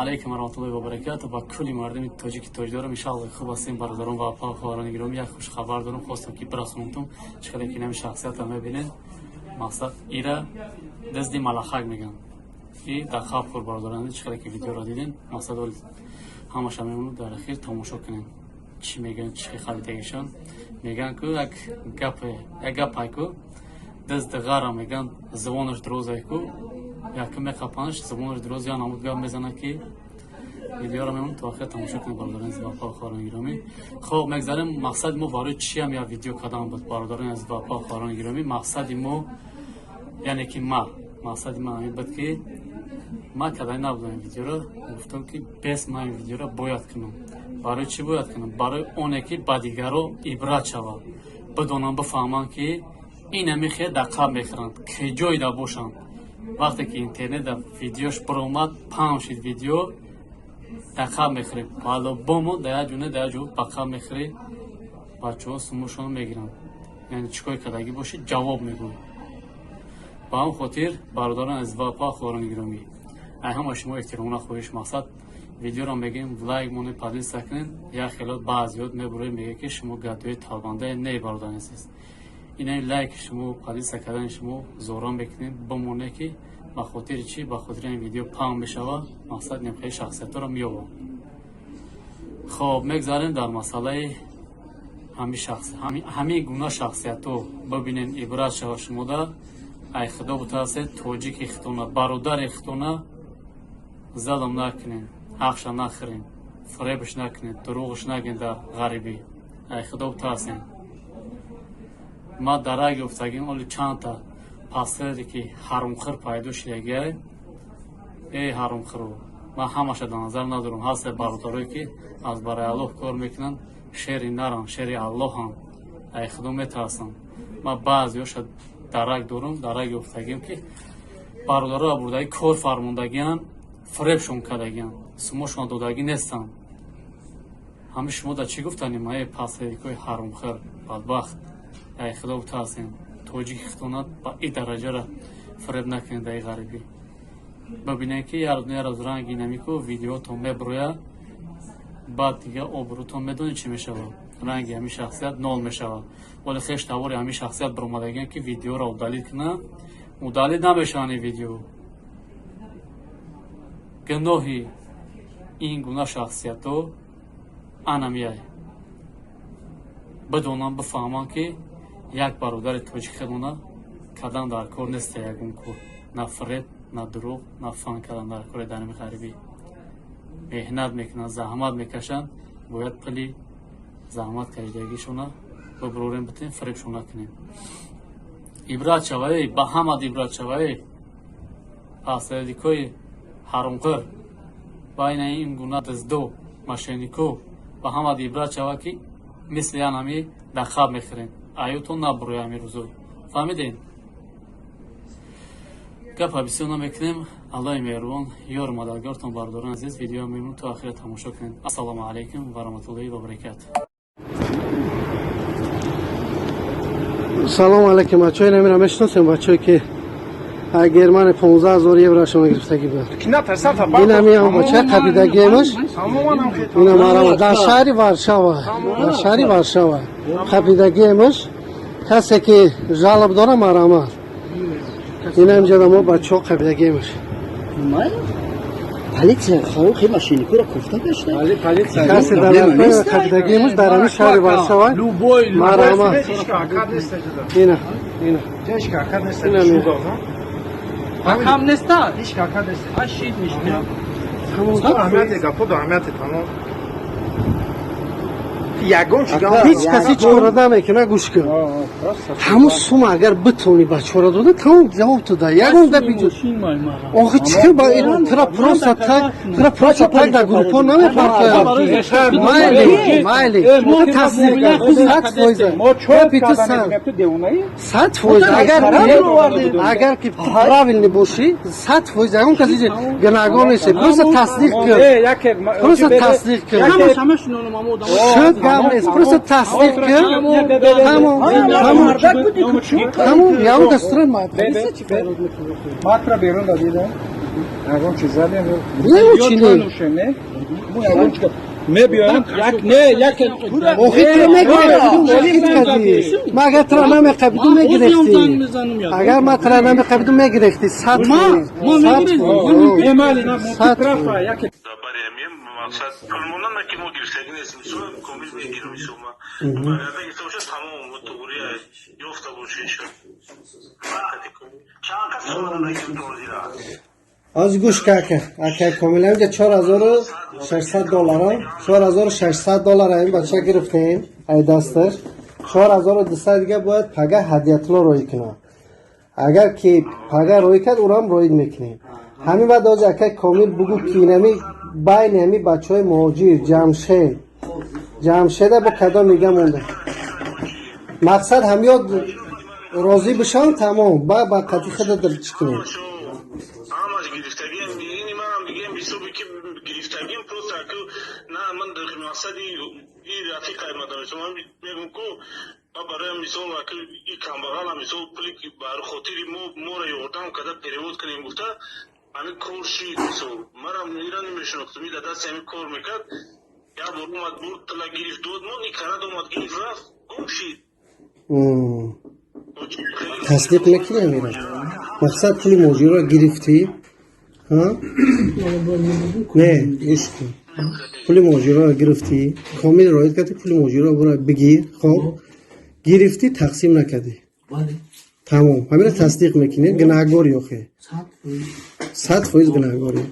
Speaker 3: Алейкум варахматуллоҳи вабаракату ба кулли мардуми тоҷики тоҷдорам. Иншалло, хуб ҳастем, бародарон ва апа, хоҳарони гиромӣ. Як хушхабар дорам, хостам ки бирасонтум. Чӣ қадар ки нами шахсиятро мебинед, мақсад ира дизди малахак мегӯянд и дар хаб хӯр, бародарон. Чӣ қадар ки видеоро дидем, мақсад ҳамаша мемонад, дар ахир тамошо кунем, чӣ мегӯянд, чӣ харидагишон мегӯянд. Ку як гапе, як гапай ку, дизди ғара мегӯянд, зубонаш дурозай ку, якм меқапанаш, зубонаш дуроз, я намуд гап мезанад, ки видеоро мемонад то охир тамошо кунед, бародарони азиз ва хоҳарони гиромӣ. Хоб, мегзарем. Мақсади мо барои чиам як видео кардан буд, бародарони азиз ва хоҳарони гиромӣ? Мақсади мо, яъне ки ма мақсади ман ҳамин буд, ки ман кардани набудам ин видеоро. Гуфтам, ки бес ман ин видеоро бояд кунам. Барои чӣ бояд кунам? Барои оне ки ба дигаро ибрат шавад, бидонанд, бифаҳманд, ки инами хел дар қаб мехӯранд, киҷоида бошанд. Вақте ки интернет видеош баромад, паҳн шид видео, дар қаб мехӯрем по-любому, дар як ҷо не, дар як ҷо ба қаб мехӯрӣ. Бачаҳо сумушонро мегиранд, яъне чӣ кор кардагӣ бошӣ, ҷавоб мегӯй. Ба ҳамн хотир, бародарон азиз ва апа, хоҳарони гиромӣ, ай ҳама шумо эҳтиромона хоҳиш, мақсад видеоро мегӯем, лайк монед, поделиться кунед. Як хелот баъзиёт мебуроед, мегӯяд, ки шумо гадои талбандае. Не, бародари азиз, ина лайки шумо, поделиться кардани шумо зорон мекунем, бимоне, ки ба хотири чӣ? Ба хотири ин видео паҳн мешавад, мақсад немхели шахсиятҳоро меёбам. Хоб, мегзарем дар масъалаи ҳамин гуна шахсиятҳо. Бибинен, ибрат шава шумода. Ай Худо бутарсед, тоҷики хитона, бародари хитона залм накунен, ҳақша нахӯрен, фиребш накунед, дурӯғш нагӯен дар ғарибӣ. Ай Худо бутарсен. Ма дарак ёфтагим, оли чандта пастере ки ҳарумхӯр пайдо шидагиай. Эй ҳарумхӯру, ман ҳамаша дар назар надорам. Ҳасте бародарое, ки аз барои Аллоҳ кор мекунанд, шери наранд, шери Аллоҳанд, ай Худо метарсанд. Ман баъзеҳоша дарак дорам, дарак ёфтагим, ки бародаро бурдаги кор фармондагианд, фиребшон кардагианд, сумошон додагӣ нестанд. Ҳами шумо да чӣ гуфтанем? Эй пастерикои ҳарумхӯр, бадбахт, ай Худо бутарсем, тоҷики хитонат ба и дараҷара фиреб накунед. Дар ғарибӣ бибинед, ки як рӯз ранги намику видеотон мебурояд, баъд дига обрӯтон медонед чӣ мешавад, ранги ҳамин шахсият нол мешавад. Вале хеш тавори ҳамин шахсият баромадагиан, ки видеоро удалить кунанд, удалить намешаванд ин видео. Гуноҳи ин гуна шахсиятҳо анамияй. Бидонанд, бифаҳманд, ки як бародари тоҷик худона кадан дар кор неста, ягон кор на фиреб. На дурӯғ, на фан кардан дар кори дарми ғарибӣ. Меҳнат мекунанд, заҳмат мекашанд, бояд пули заҳмат кашидагишона бибурорем, битем, фиребшон накунем. Ибрат шавае, ба ҳамад ибрат шавае. Посредникои ҳаромхӯр, байна ин гуна дуздо, мошеннико, ба ҳамад ибрат шава, ки мисли янами дар хаб мехӯрем. Аютон набуроя ҳами рӯзо. Фаҳмидем? Гапа бисёр намекунем. Аллоҳи меҳрубон ёру мададгортон, бародарони азиз. Видео мемон то охира тамошо кунед. Ассалому алайкум ва раҳматуллоҳи ва баракатуh.
Speaker 1: Салом алейкум, бачаҳои намира мешиносем, бачаҳое ки Германия 15 000 еврошон гирифтагӣ буд. Инами ҳам бача қабидагиемаш. Ина марама дар шаҳри Варшава, дар шаҳри Варшава қабидагиемаш. Касе ки жалоб дора, марама. Ина инҷа мо бачаҳо қабидагиемаш.
Speaker 4: Полиция хи мошенникура кофта гашта.
Speaker 1: Касе дар қабидагиемаш дар ҳамин шаҳри Варшава. Марама. Ина, ина. Ина.
Speaker 5: Кам неста? Ашид мишта.
Speaker 1: Ҳеҷ кас ҳеҷ кора намекуна, гӯш кун. Ҳамун сума агар битонӣ бачора дода, тамом, ҷавоб туда. Ягон гап иҷо. Охи чӣ ба тра просто так, тра просто так дар группо намепартоям. Майли, майли. Тасдиқ 100%. Гапи ту 100%. Агар ки правильный бошӣ, 100% ягон кас иҷо гунаҳгор нест. Просто тасдиқ кун. Просто тасдиқ кун. Шуд, гап нест. Просто тасдиқ кун. Тамом, тамом. Тамом, ягон кас тура
Speaker 6: Матра берун дадида. Ягон чиз задем.
Speaker 1: Не, чӣ не?
Speaker 6: Мо ягон чиз мебиёем, як не, як.
Speaker 1: Охи тура мегирефтӣ. Ма агар тура намеқабиду, мегирефтӣ. Агар ма тура намеқабиду, мегирефтӣ. 100%. 100%.
Speaker 2: Мақсад пулмонан ки мо гирифтагӣ нест, мисол, комил мегирам, мисол, ма баргарда гирифта бошад, тамом, туғри ёфта бошад. Чанд кас озира?
Speaker 1: Аз гӯш ка, ака, ака комил, инҷа 4600 доллара, 4600 доллара ин бача гирифтем ай дасташ. 4200 дига бояд пага ҳадиятулло роӣ кунад. Агар ки пага роӣ кард, ӯрам роӣ мекунем. Ҳамин баъд ози, ака комил, бугӯ, ки инами байни ҳами бачаҳои муҳоҷир Ҷамшед, Ҷамшеда бо кадом мига монда. Мақсад ҳамёд розӣ бишаванд, тамом, ба қатъи худа чӣ кунем.
Speaker 2: Ҳамаш гирифтагиам, ини манам дигам ҳисоби ки гирифтагиам, просто аку на ман мақсади и рафиқай мадам, ман мегум ку ма бароям, мисол, аку и камбағала, мисол, пули бар хотири мо моро ёрдам карда перевод кунем гуфта, ҳамин кор шид. Мисол, манам ира намешинохтум, и дар дасти ҳамин кор мекард. Як бор омад, бурд, тила гирифт, дод мо никарад, омад, гирифт, рафт, гум шид.
Speaker 1: Тасдиқ мекунӣ амира? Мақсад, пули муҳоҷирро гирифтӣ, не, гӯш кун, пули муҳоҷирро гирифтӣ, комил роид кардӣ, пули муҳоҷирро бура бигир. Хоб, гирифтӣ, тақсим накардӣ, тамом, ҳамина тасдиқ мекунӣ? Гунаҳгорӣ охе, 100% гунаҳгорӣ.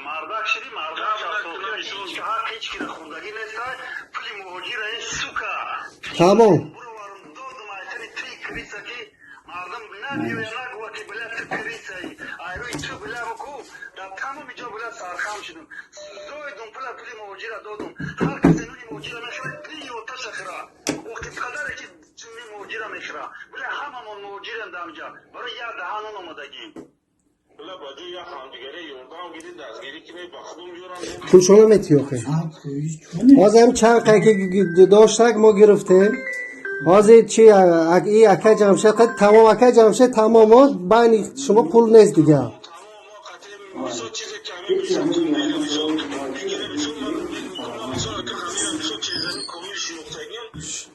Speaker 2: Мардак шиди, мардак ҳақ ҳеҷ кира хӯрдагӣ неста, пули муҳоҷира, ин сука.
Speaker 1: Тамом.
Speaker 2: Додум айтани три криса, ки мардум набиёя, нагӯя, ки бля, ту крисаи, айрӯи ту, бля, буку дар тамоми ҷо, бля, сархам шудум, зоидум пула, пули муҳоҷира додум. Ҳар касе нуни муҳоҷира мехӯра, три оташа хӯра, охи падаре ки ҷунни муҳоҷира мехӯра, бля, ҳамамон муҳоҷирем дар ҳамҷа, барои як даҳанон омадагӣ. Бля, ба ҷои як ҳамдигаре ёрдам гирӣ, дастгирӣ кунӣ, ба худум ёрам.
Speaker 1: Пулшона метӣ охе? Ҳозир ҳам чанд қай ки доштак, мо гирифтем. Ҳозир чи, и ака Ҷамшед, тамом, ака Ҷамшед, тамом, байни шумо пул нест дигар.
Speaker 2: Мисол, чизе ки ҳамин, мисол, мисол мегире, мисол, мисол, ака, ҳамин, мисол, чизани комил шинохтагим,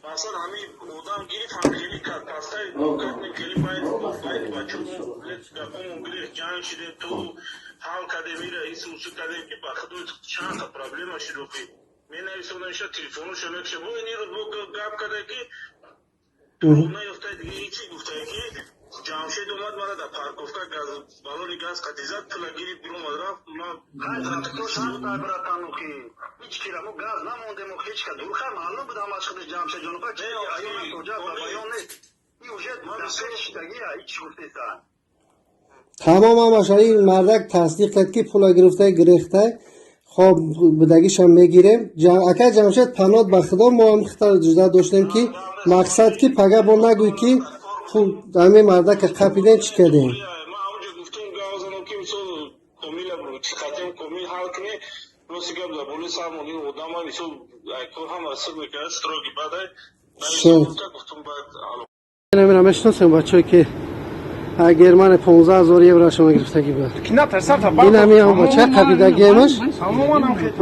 Speaker 2: масалан, ҳамин одам гирифт, ҳамхелӣ кард, пастай кард, хеле байни бачамо гапомон гирифт, ҷанг шиде, ту ҳал кардем, ира ису усу кардем, ки ба худо чанд та проблема шуд. Охи менависонам, иша телефоношо мекша, бо ин рӯз бо гап карда, ки Наёфтай, дига ҳечи гуфтае, ки Ҷамшед омад, мара дар парковка газ, балони газ қатизад, пула гирифт, биромад, рафт. Братанухи, ҳеч кира мо газ намондем, ҳеч ка дурха маълум буд ҳамаш худаш Ҷамшед ҷонуха, чи баён нест, уже шидагия ҳеч гуфтеса.
Speaker 1: Тамом, ҳамаша ин мардак тасдиқ кард, ки пула гирифтай, гирехтай. Хоб, будагишам мегирем. Ака Ҷамшед, панот ба Худо, мо ҳам хита ҷуда доштем, ки мақсад, ки пага бо нагӯй, ки пул ҳамин мардака қапидем, чӣ кардем.
Speaker 2: Ман ҳамҷо гуфтум, гап занам, ки мисол Комила қатем, Комил ҳал кунӣ. Рости гап, дар болои сармон ин одама, мисол, кор ҳама сир мекард, строгий бадай гуфтум, баъд.
Speaker 1: Мешиносем бачое, ки Германия 15 000 евро шумо гирифтагӣ буд. Инами ҳам бача қапидагиемаш,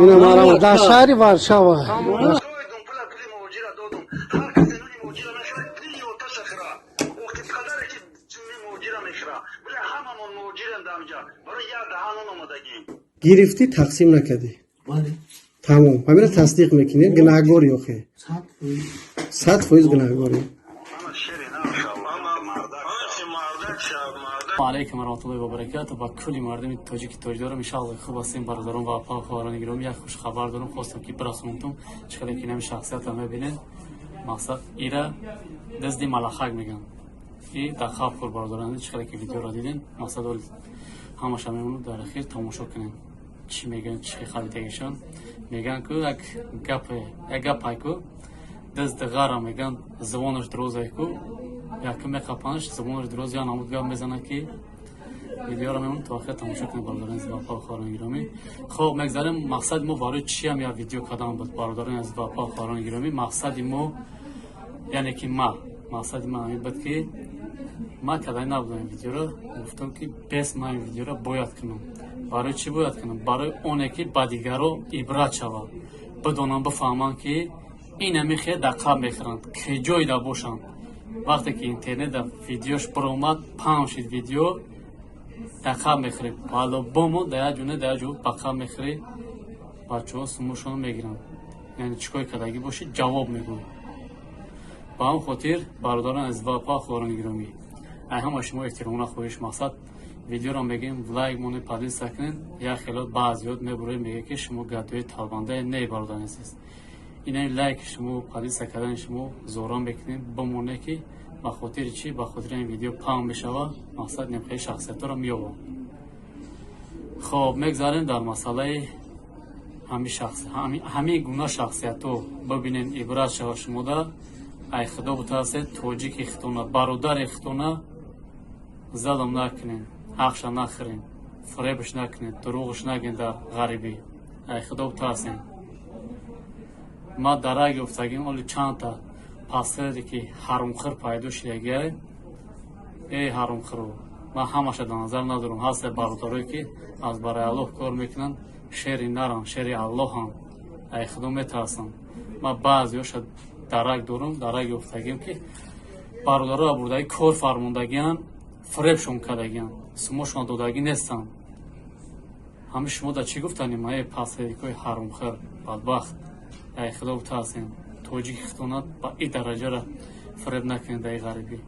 Speaker 1: инам арама дар шаҳри Варшава. Гирифтӣ, тақсим накардӣ, тамом, ҳамина тасдиқ мекунӣ. Гунаҳгорӣ охе, 100% гунаҳгорӣ.
Speaker 3: Алейкум варахматуллоҳи вабаракату ба кулли мардуми тоҷики тоҷдорам. Иншалло, хуб ҳастем, бародарон ва апа, хоҳарони гиромӣ. Як хушхабар дорам, хостам, ки бирасонамтон. Чӣ қадар ки нами шахсията мебинед, мақсад, ира дизди малахак мегӯям и дар хаб хӯр. Бародарон, чӣ қадар ки видеоро дидем, мақсад, ҳамаша мемонад, дар ахир тамошо кунем, чӣ мегӯянд, чӣ хабитагишон мегӯянд. Ку як гапе, як гапай ку, дизди ғара мегӯянд, забонаш дурозай ку, якум меқапанаш, забонаш дуроз, я намуд гап мезанад, ки видеоро мемонад, то охир тамошо кунед, бародарони азиз ва апа, хоҳарони гиромӣ. Хоб, мегзарем. Мақсади мо барои чиам як видео кардан буд, бародарони азиз ва апа, хоҳарони гиромӣ? Мақсади мо, яъне ки ма, мақсади ман ҳамин буд, ки ман кардани набудам ин видеоро. Гуфтам, ки бес ман ин видеоро бояд кунам. Барои чӣ бояд кунам? Барои оне ки ба дигаро ибрат шавад, бидонам, бифаҳманд, ки инами хел дар қаб мехӯранд, ки ҷойда бошанд. Вақте ки интернет видеош баромад, паҳн шид видео, дар қаб мехӯрӣ по-любому, дар як ҷо не, дар як ҷо ба қаб мехӯрӣ. Бачаҳо сумушонро мегиранд, яъне чӣ кор кардагӣ бошӣ, ҷавоб мегӯй. Ба ҳамн хотир, бародарон азиз ва апа, хоҳарони гиромӣ, ай ҳама шумо эҳтиромона хоҳиш, мақсад, видеоро мегӯем, лайк монед, поделиться кунед. Як хелот баъзиёт мебуроед, мегӯяд, ки шумо гадои талбандае. Не, бародарони азиз, инаи лайки шумо, поделиться кардани шумо зора мекунем, бимоне, ки ба хотири чӣ? Ба хотири ин видео паҳн мешавад, мақсад, немхели шахсиятҳоро меёбам. Хоб, мегзарем дар масъалаи ҳамин гуна шахсиятҳо. Бибинен, ибрат шава шумода. Ай Худо бутарсед, тоҷики хитона, бародари хитона залм накунен, ҳақша нахӯрен, фиребш накунед, дурӯғш нагӯен дар ғарибӣ. Ай Худо бутарсен. Ма дарак ёфтагим, оли чандта пастаре, ки ҳарумхӯр пайдо шидагиай. Эй ҳарумхӯро, ман ҳамаша дар назар надорам. Ҳасте бародарое, ки аз барои Аллоҳ кор мекунанд, шери наранд, шери Аллоҳанд, ай Худо метарсанд. Ман баъзеҳоша дарак дорам, дарак ёфтагим, ки бародароро бурдаги кор фармондагианд, фиребшон кардагианд, сумошон додагӣ нестанд. Ҳами шумо дар чӣ гуфтанем? Эй пасерикои ҳарумхӯр, бадбахт, ай Худо бутарсем, тоҷики хитонат ба и дараҷара фиреб накунед дар и ғарибӣ.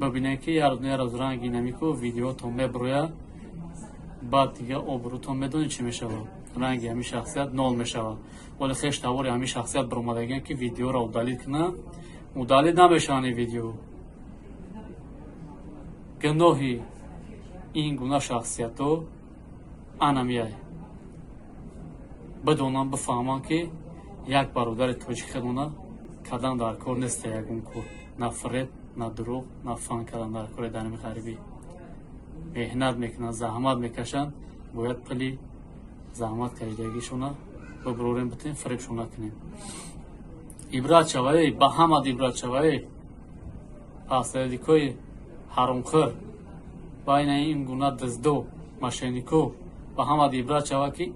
Speaker 3: Бибинед, ки як рӯз ранги намику видеотон мебурояд, баъд дига обрӯтон медонед чӣ мешавад, ранги ҳамин шахсият нол мешавад. Вале хеш тавори ҳамин шахсият баромадагиан, ки видеоро удалить кунанд, удалить намешаванд ин видео. Гуноҳи ин гуна шахсиятҳо анамияй. Бидонанд, бифаҳманд, ки як бародари тоҷик хелона кардан дар кор нест, ягон кор, на фиреб, на дурӯғ, на фан кардан дар кори. Дар ҳамин ғарибӣ меҳнат мекунанд, заҳмат мекашанд, бояд пули заҳмат кашидагишона бибурорем, битем, фиребшон накунем. Ибрат шавае ба ҳамад, ибрат шавае, пасредикои ҳарумхӯр, байна ин гуна диздо, мошеннико, ба ҳамад ибрат шава, ки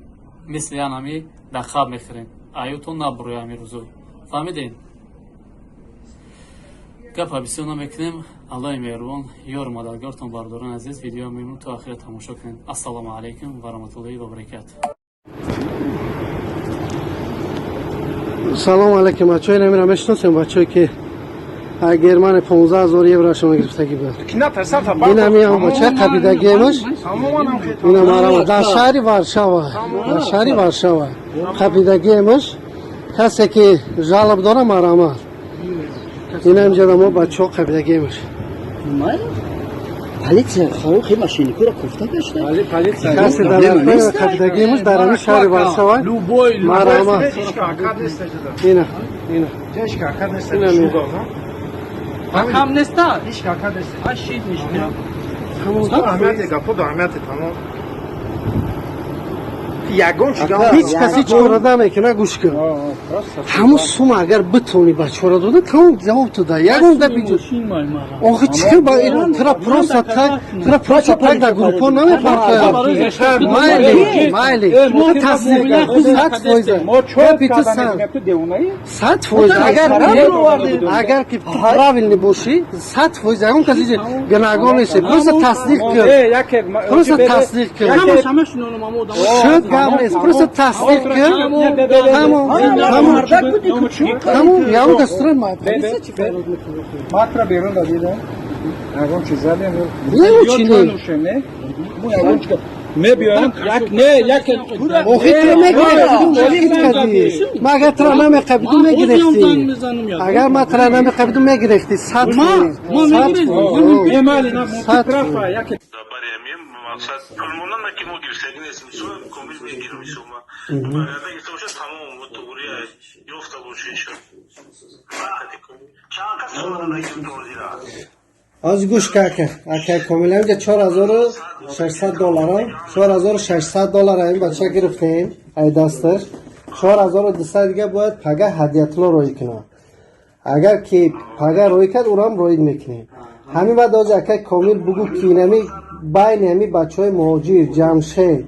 Speaker 3: мисли ян ҳами дар хаб мехӯрем, аютон набуроя ҳамин рӯзо. Фаҳмидем, гапа бисёр намекунем. Аллоҳи меҳрубон ёру мададгортон. Бародарони азиз, видео мемон, то ахира тамошо кунед. Ассалому алайкум ва раҳматуллоҳи ва баракату.
Speaker 1: Салому алайкум, бачаҳо. Инамира мешиносем, бачаҳое, ки Германия 15 000 еврошона гирифтагӣ буд. Инами ҳам бача қапидагиемаш. Ина марама дар шаҳри Варшава, дар шаҳри Варшава қапидагиемаш. Касе ки жалоб дора, марама. Ина инҷа мо бачаҳо қапидагиемаш.
Speaker 4: Полиция хи мошенникура кофта гашта.
Speaker 1: Касе дар қапидагиемаш дар ҳамин шаҳри Варшава, марама. Ина, ина.
Speaker 5: Кам неста? Шид ништяк.
Speaker 8: Аҳамияти гапо аҳамияти тамом. Ягон чиз.
Speaker 1: Ҳеҷ кас ҳеҷ кора намекуна, гӯш кун. Ҳамун сума агар битонӣ бачора дода, тамом, ҷавоб ту да ягон гапи. Охи чӣ ба тра просто так, тра просто так дар группо намепартоям. Майли, майли, тасдиқ 100%. Гапи ту 100%. Агар ки ту правильный бошӣ, 100% ягон кас гунаҳгор нест. Просто тасдиқ кун, просто тасдиқ кун. Шуд, гап нест, просто тасдиқ кун, тамом, тамом, тамом. Ягон кас тура полиция чӣ фарёд мекунад?
Speaker 6: Матра берун дадидам. Ягон чиз задем.
Speaker 1: Ягон чи не.
Speaker 6: Мо ягон чи мебиёем, як не, як.
Speaker 1: Охи тура мегирифтӣ, кардӣ. Ма агар тура намеқабидум, мегирифтӣ. Агар ма тура намеқабидум, мегирифтӣ 100%. 100%.
Speaker 2: Мақсад пулмонама ки мо гирифтагӣ нест, мисол, комил мегирам, мисол, ма барояда гирифта бошад, тамом, туғри ёфта боша иншо. Чанд кас сумана?
Speaker 1: Аз гӯш ка, ака, ака Комил, инҷа 4600 доллара, 4600 доллара ин бача гирифтем ай дасташ. 4200 дига бояд пага Ҳадиятулло роӣ кунад. Агар ки пага роӣ кард, урам роид мекунем. Ҳамин баъд ози, акай Комил, бугӯ ки инами байни ҳами бачаҳои муҳоҷир Ҷамшед,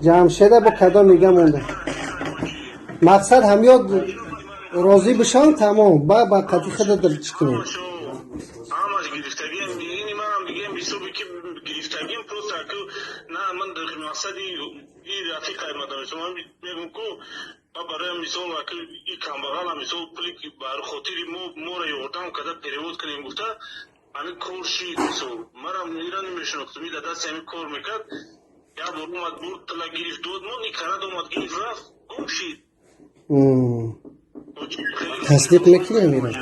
Speaker 1: Ҷамшеда бо кадом дига монда. Мақсад ҳамёд розӣ бишавам, тамом, ба қатъи худа чӣ кунем.
Speaker 2: Ҳамаш гирифтагием, ини манам дигем ҳисоби ки гирифтагием, просто аку на ман мақсади и рафиқай мадам, ман мегум ку ма барои мисол аку и камбағала, мисол, пули ки бар хотири мо моро ёрдам карда перевод кунем гуфта, ҳамин кор шид. Мисол, манам ира намешинохтум, и дар дасти ҳамин кор мекард. Як бор омад, бурд, тила гирифт, дод мон, и карад, омад, гирифт, рафт, гум шид.
Speaker 1: Тасдиқ мекунӣ амира?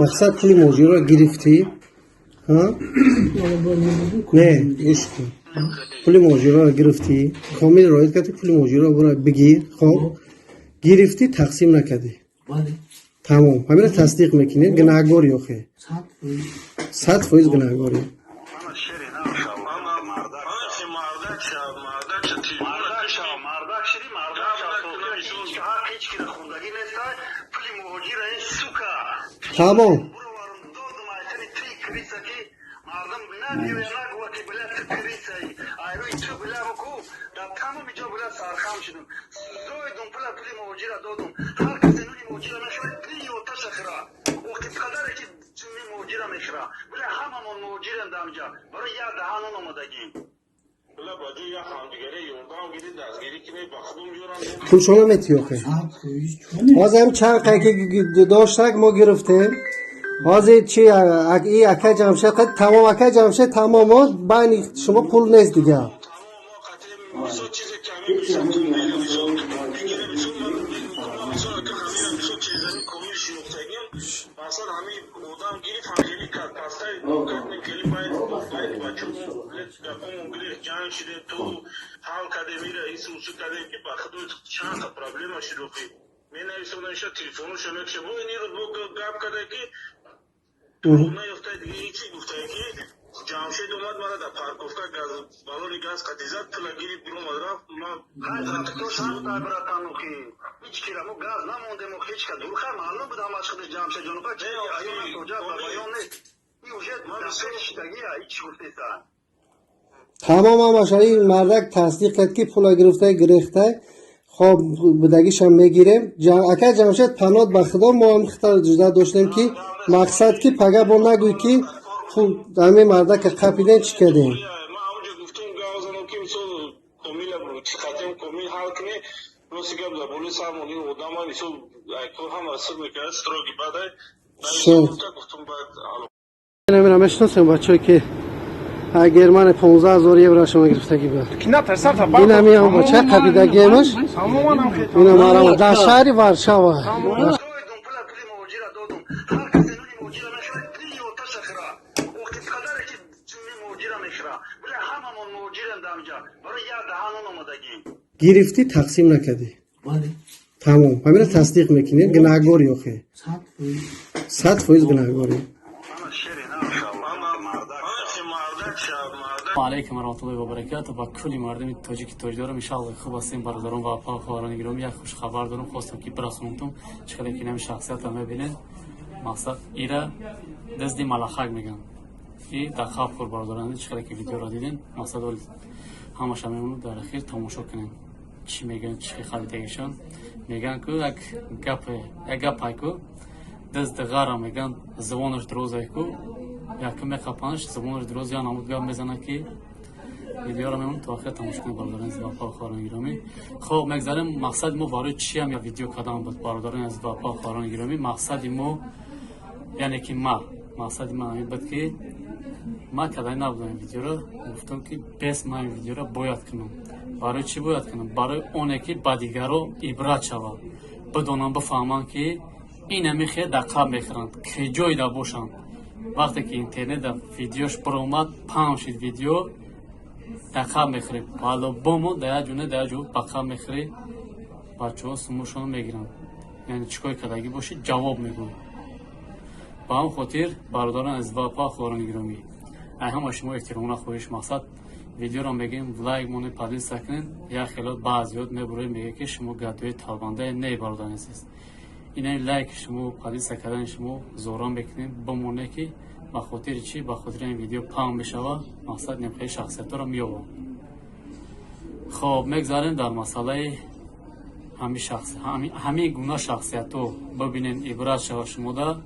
Speaker 1: Мақсад, пули муҳоҷирро гирифтӣ? Не, гӯш кун, пули муҳоҷирро гирифтӣ, Комил роид кардӣ, пули муҳоҷирро бура бигир. Хоб, гирифтӣ, тақсим накардӣ, тамом, ҳамира тасдиқ мекунӣ? Гунаҳгорӣ охе, 100% гунаҳгорӣ.
Speaker 2: Мардак шав, мардак шав,
Speaker 7: Мардак шиди, мардак шав. Ҳақ ҳеҷ кира хундагӣ неста, пули муҳоҷира ин сука.
Speaker 1: Тамом.
Speaker 7: Буроварам, додум айтани три крыса, ки мардум набиёя, нагӯва ки била ту крыса и айрӯи ту била буку дар тамоми ҷо била сархам шудум, зоидум пула, пули муҳоҷира додум. Ҳар касе нуни муҳоҷира мехӯрад, пили оташа хӯра. Охи қадаре ки ҷунни муҳоҷира мехӯра, била ҳамамон муҳоҷирем дар инҷа, барои як даҳанон омадагӣ.
Speaker 2: Била ба ҷои як ҳамдигаре ёрдам гирӣ, дастгирӣ кунӣ, ба худум ёрам.
Speaker 1: Пулшона метиҳ охе? Ҳозир ҳам чанд қай ки доштак, мо гирифтем. Ҳозир чи и акай Ҷамшед тамом, акай Ҷамшед тамом, байни шумо пул нест дигар.
Speaker 2: Мисол, чизе ки ҳамин, мисол, мисол мегирем, мисол, мисол, ҳамин, мисол, чизами комил шинохтагим, масалан, ҳамин одам гирифт, ҳамхели кард, пастай кардем, хели байд байд бачамо гапомон гирифт, ҷанг шидем, ту ҳал кардем, ира ису усу кардем, ки ба худу чанд та проблема шид. Охи менависонам иша, телефоношо мекша, бо ин рӯз бо гап карда ки наёфта, дига ҳечи гуфта ки Ҷамшед омад, мара дар парковка газ, балони газ қатӣ зад, пула гирифт, биромад, рафт.
Speaker 7: Братан, охи ҳеҷ кира мо газ намондем, охи ҳеҷ ка дурха маълум буд ҳамаш худаш Ҷамшед ҷон, охи аён тоҷа ба баён нест, и уже дар пеш шидагия, ҳеҷ гуфтеса.
Speaker 1: Тамом, ҳамаша ин мардак тасдиқ кард ки пула гирифта, гирехта. Хоб, будагишам мегирем. Акай Ҷамшед, панот ба худо, мо ҳам хита ҷуда доштем ки мақсад ки пага бо нагӯй ки пул ҳамин мардака қапидем, чӣ кардем.
Speaker 2: Ман ҳамонҷо гуфтум, гап занам ки мисол Комила чӣ қатем, Комил ҳал кунӣ. Рости гап, дар болои сармон ин одама, мисол, кор ҳама сир мекард, строгий бадай.
Speaker 1: Шо. Намира мешиносем бачое ки Германия 15 ҳазор евро шумо гирифтагӣ буд.
Speaker 8: Ки натарсам та.
Speaker 1: Ин ҳам бача қабидагиемаш.
Speaker 8: Тамоман ҳам хе.
Speaker 1: Ина марама дар шаҳри Варшава.
Speaker 7: Додум, пула пули муҳоҷира додум. Ҳар касе нони муҳоҷира мехӯра, дили оташа хӯра. Охи қадаре ки ҷунни муҳоҷира мехӯра. Била ҳамамон муҳоҷирем дар инҷа. Барои як даҳан нон омадагӣ.
Speaker 1: Гирифтӣ, тақсим накардӣ. Тамом. Ҳамина тасдиқ мекунӣ, гунаҳгорӣ охе. 100% гунаҳгорӣ.
Speaker 7: Ана шери на мардак.
Speaker 3: Алейкум варахматуллоҳи ва баракату. Ба кулли мардуми тоҷики тоҷ дорам, иншаалло хуб ҳастем, бародарон ва апа, хоҳарони гиромӣ. Як хушхабар дорам, хостам ки бирасонам. Чӣ қадар ки нами шахсиятро мебинед, мақсад ира дизди малахак мегӯянд и дар хаб хӯр, бародарон. Чӣ қадар ки видеоро дидем, мақсад оли ҳамаша мемонад, дар ахир тамошо кунем, чӣ мегӯянд, чӣ харидагишон мегӯянд. Ку як гапе, як гапай ку дизди ғара мегӯянд, забонаш дурозай ку, якум меқапанаш, забонаш дуроз, я намуд гап мезанад ки видеоро мемон то охир тамошо кунед, бародарони азиз ва хоҳарони гиромӣ. Хоб, мегзарем. Мақсади мо барои чиам видео кардан буд, бародарони азиз ва хоҳарони гиромӣ? Мақсади мо, яъне ки ма, мақсади ман ҳамин буд, ки ман кардани набудам ин видеоро. Гуфтам ки бес ман ин видеоро бояд кунам. Барои чӣ бояд кунам? Барои оне ки ба дигаро ибрат шавад, бидонам, бифаҳманд, ки инами хел дар қаб мехӯранд, ки ҷойда бошанд. Вақте ки интернетда видеош баромад, паҳн шид видео, дар қаб мехӯрӣ по-любому, дар як ҷо не, дар як ҷо ба қаб мехӯрӣ. Бачаҳо сумушонро мегиранд, яъне чӣ кор кардагӣ бошӣ, ҷавоб мегӯй. Ба ҳамн хотир, бародарон азиз ва апа, хоҳарони гиромӣ, ай ҳама шумо эҳтиромона хоҳиш, мақсад видеоро мегӯем, лайк монед, поделиться кунед. Як хелот баъзиёт мебуроед, мегӯяд ки шумо гадои талбандае. Не, бародарони азиз, инаи лайки шумо, поделиться кардани шумо зора мекунем, бимоне ки ба хотири чӣ, ба хотири ин видео паҳн мешавад, мақсад немхели шахсиятҳоро меёбам. Хоб, мегзарем дар масъалаи ҳамин гуна шахсиятҳо. Бибинен, ибрат шава шумода.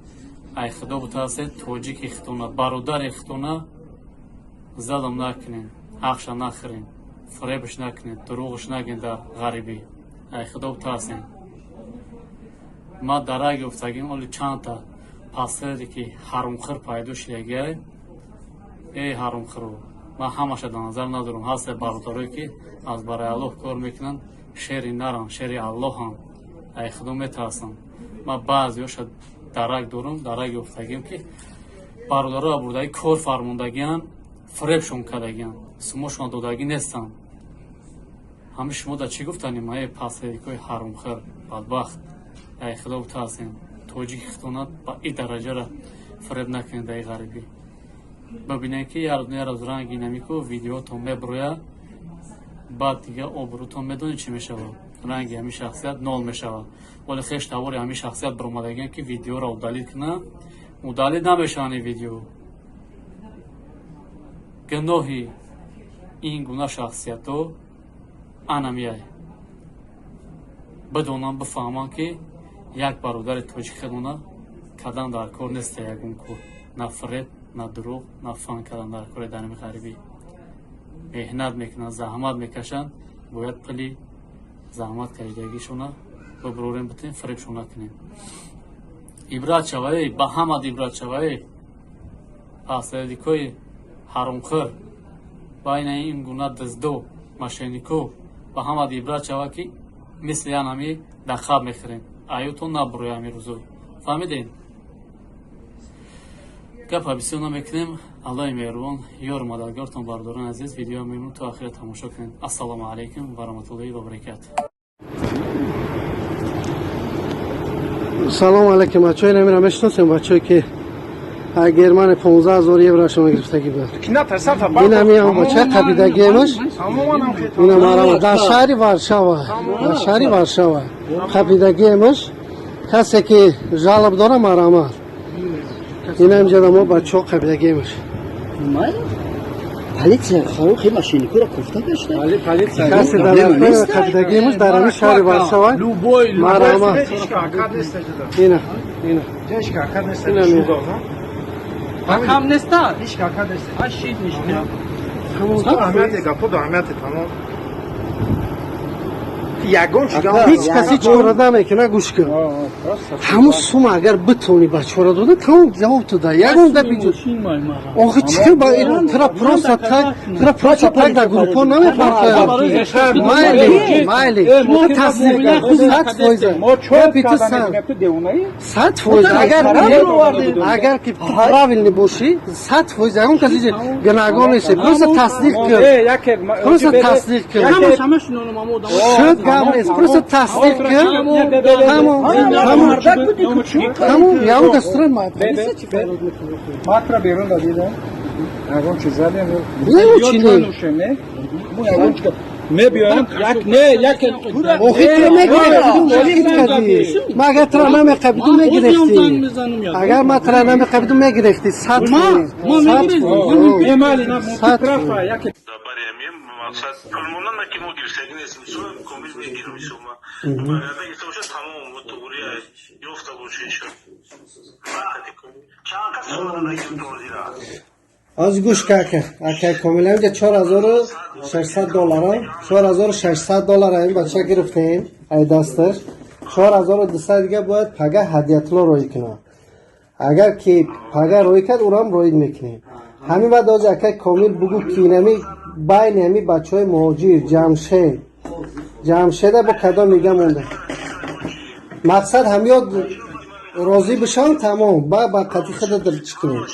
Speaker 3: Ай худо бутарсед, тоҷики хитона, бародари хитона залм накунед, ҳақша нахӯред, фиребш накунед, дурӯғш нагӯед дар ғарибӣ. Ай худо бутарсед. Ма дарак ёфтагим, оли чандта пасхере ки ҳарумхӯр пайдо шидагиай. Эй ҳарумхӯру, ман ҳамаша дар назар надорам. Ҳасте бародарое ки аз барои Аллоҳ кор мекунанд, шери наранд, шери Аллоҳанд, ай худо метарсанд. Ман баъзеҳоша дарак дорам, дарак ёфтагим, ки бародароро бурдаги кор фармондагианд, фиребшон кардагианд, сумошон додагӣ нестанд. Ҳами шумо дар чӣ гуфтанем? Эй пасхерикои ҳарумхӯр, бадбахт, ай худо бутарсем, тоҷики хитона ба и дараҷара фиреб накунед дар и ғарибӣ. Бибинед ки як рӯз ранги намику видеотон мебурояд, баъд дига обрӯтон медонед чӣ мешавад, ранги ҳамин шахсият нол мешавад. Вале хеш тавори ҳамин шахсият баромадагианд, ки видеоро удалить кунанд, удалить намешаванд ин видео. Гуноҳи ин гуна шахсиятҳо анамияй. Бидонанд, бифаҳманд, ки як бародари тоҷик хелона кардан дар кор неста ягон кор, на фиреб, на дурӯғ, на фан кардан дар кори. Дар ҳамин ғарибӣ меҳнат мекунанд, заҳмат мекашанд, бояд пули заҳмат кашидагишона бибурорем, битем, фиребшон накунем. Ибрат шава, эй, ба ҳамат ибрат шава, эй пасредикои ҳаромхӯр, байна ин гуна диздо, мошеннико, ба ҳамат ибрат шава, ки мисли янами дар хаб мехӯрем, аютон набуроя ҳамин рӯзо. Фаҳмидем, гапа бисёр намекунем. Аллоҳи меҳрубон ёру мададгортон. Бародарони азиз, видео мемон то ахира тамошо кунед. Ассалому алайкум ва раҳматуллоҳи ва баракату.
Speaker 1: Салом алейкум, бачаҳои намира мешиносем, бачаҳое ки Германия 15 ҳазор евро шумо гирифтагӣ буд.
Speaker 8: Ки натарсам та.
Speaker 1: Ин ҳам бача қабидагиемаш.
Speaker 8: Тамоман ҳам хе.
Speaker 1: Ина марама дар шаҳри Варшава, дар шаҳри Варшава қабидагиемаш. Касе ки жалоб дора, марамат. Ина инҷа мо бачаҳо қабидагиемаш.
Speaker 4: Полиция хи мошенникуро кофта гашта.
Speaker 1: Касе дар қабидагиемаш дар ҳамин шаҳри Варшава,
Speaker 6: Любой.
Speaker 1: марама. Ина, ина. Ина.
Speaker 5: Кам неста?
Speaker 8: Ҳеч кака нест.
Speaker 5: А шид мишкина.
Speaker 8: Аҳамияти гапо до аҳамияти тамом. Ягон чиз.
Speaker 1: Ҳеҷ кас ҳеҷ кора намекуна, гӯш кун. Ҳамун сума агар битонӣ бачора дода, тамом, ҷавоб ту да. Ягон гапи ҷуд. Охи чӣ ба тра просто так, тра просто так дар группо намепартоям. Майли, майли. Тасдиқ кун, 100%. Гапи ту 100%. Агар ки ту правильный бошӣ, 100% ягон кас иҷа гунаҳгор нест. Просто тасдиқ кун. Просто тасдиқ кун. Шуд, гап нест. Просто тасдиқ кун. Тамом, тамом. Тамом, ягон кас тура полиса чӣ фарёд мекунад?
Speaker 6: Матра берун дадидам. Ягон чиз задем.
Speaker 1: Не, чӣ не?
Speaker 6: Мо ягон чиз мебиёем, як не, як.
Speaker 1: Охи тура мегирифтӣ, кардӣ. Ма агар тура намеқабидум, мегирифтӣ. Агар ма тура намеқабидум, мегирифтӣ. 100%. 100%. 100%.
Speaker 2: Мақсад пулмонама ки мо гирифтагӣ нест, мисол, комил мегирам, мисол, ма баргарда гирифта боша, тамом, туғри ёфта боша, иншо. Чанд кас сумма?
Speaker 1: Аз гӯш ка, ака, ака Комил, инҷа 4600 доллара, 4600 доллара ин бача гирифтем ай дасташ. 4200 дига бояд пага ҳадиятулло роӣ кунад. Агар ки пага роӣ кард, урам роид мекунем. Ҳамин баъд ози, акай Комил, бугӯ, ки инами байни ҳами бачаҳои муҳоҷир Ҷамшед, Ҷамшеда бо кадом дига монда. Мақсад ҳамёд розӣ бишавам, тамом, ба қатъи худа чӣ кунем.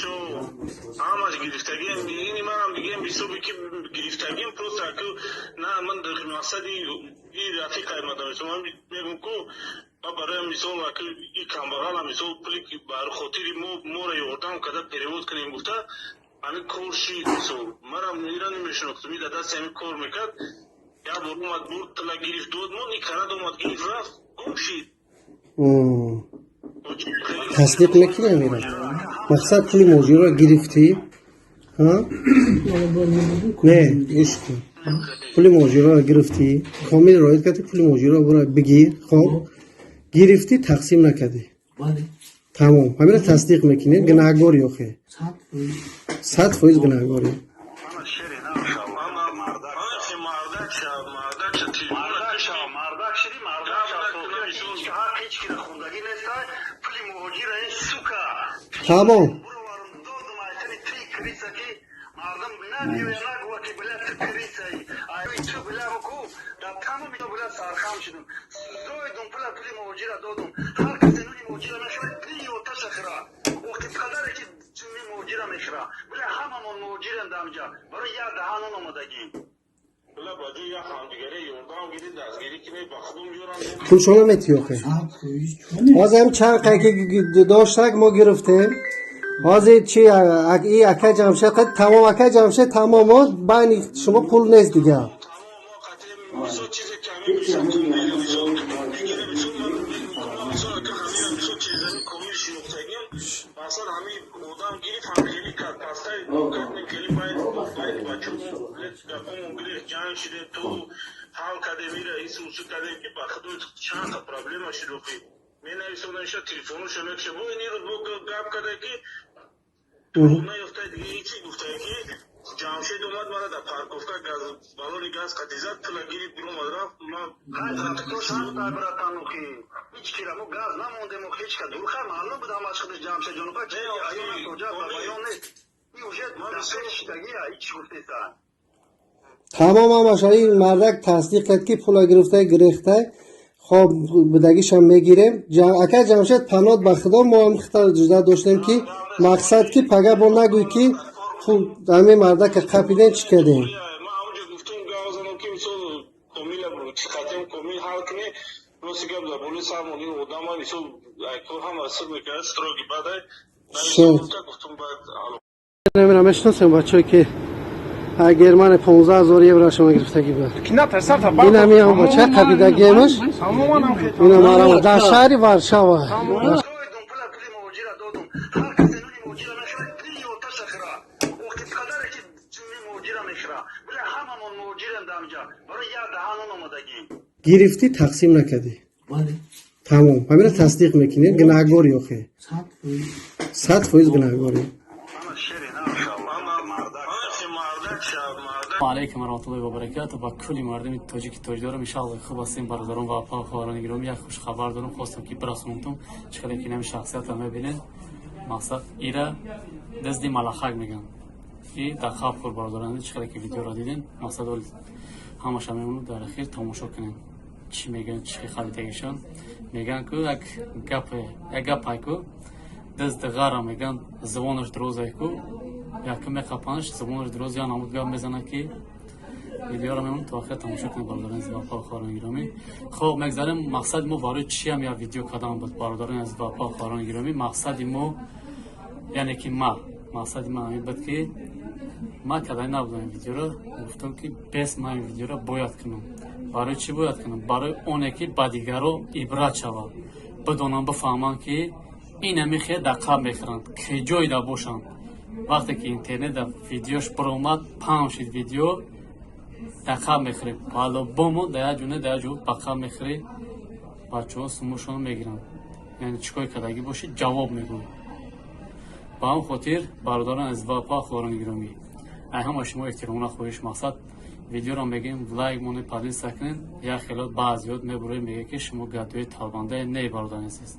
Speaker 2: Ҳамаш гирифтагием, ини манам дигем ҳисоби ки гирифтагим, просто аку на, ман мақсади и рафиқай мадам, ман мегум ку ма барои мисол аку и камбағала, мисол, пули ки бар хотири мо моро ёрдам карда перевод кунем гуфта, ҳамин кор шид. Мисол, манам ира намешинохтум, и дар дасти ҳамин кор мекард. Як бор омад, бурд, тила гирифт, дод мон, и карад, омад, гирифт, рафт, гум шид.
Speaker 1: Тасдиқ мекунӣ амира? Мақсад, пули муҳоҷирро гирифтӣ, не, гӯш кун, пули муҳоҷирро гирифтӣ, Комил роид кардӣ, пули муҳоҷирро бура бигир. Хоб, гирифтӣ, тақсим накардӣ, тамом, ҳамира тасдиқ мекунӣ? Гунаҳгорӣ охе, 100% гунаҳгорӣ.
Speaker 2: Мардак шав, мардак шав, мардак шиди, мардак шав. Ҳақ ҳеҷ кира хундагӣ неста, пули муҳоҷира, ин сука.
Speaker 1: Тамом.
Speaker 7: Буроварам, додум, айтани ти криса, ки мардум набиёя, нагӯва, ки била ту крисаи, ай ту била ку дар тамоми била сархам шудум, зоидум пула, пули муҳоҷира додум. Ҳар касе нуни муҳоҷира мехӯра, пии оташа хӯра. Охи қадаре ки ҷунни муҳоҷира мехӯра, била ҳамамон муҳоҷирем дар инҷа, барои як даҳанон омадагӣ.
Speaker 2: Била ба ҷои як ҳамдигаре ёрдам гирӣ, дастгирӣ кунӣ, ба худум ёрам.
Speaker 1: Пулшона метӣ охе? Ҳозир ҳам чанд қайки доштак мо гирифтем. Ҳозир чи, и ака Ҷамшед тамом, ака Ҷамшед тамом, байни шумо пул нест дига.
Speaker 2: Мисол, чизе ки ҳамин, мисол, мисол, мегирем, мисол, мисол, ака, ҳамин, мисол, чизами комил шинохтагим, масалан, ҳамин одам гирифт, ҳам хеле кард, пастай кардем, хеле байд бачо гапомон гирифт, ҷанг шидем, ту ҳал кардем, ира ису усу кардем, ки ба худу чанд та проблема шид. Охи менависонам, иша телефоношо мекша, бо ин рӯз бо гап карда, ки наёфта, дига ҳечи гуфта, ки Ҷамшед омад, мара дар парковка газ, балони газ қатӣ зад, пула гирифт, биромад, рафт.
Speaker 7: Братан, охи ҳеҷ кира мо газ намондем, охи ҳеҷ ка дурха маълум буд ҳамаш худаш Ҷамшед ҷонуха чи аён тоҷа ба баён нест, и уже дар пеш шидагия, ҳеҷ гуфтеса.
Speaker 1: Тамом, ҳамаша ин мардак тасдиқ кард, ки пула гирифта, гирехта. Хоб, будагишам мегирем. Ака Ҷамшед, панот ба худо, мо ҳам хита ҷуда доштем, ки мақсад, ки пага бо нагӯй, ки пул ҳамин мардака қапидем, чӣ кардем.
Speaker 2: Ман ҳамонҷо гуфтум, гап занам, ки мисол, комила қатем, комил ҳал кунӣ. Рости гап, дар болои сармон ин одама, мисол, кор ҳама сир мекард, строгий бадай гуфтум, баъд.
Speaker 1: Намира мешиносем, бачаҳое ки Германия 15 000 евро шумо гирифтагӣ буд. Ин ҳамин бача қабидагиемаш, инам арама дар шаҳри Варшава.
Speaker 7: Зоидум пула, пули муҳоҷира додум. Ҳар касе нуни муҳоҷира мехӯра, пии оташа хӯра. Охи қадаре ки ҷунни муҳоҷира мехӯра, била ҳамамон муҳоҷирем дар инҷа, барои як даҳанон омадагӣ.
Speaker 1: Гирифтӣ, тақсим накардӣ, тамом, ҳамира тасдиқ мекунӣ? Гунаҳгорӣ охе, 100% гунаҳгорӣ.
Speaker 7: Шери, иншаллоҳ, мардак.
Speaker 2: Мардак шав, мардак.
Speaker 3: Алайкум ва раҳматуллоҳи ва баракату. Ба кулли мардуми тоҷики тоҷ дорам, иншаалло хуб ҳастем, бародарон ва апа, хоҳарони гиромӣ. Як хушхабар дорам, хостам ки бирасонамтон. Чӣ қадар ки нами шахсиятро мебинед, мақсад ира дизди малахак мегӯянд и дар хаб хур, бародарон. Чӣ қадар ки видеоро дидем, мақсад ҳамаша мемонад, дар ахир тамошо кунем, чӣ мегӯянд, чӣ харидагишон мегӯянд. Ку як гапе, як гапай ку, дизди ғара мегӯянд, забонаш дурозай ку, якум меқапанаш, забонаш дуроз, я намуд гап мезанад, ки видеоро мемонад то охир тамошо кунед, бародарони азиз ва апа, хоҳарони гиромӣ. Хоб, мегзарем. Мақсади мо барои чиам як видео кардан буд, бародарони азиз ва апа, хоҳарони гиромӣ? Мақсади мо, яъне ки ма, мақсади ман ҳамин буд, ки ман кардани набудам ин видеоро. Гуфтам, ки бес ман ин видеоро бояд кунам. Барои чӣ бояд кунам? Барои оне ки ба дигаро ибрат шавад, бидонанд, бифаҳманд, ки инами хел дар қаб мехӯранд, ки ҷойда бошанд. Вақте ки интернет дар видеош баромад, паҳн шид видео, дар қаб мехӯрем по-любому, дар як ҷо не, дар як ҷо ба қаб мехӯрӣ. Бачаҳо сумушонро мегиранд, яъне чӣ кор кардагӣ бошӣ, ҷавоб мегӯй. Ба ҳамн хотир, бародарон азиз ва апа, хоҳарони гиромӣ, ай ҳама шумо эҳтиромона хоҳиш, мақсад видеоро мегӯем, лайк монед, поделиться кунед. Як хелот баъзиёт мебуроед, мегӯяд, ки шумо гадои талбандае. Не, бародарони азиз,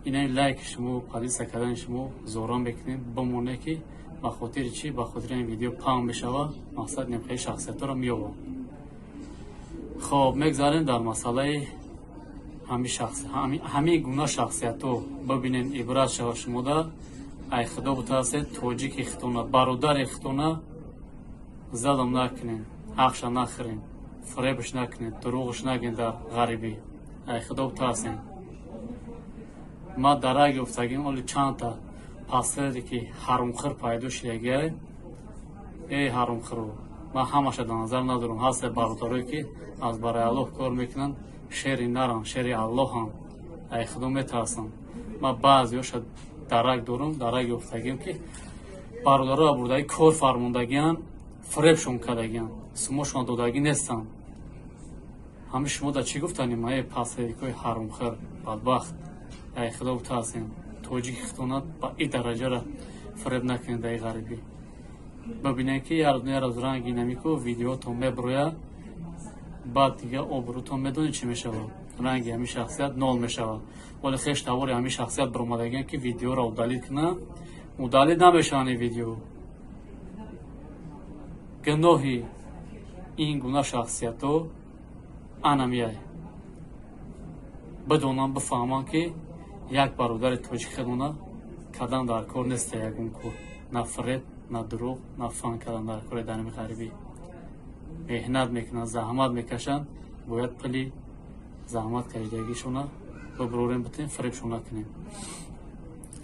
Speaker 3: ина лайки шумо, поделиться кардани шумо зора мекунем, бимоне, ки ба хотири чӣ? Ба хотири ин видео паҳн мешавад, мақсад немхели шахсиятҳоро меёбад. Хоб, мегзарем дар масъалаи ҳамин гуна шахсиятҳо. Бибинед, ибрат шава шумода. Ай худо бутарсед, тоҷики хитона, бародари хитона залм накунед, ҳақша нахӯред, фиребш накунед, дурӯғш нагӯед дар ғарибӣ. Ай худо бутарсед. Ма дарак ёфтагим, оли чандта пастере ки ҳарумхӯр пайдо шидагиай. Эй ҳарумхӯру, ман ҳамаша дар назар надорам. Ҳасте бародарое, ки аз барои Аллоҳ кор мекунанд, шери наранд, шери Аллоҳанд, ай худо метарсанд. Ман баъзеҳоша дарак дорам, дарак ёфтагим, ки бародароро бурдаги кор фармондагианд, фиребшон кардагианд, сумошон додагӣ нестанд. Ҳами шумо дар чӣ гуфтанем? Ае пастерикои ҳарумхӯр, бадбахт, ай худо бутарсем, тоҷики хитона ба и дараҷара фиреб накунед дар ғарибӣ. Бибинед, ки як рӯз ранги намику видеотон меброяд, баъд дига обрӯтон медонед чӣ мешавад, ранги ҳамин шахсият нол мешавад. Вале хеш тавори ҳамин шахсият баромадагиан, ки видеоро удалить кунанд, удалить намешаванд ин видео. Гуноҳи ин гуна шахсиятҳо анамияй. Бидонанд, бифаҳманд, ки як бародари тоҷик хедона кадан дар кор неста, ягон кор, на фиреб, на дурӯғ, на фан кардан дар кори. Дар ҳами ғарибӣ меҳнат мекунанд, заҳмат мекашанд, бояд пули заҳмат кашидагишона бибурорем, битем, фиребшон накунем.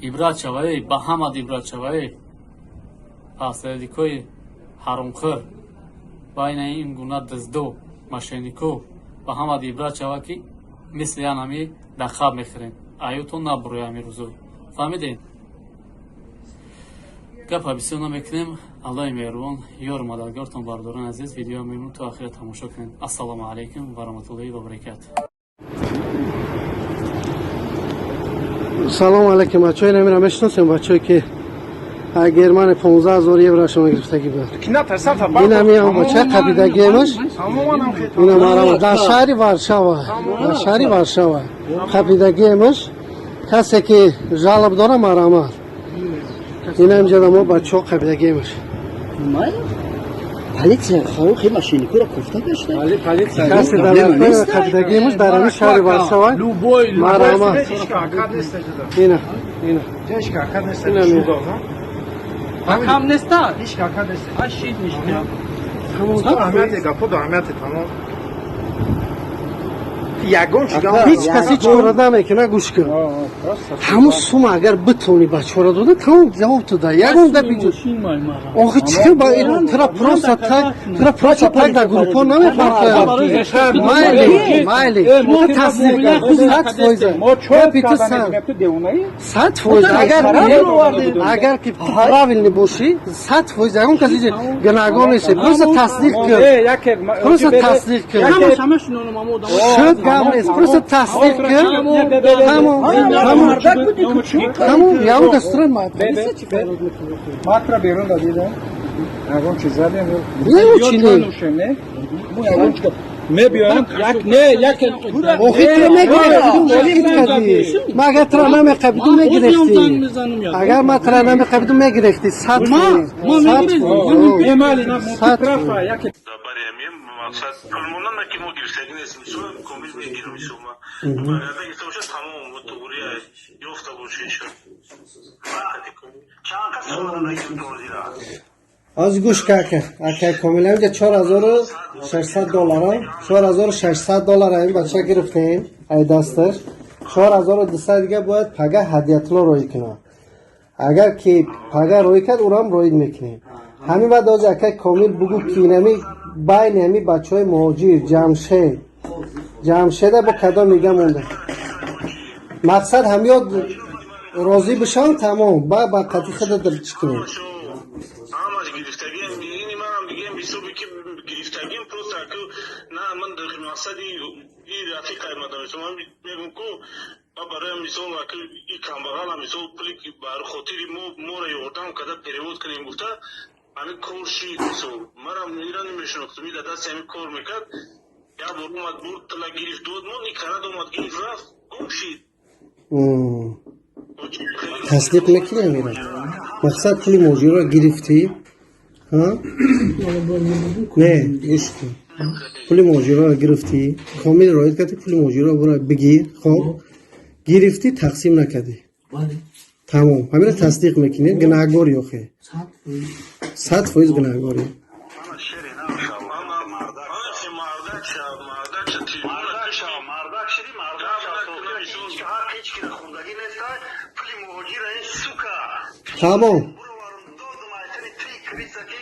Speaker 3: Ибрат шавае ба ҳамад, ибрат шавае пасредикои ҳаромхӯр, байна ин гуна дизду мошеннико, ба ҳамад ибрат шава, ки мисли янами дар хаб мехӯрем, аютон набуроя ҳами рӯзо. Фаҳмидем, гапа бисёр намекунем. Аллоҳи меҳрубон ёру мададгортон. Бародарони азиз, видео мемон то ахира тамошо кунед. Ассалому алайкум ва раҳматуллоҳи ва баракату.
Speaker 1: Салом алейкум, бачаҳо. Инамира мешиносем, бачаҳое ки Германия 15 000 еврошона гирифтагӣ буд. Инами бача қабидагиемаш, ина марама дар шаҳри Варшава, дар шаҳри Варшава қабидагиемаш. Касе ки жалоб дора, марамат. Ина инҷода мо бачаҳо қабидагиемаш.
Speaker 4: Полиция хи мошенникуро кофта гашта.
Speaker 1: Касе дар қабидагиемаш дар ҳамин шаҳри Варшава, марама. Ина, ина.
Speaker 5: Кам неста? Ашид ништа.
Speaker 8: Ягон чиз.
Speaker 1: Ҳеҷ кас ҳеҷ кора намекуна. Гӯш кун, ҳамун сума агар битонӣ бачора дода, тамом, ҷавоб ту да ягон гапи. Охи чӣ ба тра просто так, тра просто так дар группо намепартоям. Майли, майли, тасдиқ 100%. Гапи ту 100%. Агар ки правильный бошӣ, 100% ягон кас гунаҳгор нест. Просто тасдиқ кун, просто тасдиқ кун. Шуд, гап нест, просто тасдиқ кун, тамом, тамом, тамом. Ягон кас тура
Speaker 6: Матра берун дадида. Ягон чиз задем?
Speaker 1: Не, чи не.
Speaker 6: Не, ягон чиз мебиёям, як не, як.
Speaker 1: Охи туро мегирифтӣ. Ма агар туро намеқабидум, мегирифтӣ. Агар ма туро намеқабидум, мегирифтӣ. 100%. 100%.
Speaker 2: Мақсад пулмонана ки мо гирифтагӣ нестем, мисол, комил мегирам, мисол, ма баргарда гирифта бошад, тамом, туғри ёфта боша, иншо. Чанд кас сомона?
Speaker 1: Аз гӯш ка, ака, ака Комил, инҷа 4600 доллара, 4600 доллара ин бача гирифтем ай дасташ. 4200 дига бояд пага ҳадиятулло роӣ кунад. Агар ки пага роӣ кард, урам роид мекунем. Ҳамин баъд ози, акай Комил, бугӯ, ки инами байни ҳами бачаҳои муҳоҷир Ҷамшед, Ҷамшеда бо кадом мига монда. Мақсад, ҳамёд розӣ бишавам, тамом, ба қатъи худа чӣ кунем.
Speaker 2: Ҳамаш гирифтагиам, ини манам дигам ҳисоби ки гирифтагим, просто аку на, ман мақсади и рафиқай мадам, ман мегум ку ма барои мисол, аку и камбағала, мисол, пули ки бар хотири мо моро ёрдам карда, перевод кунем гуфта, ҳамин кор шид. Мисол, манам ира намешинохтум, и дар дасти ҳамин кор мекард. Як бор омад, бурд, тила гирифт, дод мон, и карад, омад, гирифт, рафт, гум шид.
Speaker 1: Тасдиқ мекунӣ амира? Мақсад, пули муҳоҷирро гирифтӣ? Не, гӯш кун, пули муҳоҷирро гирифтӣ, Комил роид кардӣ, пули муҳоҷирро бура бигир. Хоб, гирифтӣ, тақсим накардӣ, тамом, ҳамира тасдиқ мекунӣ? Гунаҳгорӣ охе, 100% гунаҳгорӣ.
Speaker 2: Мардак шав, мардак шиди, мардак шав. Ҳақ ҳеҷ кира хундагӣ неста, пули муҳоҷира, ин сука.
Speaker 1: Тамом.
Speaker 2: Буроварам, додум, айтани ти крыса, ки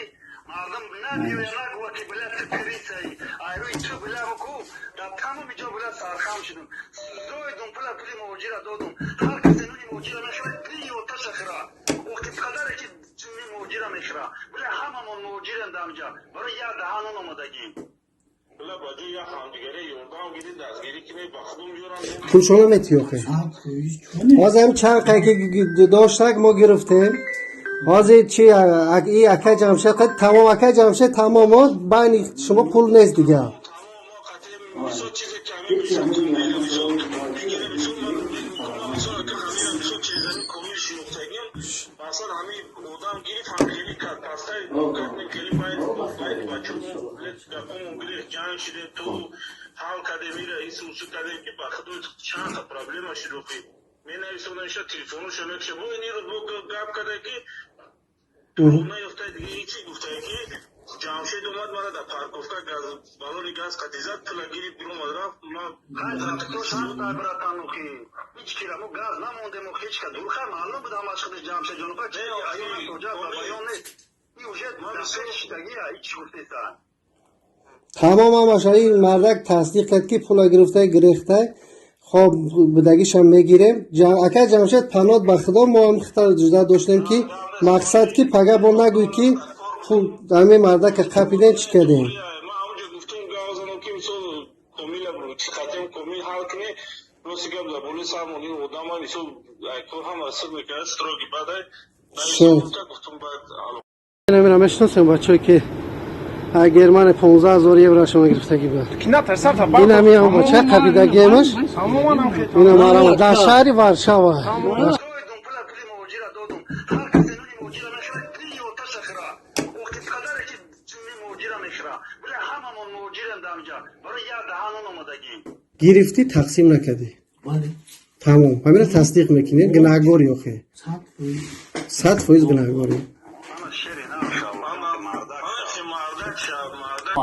Speaker 2: мардум набиёя, нагӯя, ки била ту крыса и. Айрӯи ту била буку, дар тамоми ҷо била сархам шудум. Зоидум пула, пули муҳоҷира додум. Ҳар касе нуни муҳоҷира мехӯрад, дини оташа хӯра. Охи падаре ки ҷунни муҳоҷира мехӯра. Била ҳамамон муҳоҷирем дар инҷа. Барои як даҳанон омадагӣ. Била ба ҷои як ҳамдигаре ёрдам гирӣ, дастгирӣ кунӣ, ба худум ёрам.
Speaker 1: Пулшона метиҳӣ охе? Ҳозир ҳам чанд қай ки доштак, мо гирифтем. Ҳозир чи, и акай Ҷамшед тамом, акай Ҷамшед тамом, байни шумо пул нест дига.
Speaker 2: Мисол, чизе ки ҳамин, мисол, комил, мисол, мегирем, мисол, мисол, ака, ҳамин, мисол, чизами комил шинохтагим, масалан, ҳамин одам гирифт, ҳамхелӣ кард, пастай кардем, хеле байд бачо гапомон гирифт, ҷанг шидем, ту ҳал кардем, ира ису усу кардем, ки ба худо чанд та проблема шуд охи. Менависонам, иша телефоношо мекша, бо ин рӯз бо гап карда, ки наёфта, дига ҳечи гуфтае, ки Ҷамшед омад, мара дар парковка газ, балони газ қатӣ зад, пула гирифт, биромад, рафт. Братан, охи ҳеҷ кира мо газ намондем, охи ҳеҷ ка дурха маълум буд ҳамаш худаш Ҷамшед ҷон, охи баён нест, и уже шидагия ҳеҷ гуфтеса.
Speaker 1: Тамом, ҳамаша ин мардак тасдиқ кард, ки пула гирифта, гирехта. Хоб, будагишам мегирем. Акай Ҷамшед, панот ба худо, мо ҳам хитар ҷуда доштем, ки мақсад, ки пага бо нагӯй, ки пул ҳамин мардака қапидем, чӣ кардем.
Speaker 2: Ман ҳамонҷо гуфтум, гап занам, ки мисол, комила қатем, комил ҳал кунӣ. Рости гап, дар болои сармон ин одама, мисол, кор ҳама сир мекард, строгий бадай гуфтум, баъд.
Speaker 1: Намира мешиносем, бачаҳое ки Германия 15 000 евро шумо гирифтагӣ буд. Инами ҳам бача қабидагиемаш, инам арама дар шаҳри Варшава.
Speaker 2: Пули муҳоҷира додум. Ҳар касе нуни муҳоҷира мехӯрад, дини оташа хӯра. Охи падаре ки ҷунни муҳоҷира мехӯра. Била ҳамамон муҳоҷирем дар инҷа. Барои як даҳанон омадагӣ.
Speaker 1: Гирифтӣ, тақсим накардӣ, тамом, ҳамира тасдиқ мекунӣ? Гунаҳгорӣ охе, 100% гунаҳгорӣ.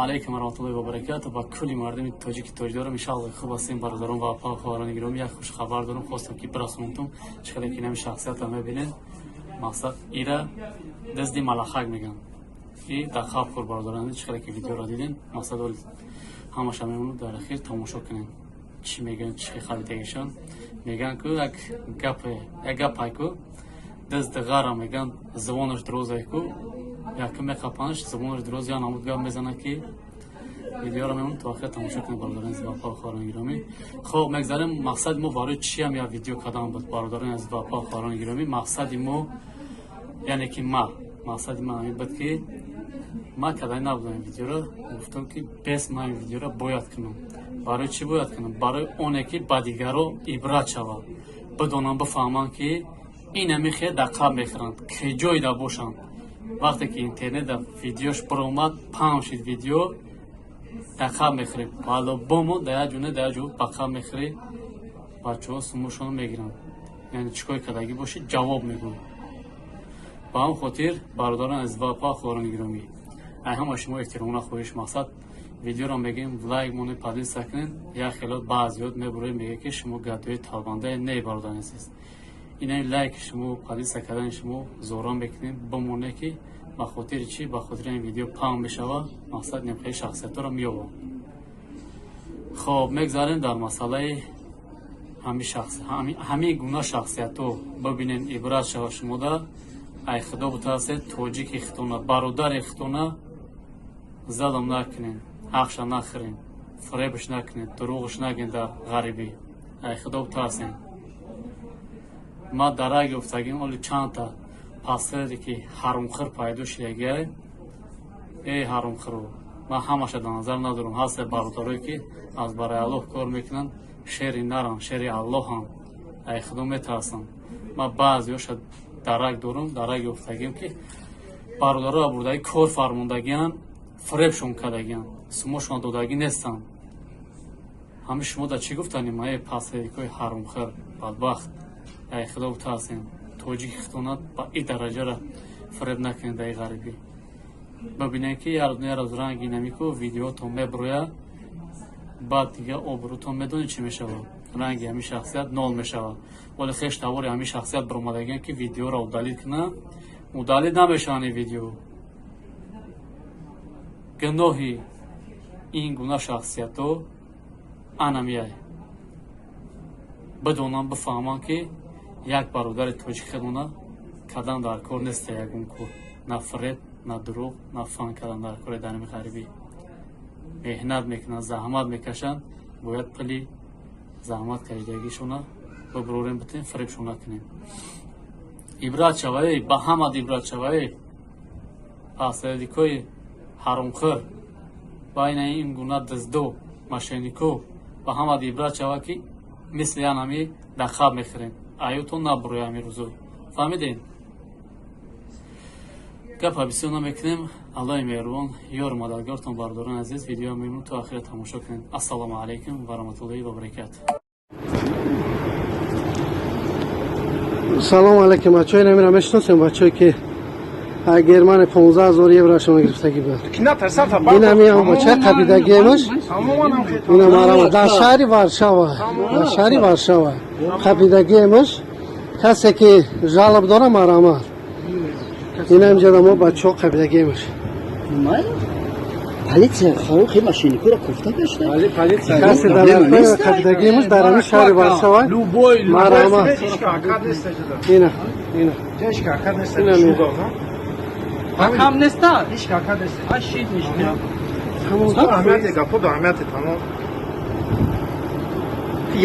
Speaker 3: Алайкум варахматуллоҳи вабаракату ба кулли мардуми тоҷики тоҷдорам. Иншалло, хуб ҳастем, бародарон ва апа, хоҳарони гиромӣ. Як хушхабар дорам, хостам, ки бирасонамтон. Чӣ хеле ки нами шахсиятро мебинед, мақсад, ира дизди малахак мегӯянд и дар хаб хӯр. Бародарон, чӣ хеле ки видеоро дидем, мақсад, ҳамаша мемонад, дар ахир тамошо кунем, чӣ мегӯянд, чӣ харидагишон мегӯянд. Ку як гапе, як гапай ку, дизди ғара мегӯянд, забонаш дурозай ку, якм меқапанаш, забонаш дуроз, я намуд гап мезанад, ки видеоро мемон то охир тамошо кунед, бародарони азиз ва хоҳарони гиромӣ. Хоб, мегзарем. Мақсади мо барои чиам як видео кардан буд, бародарони азиз ва хоҳарони гиромӣ? Мақсади мо, яъне ки ма Мақсади ман ҳамин буд, ки ман кадай набудам ин видеоро. Гуфтам, ки бес ман ин видеоро бояд кунам. Барои чӣ бояд кунам? Барои оне ки ба дигаро ибрат шавад, бидонам, бифаҳманд, ки инами хел дар қаб мехӯранд, киҷоида бошанд. Вақте ки интернетда видеош баромад, паҳн шид видео, дар қаб мехӯрем по-любому, дар як ҷо не, дар як ҷо ба қаб мехӯрӣ. Бачаҳо сумушонро мегиранд, яъне чӣ кори кардагӣ бошӣ, ҷавоб мегӯй. Ба ҳамн хотир, бародарон азиз ва апа, хоҳарони гиромӣ, ай ҳама шумо эҳтиромона хоҳиш, мақсад видеоро мегӯем, лайк монед, поделиться кунед. Як хелот баъзиёт мебуроед, мега, ки шумо гадои талбандае. Не, бародари азиз, инаи лайки шумо, поделиться кардани шумо зора мекунем, бимоне, ки ба хотири чӣ? Ба хотири ин видео паҳн мешавад, мақсад немхели шахсиятҳоро меёбам. Хоб, мегзарем дар масъалаи ҳамин гуна шахсиятҳо. Бибинед, ибрат шава шумода. Ай худо бутарсед, тоҷики хитона, бародари хитона залм накунед, ҳақша нахӯред, фиребш накунед, дурӯғш нагӯед дар ғарибӣ. Ай худо бутарсед. Ма дарак ёфтагим, оли чандта пастаре ки ҳарумхӯр пайдо шидагиай. Эй ҳарумхӯро, ман ҳамаша дар назар надорам. Ҳаста бародарое, ки аз барои Аллоҳ кор мекунанд, шери нарам, шери Аллоҳам, ай худо метарсам. Ман баъзеҳоша дарак дорам, дарак ёфтагим, ки бародаро бурдаги кор фармондагианд, фиребшон кардагианд, сумошон додагӣ нестанд. Ҳамин шумо дар чӣ гуфтанем? Эй пасерикои ҳарумхӯр, бадбахт, ай худо бутарсем, тоҷики хитона ба и дараҷара фиреб накунед дар и ғарибӣ. Бибинед, ки як рӯз ранги намику видеотон меброяд, баъд дига обрӯтон медонед чӣ мешавад? Ранги ҳамин шахсият нол мешавад. Вале хеш тавори ҳамин шахсият баромадагиан, ки видеоро удалить кунад, удалить намешаванд ин видео. Гуноҳи ин гуна шахсиятҳо анамияй. Бидонам, бифаҳмам, ки як бародари тоҷик хедона кадан дар кор неста, ягон кор, на фиреб, на дурӯғ, на фан кардан дар кори. Дар ҳами ғарибӣ меҳнат мекунанд, заҳмат мекашанд, бояд пули заҳмат кашидагишона бибурорем, битем, фиребшон накунем. Ибрат шавае ба ҳамад, ибрат шавае, пасредикои ҳаромхӯр, байна ин гуна дуздо, мошеннико, ба ҳамад ибрат шава, ки мисли янами дар қаб мехӯрем, аютон набуроя ҳамин рӯзо. Фаҳмидем, гапа бисёр намекунем. Аллоҳи меҳрубон ёру мададгортон. Бародарони азиз, видео мемон то охира тамошо кунед. Ассалому алайкум ва раҳматуллоҳи ва баракату.
Speaker 1: Салом алейкум, бачаҳои намира мешиносем, бачаҳое ки Германия 15 000 еврошона гирифтагӣ буд. Инами бача қабидагиемаш, ина марама дар шаҳри Варшава, дар шаҳри Варшава қабидагиемаш. Касе ки жалоб дора, марама, ина инҷа мо бачаҳо қабидагиемаш.
Speaker 4: Полиция хи мошенникуро кофта гашта.
Speaker 1: Касе дар қабидагиемаш дар ҳамин шаҳри Варшава, марама, ина ина.
Speaker 5: Кам неста? А шид ништя.
Speaker 8: Аҳамияти тамом.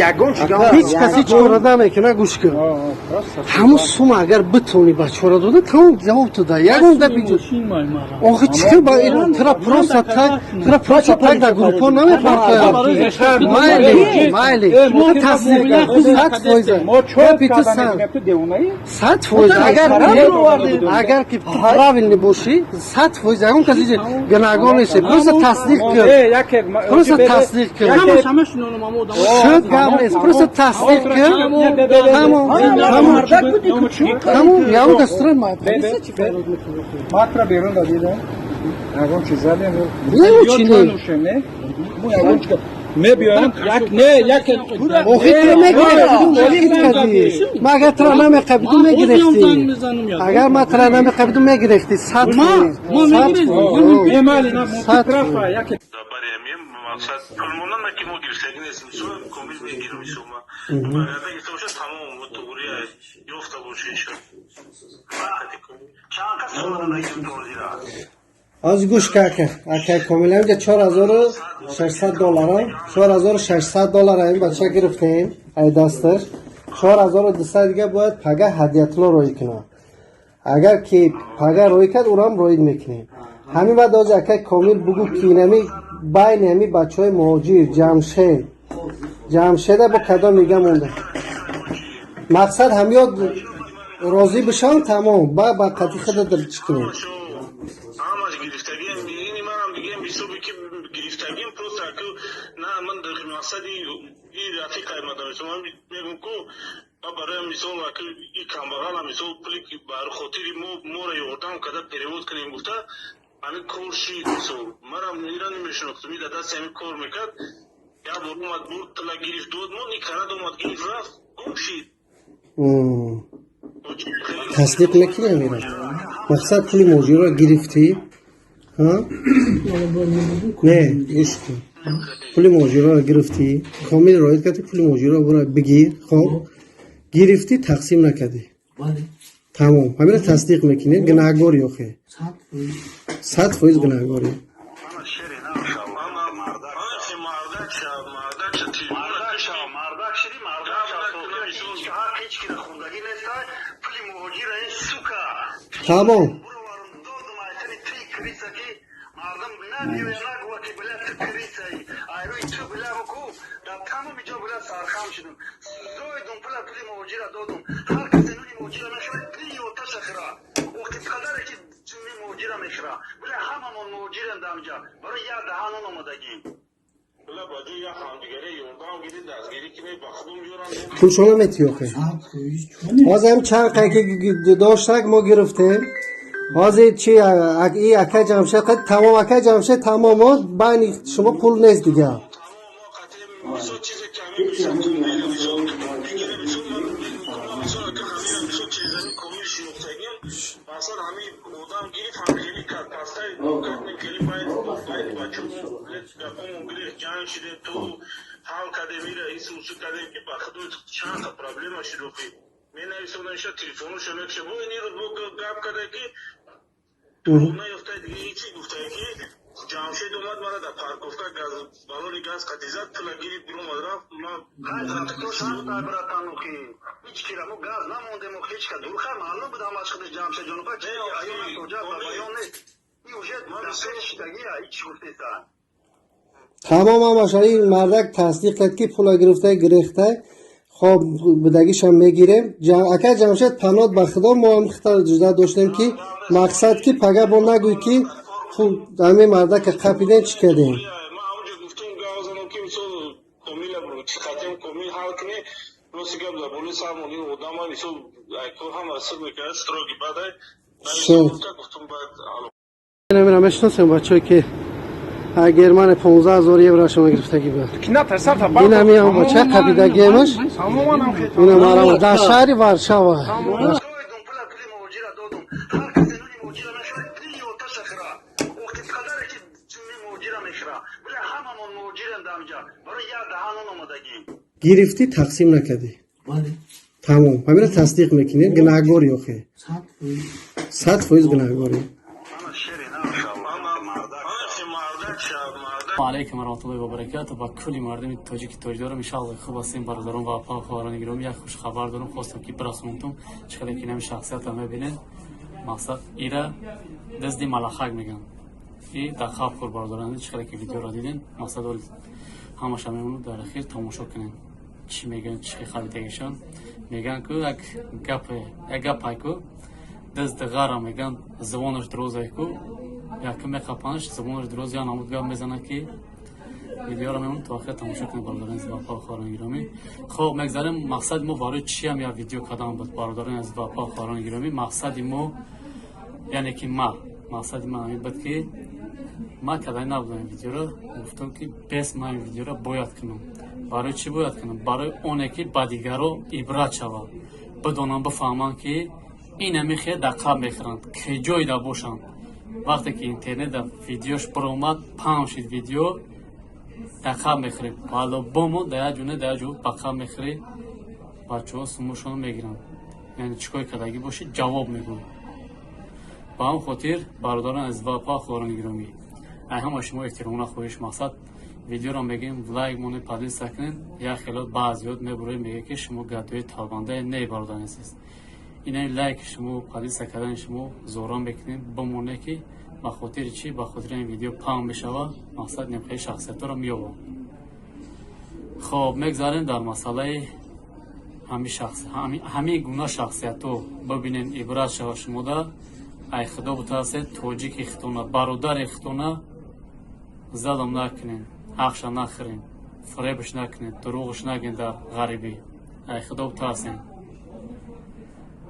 Speaker 8: Ягон
Speaker 1: Ҳеҷ каси чора намекуна. Гӯш кун, ҳамун сума агар битонӣ ба чора дода, тамом, ҷавоб туда, ягон гапи. Охи чӣ ба тра просто так, тра просто так дар группо намепартоям. Майли, майли, тасдиқ 100%. Гапи ту 100%. Агар ки ту правильный бошӣ, 100%, ягон каси гунаҳгор нест. Просто тасдиқ кун, просто тасдиқ кун. Шуд, гап нест, просто тасдиқ кун, тамом, тамом, тамом. Ягон кас тура полиция чӣ фарёд мекунад?
Speaker 6: Матра берун дадидам. Ягон чиз задем.
Speaker 1: Не, чӣ не?
Speaker 6: Мо ягон чиз мебиёем, як не, як.
Speaker 1: Охи туро мегирифтӣ. Ма агар туро намеқабиду, мегирифтӣ. Агар ма туро намеқабиду, мегирифтӣ 100%.
Speaker 2: Мақсад пулмона ки мо гирифтагӣ нестем, комил мегирем сума барода гирифта боша, тамом, туғри ёфта боша иншо.
Speaker 7: Чанд кас сума дадагим тозира?
Speaker 1: Аз гӯш ка, ака Комил, инҷа 4600 доллара, 4600 доллара ин бача гирифтем ай дасташ, 4200 дига бояд пага Ҳадиятулло роӣ кунад. Агар ки пага рӯй кард, ӯрам роид мекунем. Ҳамин баъд ози акай Комил бугӯ, ки инами байни ҳами бачаҳои муҳоҷир Ҷамшед, Ҷамшеда бо кадом мига монда, мақсад ҳамёд розӣ бишавам, тамом, ба қатъи худа чӣ кунем.
Speaker 2: Ҳамаш гирифтагием, ини манам дигем ҳисоби ки гирифтагием, просто аку на ман дар мақсади и рафиқай мадам, ман мегум ку ма барои мисол аку и камбағала мисол пули ки бар хотири мо моро ёрдам карда перевод кунем гуфта, ҳамин кор шид. Мисол, марам ира намешинохтум, и дар дасти ҳамин кор мекард. Як бор омад, бурд, тила гирифт, дод мо никарад, омад, гирифт, рафт, гум шид.
Speaker 1: Тасдиқ мекунӣ амира? Мақсад, пули муҳоҷирро гирифтӣ? Не, гӯш кун, пули муҳоҷирро гирифтӣ, Комил роид кардӣ, пули муҳоҷирро бура бигир. Хоб, гирифтӣ, тақсим накардӣ, тамом, ҳамина тасдиқ мекунӣ? Гунаҳгорӣ охе, 100% гунаҳгорӣ.
Speaker 2: Мардак шав, мардак шав.
Speaker 7: Мардак шав, мардак шиди, мардак шав. Ҳақ ҳеҷ кира хундагӣ неста, пули муҳоҷира ин сука.
Speaker 1: Тамом.
Speaker 7: Буроварам, додум, айтани ти крыса, ки мардум набиёя нагӯва, ки била ту крыса и. Айрӯи ту била ку дар тамоми ҷо била сархам шудум. Зоидум пула, пули муҳоҷира додум. Ҳар касе нуни муҳоҷира мехӯра, пии оташа хӯра. Охи қадаре ки ҷунни муҳоҷира мехӯра. Била ҳамамон муҳоҷирем дар инҷа. Барои як даҳан нон омадагӣ.
Speaker 2: Била ба ҷои як ҳамдигаре ёрдам гирӣ, дастгирӣ кунӣ, ба худум ёрам.
Speaker 1: Пулшона метӣ охе? Ҳозир ҳам чанд қай ки доштак мо гирифтем. Ҳозир чи и акай Ҷамшед қад, тамом, акай Ҷамшед, тамом, байни шумо пул нест дигар.
Speaker 2: Мисол, чизе ки ҳамин мисол мисол мегира, мисол мисол ака ҳамин мисол чизани комил шинохтагим, масалан, ҳамин одам гирифт, ҳам хеле кард, пастай кардем, хеле байд бачо гапомон гирифт, ҷанг шидем, ту ҳал кардем, ира ису усу кардем, ки ба худу чанд та проблема шуд охи. Менависонаша, телефоношо мекша, бо ин рӯз бо гап карда ки наёфта, дига ҳечи гуфта ки Ҷамшед омад, мара дар парковка газ, балони газ қатӣ зад, пула гирифт, биромад, рафт.
Speaker 7: Братан, охи ҳеҷ кира мо газ намондем, охи ҳеҷ ка дурха маълум буд ҳамаш худаш Ҷамшед ҷон, охи аён тоҷа ба баён нест, и уже дар пеш шидагия ҳеҷ гуфтеса.
Speaker 1: Тамом, ҳамаша ин мардак тасдиқ кард, ки пула гирифта, гирехта. Хоб, будагишам мегирем. Акай Ҷамшед, панот ба худо, мо ҳам хита ҷуда доштем, ки мақсад, ки пага бо нагӯй, ки пул ҳамин мардака қапидем, чӣ кардем.
Speaker 2: Ман ҳамонҷо гуфтум, гап занам, ки мисол Комила чӣ қатем, Комил ҳал кунӣ. Рости гап, дар болои сармон ин одама мисол кор ҳама сир мекард, строгий бадай гуфтум, баъд.
Speaker 1: Намира мешиносем, бачаҳое ки Германия 15 000 еврошона гирифтагӣ буд. Инами ҳам бача қапидагиемаш, инам арама дар шаҳри Варшава.
Speaker 7: Додум пула, пули муҳоҷира додум. Ҳар касе нуни муҳоҷира мехӯра, пии оташа хӯра. Охи қадаре ки ҷунни муҳоҷира мехӯра. Била ҳамамон муҳоҷирем дар инҷа. Барои як даҳан нон омадагӣ.
Speaker 1: Гирифтӣ, тақсим накардӣ, тамом, ҳамина тасдиқ мекунӣ? Гунаҳгорӣ охе, 100% гунаҳгорӣ.
Speaker 7: Ана шери нашав, мардак.
Speaker 2: Мардак шав, мардак.
Speaker 3: Алайкум варахматуллоҳи вабаракату ба кулли мардуми тоҷики тоҷдорам. Иншалло, хуб ҳастем, бародарон ва апа, хоҳарони гиромӣ. Як хушхабар дорам, хостам ки бирасонтум. Чӣ қадар ки нами шахсиятро мебинед, мақсад, ира дизди малахак мегӯянд и дар хаб хӯр. Бародарон, чӣ қадар ки видеоро дидем, мақсад, ҳамаша мемонад, дар ахир тамошо кунед, чӣ мегӯянд, чӣ харидагишон мегӯянд. Ку як гапе, як гапай ку дизди ғара мегӯянд, забонаш дурозай ку, якм меқапанаш, забонаш дуроз, я намуд гап мезанад, ки видеоро мемон то охир тамошо кунед, бародарони азиз ва хоҳарони гиромӣ. Хоб, мегзарем. Мақсади мо барои чиам як видео кардан буд, бародарони азиз ва хоҳарони гиромӣ? Мақсади мо, яъне ки ма, мақсади ман ҳамин буд, ки ман кардани набудам ин видеоро. Гуфтам, ки бес ман ин видеоро бояд кунам. Барои чӣ бояд кунам? Барои оне ки ба дигаро ибрат шавад, бидонанд, бифаҳманд, ки инами хел дар қаб мехӯранд, киҷоида бошанд. Вақте ки интернет дар видеош баромад, паҳн шид видео, дар қаб мехӯрем по-любому, дар як ҷо не, дар як ҷо ба қаб мехӯрӣ. Бачаҳо сумушонро мегиранд, яъне чӣ кори кардагӣ бошӣ, ҷавоб мегӯй. Ба ҳамн хотир, бародарон азиз ва хоҳарони гиромӣ, ай ҳама шумо эҳтиромона хоҳиш, мақсад, видеоро мегӯем, лайк монед, поделиться кунед. Як хелот баъзиёт мебуроед, мегӯяд, ки шумо гадои талбандае. Не, бародари азиз. Инаи лайки шумо, поделиться кардани шумо зорон мекунем, бимоне ки ба хотири чӣ, ба хотири ин видео паҳн мешава, мақсад немхаи шахсиятҳоро меёбам. Хоб, мегзарем дар масъалаи ҳамин гуна шахсиятҳо. Бибинен, ибрат шава шумода. Ай худо бутарсед, тоҷики хитона, бародари хитона залм накунен, ҳақша нахӯрен, фиребш накунед, дурӯғш нагӯен дар ғарибӣ. Ай худо бутарсен.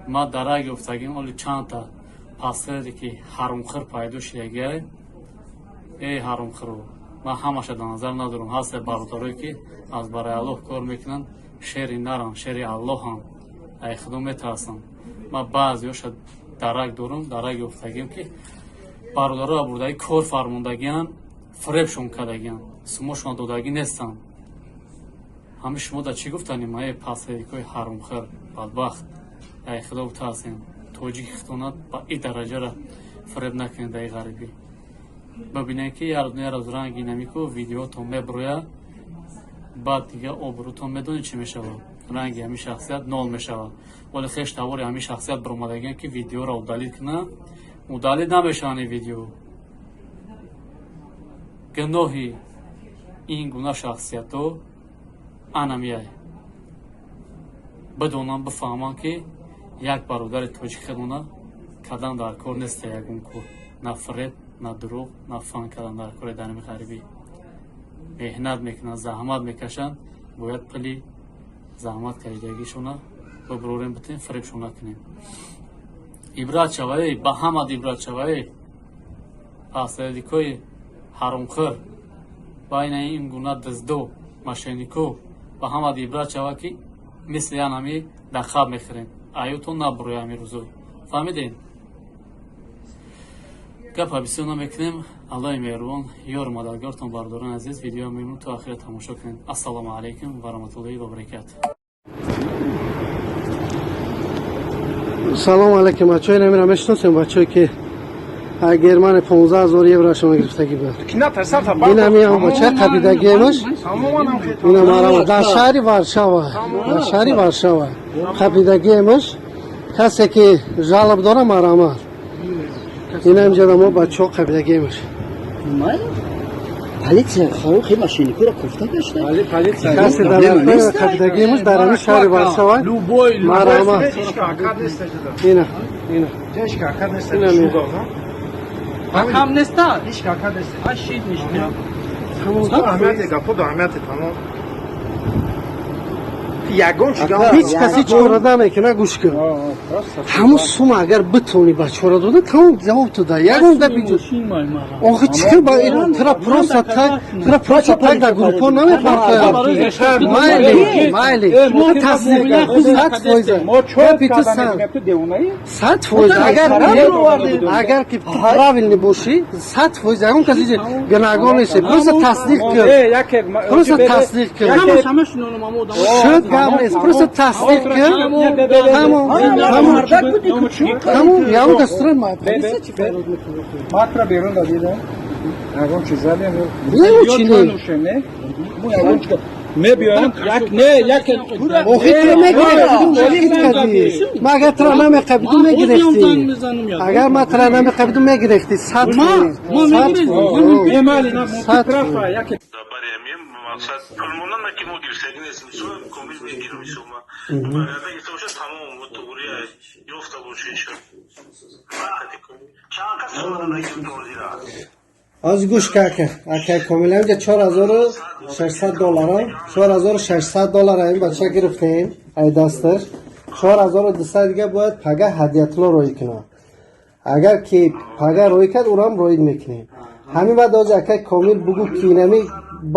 Speaker 3: Ма дарак ёфтагим, оли чандта пастере ки ҳарумхӯр пайдо шидагиай. Эй ҳарумхӯру, ман ҳамаша дар назар надорам. Ҳаста бародарое ки аз барои Аллоҳ кор мекунанд, шери нарам, шери Аллоҳам, ай худо метарсам. Ман баъзеҳоша дарак дорам, дарак ёфтагим ки бародароа бурдаги кор фармондагиан, фиребшон кардагиан, сумошон додагӣ нестанд. Ҳами шумо да чӣ гуфтанем? Эй пасерикои ҳарумхӯр, бадбахт, ай худо бутарсем, тоҷики хитона ба и дараҷара фиреб накунед дар ғарибӣ. Бибинед ки ярӯз ранги намику видеотон меброя, баъд дига обрӯтон медонед чӣ мешавад, ранги ҳамин шахсият нол мешавад. Вале хеш тавори ҳамин шахсият баромадагиан ки видеоро удалить кунад, удалить намешаванд ин видео. Гуноҳи ин гуна шахсиятҳо анамияй. Бидонам, бифаҳмам ки як бародари тоҷик хедона кадан дар кор неста, ягон кор, на фиреб, на дурӯғ, на фан кардан дар кори. Дар ғарибӣ меҳнат мекунанд, заҳмат мекашанд, бояд пули заҳмат кашидагишона бибурорем, битем, фиребшон накунем. Ибрат шавае ба ҳамад, ибрат шавае пасредикои ҳаромхӯр, байна ин гуна дуздо, мошеннико, ба ҳамад ибрат шава ки мисли янами дақаб мехӯрем, аютон набуроя ҳамин рӯзо. Фаҳмидем, гапа бисёр намекунем. Аллоҳи меҳрубон ёру мададгортон. Бародарони азиз, видео мемон то охира тамошо кунед. Ассалому алайкум ва раҳматуллоҳи ва баракату.
Speaker 1: Салом алейкум, бачаҳои намира мешиносем, бачаҳое ки Германия 15 000 еврошона гирифтагӣ буд. Инами бача қабидагиемаш, ина марама дар шаҳри Варшава, дар шаҳри Варшава қабидагиемаш. Касе ки жалоб дора, марама. Ина инҷа мо бачаҳо қабидагиемаш.
Speaker 4: Полиция хи мошенникура кофта гашта.
Speaker 1: Касе дар қабидагиемаш дар ҳамин шаҳри Варшава, марама. Ина, ина. Ина.
Speaker 5: Кам неста? Ҳеч кака нест. А шид ништя.
Speaker 8: Аҳамияти гапо до аҳамияти тамом. Ягон чига
Speaker 1: Ҳеҷ каси чора намекуна, гӯш кун. Ҳамун сума агар битонӣ ба чора дода, тамом, ҷавоб туда. Ягон гапи ҷуз. Охи чӣ ба тра просто так, тра просто так дар группо намепартоям. Майли, майли. Тасдиқ кун, 100%. Гапи ту 100%. Агар ки ту правильный бошӣ, 100% ягон каси гунаҳгор нест. Просто тасдиқ кун. Просто тасдиқ кун. Шуд, гап нест. Просто тасдиқ кун. Тамом, тамом. Тамом, ягон кас тура полиция чӣ фарёд мекунад?
Speaker 6: Макра берун дадидам. Ягон чиз задем.
Speaker 1: Не, чӣ не?
Speaker 6: Мо ягон чиз мебиёем, як не, як.
Speaker 1: Охи туро мегирифтӣ. Ма агар туро намеқабидум, мегирифтӣ. Агар ма туро намеқабидум, мегирифтӣ. 100%. 100%.
Speaker 2: Мақсад пулмона ки мо гирифтагӣ нест, мисол комил мегирам, мисол ма баргарда гирифта боша, тамом, туғри ёфта боша иша.
Speaker 7: Чанд кас сумададагим тозира?
Speaker 1: Аз гӯш ка, ака Комил, инҷа 4600 доллара, 4600 доллара ин бача гирифтем ай дасташ. 4200 дига бояд пага ҳадиятулло роӣ кунад. Агар ки пага роӣ кард, урам роид мекунем. Ҳамин баъд ози акай Комил бугӯ ки инами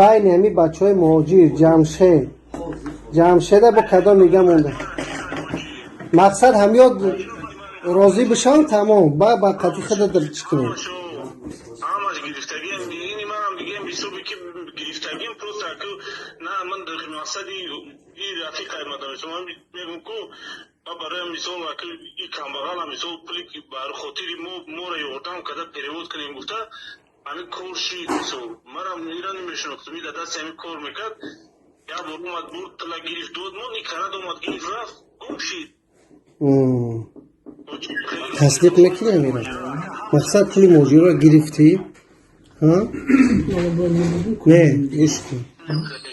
Speaker 1: байни ҳами бачаҳои муҳоҷир Ҷамшед, Ҷамшеда бо кадом мига монда. Мақсад ҳамёд розӣ бишавам, тамом, ба қатъи худа чӣ кунем.
Speaker 2: Ҳамаш гирифтагиам, ини манам дигам ҳисоби ки гирифтагиам, просто аку на ман дар мақсади и рафиқай мадам, ман мегум ку ма барои мисол аку и камбағала мисол пули ки бар хотири мо моро ёрдам карда перевод кунем гуфта, ҳамин кор шид. Мисол марам ира намешинохтум, и дар дасти ҳамин кор мекард. Як бор омад, бурд, тила гирифт, дод мо, и карад, омад, гирифт, рафт, гум шид.
Speaker 1: Тасдиқ мекунӣ амира? Мақсад, пули муҳоҷирро гирифтӣ, не, гӯш кун,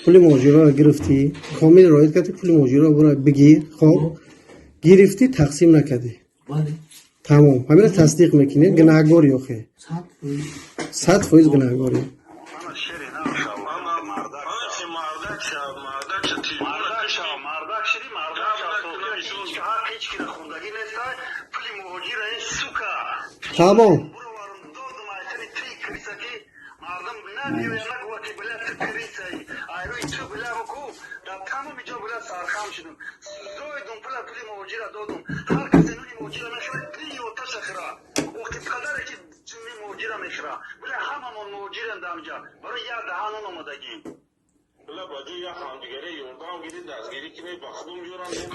Speaker 1: пули муҳоҷирро гирифтӣ, комил риоят кардӣ, пули муҳоҷирро бура бигир. Хоб, гирифтӣ, тақсим накардӣ, тамом, ҳамина тасдиқ мекунӣ? Гунаҳгорӣ охе, 100% гунаҳгорӣ. Тамом.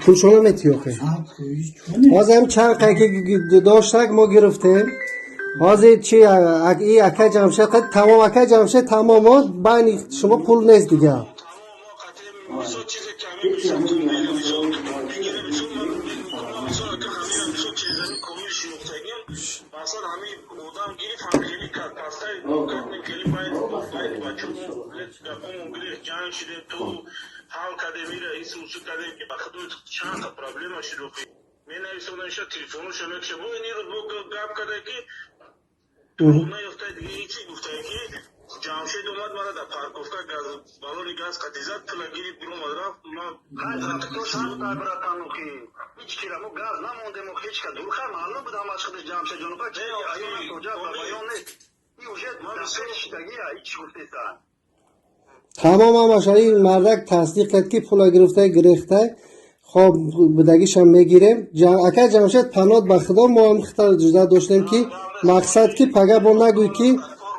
Speaker 1: Пулшона метӣ охе? Ҳозир чанд қайки доштак мо гирифтем. Ҳозир чи, и акай Ҷамшед, тамом, акай Ҷамшед, тамом, байни шумо пул нест дигар.
Speaker 2: Ҷамшед омад, мара дар парковка газ, балони газ қатизад, пула гирифт, биромад, рафт. Ҳеҷ кира мо газ намондем, ҳеҷ ка дурха маълум буд ҳамаш худаш Ҷамшед ҷонука чи аён тоҷа баён нест. И уже шидагия ҳеҷ гуфтеса.
Speaker 1: Тамом, ҳамаш ин мардак тасдиқ кард, ки пула гирифта гирехта. Хоб, будагишам мегирем. Ака Ҷамшед, панот ба Худо, мо ҳам хита ҷуда доштем, ки мақсад, ки пага бо нагӯй, ки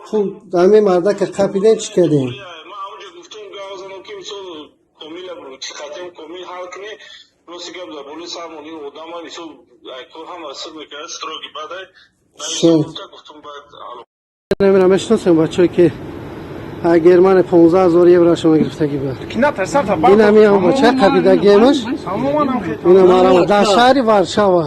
Speaker 1: пул ҳамин мардака қапидем, чӣ кардем. Мешиносем бачое, ки Германия 15 000 евро шумо гирифтагӣ буд. Ин ҳамин бача қапидагиемаш, ина марама дар шаҳри Варшава.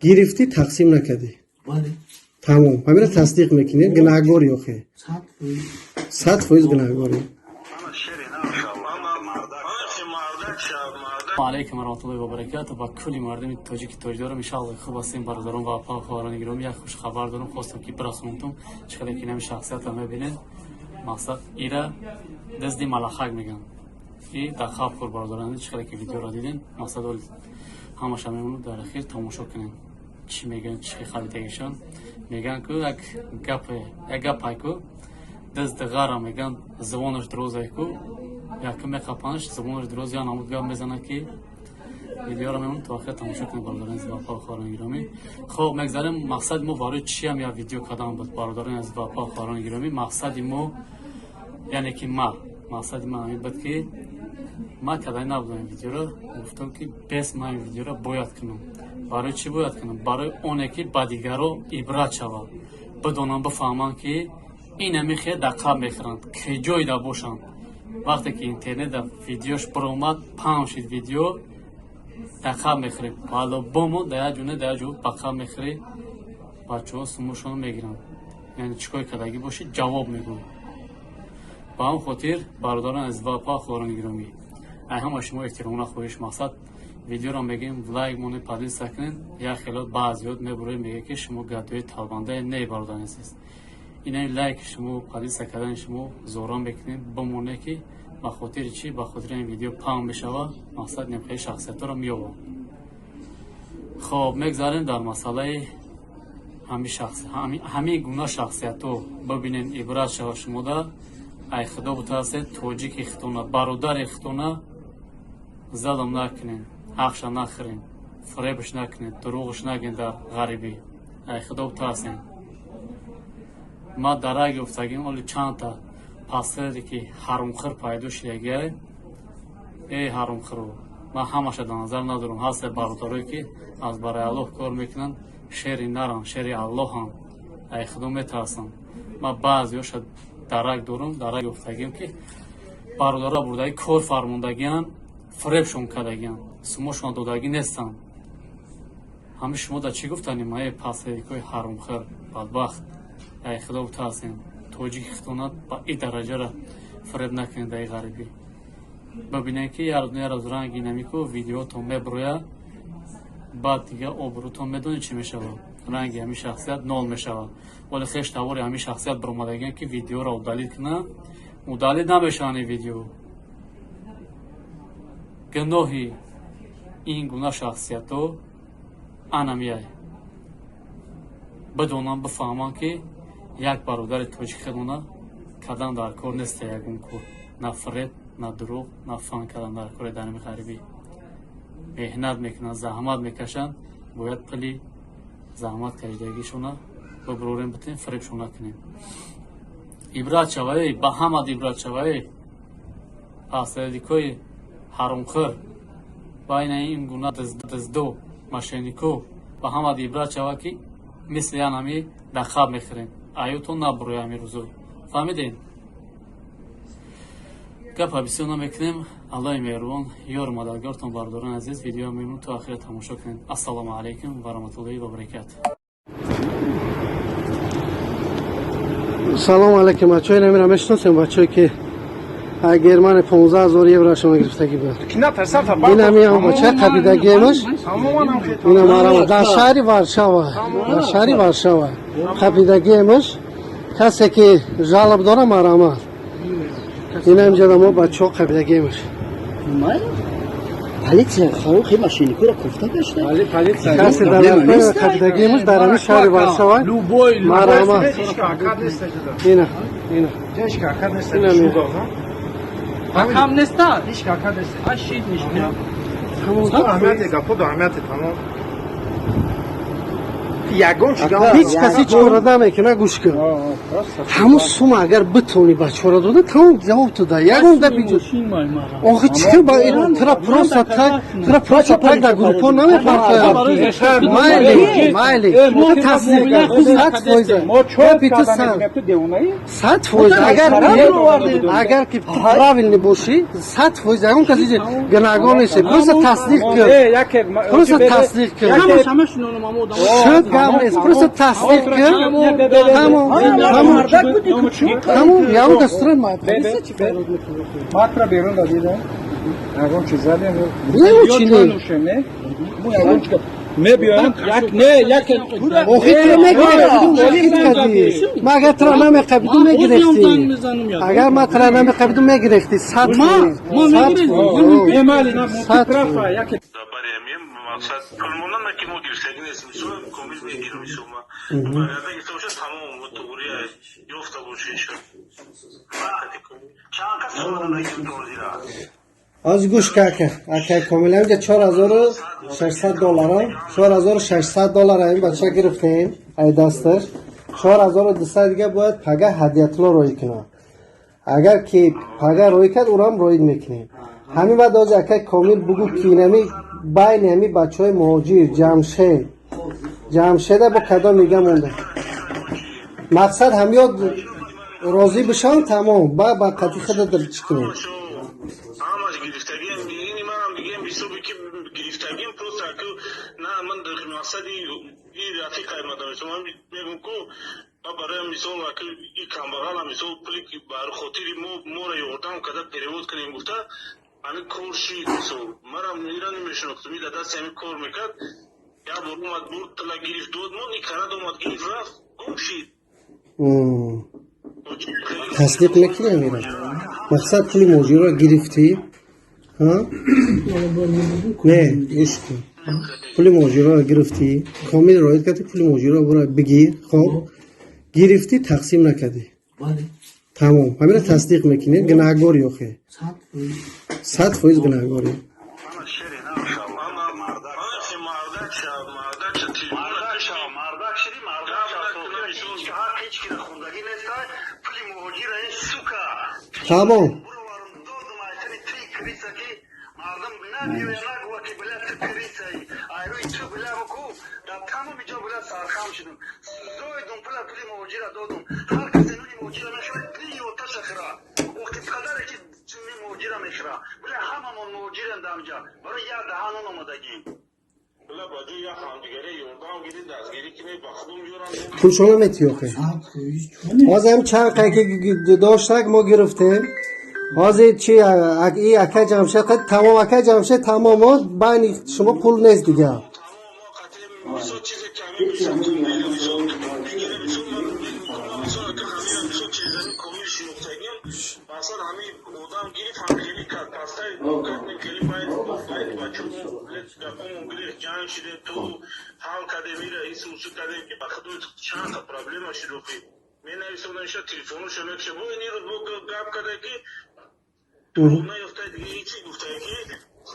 Speaker 1: Гирифтӣ, тақсим накардӣ, тамом, ҳамина тасдиқ мекунӣ? Гунаҳгорӣ охе, 100% гунаҳгорӣ.
Speaker 3: Алайкум варахматуллоҳи ва ба кулли мардуми тоҷики тоҷ дорам. Иншаалло, хуб ҳастем, бародарон ва апа, хоҳарони гиромӣ. Як хушхабар дорам, хостам, ки бирасонамтон. Чӣ қадар ки нами шахсията мебинед, мақсад, ира дазди малахак меган и дар хаб хӯр. Бародарон, чӣ қадар ки видеоро дидем, мақсад, ҳамаша мемонад, дар ахир тамошо кунем, чӣ мегӯянд, чӣ хабидагишон мегӯянд. Ку як гапе, як гапай ку, дазди ғара мегӯянд, забонаш дурозай ку, якум меқапанаш, забонаш дуроз, я намуд гап мезанад, ки видеоро мемон то охир тамошо кунед, бародарони азиз ва хоҳарони гиромӣ. Хоб, мегзарем. Мақсади мо барои чиам я видео кардан буд, бародарони азиз ва хоҳарони гиромӣ? Мақсади мо, яъне ки ма, мақсади ман ҳамин буд, ки ман кардани набудам ин видеоро. Гуфтам, ки бес ман ин видеоро бояд кунам. Барои чӣ бояд кунам? Барои оне ки ба дигаро ибрат шавад, бидонам, бифаҳманд, ки ин ҳами хел дар қаб мехӯранд, ки ҷойда бошанд. Вақте ки интернет видеош баромад, паҳн шид видео, дар қаб мехӯрем по-любому, дар як ҷо не, дар як ҷо ба қаб мехӯрӣ. Бачаҳо сумушонро мегиранд, яъне чӣ кор кардагӣ бошӣ, ҷавоб мегӯянд. Ба ҳамн хотир, бародарон азиз ва апа, хоҳарони гиромӣ, ай ҳама шумо эҳтиромона хоҳиш, мақсад, видеоро мегӯем, лайк монед, поделиться кунед. Як хелот баъзиёт мебуроед, мегӯяд, ки шумо гадои талбандае. Не, бародарони азиз, инаи лайки шумо, поделиться кардани шумо зора мекунем, бимоне, ки ба хотири чӣ? Ба хотири ин видео паҳн мешавад, мақсад, немхели шахсиятҳоро меёбам. Хоб, мегзарем дар масъалаи ҳамин гуна шахсиятҳо. Бибинед, ибрат шава шумода. Ай Худо бутарсед, тоҷики хитона, бародари хитона залм накунед, ҳақша нахӯред, фиребш накунед, дурӯғш нагӯед дар ғарибӣ. Ай Худо бутарсед. Ма дар раг гуфтагим, оли чандта пасхере ки ҳарумхӯр пайдо шидагиай. Эй ҳарумхӯру, ман ҳамаша дар назар надорам. Ҳасте бародарое, ки аз барои Аллоҳ кор мекунанд, шери наранд, шери Аллоҳанд. Ай худо метарсам. Ман баъзеҳоша дарак дорам, дарак ёфтагиам, ки бародаро бурдаги кор фармондагиан, фиребшон кардагиан, сумошон додагӣ нестанд. Ҳами шумо да чӣ гуфтанем? Ае посредникои ҳаромхӯр, бадбахт, ай худо бутарсем. Тоҷики хитонат ба и дараҷара фиреб накунед. Даи ғарибӣ бибинед, ки як рӯз ранги намику видеотон меброяд, баъд дига обрӯтон медонед чӣ мешавад. Ранги ҳамин шахсият нол мешавад. Вале хеш тавори ҳамин шахсият баромадагиан, ки видеоро удалить кунад, удалить намешаванд ин видео. Гуноҳи ин гуна шахсиятҳо анамияй. Бидонам, бифаҳмам, ки як бародари тоҷик хедона кадан дар кор неста. Ягон кор, на фиреб, на дурӯғ, на фан кардан дар кори. Дар ғарибӣ меҳнат мекунанд, заҳмат мекашанд, бояд пули заҳмат кашидагишона бибурорем, битем, фиребшон накунем. Ибрат шавае ба ҳамад, ибрат шавае, посредникои ҳаромхӯр, байна ин гуна диздо, мошеннико, ба ҳамад ибрат шава, ки мисли янами дар хаб мехӯрем, аютон набуроя ҳамин рӯзо. Фаҳмидем, гапа бисёр намекунем. Аллоҳи меҳрубон ёру мададгортон. Бародарони азиз, видео мемон то ахира тамошо кунед. Ассалому алайкум ва раҳматуллоҳи ва баракату.
Speaker 1: Салом алейкум, бачаҳои намира мешиносем, бачаҳое ки ай Германия 15 000 еврошона гирифтагӣ буд. Инами бача қабидагиемаш, ина марама дар шаҳри Варшава, дар шаҳри Варшава қабидагиемаш. Касе ки жалоб дора, марама. Ина инҷа мо бачаҳо қабидагиемаш.
Speaker 4: Полиция хи мошенникура кофта гашта.
Speaker 1: Касе дар қабидагиемаш дар ҳамин шаҳри Варшава, марама. Ина, ина.
Speaker 5: Кам неста? Шид ништ.
Speaker 8: Аҳамияти гапо аҳамияти тамом. Ягон
Speaker 1: Ҳеҷ каси чора намекуна. Гӯш кун, ҳамун сума агар битонӣ ба чора дода, тамом, ҷавоб туда, ягон гапи. Охи чӣ ба тра просто так, тра просто так дар группо намепартояд. Майли, майли, тасдиқ 100%. Гапи ту 100%. Агар ки ту правильный бошӣ, 100% ягон каси гунаҳгор нест. Просто тасдиқ кун, просто тасдиқ кун. Шуд, гап нест, просто тасдиқ кун, тамом, тамом, тамом. Ягон дастура.
Speaker 6: Матра берун дадидам. Ягон чиз задем.
Speaker 1: Ягон чи не.
Speaker 6: Ягон чи мебиёям, як не, як.
Speaker 1: Охи туро мегирифтӣ. Ма агар туро намеқабидум, мегирифтӣ. Агар ма туро намеқабидум, мегирифтӣ 100%.
Speaker 2: Мақсад пулмонам ки мо гирифтагӣ нест, мисол, комил мегирам, мисол, ма барояда гирифта боша, тамом, туғри ёфта боша иншо.
Speaker 7: Чанд кас сумада?
Speaker 1: Аз гӯш ка, ака Комил, инҷа 4600 доллара, 4600 доллара ин бача гирифтем ай дасташ. 4200 дига бояд пага Ҳадиятулло роӣ кунад. Агар ки пага роӣ кард, урам роид мекунем. Ҳамин баъд ози, акай Комил, бугӯ, ки инами байни ҳами бачаҳои муҳоҷир Ҷамшед, Ҷамшеда бо кадом мига монда. Мақсад ҳамёд розӣ бишавам, тамом, ба қатъи худа чӣ кунем.
Speaker 2: Ҳамаш гирифтагиам, ини манам дигам ҳисоби ки гирифтагиам, просто аку на, ман мақсади и рафиқай мадам, ман мегум ку ма барои мисол аку и камбағала, мисол, пули ки бар хотири мо моро ёрдам карда перевод кунем гуфта, ҳамин кор шид. Мисол, манам ира намешинохтум, и дар дасти ҳамин кор мекард. Як бор омад, бурд, тила гирифт, дод мон, и карад, омад, гирифт, рафт, гум шид.
Speaker 1: Тасдиқ мекунӣ амира? Мақсад, пули муҳоҷирро гирифтӣ? Не, гӯш кун, пули муҳоҷирро гирифтӣ, Комил роид кардӣ, пули муҳоҷирро бура бигир. Хоб, гирифтӣ, тақсим накардӣ, тамом, ҳамира тасдиқ мекунӣ? Гунаҳгорӣ охе, 100% гунаҳгорӣ.
Speaker 2: Мардак шав, мардак
Speaker 7: Мардак шав, мардак шиди, мардак шав. Ҳақ ҳеҷ кира хундагӣ неста, пули муҳоҷира, ин сука.
Speaker 1: Тамом.
Speaker 7: Буроварам, додум, айтани три крыса, ки мардум набиёя, нагӯя, ки бля, ту крыса и, айрӯи ту, бля, буку дар тамоми ҷо, бля, сархам шудум, зоидум пула, пули.
Speaker 1: Пулшона метиёхе. Ҳозир ҳам чанд қай ки доштак мо гирифтем. Ҳозир чи и акай Ҷамшед қад тамом, акай Ҷамшед, тамом, мо байни шумо пул нест дигар.
Speaker 2: Мисол, чизе ки ҳамин, мисол, Комил, мисол, мегирем, мисол, ман, мисол, ака, ҳамин, мисол, чизами Комил шинохтагим, масалан, ҳамин одам гирифт, ҳам хеле кард, пастай кардем, хеле байд бачо гапомон гирифт, ҷанг шидем, ту ҳал кардем, ира ису усу кардем, ки ба худо чанд та проблема шуд охи. Менависонаша, телефоношо мекша, бо ин рӯз бо гап карда ки наёфта, дига ҳечи гуфта ки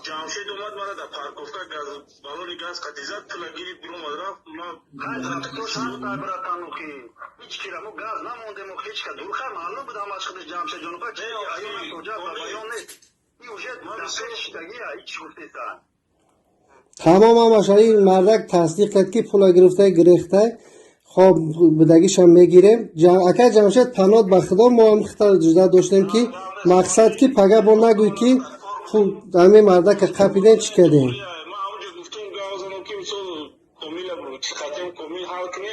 Speaker 2: Ҷамшед омад, мара дар парковка газ, балони газ қатӣ зад, пула гирифт, биромад, рафт. Ман братанухи ҳеч кира мо газ намондем, ҳеч ка дурха маълум буд ҳамаш худаш Ҷамшед ҷонуха чи аён тоҷа баён нест, и уже дафешидагия ҳеч гуфтеса.
Speaker 1: Тамом, ҳамаша ин мардак тасдиқ кард, ки пула гирифта гирехта. Хоб, будагишам мегирем. Акай Ҷамшед, панот ба худо, мо ҳам хита ҷуда доштем, ки мақсад ки пага бо нагӯй, ки пул ҳамин мардака қапидем, чӣ кардем.
Speaker 2: Ман ҳамонҷо гуфтум, гап занам, ки мисол Комила қатем, Комил ҳал кунӣ.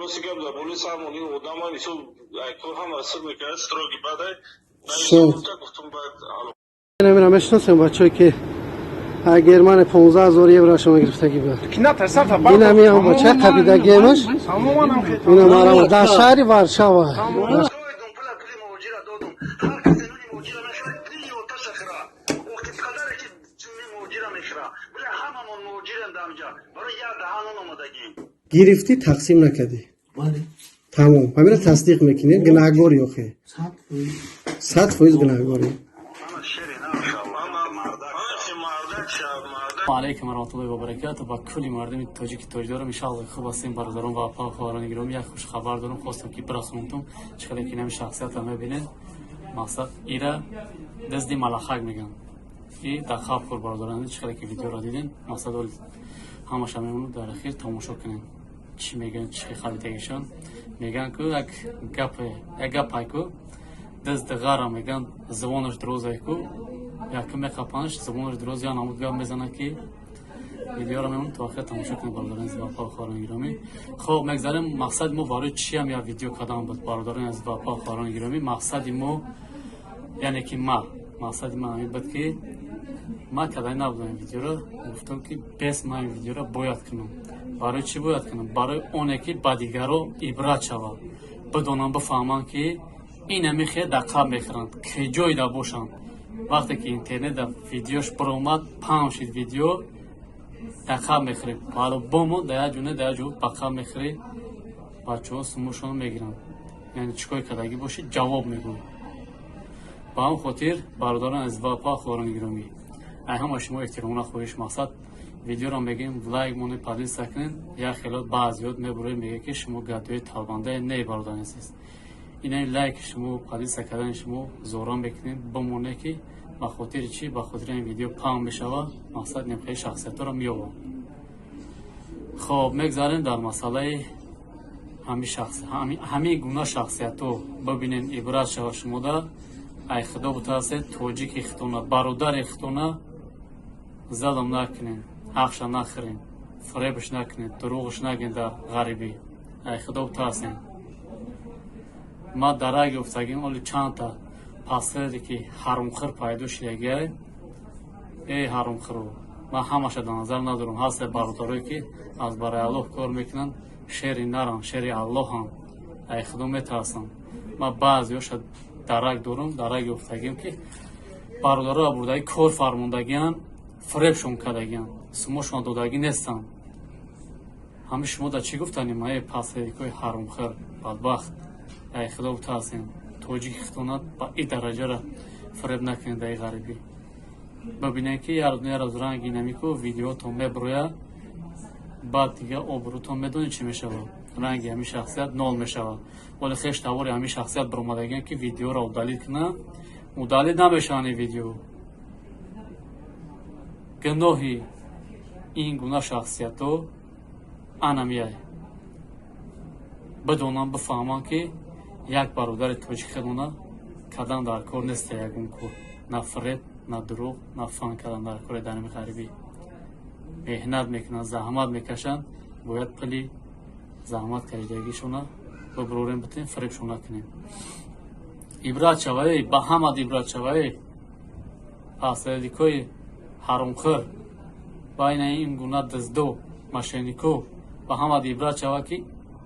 Speaker 2: Рости гап, дар болои сармон ин одама, мисол, кор ҳама сир мекард, строгий бадай гуфтум, баъд.
Speaker 1: Намира мешиносем, бачое ки Германия 15 000 евро шумо гирифтагӣ буд. Ин ҳам бача қапидагиемаш. Ина марама дар шаҳри Варшава.
Speaker 7: Ҳар касе нуни муҳоҷира мехӯрад, дини оташа хӯра. Охи қадаре ки ҷинни муҳоҷира мехӯра. Биле ҳамамон муҳоҷирем дар инҷа. Барои як даҳан нон омадагӣ.
Speaker 1: Гирифтӣ, тақсим накардӣ. Тамом, ҳамина тасдиқ мекунем, гунаҳгорӣ охе. 100% гунаҳгорӣ.
Speaker 7: Ана шери на мардак.
Speaker 2: Мардак шав, мардак.
Speaker 3: Алейкум варахматуллоҳи ва баракату ба кулли мардуми тоҷики тоҷдорам. Иншалло, хуб ҳастем, бародарон ва апа, хоҳарони гиромӣ. Як хушхабар дорам, хостам ки бирасонтум. Чӣ қадар ки нами шахсиятро мебинед, мақсад ира дазди малахак мегӯянд и дар хаб хӯр, бародарон. Чӣ қадар ки видеоро дидем, мақсад ҳамаша мемонад, дар ахир тамошо кунем, чӣ мегӯянд, чӣ харидагишон мегӯянд. Ку як гапе, як гапай ку, дазди ғара мегӯянд, забонаш дурозай ку, якум меқапанаш, забонаш дуроз, я намуд гап мезанад, ки видеоро мемонад то охир тамошо кунед, бародарони азиз ва апа, хоҳарони гиромӣ. Хоб, мегзарем. Мақсади мо барои чиам як видео кардан буд, бародарони азиз ва апа, хоҳарони гиромӣ? Мақсади мо, яъне ки ма, мақсади ман ҳамин буд, ки ман кардани набудам ин видеоро. Гуфтам, ки бес ман ин видеоро бояд кунам. Барои чӣ бояд кунам? Барои оне ки ба дигаро ибрат шавад, бидонанд, бифаҳманд, ки ина мехе дар қаб мехӯранд, ки ҷойда бошанд. Вақте ки интернетда видеош баромад, паҳн шид видео, дар қаб мехӯрем по-любому, дар як ҷо не, дар як ҷо ба қаб мехӯрӣ. Бачаҳо сумушонро мегиранд, яъне чӣ кор кардагӣ бошӣ, ҷавоб мегӯй. Ба ҳамн хотир, бародарон азиз ва апа, хоҳарони гиромӣ, ай ҳама шумо эҳтиромона хоҳиш, мақсад видеоро мегӯем, лайк монед, поделиться кунед. Як хелот баъзиёт мебуроед, мегӯяд, ки шумо гадои талбандае. Не, бародарони азиз, ина лайки шумо, поделиться кардани шумо зора мекунем, бимоне, ки ба хотири чӣ? Ба хотири ин видео паҳн мешавад, мақсад немхели шахсиятҳоро меёбам. Хоб, мегзарем дар масъалаи ҳамин гуна шахсиятҳо. Бибинен, ибрат шава шумода. Ай худо бутарсед, тоҷики хитона, бародари хитона залм накунен, ҳақша нахӯрен, фиребш накунед, дурӯғш нагӯен. Дар ғарибӣ ай худо бутарсен. Ма дарак ёфтагим, оли чандта пастере ки ҳарумхӯр пайдо шидагиай. Эй ҳарумхӯру, ман ҳамаша дар назар надорам. Ҳасте бародарое, ки аз барои Аллоҳ кор мекунанд, шери наранд, шери Аллоҳанд, ай худо метарсанд. Ман баъзеҳоша дарак дорам, дарак ёфтагим, ки бародаро бурдаги кор фармондагианд, фиребшон кардагианд, сумошон додагӣ нестанд. Ҳами шумо да чӣ гуфтанем? Эй пастерикои ҳарумхӯр, бадбахт, ай худо бутарсем, тоҷики хитонат ба и дараҷара фиреб накунед. Дар ғарибӣ бибинед, ки як рӯз ранги намику видеотон меброяд, баъд дига обрӯтон медонед чӣ мешавад, ранги ҳамин шахсият нол мешавад. Вале хеш тавори ҳамин шахсият баромадагиан, ки видеоро удалить кунанд, удалить намешаванд ин видео. Гуноҳи ин гуна шахсиятҳо анамияй. Бидонанд, бифаҳманд, ки як бародари тоҷик хедона кадан дар кор неста, ягон кор, на фиреб, на дурӯғ, на фан кардан дар кори. Дар ҳамин ғарибӣ меҳнат мекунанд, заҳмат мекашанд, бояд пули Заҳмат кашидагишона бибурорем, битем, фиребшон накунем. Ибрат шавае ба ҳамад, ибрат шавае посредникои ҳаромхӯр, байна ин гуна дуздо, мошеннико, ба ҳамад ибрат шава, ки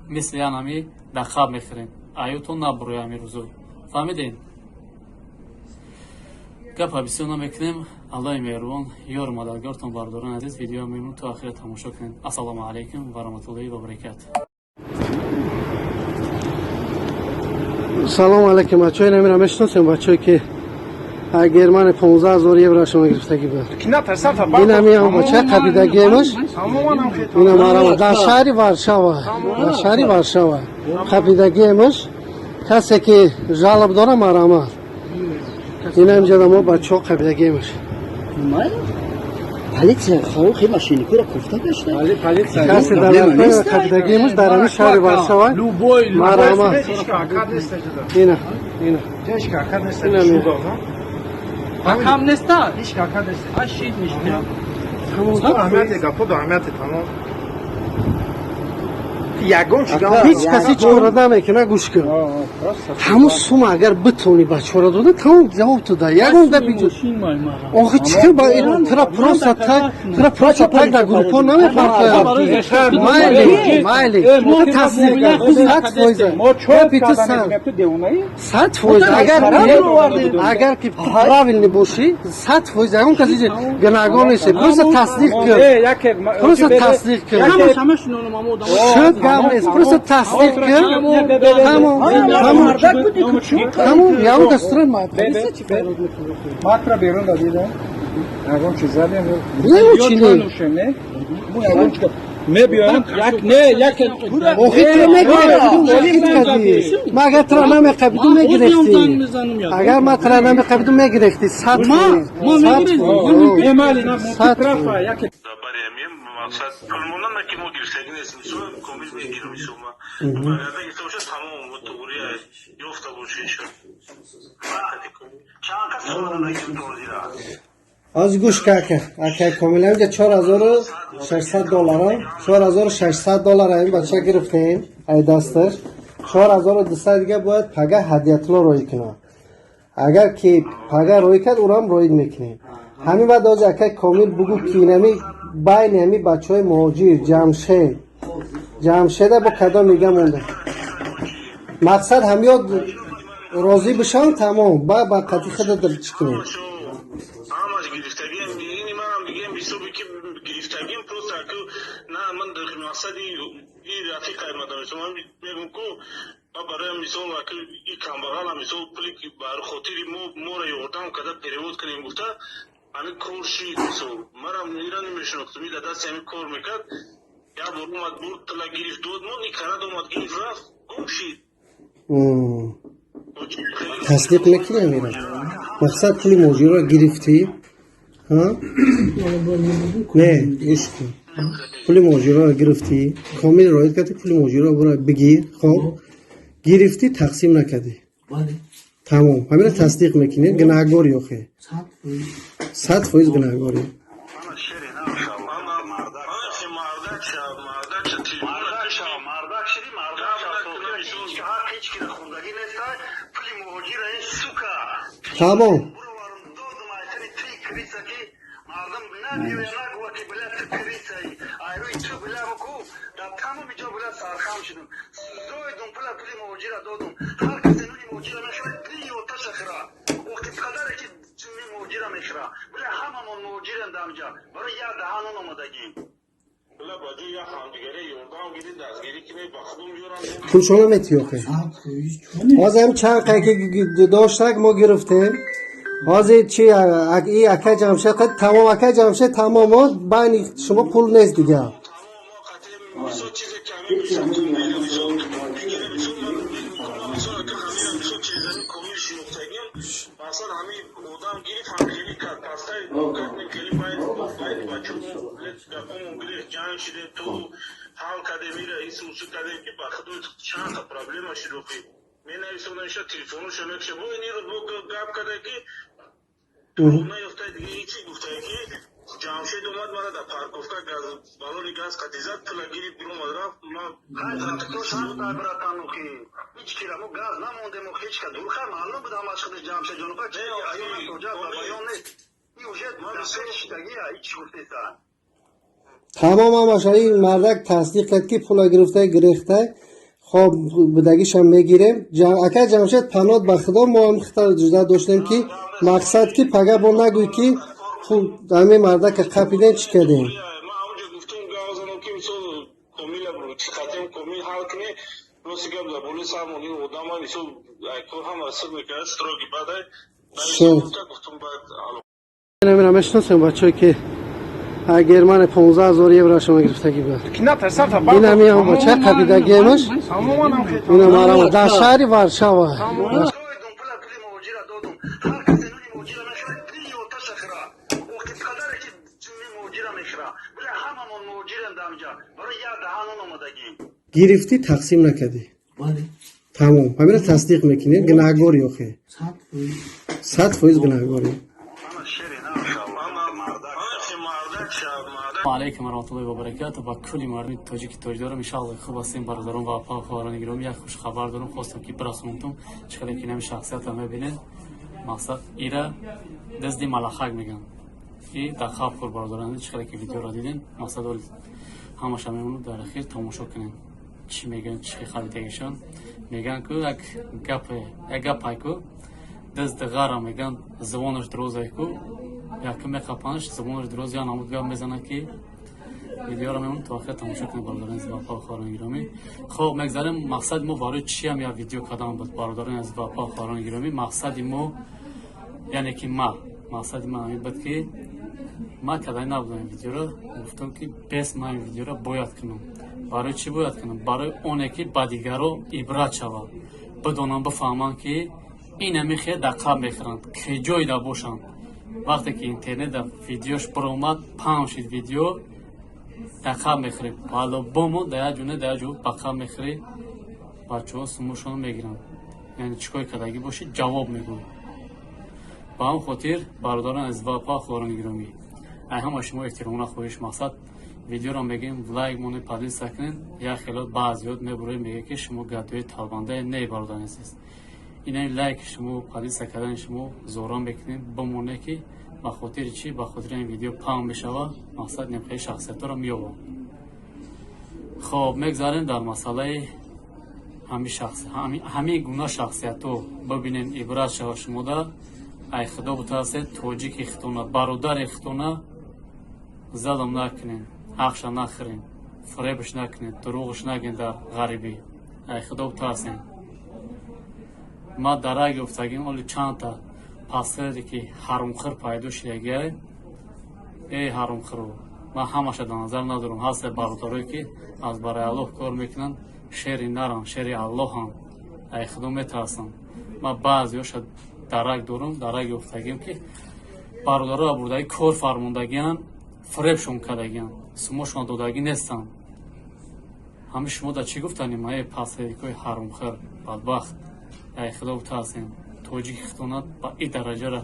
Speaker 3: мисли янами дар хаб мехӯрем, аюто набуроя ами рӯзо. Фаҳмидем, гапа бисёр намекунем. Аллоҳи меҳрубон ёру мададгортон. Бародарони азиз, видео мемон то охира тамошо кунед. Ассалому алайкум ва раҳматуллоҳи ва баракату.
Speaker 1: Салом алейкум, бачаҳои намира мешиносем, бачаҳое ки Германия 15 000 евро шумо гирифтагӣ буд. Инами бача қабидагиемаш, ина марама дар шаҳри Варшава, дар шаҳри Варшава қабидагиемаш. Касе ки жалоб дора, марама, ина инҷа мо бачаҳо қабидагиемаш.
Speaker 4: Полиция хи мошенникура кофта гашта.
Speaker 1: Касе дар қабидагиемаш дар ҳамин шаҳри Варшава, марама, ина ина.
Speaker 5: Кам неста? Ҳеч кака нест. Ашид ништа.
Speaker 8: Аҳамияти гапо до аҳамияти тамом. Ягон чиз
Speaker 1: Ҳеҷ кас ҳеҷ кора намекуна. Гӯш кун, ҳамун сума агар битонӣ бачора дода, тамом, ҷавоб ту да, ягон гап иҷо. Охи чӣ ба тра просто так, тра просто так дар группо намепартоям. Майли, майли, тасдиқ 100%. Гапи ту 100%. Агар ки правильный бошӣ, 100%, ягон кас иҷо гунаҳгор нест. Просто тасдиқ кун, просто тасдиқ кун. Шуд, гап нест, просто тасдиқ кун, тамом, тамом, тамом. Ягон кас тура
Speaker 6: Матра берун дадида. Ягон чиз задем.
Speaker 1: Не, чӣ не?
Speaker 6: Мо ягон чиз мебиёем, як не, як.
Speaker 1: Охи ту мегирифтӣ. Ма агар тура намеқабиду, мегирифтӣ. Агар ма тура намеқабиду, мегирифтӣ 100%.
Speaker 2: Мақсад пулмонана ки мо гирифтагӣ нест, мисол, комил мегирам, мисол, ма баргарда гирифта бошад, тамом, туғри ёфта бошад.
Speaker 7: Чанд кас сомонадагим тозира?
Speaker 1: Аз гӯш ка, ака Комил, инҷа 4600 доллара, 4600 доллара ин бача гирифтем ай дасташ. 4200 дига бояд пага Ҳадиятулло роӣ кунад. Агар ки пага роӣ кард, урам роид мекунем. Ҳамин баъд ози, акай Комил, бугӯ, ки инами байни ҳами бачаҳои муҳоҷир Ҷамшед, Ҷамшеда бо кадом мига монда. Мақсад ҳамёд розӣ бишаванд, тамом, ба қатъи худа чӣ кунем.
Speaker 2: Ҳамаш гирифтагием, ини манам дигем ҳисоби ки гирифтагим, просто аку на ман мақсади и рафиқай мадам, ман мегум ку ма бароям, мисол, аку и камбағала, мисол, пули ки бар хотири мо моро ёрдам карда перевод кунем гуфта, ҳамин кор шид. Мисол, манам ира намешинохтум, и дар дасти ҳамин кор мекард. Як бор омад, бурд, тила гирифт, дод, мо никарад, омад, гирифт, рафт, гум шид.
Speaker 1: Тасдиқ мекунӣ амира? Мақсад, пули муҳоҷирро гирифтӣ, не? Гӯш кун, пули муҳоҷирро гирифтӣ, Комил роид кардӣ, пули муҳоҷирро бура бигир. Хоб, гирифтӣ, тақсим накардӣ, тамом, ҳамина тасдиқ мекунӣ? Гунаҳгорӣ охе, 100% гунаҳгорӣ.
Speaker 2: Мардак шав, мардак
Speaker 7: Мардак шав, мардак шиди, мардак шав. Ҳақ ҳеҷ кира хӯрдагӣ неста пули муҳоҷира, ин сука.
Speaker 1: Тамом.
Speaker 7: Буроварам, додум айтани три криса, ки мардум набиёя, нагӯва ки била ту крисаи, айрӯи ту била буку дар тамоми ҷо била сархам шудум. Зоидум пула, пули муҳоҷира додум. Ҳар касе нуни муҳоҷира мехӯра, дини оташа хӯра. Охи қадаре ки ҷунни муҳоҷира мехӯра, била ҳамамон муҳоҷирем дар ҳамҷа, барои як даҳан нон омадагим.
Speaker 2: Била ба ҷои як ҳамдигаре ёрдам гирӣ, дастгирӣ кунӣ, ба худум ёрам.
Speaker 1: Пулшона метиҳӣ охе? Ҳозир ҳам чанд қай ки доштак, мо гирифтем. Ҳозир чи, и акай Ҷамшед тамом, акай Ҷамшед тамом, байни шумо пул нест дигар.
Speaker 2: Мисол, чизе ки ҳамин, мисол, комил, мисол, бигирӣ, мисол, ман мисол, ака, ҳамин, мисол, чизами комил шинохтагим, масалан, ҳамин одам гирифт, ҳамхелӣ кард, пастай кардем, хеле байд бачо гапомон гирифт, ҷанг шидем, ту ҳал кардем, ира ису усу кардем, ки ба худо чанд та проблема шуд. Охи менависонам иша, телефоношо мекша, бо ин рӯз бо гап карда, ки наёфта, дига ҳечи гуфта, ки Ҷамшед омад, мара дар парковка газ, балони газ қатӣ зад, пула гирифт, биромад, рафт. Ман братан, охи ҳеҷ кира мо газ намондем, охи ҳеҷ ка дурха маълум буд ҳамаш худаш Ҷамшед ҷон, охи чи аён тоҷа дар баён нест. Ин уже шидагия ҳеҷ гуфтеса.
Speaker 1: Тамом, ҳамаша ин мардак тасдиқ кард, ки пула гирифта гирехта. Хоб, будагишам мегирем. Ака Ҷамшед, панот ба Худо, мо ҳам хита ҷуда доштем, ки мақсад, ки пага бо нагӯй, ки пул ҳамин мардака қапидем, чӣ кардем.
Speaker 2: Ман ҳамонҷо гуфтум, гап занам, ки мисол Комила қатем, Комил ҳал кунӣ. Рости гап, дар болои сармон ин одама, мисол, кор ҳама сир мекард, строгий бадай гуфтум, баъд.
Speaker 1: Намира мешиносем, бачае ки Германия 15 000 еврошона гирифтагӣ буд. Инами ҳам бача қапидагиемаш. Ина марама дар шаҳри Варшава.
Speaker 7: Ҳар касе нуни муҳоҷира мехӯрад, дини оташа хӯра. Охи қадаре ки ҷинни муҳоҷира мехӯра, вале ҳамамон муҳоҷирем дар инҷа, барои як даҳан нон омадагӣ.
Speaker 1: Гирифтӣ, тақсим накардӣ, тамом, ҳамира тасдиқ мекунӣ, гунаҳгорӣ, охе 100% гунаҳгорӣ.
Speaker 7: Ана шери на
Speaker 3: Алейкум варахматуллоҳи ва баракату ба кулли мардуми тоҷики тоҷдорам. Иншаалло, хуб ҳастем, бародарон ва апа, хоҳарони гиромӣ. Як хушхабар дорам, хостам, ки бирасонамтон. Чӣ қадар ки нами шахсиятро мебинед, мақсад, ира дизди малахак мегӯянд и дар хаб хур. Бародарон, чӣ қадар ки видеоро дидем, мақсад, ҳамаша мемонад, дар ахир тамошо кунем, чӣ мегӯянд, чӣ харидагишон мегӯянд. Ку як гапе, як гапай ку, дизди ғара мегӯянд, забонаш дурозай ку, якум меқапанаш, забонаш дуроз, я намуд гап мезанад, ки видеоро мемонад, то охир тамошо кунед, бародарони азиз ва апа, хоҳарони гиромӣ. Хоб, мегзарем. Мақсади мо барои чиам як видео кардан буд, бародарони азиз ва апа, хоҳарони гиромӣ? Мақсади мо, яъне ки ма, мақсади ман ҳамин буд, ки ман кардани набудам ин видеоро. Гуфтам, ки бес ман ин видеоро бояд кунам. Барои чӣ бояд кунам? Барои оне ки ба дигаро ибрат шавад, бидонанд, бифаҳманд, ки инами хел дар қаб мехӯранд, ки ҷойда бошанд. Вақте ки интернет дар видеош баромад, паҳн шид видео, дар қаб мехӯрӣ по-любому, дар як ҷо не, дар як ҷо ба қаб мехӯрӣ. Бачаҳо сумушонро мегиранд, яъне чӣ кор кардагӣ бошӣ, ҷавоб мегӯй. Ба ҳамн хотир, бародарон азиз ва апа, хоҳарони гиромӣ, ай ҳама шумо эҳтиромона хоҳиш, мақсад, видеоро мегӯем, лайк монед, поделиться кунед. Як хелот баъзиёт мебуроед, мегӯяд, ки шумо гадои талбандае. Не, бародарони азиз, ина лайки шумо, поделиться кардани шумо зора мекунем, бимоне, ки ба хотири чӣ? Ба хотири ин видео паҳн мешавад, мақсад, немхели шахсиятҳоро меёбам. Хоб, мегзарем дар масъалаи ҳамин гуна шахсиятҳо. Бибинен, ибрат шава шумода. Ай Худо бутарсед, тоҷики хитона, бародари хитона залм накунен, ҳақша нахӯрен, фиребш накунед, дурӯғш нагӯен. Дар ғарибӣ ай Худо бутарсен. Ма дарак ёфтагим, оли чандта пастере ки ҳарумхӯр пайдо шидагиай. Эй ҳарумхӯру, ман ҳамаша дар назар надорам. Ҳасте бародарое, ки аз барои Аллоҳ кор мекунанд, шери нарам, шери Аллоҳам, ай Худо метарсам. Ман баъзеҳоша дарак дорам, дарак ёфтагим, ки бародаро бурдаги кор фармондагиан, фиребшон кардагиан, сумошон додагӣ нестанд. Ҳами шумо да чӣ гуфтанем? Эй пастерикои ҳарумхӯр, бадбахт, ай Худо бутарсем, тоҷики хитонат ба и дараҷара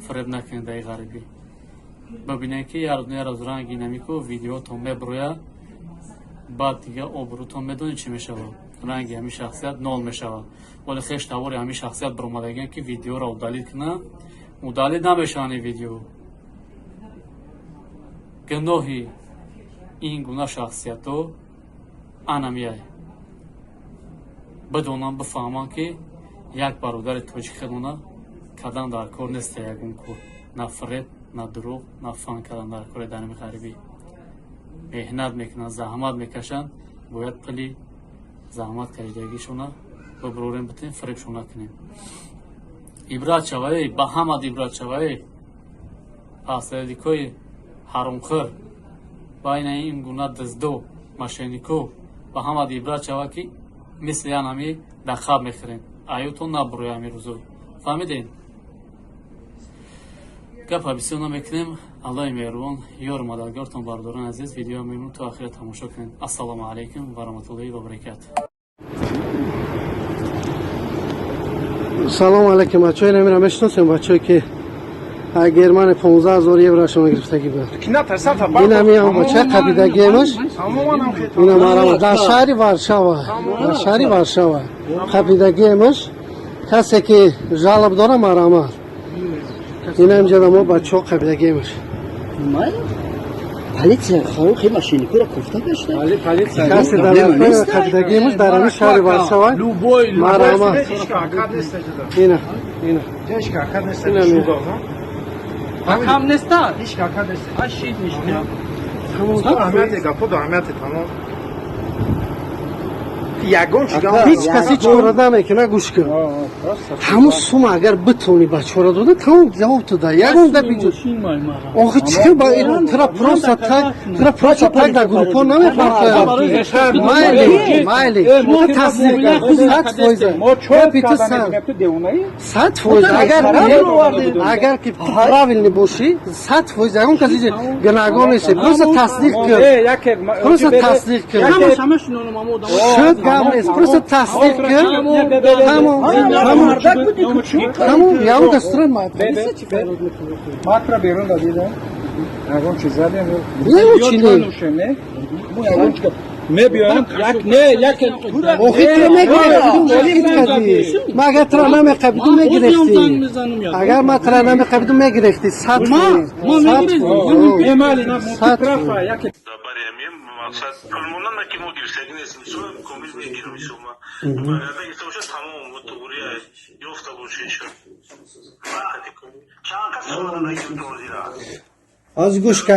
Speaker 3: фиреб накунед. Дар ғарибӣ бибинед, ки як рӯз ранги намику видеотон меброяд, баъд дига обрӯтон медонед чӣ мешавад, ранги ҳамин шахсият нол мешавад. Вале хеш тавори ҳамин шахсият баромадагиан, ки видеоро удалить кунанд, удалить намешаванд ин видео. Гуноҳи ин гуна шахсиятҳо анамияй. Бидонанд, бифаҳманд, ки як бародари тоҷик хедона кадан дар кор неста, ягон кор, на фиреб, на дурӯғ, на фан кардан дар кори. Дар ҳами ғарибӣ меҳнат мекунанд, заҳмат мекашанд, бояд пули заҳмат кашидагишона бибурорем, битем, фиребшон накунем. Ибрат шавае ба ҳамад, ибрат шавае, пасредикои ҳарумхӯр, байна ин гуна диздо, мошеннико, ба ҳамад ибрат шава, ки мисли янами дар хаб мехӯрем, аютон набуроя ҳами рӯзо. Фаҳмидем, гапа бисёр намекунем. Аллоҳи меҳрубон ёру мададгортон. Бародарони азиз, видео мемон, то ахира тамошо кунед. Ассалому алайкум ва раҳматуллоҳи ва баракату.
Speaker 1: Салом алайкум, бачаҳо. Инамира мешиносем, бачаҳое ки Германия 15 ҳазор еврошона гирифтагӣ буд. Инами ҳам бача қабидагиемаш. Ина марама дар шаҳри Варшава, дар шаҳри Варшава қабидагиемаш. Касе ки жалоб дора, марама. Ина инҷа мо бачаҳо қабидагиемаш.
Speaker 4: Полиция хавохи машиникура кофта гашта.
Speaker 1: Касе дар қабидагиемаш дар ҳамин шаҳри Варшава. Марама. Ина, ина. Ина.
Speaker 5: Кам неста? Ҳеч кака нест. Ашид ништа.
Speaker 8: Аҳамияти гапо до аҳамияти тамом. Ягон чига
Speaker 1: Ҳеҷ кас ҳеҷ кора намекуна, гӯш кун. Ҳамун сума агар битонӣ бачаҳоро дода, тамом, ҷавоб ту да. Ягон гап иҷо. Охи чӣ ба тура просто так, тура просто так дар группҳо намепартояд. Майли, майли. Тасдиқ кун, 100%. Гапи ту 100%. Агар ки ту правильный бошӣ, 100% ягон кас иҷо гунаҳгор нест. Просто тасдиқ кун. Просто тасдиқ кун. Шуд, гап нест. Просто тасдиқ кун. Тамом, тамом. Тамом, ягон кас тура полиса чӣ фарёд мекунад?
Speaker 6: Макра берун дадида. Ягон чиз задем.
Speaker 1: Не, чӣ не?
Speaker 6: Мо ягон чиз мебиёем, як не, як.
Speaker 1: Охи туро мегирифтӣ. Ма агар туро намеқабидум, мегирифтӣ. Агар ма туро намеқабидум, мегирифтӣ. 100%. 100%.
Speaker 2: Мақсад пулмонан ки мо гирифтагӣ нестем, мисол, комил мегирем, мисол, ма барояда гирифта боша, тамом, туғри ёфта боша иншо. Чанд кас ҳозира?
Speaker 1: Аз гӯш ка,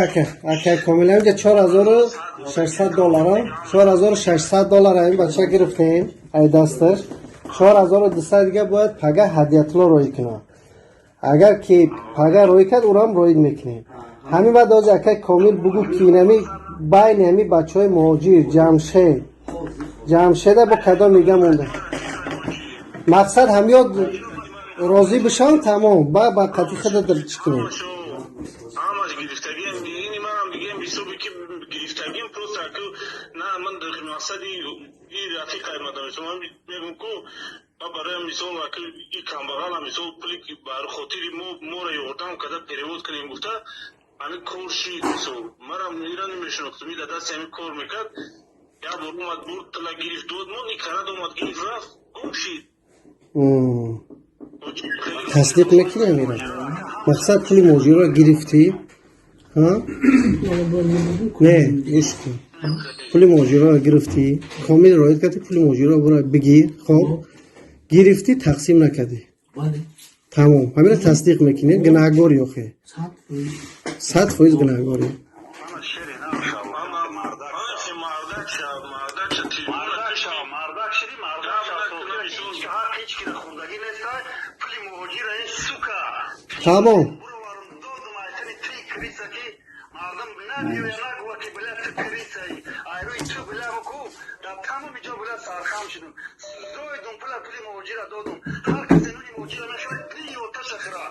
Speaker 1: ака Комил, инҷа 4600 доллара, 4600 доллара ин бача гирифтем ай дасташ. 4200 дига бояд пага ҳадиятулло роӣ кунад. Агар ки пага роӣ кард, ӯрам роӣ мекунем. Ҳамин баъд ози, акай Комил, бугӯ, ки инами байни ҳами бачаҳои муҳоҷир Ҷамшед, Ҷамшеда бо кадом мига монда. Мақсад ҳамёд розӣ бишавам, тамом, ба қати худа чӣ кунем.
Speaker 2: Ҳамаш гирифтагием, ини манам дигем ҳисоби ки гирифтагием, просто аку на ман мақсади и рафиқай мадам, ман мегум ку ма бароям, мисол, аку и камбағала, мисол, пули бар хотири мо моро ёрдам карда перевод кунем гуфта, ҳамин кор шид. Мисол, манам ира намешинохтум, и дар дасти ҳамин кор мекард. Як бор омад, бурд, тила гирифт, дод мон, и карад, омад, гирифт, рафт, гум шид.
Speaker 1: Тасдиқ мекунӣ амира? Мақсад, пули муҳоҷирро гирифтӣ, не, гӯш кун, пули муҳоҷирро гирифтӣ, Комил роид кардӣ, пули муҳоҷирро бура бигир. Хоб, гирифтӣ, тақсим накардӣ, тамом, ҳамира тасдиқ мекунӣ? Гунаҳгорӣ охе, 100% гунаҳгорӣ.
Speaker 2: Мардак шав, мардак шиди, мардак шав, ҳақ ҳеҷ кира хӯрдагӣ неста пули муҳоҷира, ин сука.
Speaker 1: Тамом.
Speaker 7: Додум айтани три криса ки мардум набиёя, нагӯя ки била ту крисаи, айрӯи ту била ку дар тамоми ҷо била сархам шудум, зоидум пула, пули муҳоҷира додум. Ҳар касе нуни муҳоҷира мехӯра, дини оташа хӯра,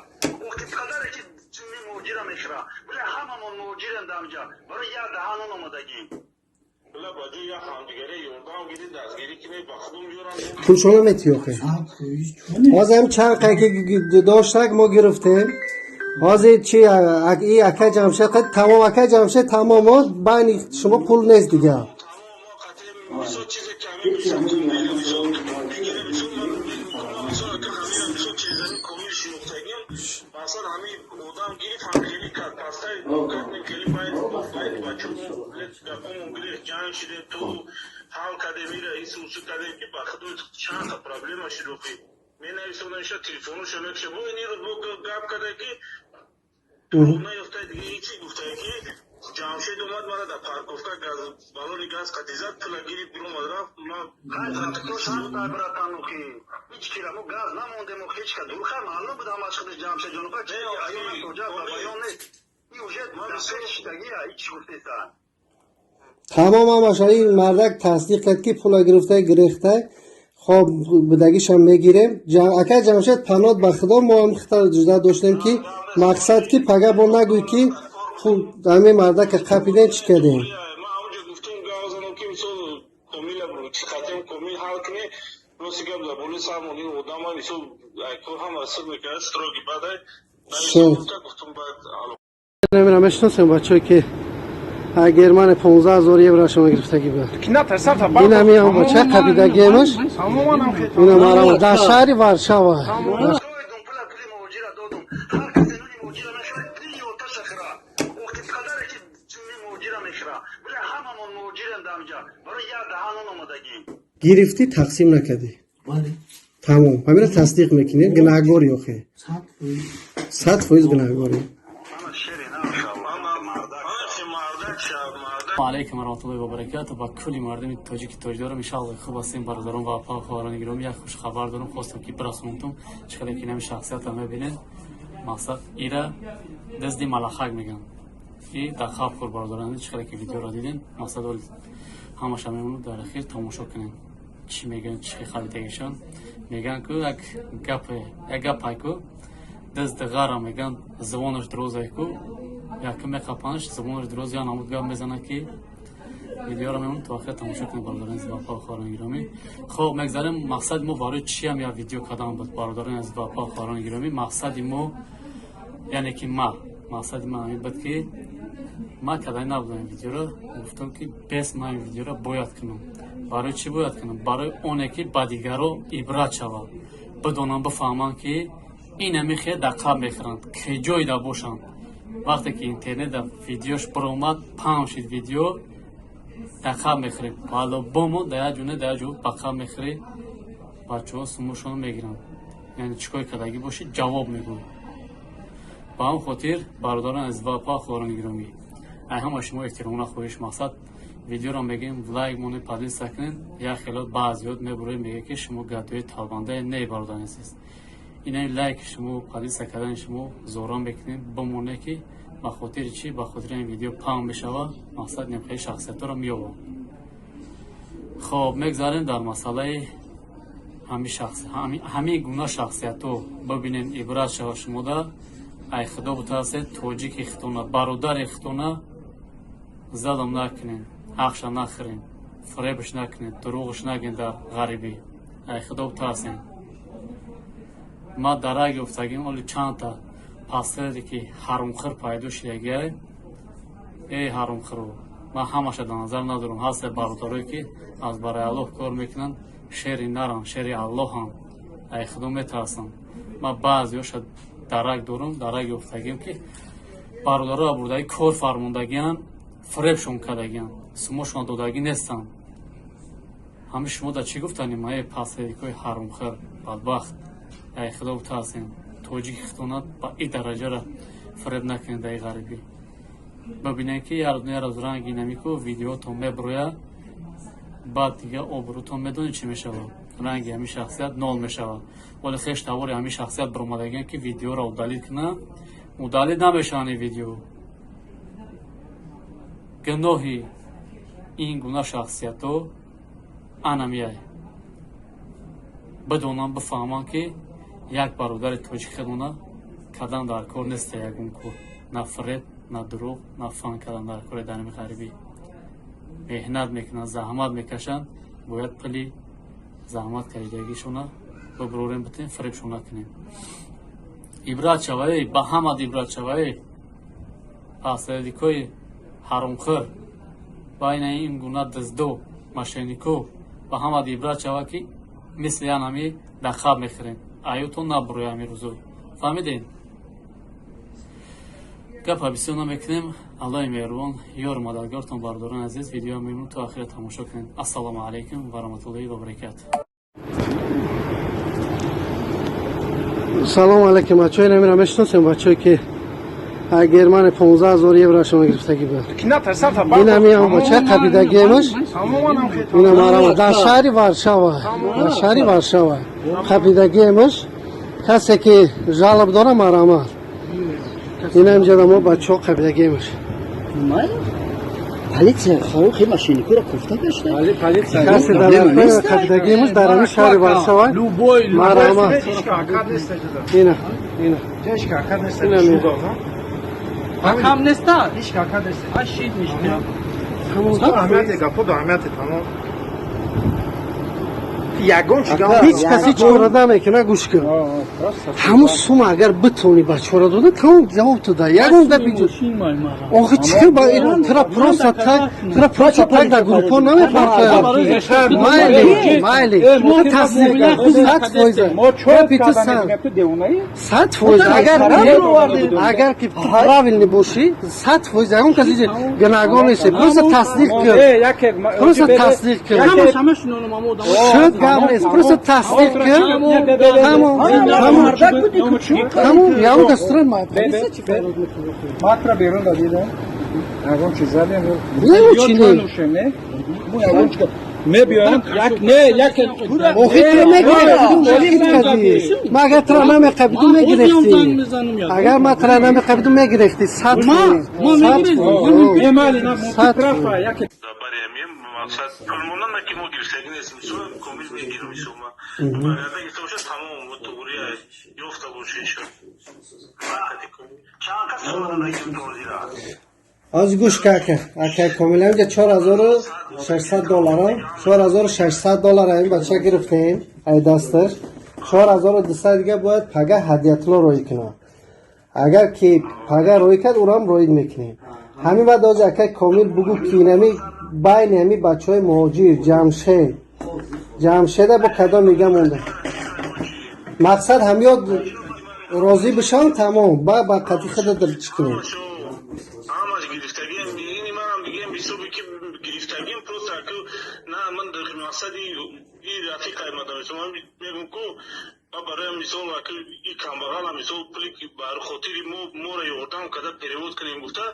Speaker 7: охи падаре ки ҷунни муҳоҷира мехӯра, била ҳамамон муҳоҷирем дар инҷа, барои як даҳан нон омадагӣ.
Speaker 2: Била ба ҷои як ҳамдигаре ёрдам гирӣ, дастгирӣ кунӣ, ба худум ёрам.
Speaker 1: Пулшона метиҳӣ охе? Ҳозир ҳам чанд қай ки доштак, мо гирифтем. Ҳозир чи, и акай Ҷамшед тамом, акай Ҷамшед тамом, байни шумо пул нест дигар.
Speaker 2: Мисол, чизе ки ҳамин, мисол, мисол, мегирем, мисол, мисол, ака ҳамин, мисол, чизани комил шинохтагиам, мақсад, ҳамин одам гирифт, ҳамхелӣ кард, пастай кардем, хеле байд бачо гапомон гирифт, ҷанг шидем, ту ҳал кардем, ира ису усу кардем, ки ба худо чанд та проблема шид. Охи менависонам иша, телефонуша мекша, бо ин рӯз бо гап карда ки наёфта, дига ҳечи гуфта ки Ҷамшед омад, мара дар парковка газ, балони газ қатӣ зад, пула гирифт, биромад, рафт.
Speaker 7: Братан, охи ҳеҷ кира мо газ намондем, охи ҳеҷ ка дурха маълум буд ҳамаш худаш Ҷамшед ҷонука чи аён тоҷа баён нест, ин уже шидагия, ҳеҷ гуфтеса.
Speaker 1: Тамом, ҳамаша ин мардак тасдиқ кард, ки пула гирифта, гирехта. Хоб, будагишам мегирем. Акай Ҷамшед, панот ба худо, мо ҳам хита ҷуда доштем, ки мақсад, ки пага бо нагӯй, ки пул ҳамин мардака қапидем, чӣ кардем.
Speaker 2: Ман ҳамонҷо гуфтум, гап занам, ки мисол, комила қатем, комил ҳал кунӣ. Рости гап, дар болои сармон ин одама, мисол, кор ҳама сир мекард, строгий бадай.
Speaker 1: Намира мешиносем бачае ки Германия 15 ҳазор евро шумо гирифтагӣ буд. Ин ҳам бача қабидагиемаш. Ина марама дар шаҳри Варшава. Гирифтӣ, тақсим накардӣ. Тамом. Ҳамина тасдиқ мекунӣ, гунаҳгорӣ охе. 100% гунаҳгорӣ.
Speaker 3: Алейкум варахматуллоҳи ва баракатуҳ. Ба кулли мардуми тоҷики тоҷ дорам. Иншааллоҳ хуб ҳастем, бародарон ва апа хоҳарони гиромӣ. Як хушхабар дорам, хостам ки бирасонам. Чӣ қадар ки инами шахсиятро мебинед, мақсад ира дизди малахак мегӯянд. И дар хаб хӯр, бародарон, чӣ қадар ки видеоро дидем, мақсад ҳамаша мемонад, дар ахир тамошо кунем. Чӣ мегӯянд, чӣ харидагишон. Мегӯянд ку як гапе, як гапай ку дизди ғара мегӯянд, зубонаш дурозай ку якм меқапанаш, зубонаш дуроз я намуд гап мезанад ки видеоро мемонад то охир тамошо кунед, бародарони азиз ва хоҳарони гиромӣ. Хоб, мегзарем. Мақсади мо барои чиам як видео кардан буд, бародарони азиз ва хоҳарони гиромӣ? Мақсади мо, яъне ки ма мақсади ман ҳамин буд ки ман кардани набудам ин видеоро. Гуфтам ки бес ман ин видеоро бояд кунам. Барои чӣ бояд кунам? Барои оне ки ба дигаро ибрат шавад, бидонанд, бифаҳманд ки инами хел дар қаб мехӯранд, киҷоида бошанд. Вақте ки интернет дар видеош баромад, паҳн шид видео, дар қаб мехӯрем. По-любому дар як ҷо не, дар як ҷо ба қаб мехӯрӣ, бачаҳо сумушонро мегиранд. Яъне чӣ кор кардагӣ бошӣ, ҷавоб мегӯй. Ба ҳамн хотир, бародарон азиз ва апа хоҳарони гиромӣ, ай ҳама шумо эҳтиромона хоҳиш, мақсад видеоро мегӯем, лайк монед, поделиться кунед. Як хелот баъзиёт мебуроед, мегӯяд ки шумо гадои талбандае. Не, бародарони азиз, инаи лайки шумо, поделиться кардани шумо зоран мекунем, бимоне ки ба хотири чӣ, ба хотири ин видео паҳн мешавад, мақсад немхели шахсиятҳоро меёбам. Хоб, мегзарем дар масъалаи ҳамин гуна шахсиятҳо. Бибинед, ибрат шава шумода. Ай худо бутарсед, тоҷики хитона, бародари хитона залм накунед, ҳақша нахӯред, фиребш накунед, дурӯғш нагӯед дар ғарибӣ. Ай худо бутарсед. Ман дарак ёфтагим, оли чандта пастаре ки ҳарумхӯр пайдо шидагиай. Эй ҳарумхӯро, ман ҳамаша дар назар надорам. Ҳаста бародарое ки аз барои Аллоҳ кор мекунанд, шери наранд, шери Аллоҳанд, ай худо метарсанд. Ман баъзеҳоша дарак дорам, дарак ёфтагим ки бародароро бурдаги кор фармондагианд, фиребшон кардагианд, сумошон додагӣ нестанд. Ҳамин шумо дар чӣ гуфтанем? Эй пастерикои ҳарумхӯр, бадбахт, ай худо бутарсем, тоҷики хитонат ба ин дараҷара фиреб накунед дар ғарибӣ. Бибинед ки як рӯз ранги намику видеотон меброяд, баъд дига обрӯтон медонед чӣ мешавад? Ранги ҳамин шахсият нол мешавад. Вале хеш тавори ҳамин шахсият баромадагиан ки видеоро удалить кунад, удалить намешаванд ин видео. Гуноҳи ин гуна шахсиятҳо анамияй. Бидонанд, бифаҳманд ки як бародари тоҷик худона кардан дар кор нест ягон кор, на фиреб, на дурӯғ, на фан кардан дар кори дар ҳамин ғарибӣ. Меҳнат мекунанд, заҳмат мекашанд, бояд пули заҳмат кашидагишона бибурорем, битем, фиребшон накунем. Ибрат шавае, ба ҳамад ибрат шавае, пасредикои ҳаромхӯр, байна ин гуна диздо, мошеннико, ба ҳамад ибрат шава ки мисли янами дар қаб мехӯрем. Аютон набуроя ҳамин рӯзо. Фаҳмидем? Гапа бисёр намекунем. Аллоҳи меҳрубон ёру мададгортон, бародарони азиз. Видео мемонад, то охира тамошо кунед. Ассалому алайкум ва раҳматуллоҳи ва баракатуҳ.
Speaker 1: Салом алейкум, бачаҳои намира мешиносем, бачаҳое ки Германия 15 ҳазор евро шумо гирифтагӣ буд. Ин ҳам бача қабидагиемаш. Ина марама дар шаҳри Варшава, дар шаҳри Варшава қабидагиемаш. Касе ки жалоб дора, марама. Ин ҳам ҷода мо бачаҳо қабидагиемаш.
Speaker 4: Полиция хи машиникура кофта гашта.
Speaker 1: Касе дар қабидагиемаш дар ҳамин шаҳри Варшава. Марама. Ина, ина.
Speaker 5: Кам неста? Ашид ништа.
Speaker 8: Аҳамияти гапо, аҳамияти тамом. Ягон чигам.
Speaker 1: Ҳеҷ кас ҳеҷ кора намекуна, гӯш кун. Ҳамун сума агар битони бачора дода, тамом, ҷавоб ту да. Ягон гап иҷо. Охи чӣ ба тра просто так, тра просто так дар группо намепартоям. Майли, майли. Тасдиқ кард. 100%. Гапи ту 100%. Агар ки ту правильный бошӣ, 100% ягон кас иҷо гунаҳгор нест. Просто тасдиқ кун. Просто тасдиқ кун. Шуд, гап нест. Просто тасдиқ кун. Тамом, тамом. Тамом, ягон кас тура
Speaker 6: Матра берун дадидам. Ягон чиз задем.
Speaker 1: Не, чӣ не?
Speaker 6: Мо ягон чиз мебиёем, як не, як.
Speaker 1: Охи тура мегирифтӣ. Ма агар тура намеқабиду, мегирифтӣ. Агар ма тура намеқабиду, мегирифтӣ. 100%. 100%.
Speaker 2: Мақсад пулмонана ки мо гирифтагӣ нест, мисол, комил мегирам, мисол, ма баргарда гирифта боша, тамом, туғри ёфта боша, иншо. Чанд кас омаданд?
Speaker 1: Аз гӯш ка, ака Комил, ҳамҷа 4600 доллара, 4600 доллар ин бача гирифтем ай дасташ. 4200 дига бояд пага ҳадиятулло роӣ кунад. Агар ки пага роӣ кард, ӯрам роид мекунем. Ҳамин баъд ози, акай Комил, бугӯ, ки инами байни ҳами бачаҳои муҳоҷир Ҷамшед, Ҷамшеда бо кадом мига монда. Мақсад ҳамёд розӣ бишавам, тамом, ба қатъи худа чӣ кунем.
Speaker 2: Ҳамаш гирифтагиам, ини манам дигам ҳисоби ки гирифтагиам, просто аку на, ман мақсади и рафиқай мадам, ман мегум ку ма барои мисол аку и камбағала, мисол, пули ки бар хотири мо моро ёрдам карда перевод кунем гуфта,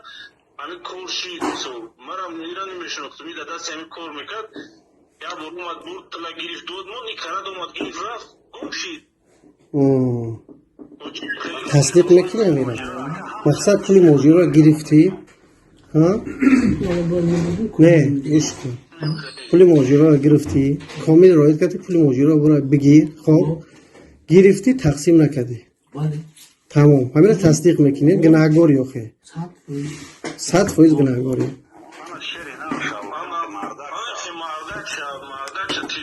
Speaker 2: ҳамин кор шид. Мисол, марам ира намешинохтум, и дар дасти ҳамин кор мекард. Як бор омад, бурд, тила гирифт, дод мо никарад, омад, гирифт, рафт, гум шид.
Speaker 1: Тасдиқ мекунӣ амира? Мақсад, пули муҳоҷирро гирифтӣ? Не, гӯш кун, пули муҳоҷирро гирифтӣ, Комил роид кардӣ, пули муҳоҷирро бура бигир. Хоб, гирифтӣ, тақсим накардӣ, тамом, ҳамина тасдиқ мекунӣ? Гунаҳгорӣ охе, 100% гунаҳгорӣ.
Speaker 2: Мардак шав,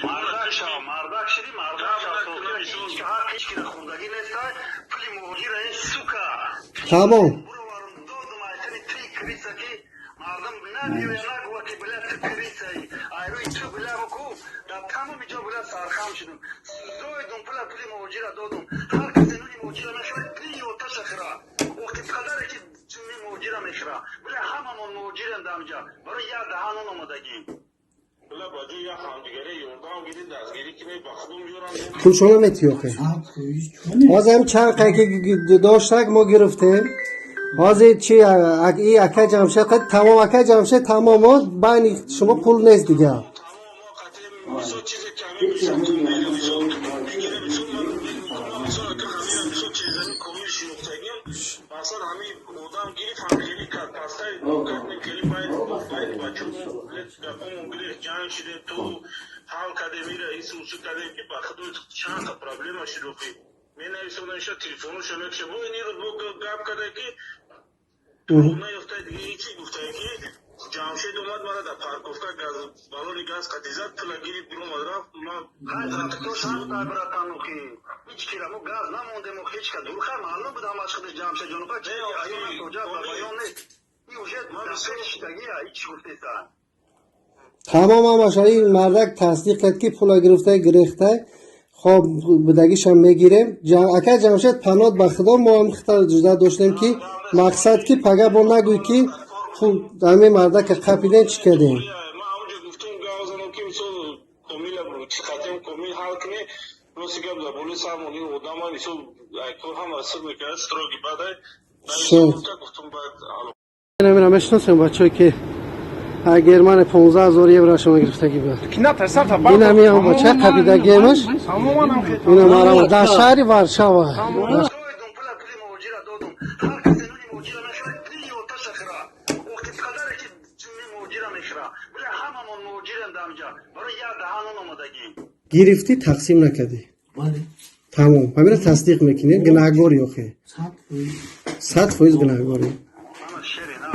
Speaker 2: мардак шав, мардак шиди, мардак шав, ҳеҷ кира хӯрдагӣ неста пули муҳоҷира, ин сука.
Speaker 1: Тамом.
Speaker 7: Буроварам, додум айтани ти криса, ки мардум набиёя, нагӯва, ки била ту крисаи, айрӯи ту била ку дар тамоми ҷо била сархам шудум, зоидум пула, пули муҳоҷира додум. Ҳар касе нуни муҳоҷира мехӯра, пии оташа хӯра, охи падаре ки ҷунни муҳоҷира мехӯра, била ҳамамон муҳоҷирем дар ҳамҷа, барои як даҳан нон омадагӣ.
Speaker 2: Била ба ҷои як ҳамдигаре ёрдам гиред, дастгирӣ кунед, ба худум ёрам.
Speaker 1: Пулшона метӣ охе? Ҳозир ҳам чанд қай ки доштак, мо гирифтем. Ҳозир чи, и ака Ҷамшед қад, тамом, ака Ҷамшед, тамом, байни шумо пул нест дига.
Speaker 2: Мисол, чизе ки ҳамин, мисол, мисол мегира, мисол, мисол, ака, ҳамин, мисол, чизами комил шинохтагим, мақсад, ҳамин одам гирифт, ҳам хеле кард, пастай кардем, хеле байд бачо гапомон гирифт, ҷанг шидем, ту ҳал кардем, ира ису усу кардем, ки ба худу чанд та проблема шуд. Охи менависонам, иша телефоношо мекша, бо ин рӯз бо гап карда, ки наёфта, дига ҳечи гуфта, ки Ҷамшед омад, мара дар парковка газ, балони газ қатӣ зад, пула гирифт, биромад, рафт.
Speaker 7: Братан, охи ҳеҷ кира мо газ намондем, охи ҳеҷ ка дурха маълум буд ҳамаш худаш Ҷамшед ҷонуха, чи аён соҷа ба баён нест, и уже дар пеш шидагия, ҳеҷ гуфтеса.
Speaker 1: Тамом, ҳамаша ин мардак тасдиқ кард, ки пула гирифта, гирехта. Хоб, будагишам мегирем. Ака Ҷамшед, панот ба худо, мо ҳам хита ҷуда доштем, ки мақсад, ки пага бо нагӯй, ки пул ҳамин мардака қапидем, чӣ кардем.
Speaker 2: Ман ҳамонҷо гуфтум, гап занам, ки мисол, комила чӣ қатем, комил ҳал кунӣ. Рости гап, дар болои сармон ин одама, мисол, кор ҳама сир мекард, строгий бадай.
Speaker 1: Шуд.
Speaker 2: Гуфтум, баъд
Speaker 1: Намира мешиносем, бачаҳое ки Германия 15 000 евро шумо гирифтагӣ буд. Ин ҳами ҳам бача қабидагиемаш. Ина марама дар шаҳри Варшава.
Speaker 7: Додум пула, пули муҳоҷира додум. Ҳар касе нуни муҳоҷира мехӯра, пии оташа хӯра, охи падаре ки ҷунни муҳоҷира мехӯра, била ҳамамон муҳоҷирем дар ҳамҷа, барои як даҳан нон омадагӣ.
Speaker 1: Гирифтӣ, тақсим накардӣ, тамом, ҳамина тасдиқ мекунӣ? Гунаҳгорӣ охе, 100% гунаҳгорӣ.
Speaker 7: Мана шери, на,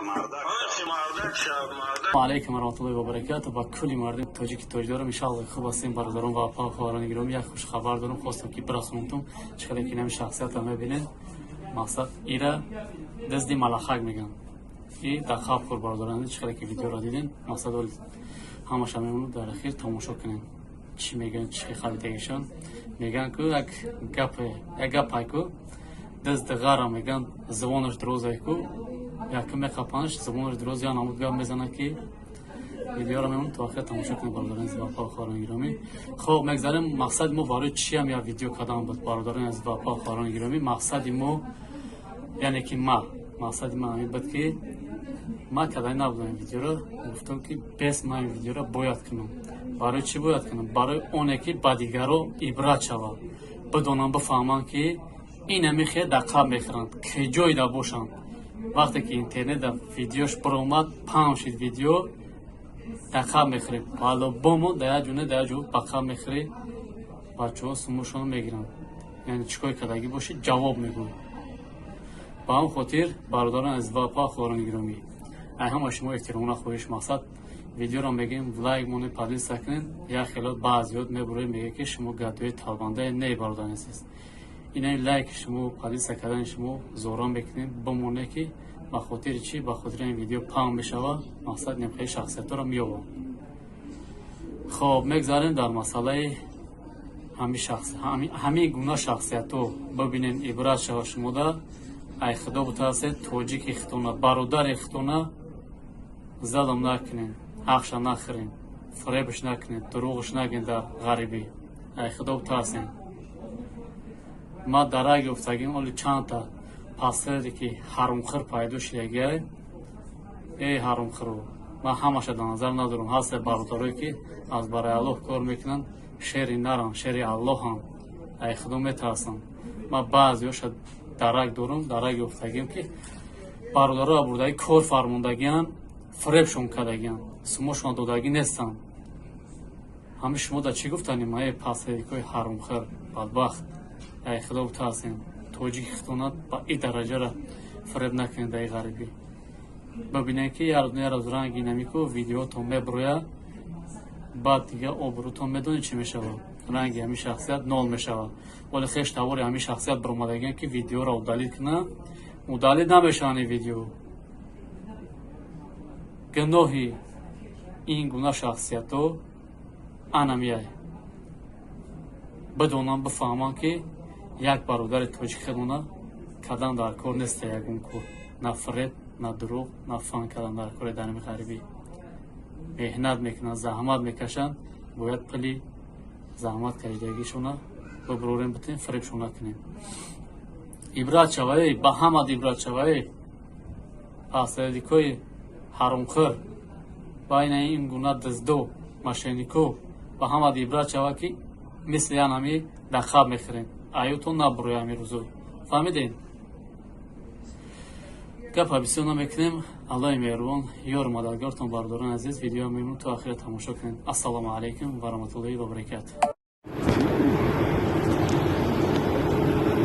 Speaker 7: мардак.
Speaker 2: Мардак шав, мардак.
Speaker 3: Алейкум варахматуллоҳи ва баракату. Ба кулли мардуми тоҷики тоҷ дорам, иншаалло, хуб ҳастем, бародарон ва апа, хоҳарони гиромӣ. Як хушхабар дорам, хостам ки бирасонам. Чӣ қадар ки нами шахсиятро мебинед, мақсад ира дизди малахак мегӯянд и дар хаб хӯр. Бародарон, чӣ қадар ки видеоро дидем, мақсад ҳамаша мемонад, дар ахир тамошо кунем, чӣ мегӯянд, чӣ хабидагишон мегӯянд. Ку як гапе, як гапай ку, дизди ғара мегӯянд, забонаш дурозай ку, якм меқапанаш, забонаш дуроз, я намуд гап мезанад, ки видеоро мемонад, то охир тамошо кунед, бародарони азиз ва апа, хоҳарони гиромӣ. Хоб, мегзарем. Мақсади мо барои чиам як видео кардан буд, бародарони азиз ва апа, хоҳарони гиромӣ? Мақсади мо, яъне ки ма, мақсади ман ҳамин буд, ки ман кардани набудам ин видеоро. Гуфтам, ки бес ман ин видеоро бояд кунам. Барои чӣ бояд кунам? Барои оне ки ба дигаро ибрат шавад, бидонанд, бифаҳманд, ки инами хел дар қаб мехӯранд, ки ҷойда бошанд. Вақте ки интернетда видеош баромад, паҳн шид видео, дар қаб мехӯрем по-любому, дар як ҷо не, дар як ҷо ба қаб мехӯрӣ. Бачаҳо сумушонро мегиранд, яъне чӣ кор кардагӣ бошӣ, ҷавоб мегӯй. Ба ҳамн хотир, бародарон азиз ва апа, хоҳарони гиромӣ, ай ҳама шумо эҳтиромона хоҳиш, мақсад видеоро мегӯем, лайк монед, поделиться кунед. Як хелот баъзиёт мебуроед, мегӯяд, ки шумо гадои талбандае. Не, бародарони азиз, инаи лайки шумо, поделиться кардани шумо зора мекунем, бимоне, ки ба хотири чӣ? Ба хотири ин видео паҳн мешавад, мақсад немхели шахсиятҳоро меёбам. Хоб, мегзарем дар масъалаи ҳамин гуна шахсиятҳо. Бибинен, ибрат шава шумода. Ай худо бутарсед, тоҷики хитона, бародари хитона залм накунед, ҳақша нахӯред, фиребш накунед, дурӯғш нагӯед дар ғарибӣ. Ай худо бутарсед. Ма дарак ёфтагим, оли чандта пастере ки ҳарумхӯр пайдо шидагиай. Эй ҳарумхӯру, ман ҳамаша дар назар надорам. Ҳасте бародарое, ки аз барои Аллоҳ кор мекунанд, шери наранд, шери Аллоҳанд, ай худо метарсанд. Ман баъзеҳоша дарак дорам, дарак ёфтагим, ки бародаро бурдаги кор фармондагианд, фиребшон кардагианд, сумошон додагӣ нестанд. Ҳами шумо да чӣ гуфтанем? Эй пастерикои ҳарумхӯр, бадбахт, ай худо бутарсем, тоҷики хитонат ба и дараҷара фиреб накунед. Дар ғарибӣ бибинед, ки як рӯз ранги намику видеотон меброяд, баъд дига обрӯтон медонед чӣ мешавад, ранги ҳамин шахсият нол мешавад. Вале хеш тавори ҳамин шахсият баромадагиан, ки видеоро удалить кунад, удалить намешаванд ин видео. Гуноҳи ин гуна шахсиятҳо анамияй. Бидонанд, бифаҳманд, ки як бародари тоҷик хедона кадан дар кор неста, ягон кор, на фиреб, на дурӯғ, на фан кардан дар кори. Дар ҳами ғарибӣ меҳнат мекунанд, заҳмат мекашанд, бояд пули заҳмат кашидагишона бибурорем, битем, фиребшон накунем. Ибрат шавае ба ҳамад, ибрат шавае, пастерикои ҳаромхӯр, байна ин гуна диздо, мошеннико, ба ҳамад ибрат шава, ки мисли ян ҳами дар хаб мехӯрем, аютон набуроя ҳами рӯзо. Фаҳмидем, гапа бисёр намекунем. Аллоҳи меҳрубон ёру мададгортон. Бародарони азиз, видео мемон, то ахира тамошо кунед. Ассалому алайкум ва раҳматуллоҳи ва баракату.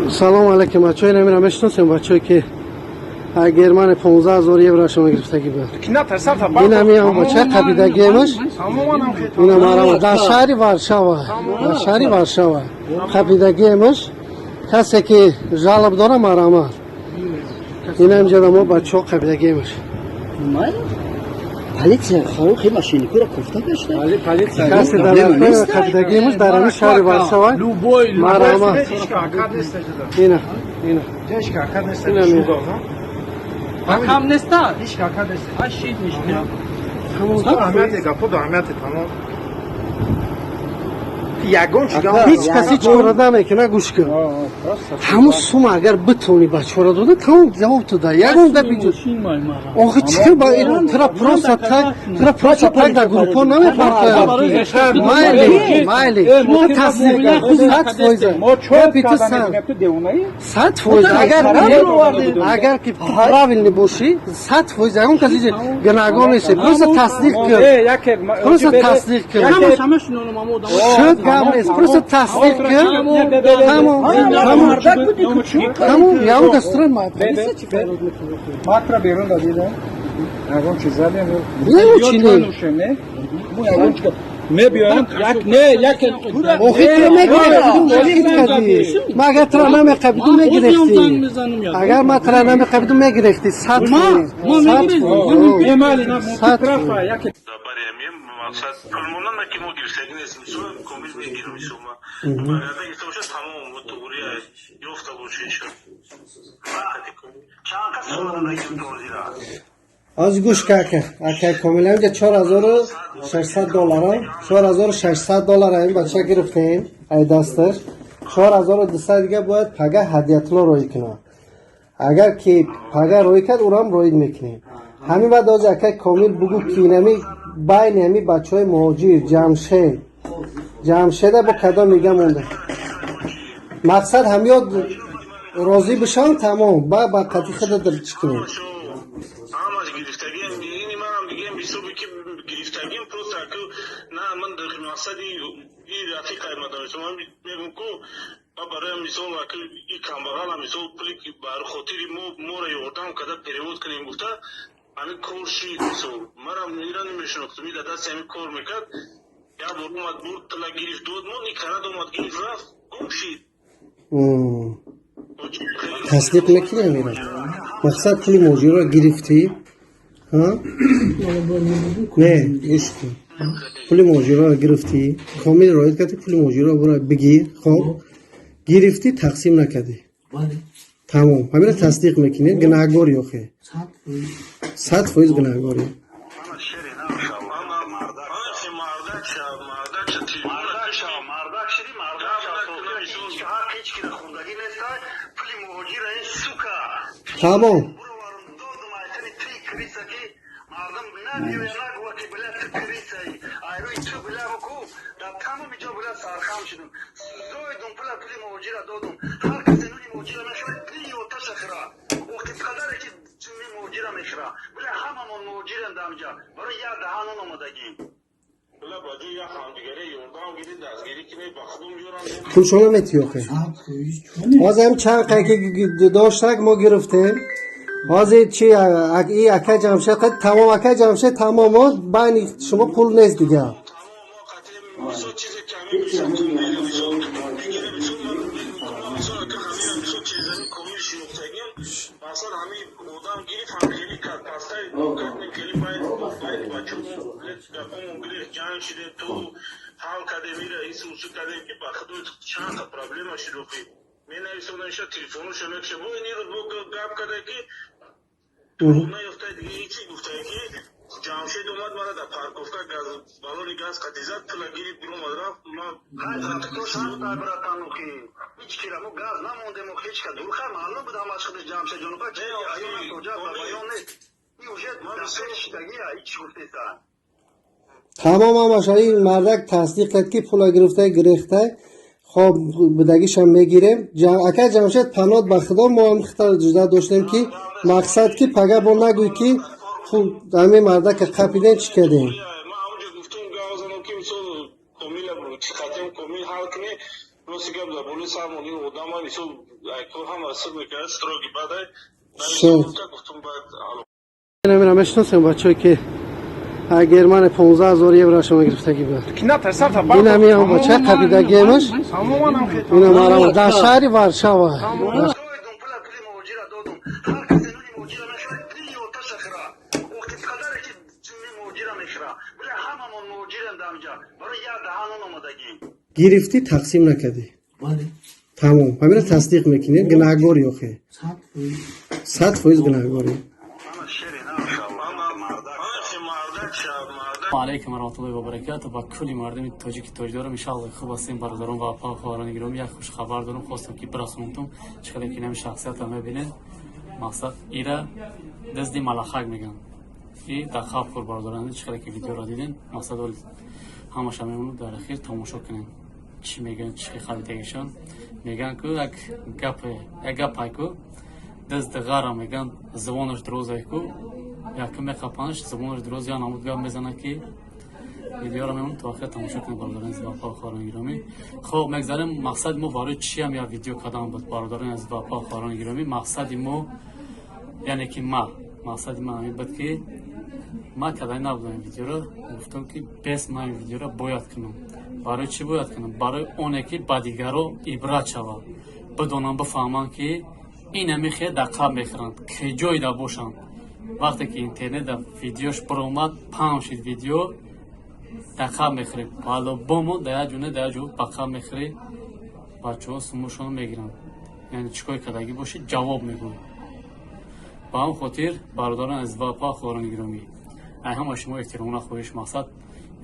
Speaker 1: Салом алейкум, бачаҳо. Инамира мешиносем, бачаҳое ки ай Германия 15 000 еврошона гирифтагӣ буд. Инами ҳам бача қабидагиемаш. Ина марама дар шаҳри Варшава, дар шаҳри Варшава қабидагиемаш. Касе ки жалоб дора, марама. Ина инҷода мо бачаҳо қабидагиемаш.
Speaker 4: Полиция хи мошенникуро кофта гашта.
Speaker 1: Касе дар қабидагиемаш дар ҳамин шаҳри Варшава, марама. Ина, ина. Ина.
Speaker 5: Кам неста? Ашид ништа.
Speaker 8: Аҳамияти гапо аҳамияти тамом. Ягон чиз.
Speaker 1: Ҳеҷ кас ҳеҷ кора намекуна. Гӯш кун, ҳамун сума агар битонӣ бачаҳоро дода, тамом, ҷавоб ту да, ягон гапи ҷуз. Охи чӣ ба тура просто так, тура просто так дар группҳо намепартояд. Майли, майли, тасдиқ 100%. Гапи ту 100%. Агар ки правильный бошӣ, 100% ягон кас иҷи гунаҳгор нест. Просто тасдиқ кун, просто тасдиқ кун. Шуд, гап нест, просто тасдиқ кун, тамом, тамом, тамом. Ягон кас тура полиция чӣ фарёд мекунад?
Speaker 6: Матра берун дадида. Ягон чиз задем.
Speaker 1: Не, чи не?
Speaker 6: Не? Мо ягон чиз мебиёем, як не, як.
Speaker 1: Охи ту мегирифтӣ. Ма агар туро намеқабидум, мегирифтӣ. Агар ма туро намеқабидум, мегирифтӣ. 100%. 100%.
Speaker 2: Мақсад пулмонам ки мо гирифтагӣ нест, мисол, комил мегирам, мисол, ма барояда гирифта бошад, тамом, туғри ёфта боша, иншо. Чанд кас сумма?
Speaker 1: Аз гӯш ка, ака, ака Комил, инҷа 4600 доллара, 4600 доллара ин бача гирифтем ай дасташ. 4200 дига бояд пага ҳадиятулло роӣ кунад. Агар ки пага роӣ кард, ӯрам роид мекунем. Ҳамин баъд ози, акай Комил, бугӯ, ки инами байни ҳами бачаҳои муҳоҷир Ҷамшед, Ҷамшеда бо кадом мига монда. Мақсад, ҳамёд розӣ бишавам, тамом, ба қати худа чӣ кунем.
Speaker 2: Ҳамаш гирифтагиам, ини манам дигам ҳисоби ки гирифтагиам, просто аку на, ман мақсади и рафиқай ма донистам, ман мегум ку ма бароям, мисол, аку и камбағала, мисол, пули ки бар хотири мо моро ёрдам карда перевод кунем гуфта, ҳамин кор шид. Мисол, манам ира намешинохтам, и дар дасти ҳамин кор мекард. Як бор омад, бурд, тила гирифт, дод мо, ни карад, омад, гирифт, рафт, гум шид.
Speaker 1: Тасдиқ мекунӣ амира? Мақсад, пули муҳоҷирро гирифтӣ? Не, гӯш кун, пули муҳоҷирро гирифтӣ, Комил роид кардӣ, пули муҳоҷирро бура бигир. Хоб, гирифтӣ, тақсим накардӣ, тамом, ҳамира тасдиқ мекунӣ? Гунаҳгорӣ охе, 100% гунаҳгорӣ.
Speaker 2: Мардак шав, мардак шав, мардак шиди, мардак шав, ҳақ ҳеҷ кира хӯрдагӣ неста пули муҳоҷира, ин сука.
Speaker 1: Тамом.
Speaker 2: Буроварам, додум, айтани ти криса ки мардум набиёя, нагӯва ки била ту крисаи, айрӯи ту била буку дар тамоми ҷо била сархам шудум, зоидум пула, пули муҳоҷира додум. Ҳар касе нуни муҳоҷира мехӯрад, пили оташа хӯра, охи падаре ки ҷунни муҳоҷира мехӯра, била ҳамамон муҳоҷирем дар инҷа, барои як даҳан нон омадагӣ. Била ба ҷои як ҳамдигаре ёрдам гирӣ, дастгирӣ кунӣ, ба худум ёрам.
Speaker 1: Пулшона метӣ охе? Ҳозир ҳам чанд қай ки доштак, мо гирифтем. Ҳозир чи, и ака Ҷамшед тамом, ака Ҷамшед тамом, байни шумо пул нест дига.
Speaker 2: Мисол, чизе ки ҳамин, мисол, мисол, мегирем, мисол, мисол, ака, ҳамин, мисол, чизами комил шинохтагим, мақсад, ҳамин одам гирифт, ҳам хеле кард, пастай кардем, хеле байд бачамо гапомон гирифт, ҷанг шидем, ту ҳал кардем, ира ису усу кардем, ки ба худо чанд та проблема шид охи. Менависонам, иша телефоношо мекша, бо ин рӯз бо гап карда ки наёфта, дига ҳечи гуфта ки Ҷамшед омад, мара дар парковка газ, балони газ қатӣ зад, пула гирифт, биромад, рафт. Братан, охи ҳеҷ кира мо газ намондем, охи ҳеҷ ка дурха маълум буд ҳамаш худаш Ҷамшед ҷонуха чи аён тоҷа баён нест, и уже шидагия ҳеҷ гуфтеса.
Speaker 1: Тамом, ҳамаша ин мардак тасдиқ кард, ки пула гирифта, гирехта. Хоб, будагишам мегирем. Ака Ҷамшед, панот ба худо, мо ҳам хита ҷуда доштем, ки мақсад, ки пага бо нагӯй, ки пул ҳамин мардака қапидем, чӣ кардем.
Speaker 2: Ман ҳамонҷо гуфтум, гап занам, ки мисол, комила қатем, комил ҳал кунӣ. Рости гап, дар болои сармон ин одама, мисол, кор ҳама сир мекард, строгий бадай гуфтум, баъд.
Speaker 1: Намира мешиносем, бачаҳое ки Германия 15 000 евро шумо гирифтагӣ буд. Ин ҳами ҳам бача қабидагиемаш, ина марама дар шаҳри Варшава.
Speaker 2: Пули муҳоҷира додум. Ҳар касе нуни муҳоҷира мехӯрад, пили оташа хӯра, охи падаре ки ҷунни муҳоҷира мехӯра, била ҳамамон муҳоҷирем дар инҷа, барои як даҳан нон омадагӣ.
Speaker 1: Гирифтӣ, тақсим накардӣ, тамом, ҳамира тасдиқ мекунӣ? Гунаҳгорӣ охе, 100% гунаҳгорӣ.
Speaker 3: Алайкум варахматуллоҳи вабаракату ба кулли мардуми тоҷики тоҷдорам. Иншалло, хуб ҳастем, бародарон ва апа, хоҳарони гиромӣ. Як хушхабар дорам, хостам ки бирасонтум. Чӣ қадар ки нами шахсиятро мебинед, мақсад, ира дизди малахак мегӯянд и дар хаб хӯр. Бародарон, чӣ қадар ки видеоро дидем, мақсад, ҳамаша мемонад, дар ахир тамошо кунем, чӣ мегӯянд, чӣ хабитагишон мегӯянд. Ку як гапе, як гапай ку, дизди ғара мегӯянд, забонаш дурозай ку, якум меқапанаш, забонаш дуроз, я намуд гап мезанад, ки видеоро мемонад, то охир тамошо кунед, бародарони азиз ва апа, хоҳарони гиромӣ. Хоб, мегзарем. Мақсади мо барои чиам як видео кардан буд, бародарони азиз ва апа, хоҳарони гиромӣ? Мақсади мо, яъне ки ма Мақсади ман ҳамин буд, ки ман кадай набудам ин видеоро. Гуфтам, ки бес ман ин видеоро бояд кунам. Барои чӣ бояд кунам? Барои оне ки ба дигаро ибрат шавад, бидонам, бифаҳманд, ки инами хел дар қаб мехӯранд, ки ҷойда бошанд. Вақте ки интернетда видеош биромад, паҳн шид видео, дар қаб мехӯрем по-любому, дар як ҷо не, дар як ҷо ба қаб мехӯрӣ. Бачаҳо сумушонро мегиранд, яъне чӣ кор кардагӣ бошӣ, ҷавоб мегӯй. Ба ҳамн хотир, бародарон азиз ва апа, хоҳарони гиромӣ, ай ҳама шумо эҳтиромона хоҳиш, мақсад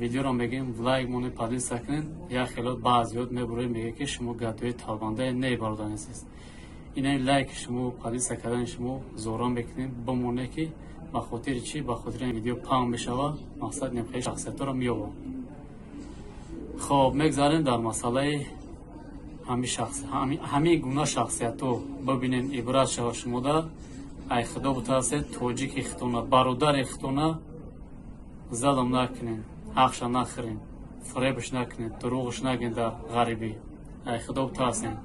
Speaker 3: видеоро мегӯем, лайк монед, поделиться кунед. Як хелот баъзиёт мебуроед, мегӯяд, ки шумо гадои талбандае. Не, бародари азиз, инаи лайки шумо, поделиться кардани шумо зора мекунем, бимоне, ки ба хотири чӣ? Ба хотири ин видео паҳн мешавад, мақсад немхели шахсиятҳоро меёбам. Хоб, мегзарем дар масъалаи ҳамин гуна шахсиятҳо. Бибинен, ибрат шава шумода. Ай худо бутарсед, тоҷики хитона, бародари хитона залм накунен, ҳақша нахӯрен, фиребш накунед, дурӯғш нагӯен дар ғарибӣ. Ай худо бутарсен.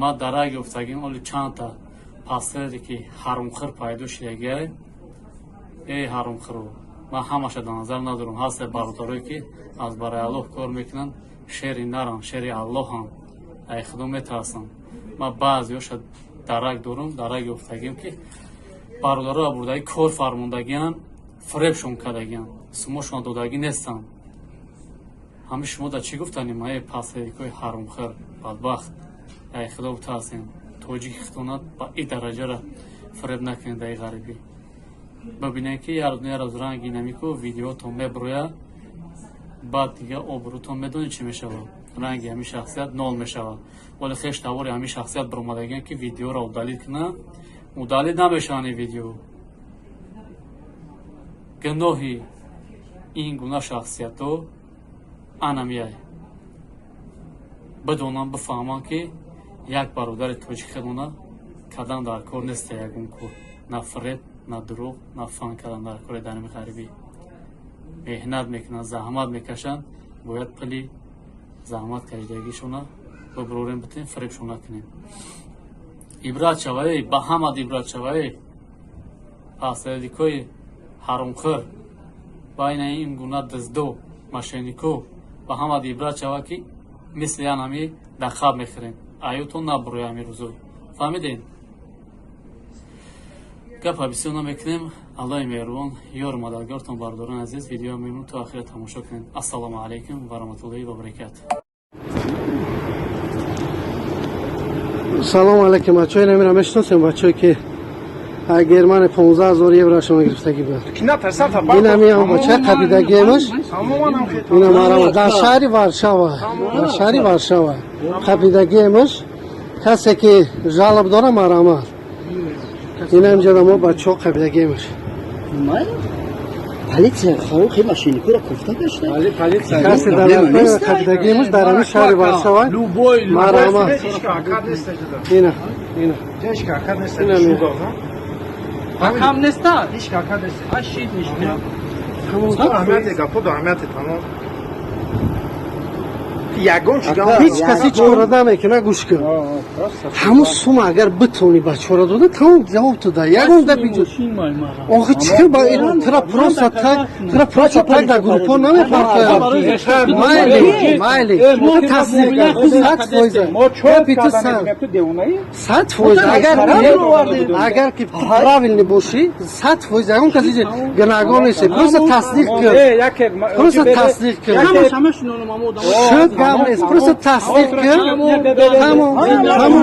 Speaker 3: Ма дарак ёфтагим, оли чандта пастере ки ҳарумхӯр пайдо шидагиай. Эй ҳарумхӯро, ман ҳамаша дар назар надорам. Ҳасте бародарое, ки аз барои Аллоҳ кор мекунанд, шери наранд, шери Аллоҳанд, ай худо метарсанд. Ман баъзеҳоша дарак дорам, дарак ёфтагим, ки бародаро бурдаги кор фармондагианд, фиребшон кардагианд, сумошон додагӣ нестанд. Ҳами шумо дар чӣ гуфтанем? Эй пастерикои ҳарумхӯр, бадбахт, ай худо бутарсем, тоҷики хитонат ба и дараҷара фиреб накунед дар и ғарибӣ. Бибинед, ки як рӯз ранги намику видеотон мебурояд, баъд дига обрӯтон медонед чӣ мешавад? Ранги ҳамин шахсият нол мешавад. Вале хеш тавори ҳамин шахсият баромадагиан, ки видеоро удалить кунанд, удалить намешаванд ин видео. Гуноҳи ин гуна шахсиятҳо анамияй. Бидонам, бифаҳмам, ки як бародари тоҷик хелона кадан дар кор неста, ягон кор, на фиреб, на дурӯғ, на фан кардан дар кори. Дар ғарибӣ меҳнат мекунанд, заҳмат мекашанд, бояд пули заҳмат кашидагишона бибурорем, битем, фиребшон накунем. Ибрат шавае ба ҳамад, ибрат шавае, пасредикои ҳарумхӯр, байна ин гуна дуздо, мошеннико, ба ҳамад ибрат шава, ки мисли янами дар хаб мехӯрем. Аютон набуроя ҳамин рӯзо, фаҳмидем? Гапа бисёр намекунем. Аллоҳи меҳрубон ёру мададгортон. Бародарони азиз, видео мемон то охира тамошо кунед. Ассалому алайкум ва раҳматуллоҳи ва баракату.
Speaker 1: Салом алейкум, бачаҳо. Инамира мешиносем, бачаҳое ки ай Германия 15 000 еврошона гирифтагӣ буд. Инами бача қабидагиемаш, ина марама дар шаҳри Варшава, дар шаҳри Варшава қабидагиемаш. Касе ки жалоб дора, марамат. Ина инҷа мо бачаҳо қабидагиемаш.
Speaker 4: Полиция хи машиникура кофта гашта.
Speaker 1: Касе дар қабидагиемаш дар ҳамин шаҳри Варшава, марама. Ина, ина.
Speaker 5: Кам неста? Ашид ништа.
Speaker 8: Аҳамияти аҳамияти тамом. Ягон чиз.
Speaker 1: Ҳеҷ каси чора намекуна. Гӯш кун, ҳамун сума агар битонӣ ба чора дода, тамом, ҷавоб туда, ягон гапи. Охи чӣ ба тра просто так, тра просто так дар группо намепартоям. Майли, майли, тасдиқ 100%. Гапи ту 100%. Агар ки правильный бошӣ, 100%, ягон каси гунаҳгор нест. Просто тасдиқ кун, просто тасдиқ кун. Шуд, гап нест, просто тасдиқ кун, тамом, тамом,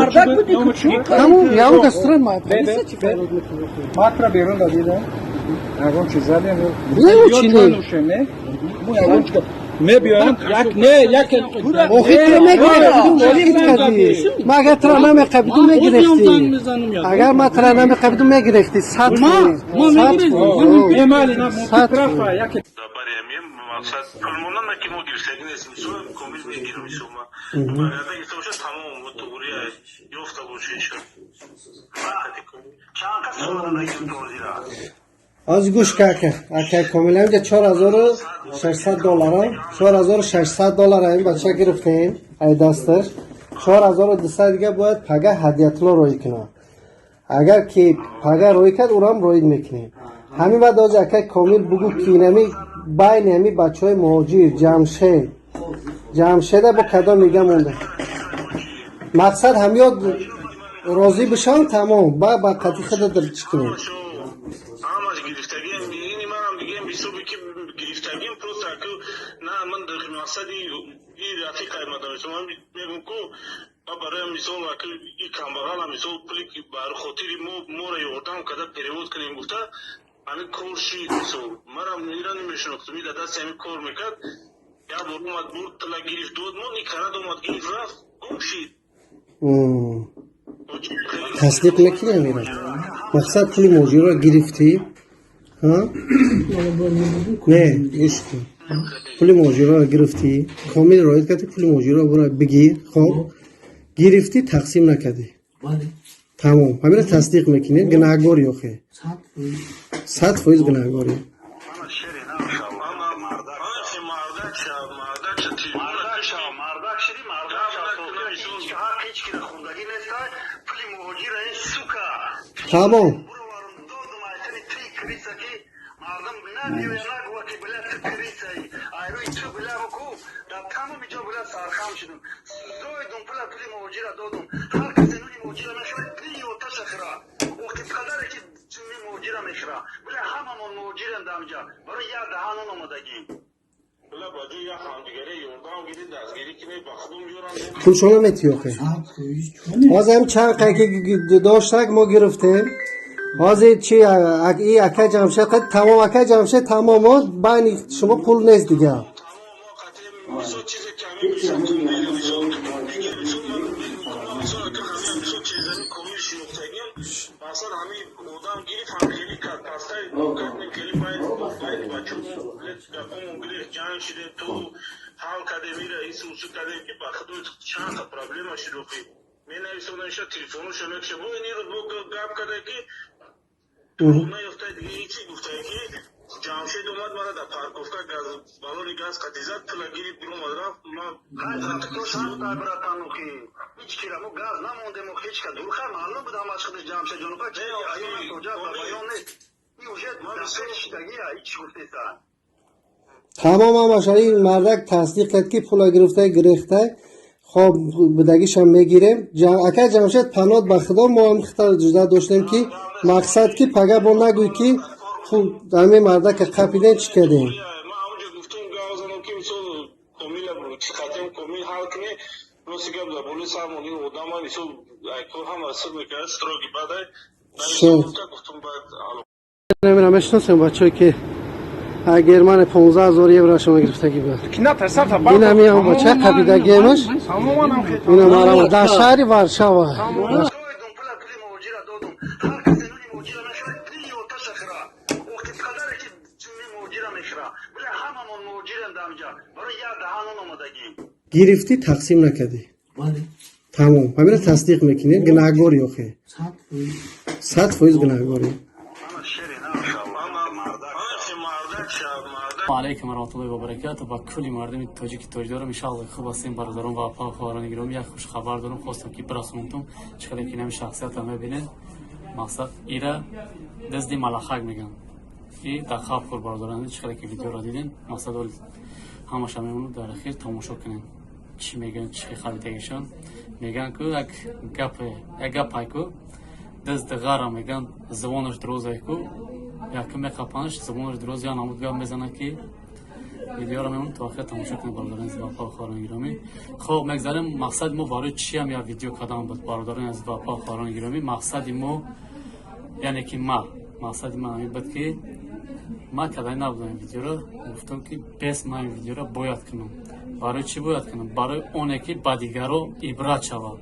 Speaker 1: тамом. Ягон кас тура полиция чӣ фарёд мекунад?
Speaker 6: Матра берун дадидам. Ягон чиз задем.
Speaker 1: Не, чӣ не?
Speaker 6: Мо ягон чиз мебиёем, як не, як.
Speaker 1: Охи тура мегирифтӣ. Ма агар тура намеқабиду, мегирифтӣ. Агар ма тура намеқабиду, мегирифтӣ, 100%, 100%.
Speaker 2: Мақсад пулмонама, ки мо гирифтагӣ нестем, комил мегирем исома. Баряда гирифта боша, тамом, туғри ёфта боша иншо.
Speaker 7: Чанд кас сумана нагирифта?
Speaker 1: Аз гӯш ка, ака, ака Комил, инҷа 4600 доллара, 4600 доллара ин бача гирифтем ай дасташ. 4200 дига бояд пага Ҳадиятулло роӣ кунад. Агар ки пага рӯй кард, ӯрам роид мекунем. Ҳамин баъд ози акай Комил бугӯ, ки инами байни ҳами бачаҳои муҳоҷир Ҷамшед, Ҷамшеда бо кадом мига монда. Мақсад ҳамёд розӣ бишавам, тамом, ба қати худа чӣ кунем.
Speaker 2: Ҳамаш гирифтагием, ини манам дигем ҳисоби ки гирифтагием, просто ку на ман мақсади и рафиқай мадам ман мегум ку ма барои мисол аку и камбағала мисол пули ки бар хотири мо моро ёрдам карда перевод кунем гуфта, ҳамин кор шид. Мисол, манам ира намешинохтум, и дар дасти ҳамин кор мекард. Як бор омад, бурд, тила гирифт, дод мо никарад, омад, гирифт, рафт, гум шид.
Speaker 1: Тасдиқ мекунӣ амира? Мақсад, пули муҳоҷирро гирифтӣ, не? Гӯш кун, пули муҳоҷирро гирифтӣ, Комил роид кардӣ, пули муҳоҷирро бура бигир. Хоб, гирифтӣ, тақсим накардӣ, тамом, ҳамира тасдиқ мекунӣ? Гунаҳгорӣ охе, 100% гунаҳгорӣ.
Speaker 2: Мардак шав, мардак шав.
Speaker 7: Мардак шав, мардак шиди, мардак шав. Ҳақ ҳеҷ кира хундагӣ неста, пули муҳоҷира ин сука.
Speaker 1: Тамом.
Speaker 7: Буроварам, додум, айтани ти крыса, ки мардум набиёя, нагӯва ки била ту крыса и. Айрӯи ту била ку дар тамоми ҷо била сархам шудум. Зоидум пула, пули муҳоҷира додум. Ҳар касе нуни муҳоҷира мехӯрад, пили оташа хӯра. Охи қадаре ки ҷунни муҳоҷира мехӯра. Била ҳамамон муҳоҷирем дар инҷа. Барои як даҳан омодагӣ.
Speaker 2: Била ба ҷои як ҳамдигаре ёрдам гиред, дастгирӣ кунед, ба худум ёрам.
Speaker 1: Пулшона метӣ охе? Ҳозир ҳам чанд қай ки доштак мо гирифтем. Ҳозир чи и акай Ҷамшед тамом, акай Ҷамшед тамом, байни шумо пул нест дигар.
Speaker 2: Мисол, чизе ки ҳамин мисол мисол мисол ман мисол ака ҳамин мисол чизани комил шинохтагим, масалан, ҳамин одам гирифт, ҳам хеле кард, пастай кардем, хеле байд бачо гапомон гирифт, ҷанг шидем, ту ҳал кардем, ира ису усу кардем, ки ба худо чанд та проблема шуд охи. Менависонаша, телефоношо мекша, бо ин рӯз бо гап карда ки наёфта, дига ҳечи гуфта ки Ҷамшед омад, мара дар парковка газ, балони газ қатӣ зад, пула гирифт, биромад, рафт.
Speaker 7: Братан, охи ҳеҷ кира мо газ намондем, охи ҳеҷ ка дурха маълум буд ҳамаш худаш Ҷамшед ҷон, охи аён тоҷа баён нест, и уже шидагия ҳеҷ гуфтеса.
Speaker 1: Тамом, ҳамаша ин мардак тасдиқ кард, ки пула гирифта, гирехта. Хоб, будагишам мегирем. Акай Ҷамшед, панот ба худо, мо ҳам хита ҷуда доштем, ки мақсад ки пага бо нагӯй, ки пул ҳамин мардака қапидем, чӣ кардем.
Speaker 2: Ман ҳамонҷо гуфтум, гап занам, ки мисол Комила чӣ қатем, Комил ҳал кунӣ. Рости гап, дар болои сармон ин одама мисол кор ҳама сир мекард, строгий бадай гуфтум, баъд.
Speaker 1: Намира мешиносем, бачаҳое ки Германия 15 000 евро шумо гирифтагӣ буд. Инами ҳам бача қапидагиемаш, инам арама дар шаҳри Варшава.
Speaker 7: Додум пула, пули муҳоҷира додум. Ҳар касе нуни муҳоҷира мехӯрад, пили оташа хӯра. Охи қадаре ки ҷунни муҳоҷира мехӯра. Била ҳамамон муҳоҷирем дар инҷа. Барои як даҳан омодагӣ.
Speaker 1: Гирифтӣ, тақсим накардӣ, тамом, ҳамира тасдиқ мекунӣ? Гунаҳгорӣ охе, 100% гунаҳгорӣ.
Speaker 2: Мардак шав, мардак.
Speaker 3: Алайкум варахматуллоҳи вабаракату ба кулли мардуми тоҷики тоҷдорам. Иншалло, хуб ҳастем, бародарон ва апа, хоҳарони гиромӣ. Як хушхабар дорам, хостам ки бирасонтум. Чӣ қадар ки нами шахсиятро мебинед, мақсад, ира дизди малахак мегӯянд и дар хаб хур. Бародарон, чӣ қадар ки видеоро дидем, мақсад, ҳамаша мемонад, дар ахир тамошо кунем, чӣ мегӯянд, чӣ харидагишон мегӯянд. Ку як гапе, як гапай ку дизди ғара мегӯянд, зубонаш дурозай ку, якум меқапанаш, зубонаш дуроз, я намуд гап мезанад, ки видеоро мемонад, то охир тамошо кунед, бародарони азиз ва апа, хоҳарони гиромӣ. Хоб, мегзарем. Мақсади мо барои чиам як видео кардан буд, бародарони азиз ва апа, хоҳарони гиромӣ? Мақсади мо, яъне ки ма мақсади ман ҳамин буд, ки ман кардани набудам ин видеоро. Гуфтам, ки бес ман ин видеоро бояд кунам. Барои чӣ бояд кунам? Барои оне ки ба дигаро ибрат шавад,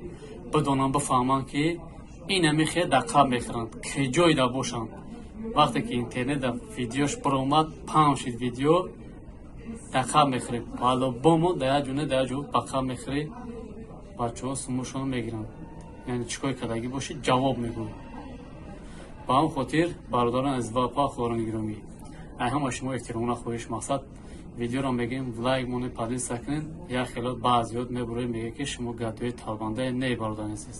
Speaker 3: бидонанд, бифаҳманд, ки инами хел дар қаб мехӯранд, киҷоида бошанд. Вақте ки интернет дар видеош баромад, паҳн шид видео, дар қаб мехӯрем по-любому, дар як ҷо не, дар як ҷо ба қаб мехӯрӣ. Бачаҳо сумушонро мегиранд, яъне чӣ кори кардагӣ бошӣ, ҷавоб мегӯй. Ба ҳамн хотир, бародарон азиз ва апа, хоҳарони гиромӣ, ай ҳама шумо эҳтиромона хоҳиш, мақсад, видеоро мегӯем, лайк монед, поделиться кунед. Як хело баъзиёт мебуроед, мегӯяд, ки шумо гадои талбандае. Не, бародари азиз.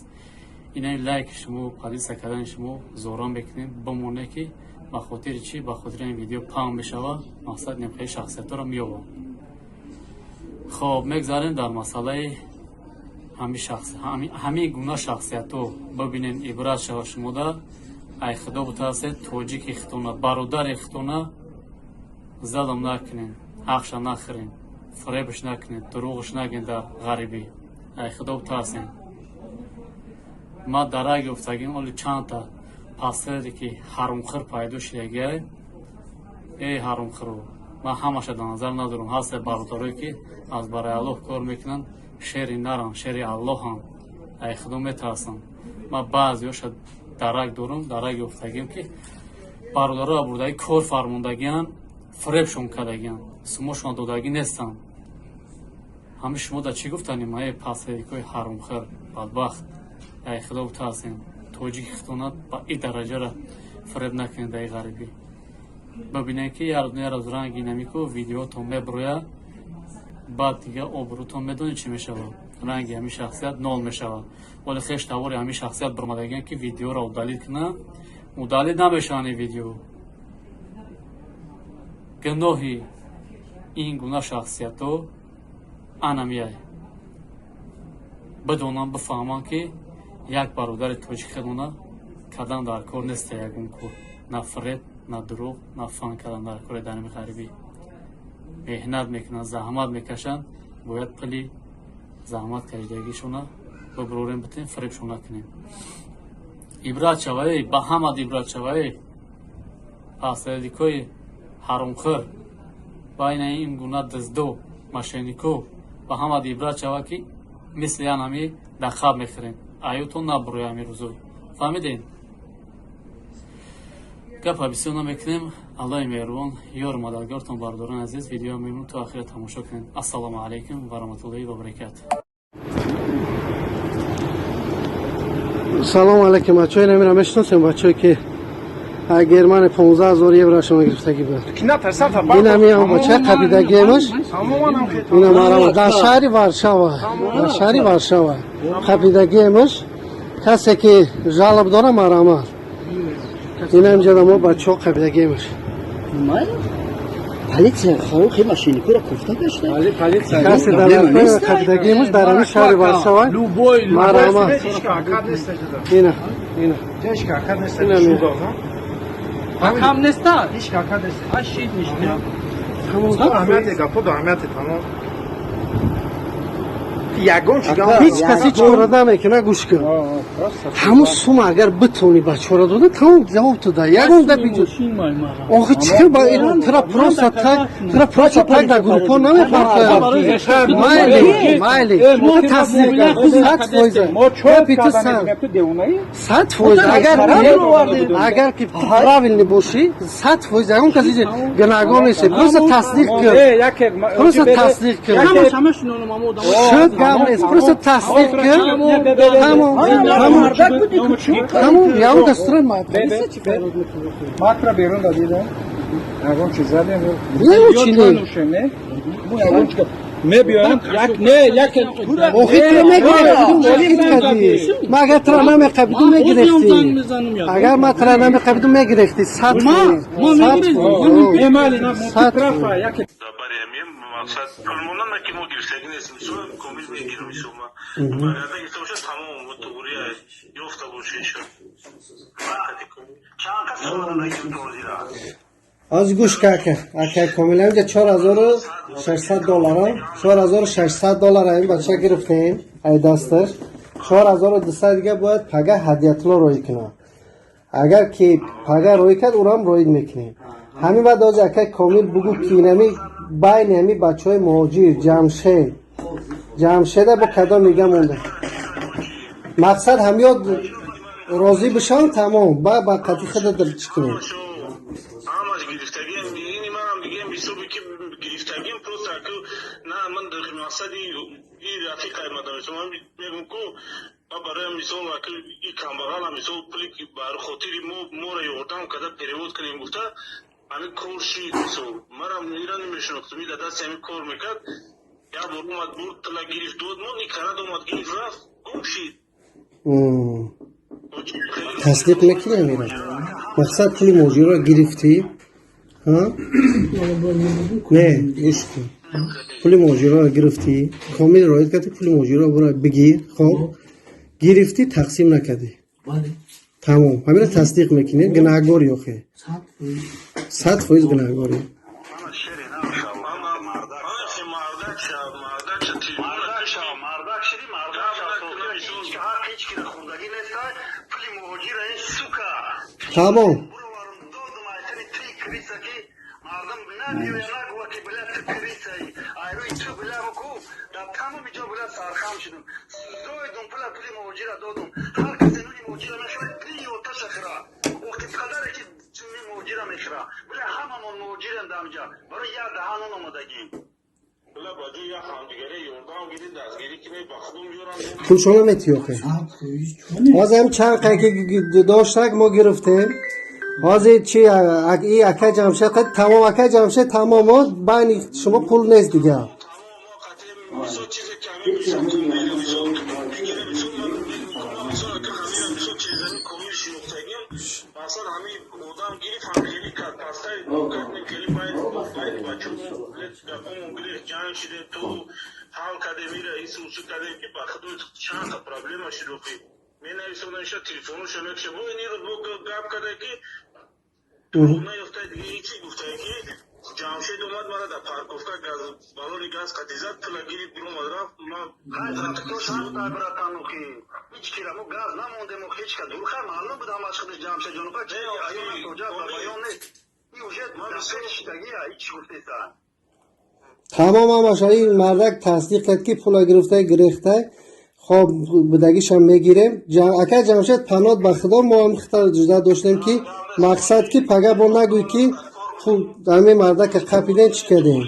Speaker 3: Инаи лайки шумо, поделиться кардани шумо зорон мекунем, бимоне ки ба хотири чӣ, ба хотири ин видео паҳн мешава, мақсад немхели шахсиятҳоро меёбам. Хоб, мегзарем дар масъалаи ҳамин гуна шахсиятҳо. Бибинен, ибрат шава шумода. Ай худо бутарсед, тоҷики хитона, бародари хитона залм накунен, ҳақша нахӯрен, фиребш накунед, дурӯғш нагӯен. Дар ғарибӣ ай худо бутарсен. Ма дарак ёфтагим, оли чандта пастаре ки ҳарумхӯр пайдо шидагиай. Эй ҳарумхӯру, ман ҳамаша дар назар надорам. Ҳаста бародарое ки аз барои Аллоҳ кор мекунанд, шери нарам, шери Аллоҳам, ай худо метарсам. Ман баъзеҳоша дарак дорам, дарак ёфтагим ки бародароро бурдаги кор фармондагианд, фиребшон кардагианд, сумошон додагӣ нестанд. Ҳами шумо да чӣ гуфтанем? Эй пасерикои ҳарумхӯр, бадбахт, ай худо бутарсем, тоҷики хитонат ба и дараҷара фиреб накунед. Даи ғарибӣ бибинед ки як рӯз ранги намику видеотон меброяд, баъд дига обрӯтон медонед чӣ мешавад, ранги ҳамин шахсият нол мешавад. Вале хеш тавори ҳамин шахсият баромадагиан ки видеоро удалить кунанд, удалить намешаванд ин видео. Гуноҳи ин гуна шахсиятҳо анамияй. Бидонам, бифаҳмам ки як бародари тоҷик хедона кадан дар кор неста, ягон кор, на фиреб, на дурӯғ, на фан кардан дар кори. Дар ғарибӣ меҳнат мекунанд, заҳмат мекашанд, бояд пули заҳмат кашидагишона бибурорем, битем, фиребшон накунем. Ибрат шавае ба ҳамад, ибрат шавае, пасредикои ҳаромхӯр, байна ин гуна дуздо, мошеннико, ба ҳамад ибрат шава ки мисли анами дар хаб мехӯрем, аютон набуроя ҳамин рӯзо. Фаҳмидем, гапа бисёр намекунем. Аллоҳи меҳрубон ёру мададгортон. Бародарони азиз, видео мемон то охира тамошо кунед. Ассалому алайкум ва раҳматуллоҳи ва баракату.
Speaker 1: Салом алейкум, бачаҳои намира мешиносем, бачаҳое ки Германия 15 000 еврошон гирифтагӣ буд. Инами ҳам бача қабидагиемаш. Ина марама дар шаҳри Варшава, дар шаҳри Варшава қабидагиемаш. Касе ки жалоб дора, марама. Ина инҷа мо бачаҳо қабидагиемаш.
Speaker 4: Полиция хи машиникура кофта гашта.
Speaker 1: Касе дар қабидагиемаш дар ҳамин шаҳри Варшава, марама. Ина, ина. Ина.
Speaker 5: Кам неста? Ҳеч кака нест. Ашид ништа.
Speaker 8: Аҳамияти гапо до аҳамияти тамом. Ягон чиз.
Speaker 1: Ҳеҷ кас ҳеҷ кора намекуна, гӯш кун. Ҳамун сума агар битонӣ бачора дода, тамом, ҷавоб ту да. Ягон гап иҷо. Охи чӣ ба тра просто так, тра просто так дар группо намепартоям. Майли, майли. Тасдиқ 100%. Гапи ту 100%. Агар ки правильный бошӣ, 100% ягон кас иҷо гунаҳгор нест. Просто тасдиқ кун. Просто тасдиқ кун. Шуд, гап нест. Просто тасдиқ кун. Тамом, тамом. Тамом, ягон кас тура полиса чӣ фарёд мекунад?
Speaker 6: Матра берун дадида. Ягон чиз задем.
Speaker 1: Не, чӣ не?
Speaker 6: Мо ягон чиз мебиёем, як не, як.
Speaker 1: Охи туро мегирифтӣ. Ма агар туро намеқабидум, мегирифтӣ. Агар ма туро намеқабидум, мегирифтӣ. 100%. 100%.
Speaker 2: Мақсад пулмонан ки мо гирифтагӣ нестем, комил мегирем сума. Барои гирифта бошад, тамом, туғри ёфта бошед.
Speaker 7: Чанд кас омадан?
Speaker 1: Аз гӯш ка, ака Комил, инҷа 4600 доллара, 4600 доллара ин бача гирифтем ай дасташ. 4200 дига бояд пага ҳадиятулло роӣ кунад. Агар ки пага роӣ кард, урам роӣ мекунем. Ҳамин баъд ози ака Комил бугӯ ки инами байни ҳами бачаҳои муҳоҷир Ҷамшед, Ҷамшеда бо кадом мига монда, мақсад ҳамёд розӣ бишаванд, тамом, ба қатъи худа чӣ кунем.
Speaker 2: Ҳамаш гирифтагием, ини манам дигем ҳисоби ки гирифтагием, просто аку на ман мақсади и рафиқай мадам, ман мегум ку ма барои мисол аку и камбағала мисол пули ки бар хотири мо моро ёрдам карда перевод кунем гуфта, ҳамин кор шид. Мисол манам ира намешинохтум, и дар дасти ҳамин кор мекард. Як бор омад, бурд, тила гирифт, дод мо, ни карад, омад, гирифт, рафт, гум шид.
Speaker 1: Тасдиқ мекунӣ амира? Мақсад, пули муҳоҷирро гирифтӣ, ҳа? Не, гӯш кун, пули муҳоҷирро гирифтӣ, комил риоят кардӣ, пули муҳоҷирро бура бигир. Хоб, гирифтӣ, тақсим накардӣ. Тамом, ҳамина тасдиқ мекунӣ? Гунаҳгорӣ охе, 100% гунаҳгорӣ.
Speaker 2: Мана шери намешав, мардак шав, мардак шав, мардак шиди, мардак шав. Ҳақ ҳеҷ кира хӯрдагӣ нестай пули муҳоҷира, ин сука.
Speaker 1: Тамом.
Speaker 2: Буроварам, додум айтани три крыса, ки мардум набиёя, нагӯя, ки бля, ту крыса и. Айрӯи ту, бля, буку дар тамоми ҷо, бля, сархам шудум. Зоидум пула, пули муҳоҷира додум. Ҳар касе нуни муҳоҷира мехӯра, три оташа хӯра. Охи қадаре ки ҷунни муҳоҷира мехӯра, бля, ҳамамон муҳоҷирем дар ҳамҷа, барои як даҳан нон омадагӣ.
Speaker 1: Пулшона метӣ охе? Ҳозир ҳам чанд қай ки доштак, мо гирифтем. Ҳозир чи, и ака Ҷамшед қад, тамом, ака Ҷамшед, тамом, байни шумо пул нест дигар.
Speaker 2: Братанухи, ҳеҷ кира мо газ намондем, ҳеҷ ка дурха маълум буд ҳамаш худаш Ҷамшедҷонуха чи аён тоҷа баён нест. И уже шидагия ҳеҷ гуфтеса.
Speaker 1: Тамом, ҳамаша ин мардак тасдиқ кард, ки пула гирифта, гирехта. Хоб, будагишам мегирем. Ака Ҷамшед, панот ба худо, мо ҳам хита ҷуда доштем, ки мақсад, ки пага бо нагӯй, ки пул ҳамин мардака қапидем, чӣ кардем.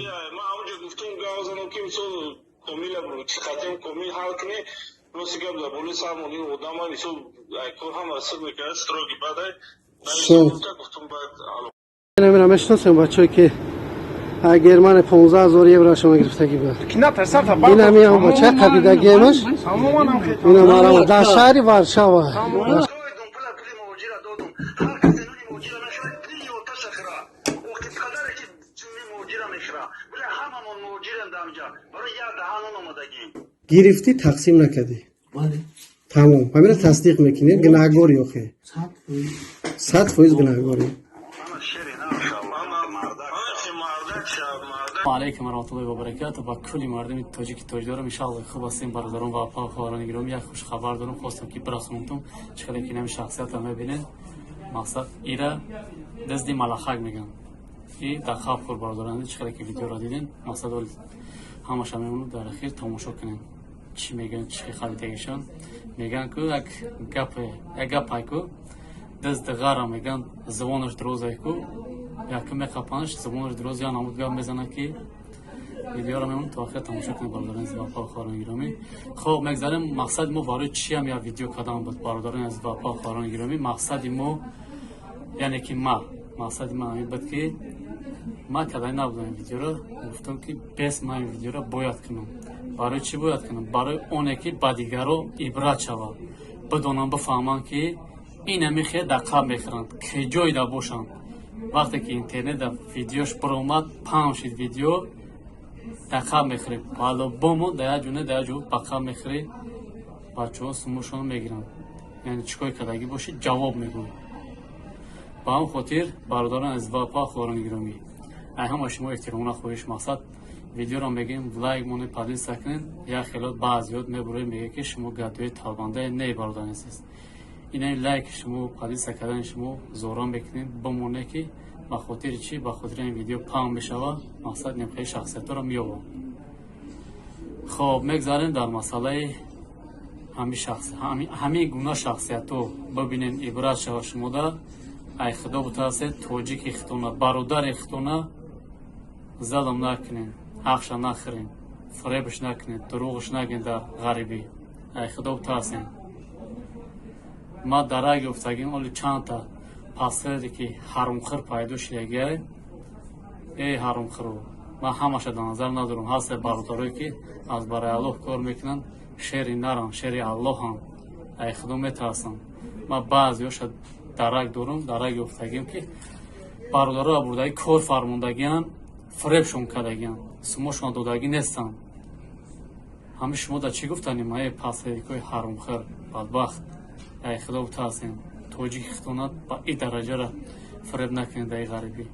Speaker 1: Мешиносем бачаҳое, ки Германия 15 000 евро шумо гирифтагӣ буд. Ин ҳами бача қапидагиемаш, ина марама дар шаҳри Варшава.
Speaker 2: Додум пула, пули муҳоҷира додум. Ҳар касе нуни муҳоҷира мехӯра, три оташа хӯра. Охи қадаре ки ҷунни муҳоҷира мехӯра, бля, ҳамамон муҳоҷирем дар ҳамҷа, барои як даҳан нон омадагӣ.
Speaker 1: Гирифтӣ, тақсим накардӣ. Тамом, ҳамина тасдиқ мекунӣ? Гунаҳгорӣ охе, 100% гунаҳгорӣ.
Speaker 2: Мана шери намешав, мардак шав.
Speaker 3: Алайкум варахматуллоҳи вабаракату ба кулли мардуми тоҷики тоҷ дорам. Иншаалло, хуб ҳастем, бародарон ва апа, хоҳарони гиромӣ. Як хушхабар дорам, хостам, ки бирасонтум. Чӣ қадар ки нами шахсиятро мебинед, мақсад, ира дизди малахак мегӯям и дар хаб хур, бародарон. Чӣ қадар ки видеоро дидем, мақсад, ҳамаша мемонад, дар ахир тамошо кунем, чӣ мегӯянд, чӣ хабитагишон мегӯянд. Ку як гапе, як гапай ку, дизди ғара мегӯянд, забонаш дурозай ку, якум меқапанаш, забонаш дуроз, я намуд гап мезанад, ки видеоро мемонад, то охир тамошо кунед, бародарони азиз ва апа, хоҳарони гиромӣ. Хоб, мегзарем. Мақсади мо барои чиам як видео кардан буд, бародарони азиз ва апа, хоҳарони гиромӣ? Мақсади мо, яъне ки ма, мақсади ман ҳамин буд, ки ман кардани набудам ин видеоро. Гуфтам, ки бес ман ин видеоро бояд кунам. Барои чӣ бояд кунам? Барои оне ки ба дигаро ибрат шавад, бидонанд, бифаҳманд, ки инами хел дар қаб мехӯранд, ки ҷойда бошанд. Вақте ки интернет видеош баромад, паҳн шид видео, дар қаб мехӯрӣ по-любому, дар як ҷо не, дар як ҷо ба қаб мехӯрӣ. Бачаҳо сумушонро мегиранд, яъне чӣ кор кардагӣ бошӣ, ҷавоб мегӯй. Ба ҳамн хотир, бародарон азиз ва апа, хоҳарони гиромӣ, ай ҳама шумо эҳтиромона хоҳиш, мақсад, видеоро мегӯем, лайк монед, поделиться кунед. Як хелот баъзиёт мебуроед, мегӯед, ки шумо гадои талбандае. Не, бародарони азиз, ина лайки шумо, поделиться кардани шумо зора мекунем, бимоне, ки ба хотири чӣ? Ба хотири ин видео паҳн мешавад, мақсад, немхели шахсиятҳоро меёбам. Хоб, мегзарем дар масъалаи ҳамин гуна шахсиятҳо. Бибинен, ибрат шава шумода. Ай худо бутарсед, тоҷики хитона, бародари хитона залм накунен, ҳақша нахӯрен, фиребш накунед, дурӯғш нагӯен дар ғарибӣ. Ай худо бутарсен. Ма дарак гуфтагим, оли чандта пасхере ки ҳарумхӯр пайдо шидагиай. Эй ҳарумхӯру, ман ҳамаша дар назар надорам. Ҳасте бародарое, ки аз барои Аллоҳ кор мекунанд, шери наранд, шери Аллоҳанд, ай худо метарсанд. Ман баъзеҳоша дарак дорам, дарак ёфтагиам, ки бародароро бурдаги кор фармондагиан, фиребшон кардагиан, сумошон додагӣ нестанд. Ҳами шумо да чӣ гуфтанем? Ае посредникои ҳаромхӯр, бадбахт, ай худо бутарсем, тоҷики хитонат ба и дараҷара фиреб накунед. Даи ғарибӣ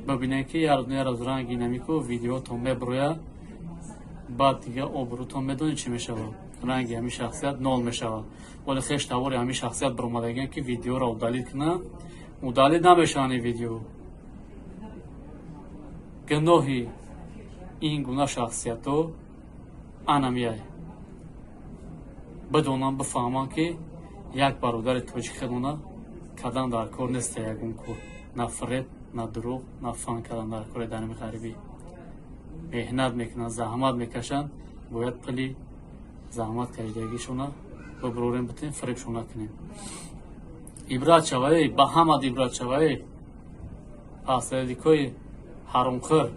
Speaker 3: бибинед, ки ярӯз ярӯз ранги намику видеотон меброя, баъд дига обрӯтон медонед чӣ мешавад, ранги ҳамин шахсият нол мешавад. Вале хеш тавори ҳамин шахсият баромадагиан, ки видеоро удалить кунанд, удалить намешаванд ин видео. Гуноҳи ин гуна шахсиятҳо анамияй бидонанд, бифаҳманд, ки як бародари тоҷик хедона кадан дар кор неста, ягон кор, на фиреб, на дурӯғ, на фан кардан дар кори. Дарами ғарибӣ меҳнат мекунанд, заҳмат мекашанд, бояд пули заҳмат кашидагишона бибурорем, битем, фиребшон накунем. Ибрат шавае ба ҳамад, ибрат шавае посредникои ҳаромхӯр,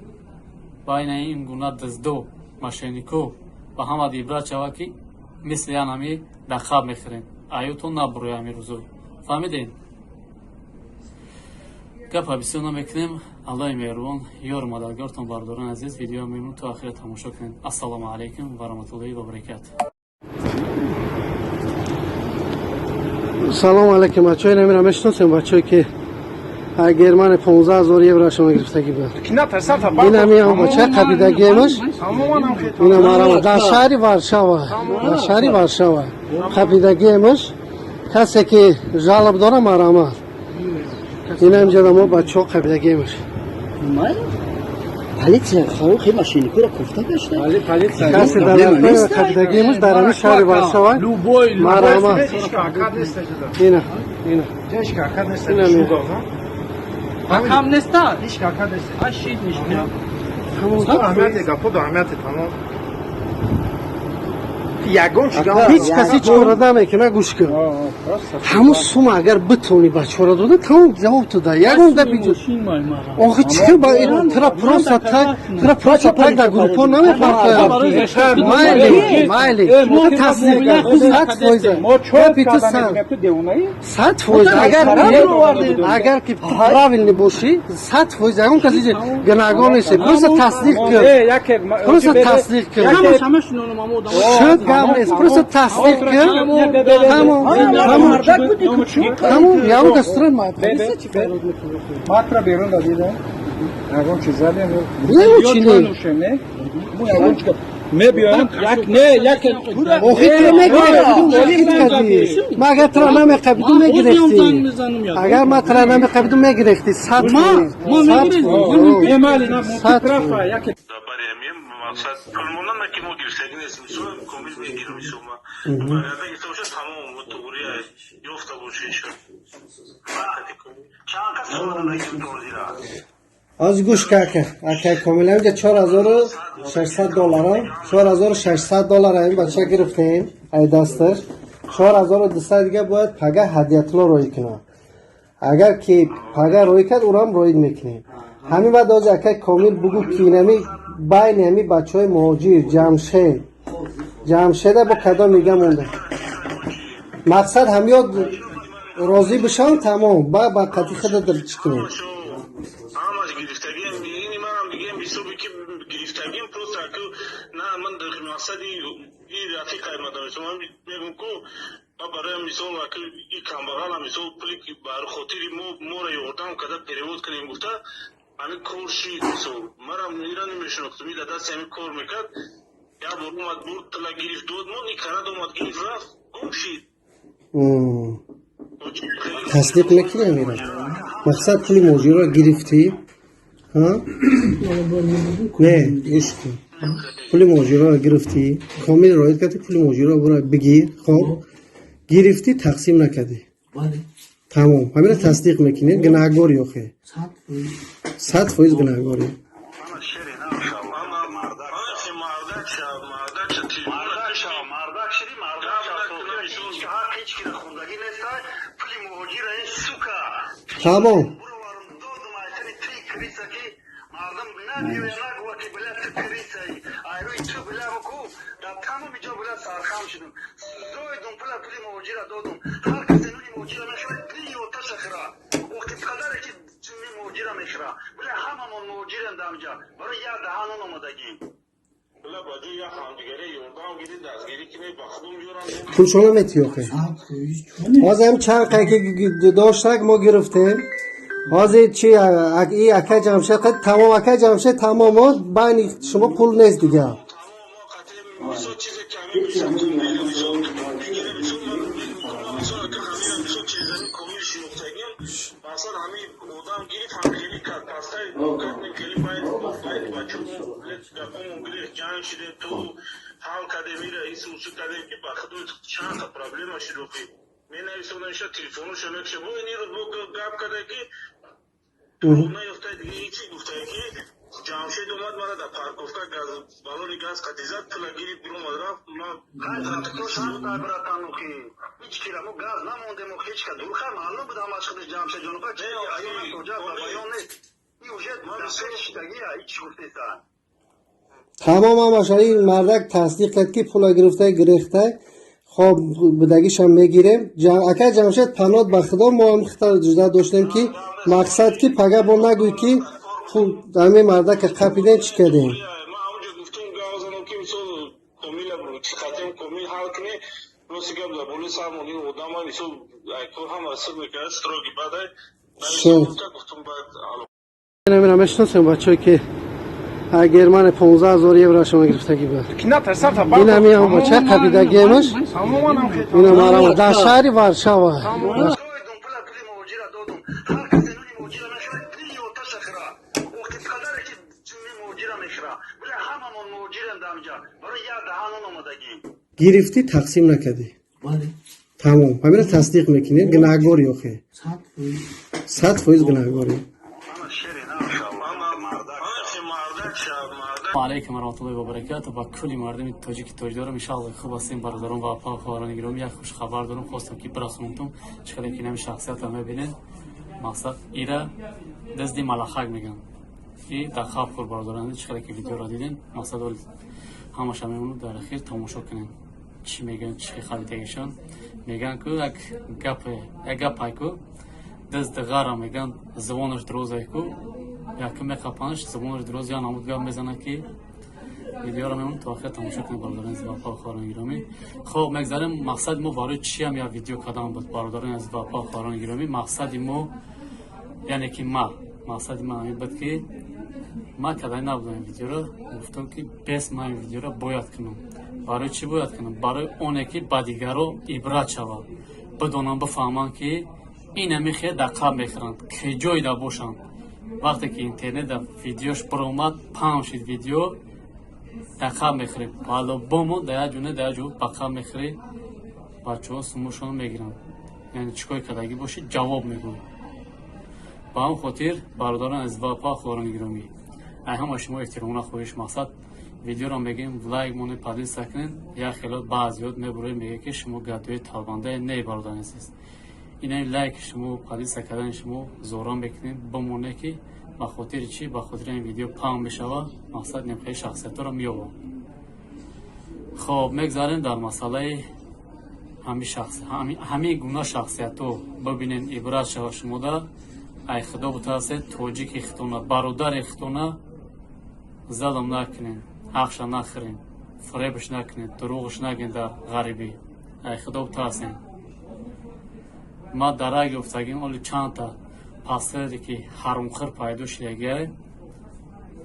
Speaker 3: байна ин гуна дуздо, мошеннико, ба ҳамад ибрат шава, ки мисли янами дар хаб мехӯрем, аютон набуроя ҳамин рӯзо. Фаҳмидем, гапа бисёр намекунем. Аллоҳи меҳрубон ёру мададгортон. Бародарони азиз, видео мемон то охира тамошо кунед. Ассалому алайкум ва раҳматуллоҳи ва баракату.
Speaker 1: Салом алейкум, бачаҳои намира мешиносем, бачаҳое ки ай Германия 15 000 еврошона гирифтагӣ буд. Инами бача қабидагиемаш, ина марама дар шаҳри Варшава, дар шаҳри Варшава қабидагиемаш. Касе ки жалоб дора, марама, ина инҷа мо бачаҳо қабидагиемаш.
Speaker 4: Полиция хи мошенникуро кофта гашта.
Speaker 1: Касе дар қабидагиемаш дар ҳамин шаҳри Варшава, марама, ина ина.
Speaker 5: Кам неста? Ашид ништа.
Speaker 8: Аҳамияти тамом. Ягон
Speaker 1: Ҳеҷ каси чора намекуна. Гӯш кун, ҳамун сума агар битонӣ ба чора дода, тамом, ҷавоб туда, ягон гапи. Охи чӣ ба тра просто так, тра просто так дар группо намепартоям. Майли, майли, тасдиқ 100%, гапи ту 100%. Агар ки правильный бошӣ, 100%, ягон каси гунаҳгор нест. Просто тасдиқ кун, просто тасдиқ кун. Шуд, гап нест, просто тасдиқ кун, тамом, тамом, тамом. Ягон кас тура
Speaker 6: Матра берун дадида. Ягон чиз задем.
Speaker 1: Не, чи не?
Speaker 6: Ягон чиз мебиёем, як не, як.
Speaker 1: Охи тура мегирифтӣ. Ма агар тура намеқабиду, мегирифтӣ. Агар ма тура намеқабиду, мегирифтӣ 100%.
Speaker 2: Мақсад пулмонама ки мо гирифтагӣ нестем, комил мегирем сума гирифта боша, тамом, туғри ёфта боша иншо. Чанд кас сумара?
Speaker 1: Аз гӯш ка, ака Комил, инҷа 4600 доллара, 4600 доллара ин бача гирифтем ай дасташ, 4200 дига бояд пага ҳадиятулло роӣ кунад. Агар ки пага роӣ кард, урам роид мекунем. Ҳамин баъд ози, акай Комил, бугӯ, ки инами байни ҳами бачаҳои муҳоҷир Ҷамшед, Ҷамшеда бо кадом мига монда. Мақсад ҳамёд розӣ бишавам, тамом, ба қатъи худа чӣ кунем.
Speaker 2: Ҳамаш гирифтагиам, ини манам дигам ҳисоби ки гирифтагиам, просто аку на ман мақсади и рафиқай мадам, ман мегум ку ма барои мисол аку и камбағала мисол пули ки бар хотири мо моро ёрдам карда перевод кунем гуфта, ҳамин кор шид. Мисол марам ира намешинохтум, и дар дасти ҳамин кор мекард. Як бор омад, бурд, тила гирифт, дод мон, и карад, омад, гирифт, рафт, гум шид.
Speaker 1: Тасдиқ мекунӣ амира? Мақсад пули муҳоҷирро гирифтӣ, не? Гӯш кун, пули муҳоҷирро гирифтӣ, Комил роид кардӣ, пули муҳоҷирро бура бигир. Хоб, гирифтӣ, тақсим накардӣ, тамом, ҳамира тасдиқ мекунӣ? Гунаҳгорӣ охе, 100% гунаҳгорӣ.
Speaker 2: Мардак шав, мардак шав, мардак шиди, мардак шав. Ҳақ ҳеҷ кира хундагӣ неста, пули муҳоҷира, ин сука.
Speaker 1: Тамом.
Speaker 2: Буроварам, додум, айтани ти криса, ки мардум набиёя, нагӯва ки била ту крисаи, айрӯи ту била буку дар тамоми ҷо била сархам шудум, зоидум пула, пули муҳоҷира додум, ҳар касе.
Speaker 1: Пулшона метиҳӣ охе? Ҳозир ҳам чанд қай ки доштак, мо гирифтем. Ҳозир чи, и акай Ҷамшед тамом, акай Ҷамшед тамом, байни шумо пул нест дигар.
Speaker 2: Мисол, чизе ки ҳамин, мисол, Комил, мисол, мегирем, мисол, мисол, ака, ҳамин, мисол, чизами Комил шинохтагим, масалан, ҳамин одам гирифт, ҳам хеле кард, пастай кардем, хеле байд бачо гапомон гирифт, ҷанг шидем, ту ҳал кардем, ира ису усу кардем, ки ба худо чанд та проблема шуд охи. Менависонаша, телефонуша мекша, бо ин рӯз бо гап карда, ки наёфта, дига ҳечи гуфта, ки Ҷамшед омад, мара дар парковка газ, балони газ қатизад, пула гирифт, биромад, рафт. Ман
Speaker 7: Братан, охи ҳеч кира мо газ намондем, охи ҳеч ка дурха маълум буд ҳамаш худаш Ҷамшед ҷон, охи баён нест, и уже шидагия ҳеч гуфтеса.
Speaker 1: Тамом, ҳамаша ин мардак тасдиқ кард, ки пула гирифта, гирехта. Хоб, будагишам мегирем. Акай Ҷамшед, панот ба худо, мо ҳам хита жуда доштем, ки мақсад, ки пага бо нагӯй, ки пул ҳамин мардака қапидем, чӣ кардем.
Speaker 2: Ман ҳамонҷо гуфтум, гап занам, ки мисол Комила қатем, Комил ҳал кунӣ. Рости гап, дар болои сармон ин одама, мисол, кор ҳама сир мекард, строги бадай гуфтум, баъд.
Speaker 1: Намира мешиносем, бачое ки Германия 15 000 евро шумо гирифтагӣ буд. Инами ҳам бача қапидагиемаш, ина марама дар шаҳри Варшава.
Speaker 7: Пули муҳоҷира додум, ҳар касе нуни муҳоҷира мехӯра, дили оташа хӯра, охи қадаре ки ҷунни муҳоҷира мехӯра. Била ҳамамон муҳоҷирем дар инҷа, барои як даҳан нон омадагӣ.
Speaker 1: Гирифтӣ, тақсим накардӣ, тамом, ҳамина тасдиқ мекунӣ. Гунаҳгорӣ охе, 100% гунаҳгорӣ.
Speaker 7: Ана шери на мардак.
Speaker 3: Алайкум варахматуллоҳи вабаракату ба кулли мардуми тоҷики тоҷдорам. Иншалло, хуб ҳастем, бародарон ва апа, хоҳарони гиромӣ. Як хушхабар дорам, хостам, ки бирасонамтон. Чӣ қадар ки нами шахсиятро мебинед, мақсад, ира дизди малахак мегӯям и дар хаб хур. Бародарон, чӣ қадар ки видеоро дидем, мақсад, ҳамаша мемонад, дар ахир тамошо кунем, чӣ мегӯянд, чӣ хабитагишон мегӯянд. Ку як гапе, як гапай ку, дизди ғара мегӯянд, забонаш дурозай ку, якм меқапанаш, забонаш дуроз, я намуд гап мезанад, ки видеоро мемонад, то охир тамошо кунед, бародарони азиз ва апа, хоҳарони гиромӣ. Хоб, мегзарем. Мақсади мо барои чиам як видео кардан буд, бародарони азиз ва апа, хоҳарони гиромӣ? Мақсади мо, яъне ки ма, мақсади ман ҳамин буд, ки ман кардани набудам ин видеоро. Гуфтам, ки бес ман ин видеоро бояд кунам. Барои чӣ бояд кунам? Барои оне ки ба дигаро ибрат шавад, бидонам, бифаҳманд, ки инами хел дар қаб мехӯранд, ки ҷойда бошанд. Вақте ки интернет видеош баромад, паҳн шид видео, дар қаб мехӯрем по-любому, дар як ҷо не, дар як ҷо ба қаб мехӯрӣ. Бачаҳо сумушонро мегиранд, яъне чӣ кор кардагӣ бошӣ, ҷавоб мегӯй. Ба ҳамн хотир, бародарон азиз ва апа, хоҳарони гиромӣ, ай ҳама шумо эҳтиромона хоҳиш, мақсад, видеоро мегӯем, лайк монед, поделиться кунед. Як хелот баъзиёт мебуроед, мегӯяд, ки шумо гадои талбандае. Не, бародарони азиз, инаи лайки шумо, поделиться кардани шумо зора мекунем, бимоне, ки ба хотири чӣ? Ба хотири ин видео паҳн мешавад, мақсад, немхели шахсиятҳоро меёбам. Хоб, мегзарем дар масъалаи ҳамин гуна шахсиятҳо. Бибинен, ибрат шава шумода. Ай худо бутарсед, тоҷики хитона, бародари хитона залм накунед, ҳақша нахӯред, фиребш накунед, дурӯғш нагӯед дар ғарибӣ. Ай худо бутарсед. Ма дарак ёфтагим, оли чандта пастере ки ҳарумхӯр пайдо шидагиай.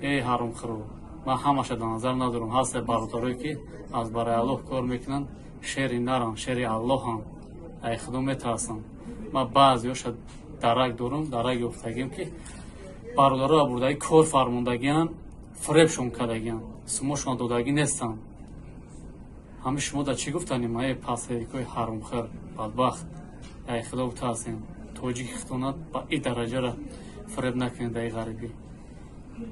Speaker 3: Эй ҳарумхӯру, ман ҳамаша дар назар надорам. Ҳасте бародарое, ки аз барои Аллоҳ кор мекунанд, шери наранд, шери Аллоҳанд, ай худо метарсанд. Ман баъзеҳоша дарак дорам, дарак ёфтагим, ки бародароа бурдаги кор фармондагианд, фиребшон кардагианд, сумошон додагӣ нестанд. Ҳами шумо дар чӣ гуфтанем? Ай пастерикои ҳарумхӯр, бадбахт, ай худо бутарсем, тоҷики хитонат ба и дараҷара фиреб накунед дар ғарибӣ.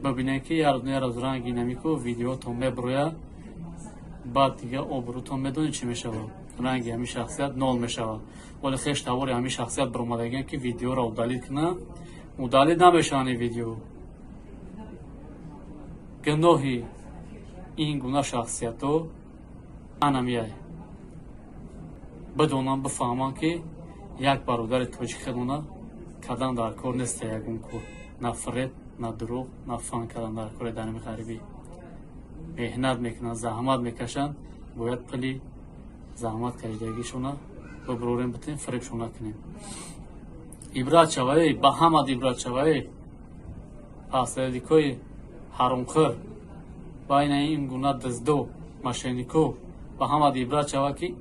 Speaker 3: Бибинед, ки як рӯз ранги намику видеотон мебурояд, баъд дига обрӯтон медонед чӣ мешавад, ранги ҳамин шахсият нол мешавад. Вале хеш тавори ҳамин шахсият баромадагиан, ки видеоро удалить кунанд, удалить намешаванд ин видео. Гуноҳи ин гуна шахсиятҳо анамияй. Бидонам, бифаҳмам, ки як бародари тоҷик хелона кардан дар кор неста, ягон кор, на фиреб, на дурӯғ, на фан кардан дар кори. Дар ҳами ғарибӣ меҳнат мекунанд, заҳмат мекашанд, бояд пули Заҳмат кашидагишона бибурорем, битем, фиребшон накунем. Ибрат шавае ба ҳамад, ибрат шавае посредникои ҳаромхӯр, байна ин гуна дуздо, мошеннико, ба ҳамад ибрат шава, ки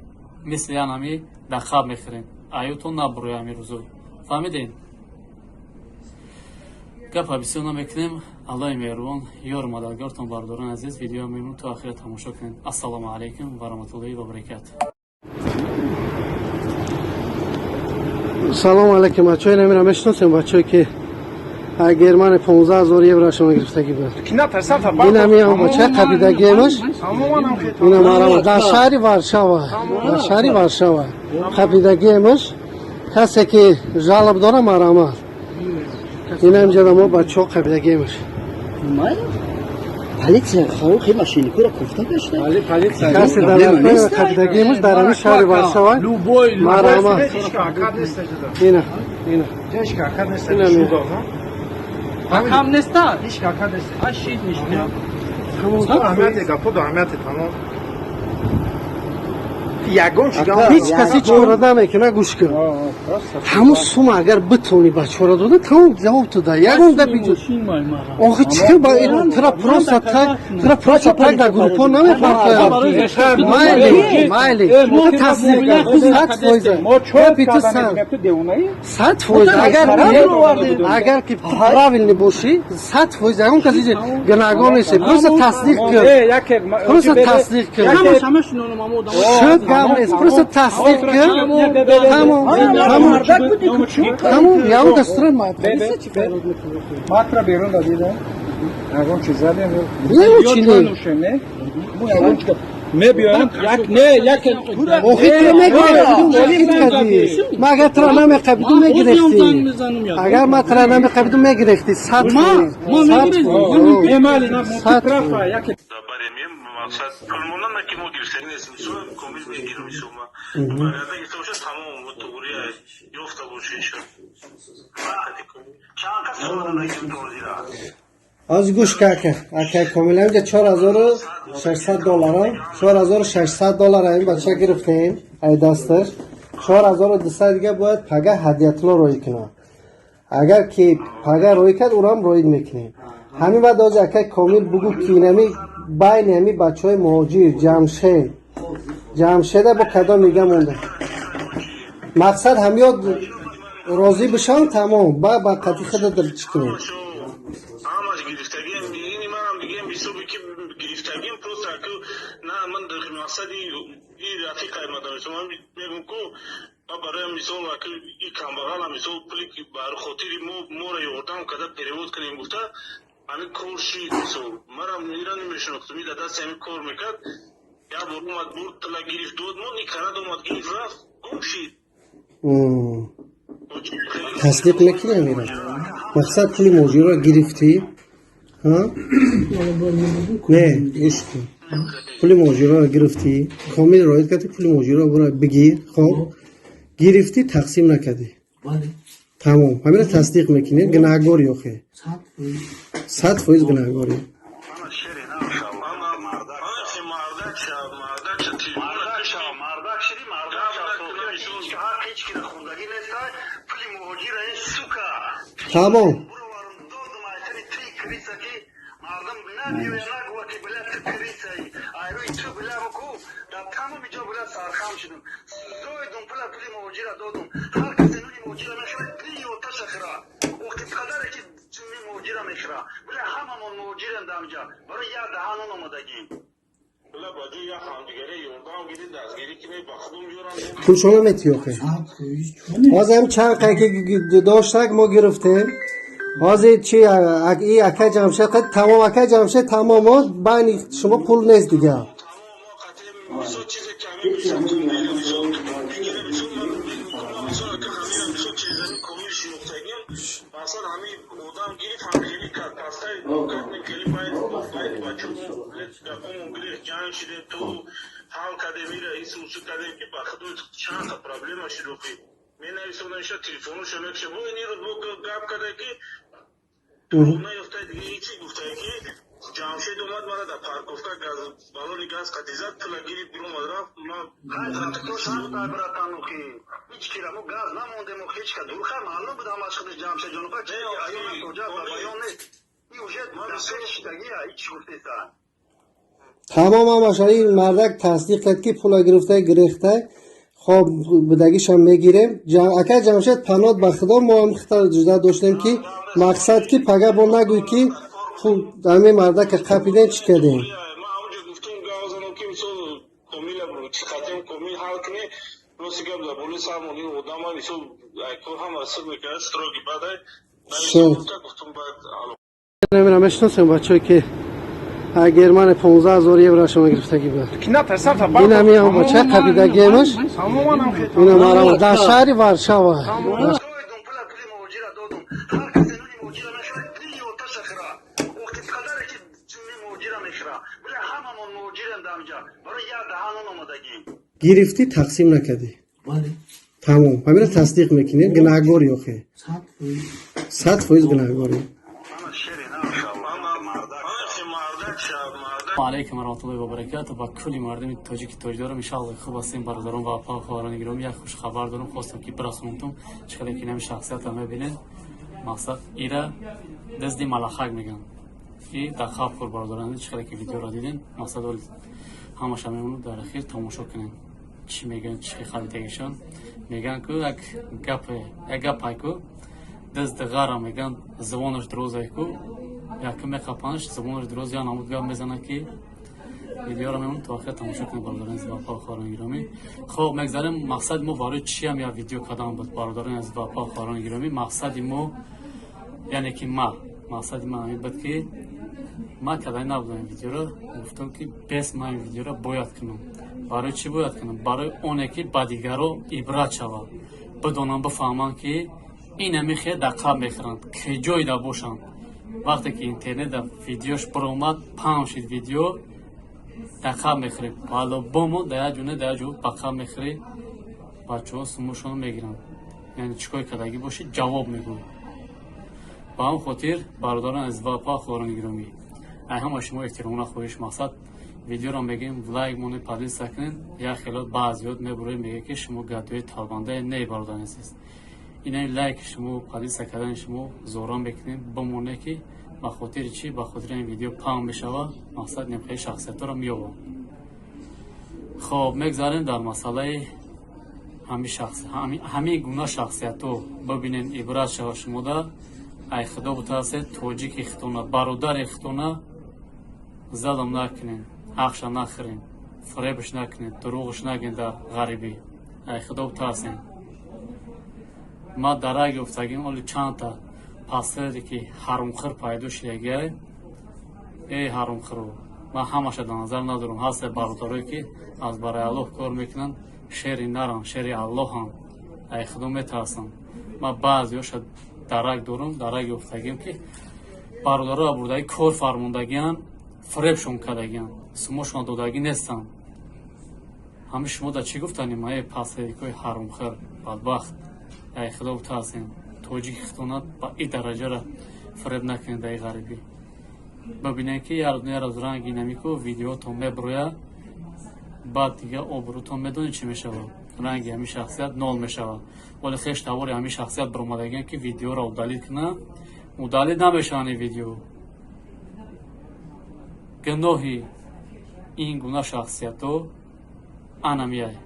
Speaker 3: мисли янами дар хаб мехӯрем, аютон набуроя ҳами рӯзо. Фаҳмидем, гапа бисёр намекунем. Аллоҳи меҳрубон ёру мададгортон. Бародарони азиз, видео мемон то охира тамошо кунед. Ассалому алайкум ва раҳматуллоҳи ва баракату.
Speaker 1: Салом алейкум, бачаҳо. Инамира мешиносем, бачаҳое ки Германия 15 000 еврошона гирифтагӣ буд. Инами бача қабидагиемаш. Ина марама дар шаҳри Варшава, дар шаҳри Варшава қабидагиемаш. Касе ки жалоб дора, марама. Ина инҷа мо бачаҳо қабидагиемаш.
Speaker 4: Полиция хи мошенникура кофта гашта.
Speaker 1: Касе дар қабидагиемаш дар ҳамин шаҳри Варшава, марама. Ина, ина. Ина.
Speaker 5: Кам неста? Ҳеч шид ништа.
Speaker 8: Аҳамияти гапо аҳамияти тамом. Ягон чиз
Speaker 1: Ҳеҷ каси чора намекуна, гӯш кун. Ҳамун сума агар битонӣ ба чора дода, тамом, ҷавоб туда. Ягон гапи охи чӣ ба тра просто так, тра просто так дар группо намепартояд. Майли, майли, тасдиқ 100%. Гапи ту 100%. Агар ки правильный бошӣ, 100% ягон каси гунаҳгор нест. Просто тасдиқ кун, просто тасдиқ кун. Шуд, гап нест, просто тасдиқ кун, тамом, тамом, тамом. Ягон дастура полиса чӣ фарёд мекунад?
Speaker 6: Матра берун дадидам. Ягон чиз задем.
Speaker 1: Не, чӣ не?
Speaker 6: Мо ягон чиз мебиёем, як не, як.
Speaker 1: Охи ту мегирифтӣ. Ма агар туро намеқабидум, мегирифтӣ. Агар ма туро намеқабидум, мегирифтӣ 100%, 100%.
Speaker 2: Мақсад пулмонана ки мо гирифтагӣ нестем, мисол комил мегирам, мисол ма барояда гирифта боша, тамом, туғри ёфта боша иншо.
Speaker 7: Чанд кас сомадагим тозира?
Speaker 1: Аз гӯш ка, ака, ака Комил, инҷа 4600 доллара, 4600 доллара ин бача гирифтем ай дасташ. 4200 дига бояд пага ҳадиятулло роӣ кунад. Агар ки пага роӣ кард, урам роид мекунем. Ҳамин баъд ози, ака Комил, бугӯ, ки инами байни ҳами бачаҳои муҳоҷир Ҷамшед, Ҷамшеда бо кадом дига монда. Мақсад ҳамёд розӣ бишавам, тамом, ба қатъи худа чӣ кунем.
Speaker 2: Ҳамаш гирифтагием, ини манам дигем ҳисоби ки гирифтагием, просто аку на ман дар мақсади и рафиқай мадам, ман мегум ку ма барои мисол аку и камбағала, мисол пули ки бар хотири мо моро ёрдам карда перевод кунем гуфта, ҳамин кор шид. Мисол марам ира намешинохтум, и дар дасти ҳамин кор мекард. Як бор омад, бурд, тила гирифт, дод мо никарад, омад, гирифт, рафт, гум шид.
Speaker 1: Тасдиқ мекунӣ амира? Мақсад пули муҳоҷирро гирифтӣ, не, гӯш кун, пули муҳоҷирро гирифтӣ, комил роид кардӣ, пули муҳоҷирро бура бигир. Хоб, гирифтӣ, тақсим накардӣ, тамом, ҳамина тасдиқ мекунӣ. Гунаҳгорӣ охе, 100% гунаҳгорӣ.
Speaker 2: Мардак шав, мардак
Speaker 7: Мардак шав, мардак шиди, мардак шав. Ҳақ ҳеҷ кира хундагӣ неста пули муҳоҷира, ин сука.
Speaker 1: Тамом.
Speaker 7: Буроварам, додум айтани ти крыса, ки мардум набиёя, нагӯя, ки била ту крысаи, айрӯи ту била буку дар тамоми ҷо била сархам шудум, зоидум пула, пули муҳоҷира додум. Ҳар касе нуни муҳоҷира мехӯра, пии оташа хӯра, охи қадаре ки ҷунни муҳоҷира мехӯра, била ҳамамон муҳоҷирем дар инҷа, барои як даҳан нон омадагим.
Speaker 2: Била ба ҷои як ҳамдигаре ёрдам гирин, дастгирӣ кине, ба худум ёрам.
Speaker 1: Пулшона метӣ охе? Ҳозир ҳам чанд қай ки доштак, мо гирифтем. Ҳозир чи и акай Ҷамшед қад, тамом, акай Ҷамшед, тамом, байни шумо пул нест дига.
Speaker 2: Мисол чизе ки ҳамин мисол комил, мисол мегира, мисол мисол ака ҳамин мисол чизани комил шинохтагим, масалан ҳамин одам гирифт, ҳам хеле кард, пастай кардем, хеле байд бачо гапомон гирифт, ҷанг шидем, ту ҳал кардем, ира ису усу кардем, ки ба худу чанд та проблема шуд охи. Менависонам иша, телефоношо мекша, бо ин рӯз бо гап карда, ки наёфта, дига ҳечи гуфта, ки Ҷамшед омад, мара дар парковка газ, баллони газ қатӣ зад, пула гирифт, биромад, рафт. Ман братан, охи ҳеҷ кира мо газ намондем, охи ҳеҷ ка дурха маълум буд ҳамаш худаш Ҷамшед ҷон, охи аён тоҷа ба баён нест, и уже дар пеш шидагия, ҳеҷ гуфтеса.
Speaker 1: Тамом, ҳамаша ин мардак тасдиқ кард, ки пула гирифта, гирехта. Хоб, будагишам мегирем. Акай Ҷамшед, панот ба Худо, мо ҳам хита ҷуда доштем, ки мақсад, ки пага бо нагӯй, ки пул ҳамин мардака қапидем, чӣ кардем.
Speaker 2: Ман ҳамонҷо гуфтум, гап занам, ки мисол Комила чӣ қатем, Комил ҳал кунӣ. Рости гап, дар болои сармон ин одама, мисол, кор ҳама сир мекард, строгий бадай. Гуфтум, баъд
Speaker 1: Намира мешиносем, бачаҳое, ки Германия 15 000 еврошона гирифтагӣ буд. Ин ҳами ҳам бача қапидагиемаш, инам арама дар шаҳри Варшава.
Speaker 7: Ҳар касе нуни муҳоҷира мехӯра, пули оташа хӯра, охи қадаре ки ҷунни муҳоҷира мехӯра. Биле ҳамамон муҳоҷирем дар инҷа, барои як даҳан нон омадагӣ.
Speaker 1: Гирифтӣ, тақсим накардӣ, тамом, ҳамина тасдиқ мекунӣ, гунаҳгорӣ, охе 100% гунаҳгорӣ.
Speaker 7: Ана шери на мардак.
Speaker 3: Алайкум варахматуллоҳи вабаракату ба кулли мардуми тоҷики тоҷдорам. Иншалло, хуб ҳастем, бародарон ва апа, хоҳарони гиромӣ. Як хушхабар дорам, хостам, ки бирасонтум. Чӣ хеле ки нами шахсията мебинед, мақсад, ира дизди малахак мегӯянд и дар хаб хӯр. Бародарон, чӣ хеле ки видеоро дидем, мақсад, ҳамаша мемонад, дар ахир тамошо кунем, чӣ мегӯянд, чӣ харидагишон мегӯянд. Ку як гапе, як гапай ку, дизди ғара мегӯянд, забонаш дурозай ку, якум меқапанаш, забонаш дуроз, я намуд гап мезанад, ки видеоро мемонад, то охир тамошо кунед, бародарони азиз ва апа, хоҳарони гиромӣ. Хоб, мегзарем. Мақсади мо барои чиам як видео кардан буд, бародарони азиз ва апа, хоҳарони гиромӣ? Мақсади мо, яъне ки ма, мақсади ман ҳамин буд, ки ман кардани набудам ин видеоро. Гуфтам, ки бес ман ин видеоро бояд кунам. Барои чӣ бояд кунам? Барои оне ки ба дигаро ибрат шавад, бидонанд, бифаҳманд, ки инами хел дар қаб мехӯранд, ки ҷойда бошанд. Вақте ки интернетда видеош баромад, паҳн шид видео, дар қаб мехӯрем по-любому, дар як ҷо не, дар як ҷо ба қаб мехӯрӣ. Бачаҳо сумушонро мегиранд, яъне чӣ кор кардагӣ бошӣ, ҷавоб мегӯй. Ба ҳамн хотир, бародарон азиз ва апа, хоҳарони гиромӣ, ай ҳама шумо эҳтиромона хоҳиш, мақсад, видеоро мегӯем, лайк монед, поделиться кунед. Як хелот баъзиёт мебуроед, мегӯяд, ки шумо гадои талбандае. Не, бародарони азиз, инаи лайки шумо, поделиться кардани шумо зора мекунем, бимоне, ки ба хотири чӣ? Ба хотири ин видео паҳн мешавад, мақсад, немхели шахсиятҳоро меёбам. Хоб, мегзарем дар масъалаи ҳамин гуна шахсиятҳо. Бибинен, ибрат шава шумода. Ай Худо бутарсед, тоҷики хитона, бародари хитона залм накунен, ҳақша нахӯрен, фиребш накунед, дурӯғш нагӯен. Дар ғарибӣ ай Худо бутарсен. Ма дарак ёфтагим, оли чандта пастере, ки ҳарумхӯр пайдо шидагиай. Эй ҳарумхӯро, ман ҳамаша дар назар надорам. Ҳасте бародарое, ки аз барои Аллоҳ кор мекунанд, шери наранд, шери Аллоҳанд, ай Худо метарсанд. Ман баъзеҳоша дарак дорам, дарак ёфтагим, ки бародароро бурдаги кор фармондагианд, фиребшон кардагианд, сумошон додагӣ нестанд. Ҳами шумо дар чӣ гуфтанем? Эй пастерикои ҳарумхӯр, бадбахт, ай Худо бутарсем, тоҷики хитонат ба и дараҷара фиреб накунед. Дар ғарибӣ бибинед, ки як рӯз ранги намику видеотон мебурояд, баъд дига обрӯтон медонед чӣ мешавад, ранги ҳамин шахсият нол мешавад. Вале хеш тавори ҳамин шахсият баромадагиан, ки видеоро удалить кунанд, удалить намешаванд ин видео. Гуноҳи ин гуна шахсиятҳо анамияй.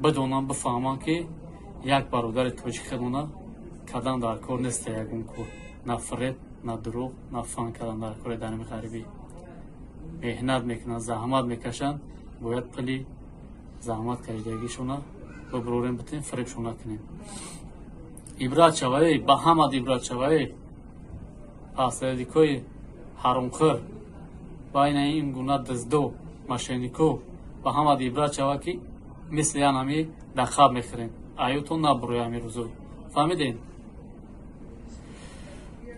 Speaker 3: Бидонанд, бифаҳманд, ки як бародари тоҷик хедона кадан дар кор неста, ягон кор, на фиреб, на дурӯғ, на фан кардан дар кори. Дар ҳамин ғарибӣ меҳнат мекунанд, заҳмат мекашанд, бояд пули заҳмат кашидагишона бибурорем, битем, фиребшон накунем. Ибрат шава, эй, ба ҳамат ибрат шава, эй пастерикои ҳаромхӯр, байна ин гуна диздо, мошеннико, ба ҳамат ибрат шава, ки мисли янами дар хаб мехӯрем, аютон набуроя ҳамин рӯзо. Фаҳмидем,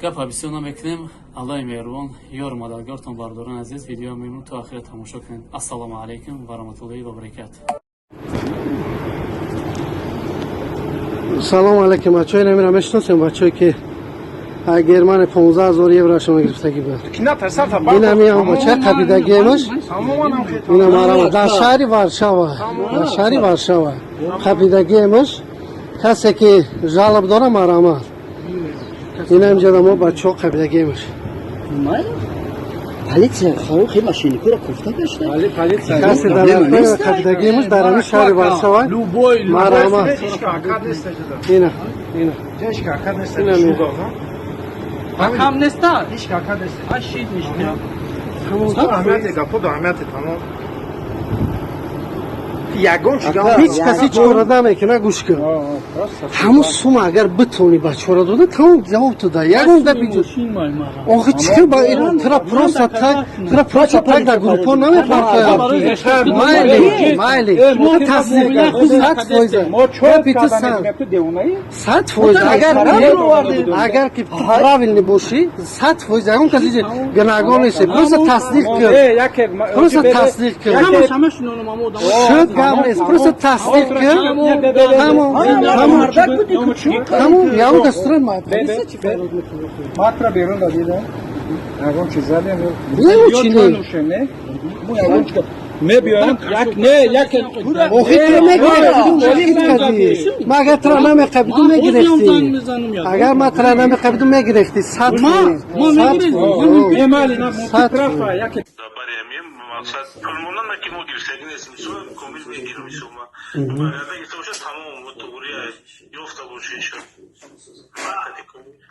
Speaker 3: гапа бисёр намекунем. Аллоҳи меҳрубон ёру мададгортон. Бародарони азиз, видео мемон, то ахира тамошо кунед. Ассалому алайкум ва раҳматуллоҳи ва баракату.
Speaker 1: Салому алайкум, бачаҳо. Инамира мешиносем, бачаҳое, ки Германия 15 ҳазор еврошона гирифтагӣ буд. Инами ҳам бача қапидагиемаш. Ина марама дар шаҳри Варшава, дар шаҳри Варшава қапидагиемаш. Касе ки жалоб дора, марама. Ина инҷа мо бачаҳо қапидагиемаш.
Speaker 4: Полиция хи машиникура кофта гашта.
Speaker 1: Касе дар қапидагиемаш дар ҳамин шаҳри Варшава, марама. Ина, ина. Ина.
Speaker 5: Кам неста? Шид мишта.
Speaker 1: Ҳеҷ кас ҳеҷ кора намекуна, гӯш кун. Ҳамун сума агар битонӣ бачаҳоро дода, тамом, ҷавоб ту да ягон гапи. Охи чӣ ба тура просто так, тура просто так дар группҳо намепартоям. Майли, майли, тасдиқ 100%. Гапи ту 100%. Агар ки правильный бошӣ, 100% ягон каси гунаҳгор нест. Просто тасдиқ кун, просто тасдиқ кун. Шуд, гап нест, просто тасдиқ кун, тамом, тамом, тамом. Ягон кас тура
Speaker 6: Матра берун дадида. Ягон чиз задем.
Speaker 1: Не, чи не?
Speaker 6: Ягон чиз мебиёем, як не, як.
Speaker 1: Охи тура мегирифтӣ. Ма агар тура намеқабидум, мегирифтӣ. Агар ма тура намеқабидум, мегирифтӣ 100%.
Speaker 2: Мақсад пулмонам ки мо гирифтагӣ нест, мисол, комил мегирам, мисол, ма баргарда гирифта боша, тамом, туғри ёфта боша, иншо.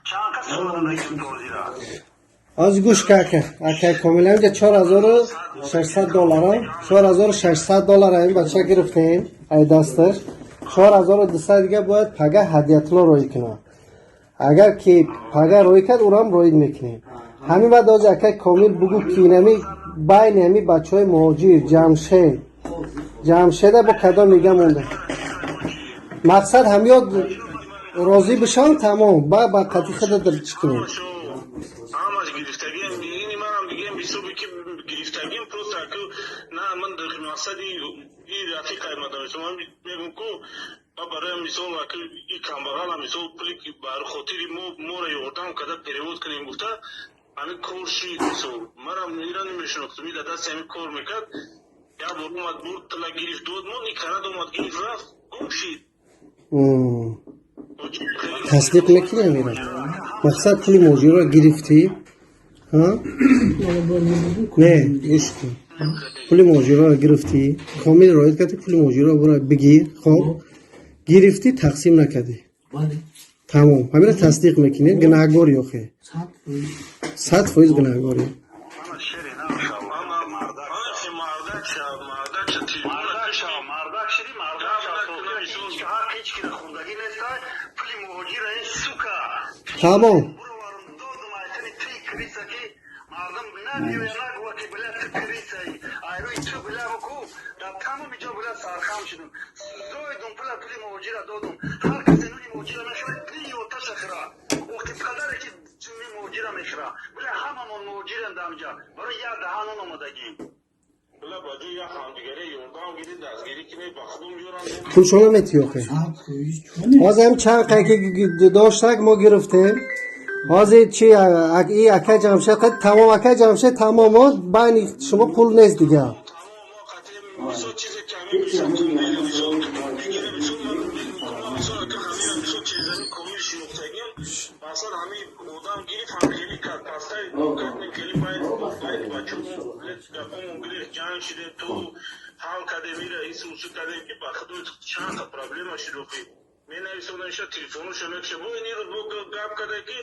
Speaker 2: Чанд кас сумада?
Speaker 1: Аз гӯш ка, ака Комил, инҷа 4600 доллара, 4600 доллара ин бача гирифтем ай дасташ. 4200 дига бояд пага ҳадиятулло роӣ кунад. Агар ки пага роӣ кард, урам роид мекунем. Ҳамин баъд ози, акай Комил, бугӯ, ки инами байни ҳами бачаҳои муҳоҷир Ҷамшед, Ҷамшеда бо кадом нига монда. Мақсад ҳамёд розӣ бишавам, тамом, ба қатъи худа чӣ кунем.
Speaker 2: Ҳамаш гирифтагиам, ини манам дигам ҳисоби ки гирифтагиам, просто аку на, ман мақсади и рафиқай мадам, ман мегум ку ма барои мисол аку и камбағала, мисол, пули ки бар хотири мо моро ёрдам карда перевод кунем гуфта, ҳамин кор шид. Мисол, манам ира намешинохтум, и дар дасти ҳамин кор мекард. Як бор омад, бурд, тила гирифт, дод мон, и карад, омад, гирифт, рафт, гум шид.
Speaker 1: Тасдиқ мекунӣ амира? Мақсад, пули муҳоҷирро гирифтӣ? Не, гӯш кун, пули муҳоҷирро гирифтӣ, Комил роид кардӣ, пули муҳоҷирро бура бигир. Хоб, гирифтӣ, тақсим накардӣ, тамом, ҳамира тасдиқ мекунӣ? Гунаҳгорӣ охе, 100% гунаҳгорӣ.
Speaker 2: Мардак шав, мардак шав, мардак шиди, мардак шав. Ҳақ ҳеҷ кира хундагӣ неста, пули муҳоҷира, ин сука.
Speaker 1: Тамом.
Speaker 2: Буроварам, додум, айтани ти криса, ки мардум набиёя, нагӯя ки била ту крисаи, айрӯи ту била буку дар тамоми ҷо била сархам шудум, зоидум пула, пули муҳоҷира додум. Ҳар касе нуни муҳоҷира мехӯрад, дини оташа хӯра. Охи падаре ки ҷунни муҳоҷира мехӯра, била ҳамамон муҳоҷирем дар инҷа, барои як даҳан нон омадагӣ. Била ба ҷои як ҳамдигаре ёрдам гирӣ, дастгирӣ кунӣ, ба худум ёрам.
Speaker 1: Пулшона метӣ охе? Ҳозир ҳам чанд қай ки доштак, мо гирифтем. Ҳозир чи, и акай Ҷамшед тамом, акай Ҷамшед тамом, байни шумо пул нест дига.
Speaker 2: Мисол, чизе ки ҳамин, мисол, мисол мегирем, мисол, мисол, ака, ҳамин, мисол, чизами комил шинохтагиам, масалан, ҳамин одам гирифт, ҳам хеле кард, пастай кардем, хеле байд бачо гапомон гирифт, ҷанг шидем, ту ҳал кардем, ира ису усу кардем, ки ба худо чанд та проблема шуд. Охи менависонам иша, телефоношо мекша, бо ин рӯз бо гап карда ки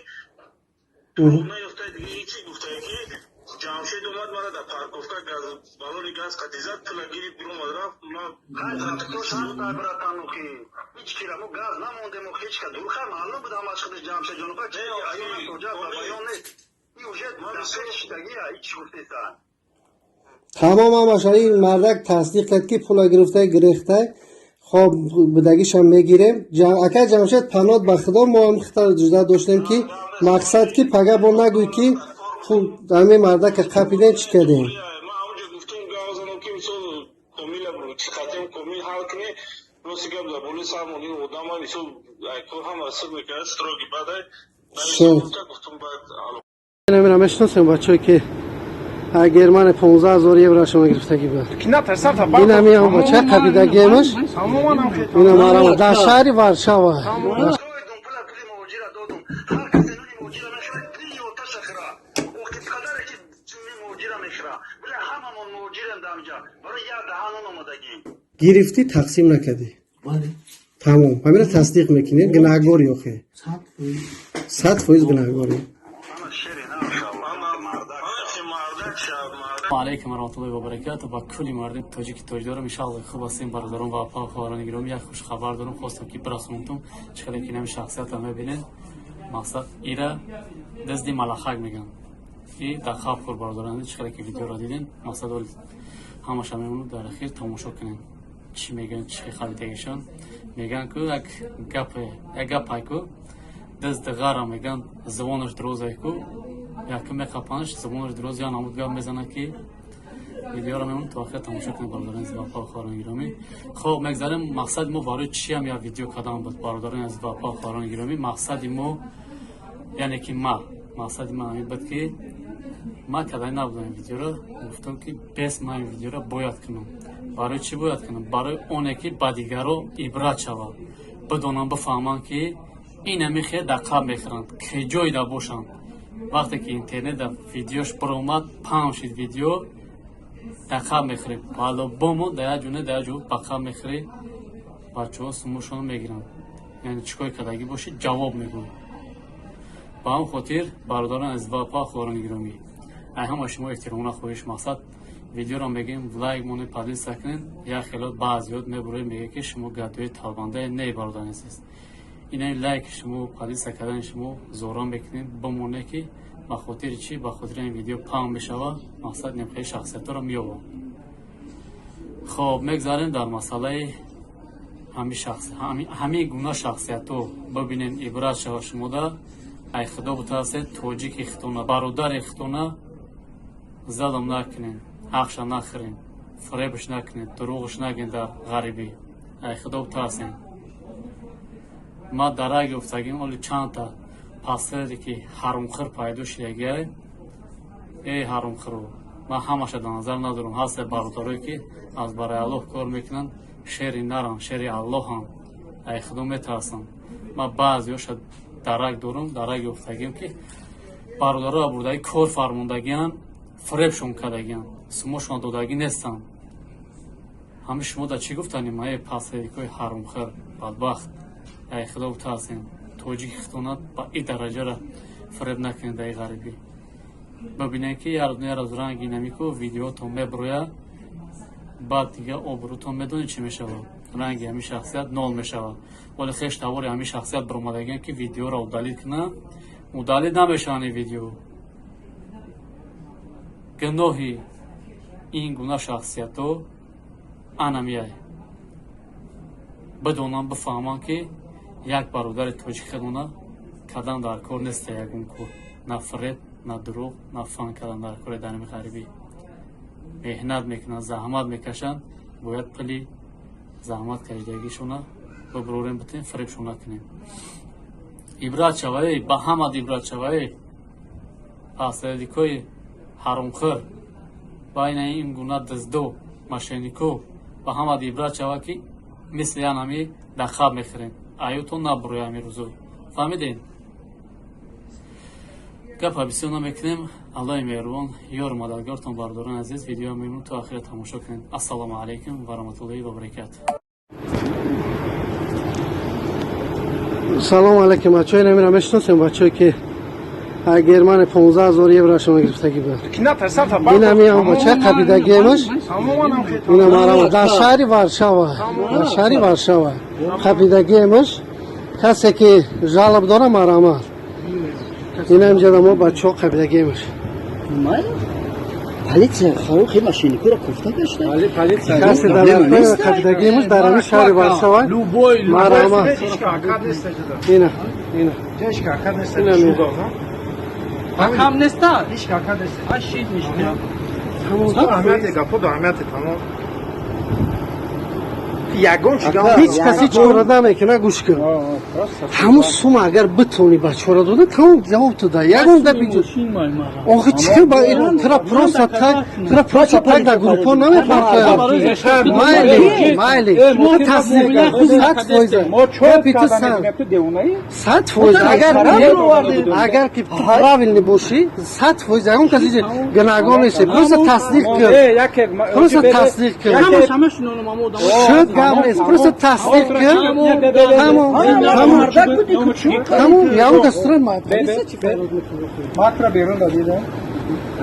Speaker 2: наёфта, дига ҳечи гуфта ки Ҷамшед омад, мара дар парковка газ, балони газ қатизад, пула гирифт, биромад, рафт. Братанухи, ҳеҷ кира мо газ намондем, ҳеҷ ка дурха маълум буд ҳамаш худаш Ҷамшед ҷонуха баён нест, и уже шидагия ҳеҷ гуфтеса.
Speaker 1: Тамом, ҳамаша ин мардак тасдиқ кард, ки пула гирифта, гирехта. Хоб, будагишам мегирем. Акай Ҷамшед, панот ба худо, мо ҳам хита ҷуда доштем, ки мақсад ки пага бо нагӯй, ки пул ҳамин мардака қапидем, чӣ кардем.
Speaker 2: Ман ҳамонҷо гуфтум, гап занам, ки мисол Комила қатем, Комил ҳал кунӣ. Рости гап, дар болои сармон ин одама, мисол, кор ҳама сир мекард, строгий бадай.
Speaker 1: Шо. Намира мешиносем бачаҳое ки Германия 15 000 евро шумо гирифтагӣ буд. Ин ҳам бача қабидагиемаш. Ина марама дар шаҳри Варшава.
Speaker 7: Дойдум, пула, пули муҳоҷира додум. Ҳар касе нуни муҳоҷира мехӯра, дини оташа хӯра. Охи қадаре ки ҷунни муҳоҷира мехӯра. Била, ҳамамон муҳоҷирем дар инҷа. Барои як даҳан нон омадагӣ.
Speaker 1: Гирифтӣ, тақсим накардӣ. Тамом. Ҳамина тасдиқ мекунӣ, гунаҳгорӣ охе. 100% гунаҳгорӣ.
Speaker 7: Ана шери наша, мардак.
Speaker 3: Алейкум варахматуллоҳи вабаракату ба кулли мардуми тоҷики тоҷдорам. Иншалло, хуб ҳастем, бародарон ва апа, хоҳарони гиромӣ. Як хушхабар дорам, хостам ки бирасонтум. Чӣ қадар ки нами шахсиятро мебинед, мақсад ира дизди малахак мегӯянд и дар хаб хӯр. Бародарон, чӣ қадар ки видеоро дидем, мақсад оли ҳамаша мемонад, дар ахир тамошо кунем, чӣ мегӯянд, чӣ харидагишон мегӯянд. Ку як гапе, як гапай ку дизди ғара мегӯянд, забонаш дурозай ку, якум меқапанаш, забонаш дуроз, я намуд гап мезанад ки видеоро мемонад, то охир тамошо кунед, бародарони азиз ва хоҳарони гиромӣ. Хоб, мегзарем. Мақсади мо барои чиам як видео кардан буд, бародарони азиз ва хоҳарони гиромӣ? Мақсади мо, яъне ки ма, мақсади ман ҳамин буд, ки ман кардани набудам ин видеоро. Гуфтам, ки бес ман ин видеоро бояд кунам. Барои чӣ бояд кунам? Барои оне ки ба дигаро ибрат шавад, бидонанд, бифаҳманд, ки инами хел дар қаб мехӯранд, киҷоида бошанд. Вақте ки интернет дар видеош баромад, паҳн шид видео, дар қаб мехӯрем по-любому, дар як ҷо не, дар як ҷо ба қаб мехӯрӣ. Бачаҳо сумушонро мегиранд, яъне чӣ кори кардагӣ бошӣ, ҷавоб мегӯй. Ба ҳамн хотир, бародарон азиз ва апа, хоҳарони гиромӣ, ай ҳама шумо эҳтиромона хоҳиш, мақсад видеоро мегӯем, лайк монед, поделиться кунед. Як хелот баъзиёт мебуроед, мегӯяд, ки шумо гадои талбандае. Не, бародари азиз, инаи лайки шумо, поделиться кардани шумо зора мекунем, бимоне, ки ба хотири чӣ? Ба хотири ин видео паҳн мешавад, мақсад немхели шахсиятҳоро меёбам. Хоб, мегзарем дар масъалаи ҳамин гуна шахсиятҳо. Бибинем, ибрат шава шумода. Ай худо бутарсед, тоҷики хитона, бародари хитона залм накунем, ҳақша нахӯрем, фиребш накунем, дурӯғш нагӯем. Дар ғарибӣ ай худо бутарсем. Ма дарак ёфтагим, оли чандта пастере ки ҳарумхӯр пайдо шидагиай. Эй ҳарумхӯру, ман ҳамаша дар назар надорам. Ҳасте бародарое, ки аз барои Аллоҳ кор мекунанд, шери нарам, шери Аллоҳам, ай худо метарсам. Ман баъзеҳоша дарак дорам, дарак ёфтагим, ки бародароро бурдаги кор фармондагианд, фиребшон кардагианд, сумошон додагӣ нестанд. Ҳами шумо да чӣ гуфтанем? Ае пастерикои ҳарумхӯр, бадбахт, ай худо бутарсем, тоҷики хитонат ба и дараҷара фиреб накунед. Даи ғарибӣ бибинед, ки як рӯз ранги намику видеотон меброяд, баъд дига обрӯтон медонед чӣ мешавад, ранги ҳамин шахсият нол мешавад. Вале хеш тавори ҳамин шахсият баромадагиам, ки видеоро удалить кунад, удалить намешаванд ин видео. Гуноҳи ин гуна шахсиятҳо анамияй. Бидонанд, бифаҳманд, ки як бародари тоҷик хедона кадан дар кор неста, ягон кор, на фиреб, на дурӯғ, на фан кардан дар кори. Дар ҳами ғарибӣ меҳнат мекунанд, заҳмат мекашанд, бояд пули заҳмат кашидагишона бибурорем, битем, фиребшон накунем. Ибрат шавае ба ҳамад, ибрат шавае, пасредикои ҳаромхӯр, байна ин гуна диздо, мошеннико, ба ҳамад ибрат шава, ки мисли янами дар хаб мехӯрем, аюто набуроя ҳами рӯзо. Фаҳмидем, гапа бисёр намекунем. Аллоҳи меҳрубон ёру мададгортон. Бародарони азиз, видео мемон то ахира тамошо кунед. Ассалому алайкум ва раҳматуллоҳи ва баракату.
Speaker 1: Салом алейкум, бачаҳои. Намира мешиносем бачаҳое, ки Германия 15 000 евро шумо гирифтагӣ буд. Инами бача қабидагиемаш. Ина марама дар шаҳри Варшава, дар шаҳри Варшава қабидагиемаш. Касе ки жалоб дора, марама. Ина инҷа мо бачаҳо қабидагиемаш.
Speaker 4: Полиция хи мошенникуро кофта гашта.
Speaker 1: Касе дар қабидагиемаш дар ҳамин шаҳри Варшава, марама. Ина, ина. Ина.
Speaker 5: Кам неста? Ашид мишта.
Speaker 8: Аҳамияти гапо, аҳамияти тамом. Ягон чиз.
Speaker 1: Ҳеҷ кас ҳеҷ кора намекуна, гӯш кун. Ҳамун сума агар битонӣ бачаҳоро дода, тамом, ҷавоб ту да. Ягон гап иҷо. Охи чӣ ба тра просто так, тра просто так дар группо намепартоям. Майли, майли. Тасдиқ кун. 100%. Гапи ту 100%. Агар ки ту правильный бошӣ, 100% ягон кас иҷо гунаҳгор нест. Просто тасдиқ кун. Просто тасдиқ кун. Шуд, гап нест. Просто тасдиқ кун. Тамом, тамом. Тамом, ягон кас тура полиса чӣ фарёд мекунад?
Speaker 6: Матра берун дадидам.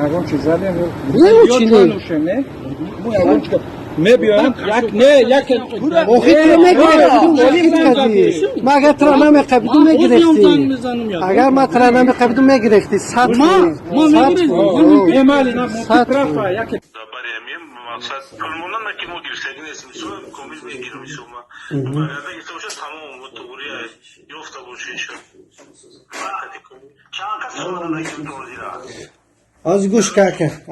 Speaker 6: Ягон чиз задем.
Speaker 1: Не, чӣ не?
Speaker 6: Мо ягон чиз мебиёем, як не, як.
Speaker 1: Охи туро мегирифтӣ. Ма агар туро намеқабиду, мегирифтӣ. Агар ма туро намеқабиду, мегирифтӣ. 100%. 100%.
Speaker 2: Мақсад пулмонан ки мо гирифтагӣ нест, мисол, комил мегирам, мисол, ма баргарда гирифта бошад, тамом, туғри ёфта бошад. Чанд кас озира?
Speaker 1: Аз гӯш ка,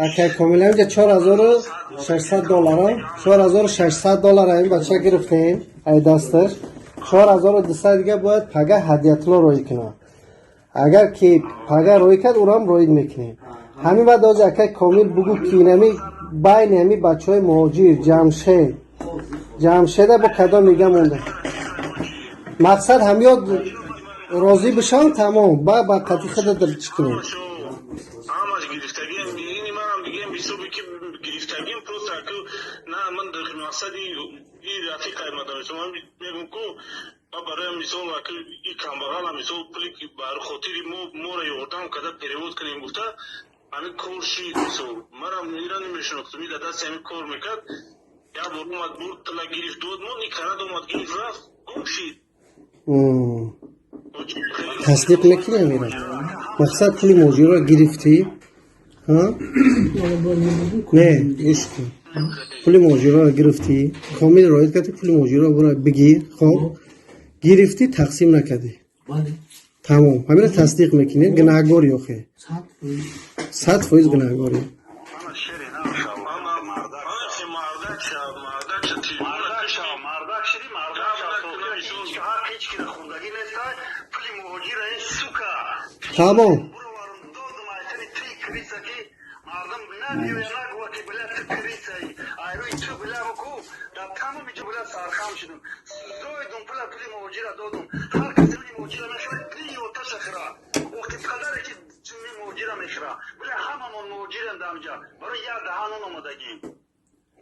Speaker 1: ака Комил, инҷа 4600 доллара, 4600 доллара ин бача гирифтем ай дасташ. 4200 дига бояд пага Ҳадиятулло роӣ кунад. Агар ки пага роӣ кард, ӯрам роид мекунем. Ҳамин баъд ози, акай Комил, бугӯ, ки инами байни ҳами бачаҳои муҳоҷир Ҷамшед, Ҷамшеда бо кадом мига монда. Мақсад ҳамёд розӣ бишавам, тамом, ба қатъи худа чӣ кунем.
Speaker 2: Ҳамаш гирифтагиам, ини манам дигам ҳисоби ки гирифтагиам, просто аку на, ман мақсади и рафиқай мадам, ман мегум ку ма бароям, мисол, аку и камбағала, мисол, пули ки бар хотири мо моро ёрдам карда перевод кунем гуфта, ҳамин кор шид. Мисол, манам ира намешинохтум, и дар дасти ҳамин кор мекард. Як бор омад, бурд, тила гирифт, дод мо никарад, омад, гирифт, рафт, гум шид.
Speaker 1: Тасдиқ мекунӣ амира? Мақсад, пули муҳоҷирро гирифтӣ? Не, гӯш кун, пули муҳоҷирро гирифтӣ, Комил роид кардӣ, пули муҳоҷирро бура бигир. Хоб, гирифтӣ, тақсим накардӣ, тамом, ҳамина тасдиқ мекунӣ? Гунаҳгорӣ охе, 100% гунаҳгорӣ.
Speaker 2: Мардак шав, мардак шиди, мардак шав. Ҳеҷ кира хундагӣ неста, пули муҳоҷира, ин сука.
Speaker 1: Тамом.
Speaker 2: Буроварам, додум айтани три криса, ки мардум набиёя, нагӯя, ки бля, ту крисаи. Айрӯи ту, бля, ку дар тамоми ҷо, бля, сархам шудум. Зоидум пула, пули муҳоҷира додум. Ҳар касе пули муҳоҷира мехӯрад, пули оташа хӯра. Охи қадаре ки ҷунни муҳоҷира мехӯра. Бля, ҳамамон муҳоҷирем дар инҷа. Барои як даҳанон омадагӣ.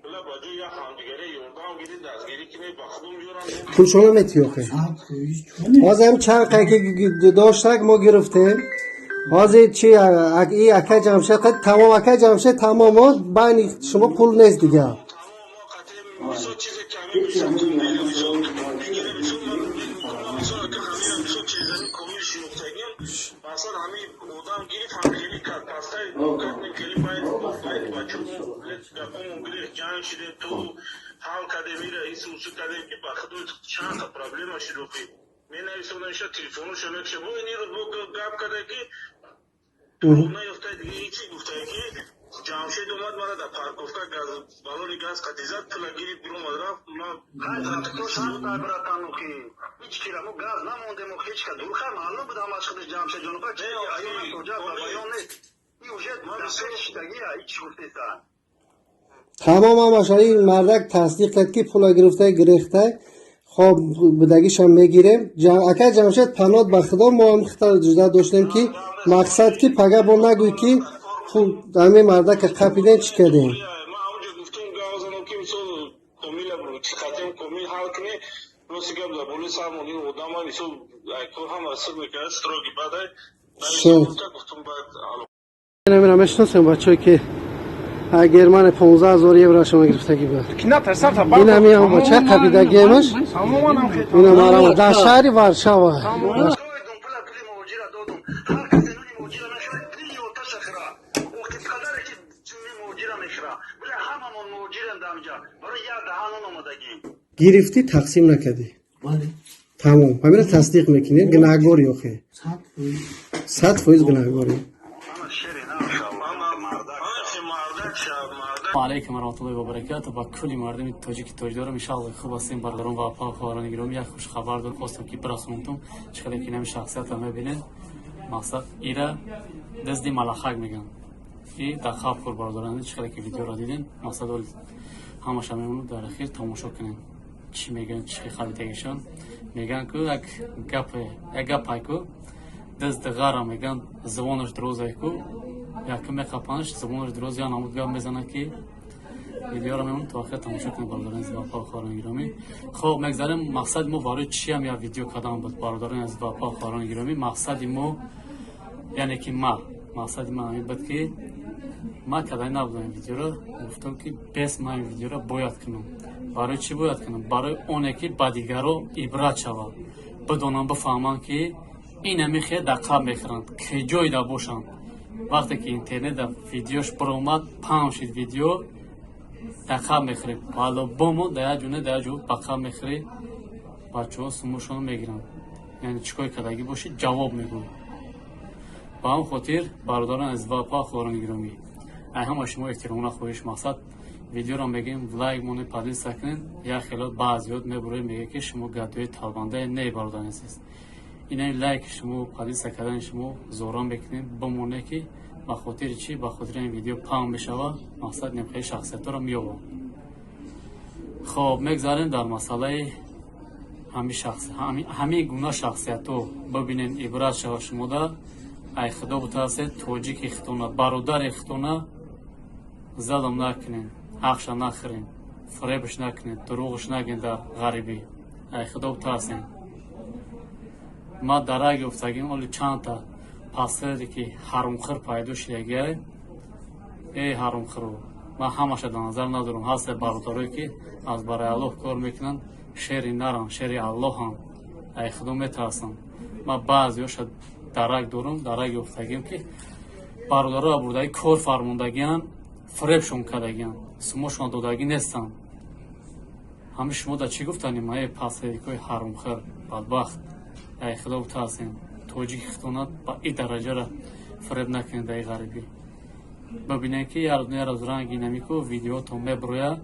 Speaker 2: Бля, ба ҷои як ҳамдигаре ёрдам гирӣ, дастгирӣ кунӣ, ба худум ёрам.
Speaker 1: Пулшона метӣ охе? Ҳозир ҳам чанд қай ки доштак, мо гирифтем. Ҳозир чи, и ака Ҷамшед, тамом, ака Ҷамшед, тамом, байни шумо пул нест дига.
Speaker 2: Мисол, чизе ки ҳамин, мисол, мисол мегирем, мисол, ман мисол, ака, ҳамин, мисол, чизани комил шинохтагиам, масалан, ҳамин одам гирифт, ҳам хеле кард, пастай кард, хеле байд бачо гапомон гирифт, ҷанг шидем, ту ҳал кардем, ира ису усу кардем, ки ба худо чанд та проблема шуд. Охи менависонам иша, телефоношо мекша, бо ин рӯз бо гап карда, ки наёфта, дига ҳечи гуфта, ки Ҷамшед омад, мара дар парковка газ, балони газ қатизад, пула гирифт, биромад, рафт. Ман ҳеҷ кира мо газ намондем, ҳеҷ ка дурха маълум буд, ҳамаш худаш Ҷамшед ҷонука чи аёна тоҷа дар баён нест. И уже шидагия ҳеҷ гуфтеса.
Speaker 1: Тамом, ҳамаша ин мардак тасдиқ кард, ки пула гирифта, гирехта. Хоб, будагишам мегирем. Ака Ҷамшед, панот ба худо, мо ҳам хита ҷуда доштем, ки мақсад, ки пага бо нагӯй, ки пул ҳамин мардака қапидем, чӣ кардем.
Speaker 2: Ман ҳамонҷо гуфтум, гап занам, ки мисол, комила қатем, комил ҳал кунӣ. Рости гап, дар болои сармон ин одама, мисол, кор ҳама сир мекард, строгий бадай гуфтум, баъд.
Speaker 1: Намира мешиносем, бачаҳое ки Германия 15 000 евро гирифтагӣ буд. Инами ҳам бача қабидагиемаш, инам арама дар шаҳри Варшава.
Speaker 2: Пули муҳоҷира додум. Ҳар касе нуни муҳоҷира мехӯрад, пули оташа хӯра. Охи қадаре ки ҷунни муҳоҷира мехӯра. Бля, ҳамамон муҳоҷирем дар инҷа. Барои як даҳанон омадагӣ.
Speaker 1: Гирифтӣ, тақсим накардӣ, тамом, ҳамина тасдиқ мекунӣ? Гунаҳгорӣ охе, 100% гунаҳгорӣ.
Speaker 2: Мардак шав, мардак.
Speaker 3: Алайкум варахматуллоҳи вабаракату. Ба кулли мардуми тоҷики тоҷдорам, иншаалло хуб ҳастем, бародарон ва апа, хоҳарони гиромӣ. Як хушхабар дорам, хостам ки бирасонам. Чӣ қадар ки нами шахсиятро мебинед, мақсад ира дизди малахак мегӯянд и дар хаб хур, бародарон. Чӣ қадар ки видеоро дидем, мақсад ҳамаша мемонад, дар ахир тамошо кунем, чӣ мегӯянд, чӣ хабидагишон мегӯянд. Ку як гапе, як гапай ку, дизди ғара мегӯянд, забонаш дурозай ку, якум меқапанаш, забонаш дуроз, я намуд гап мезанад, ки видеоро мемонад, то охир тамошо кунед, бародарони азиз ва апа, хоҳарони гиромӣ. Хоб, мегзарем. Мақсади мо барои чиам як видео кардан буд, бародарони азиз ва апа, хоҳарони гиромӣ? Мақсади мо, яъне ки ма, мақсади ман ҳамин буд, ки ман кардани набудам ин видеоро. Гуфтам, ки бес ман ин видеоро бояд кунам. Барои чӣ бояд кунам? Барои оне ки ба дигаро ибрат шавад, бидонанд, бифаҳманд, ки инами хел дар қаб мехӯранд, ки ҷойда бошанд. Вақте ки интернетда видеош баромад, паҳн шид видео, дар қаб мехӯрем по-любому, дар як ҷо не, дар як ҷо ба қаб мехӯрӣ. Бачаҳо сумушонро мегиранд, яъне чӣ кор кардагӣ бошӣ, ҷавоб мегӯй. Ба ҳамн хотир, бародарон азиз ва апа, хоҳарони гиромӣ, ай ҳама шумо эҳтиромона хоҳиш, мақсад видеоро мегӯем, лайк монед, поделиться кунед. Як хело баъзиёт мебуроед, мегӯяд, ки шумо гадои талбандае. Не, бародарони азиз, инаи лайки шумо, поделиться кардани шумо зора мекунем, бимоне, ки ба хотири чӣ? Ба хотири ин видео паҳн мешавад, мақсад немхели шахсиятҳоро меёбам. Хоб, мегзарем дар масъалаи ҳамин гуна шахсиятҳо. Бибинед, ибрат шава шумода. Ай худо бутарсед, тоҷики хитона, бародари хитона залм накунед, ҳақша нахӯред, фиребш накунед, дурӯғш нагӯед дар ғарибӣ. Ай худо бутарсед. Ма дарак ёфтагим, оли чандта пастере ки ҳарумхӯр пайдо шидагиай. Эй ҳарумхӯру, ман ҳамаша дар назар надорам. Ҳасте бародарое, ки аз барои Аллоҳ кор мекунанд, шери наранд, шери Аллоҳанд, ай худо метарсанд. Ман баъзеҳоша дарак дорам, дарак ёфтагим, ки бародароро бурдаги кор фармондагианд, фиребшон кардагианд, сумошон додагӣ нестанд. Ҳами шумо да чӣ гуфтанем? Эй пастерикои ҳарумхӯр, бадбахт, ай худо бутарсем, тоҷики хитонат ба и дараҷара фиреб накунед. Дар ғарибӣ бибинед, ки як рӯз ранги намику видеотон мебурояд,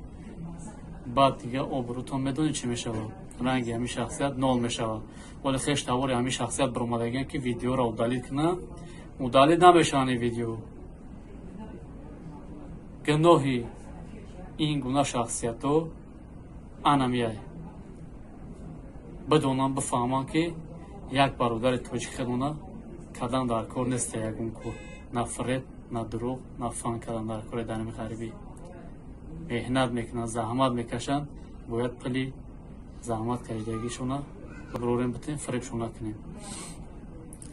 Speaker 3: баъд дига обрӯтон медонед чӣ мешавад, ранги ҳамин шахсият нол мешавад. Вале хеш тавори ҳамин шахсият баромадагиан, ки видеоро удалить кунанд, удалить намешаванд ин видео. Гуноҳи ин гуна шахсиятҳо анамияй. Бидонанд, бифаҳманд, ки як бародари тоҷик хелона кардан дар кор нест, ягон кор, на фиреб, на дурӯғ, на фан кардан дар кори. Дар ҳами ғарибӣ меҳнат мекунанд, заҳмат мекашанд, бояд пули заҳмат кашидагишона бирорем, битем, фиребшон накунем.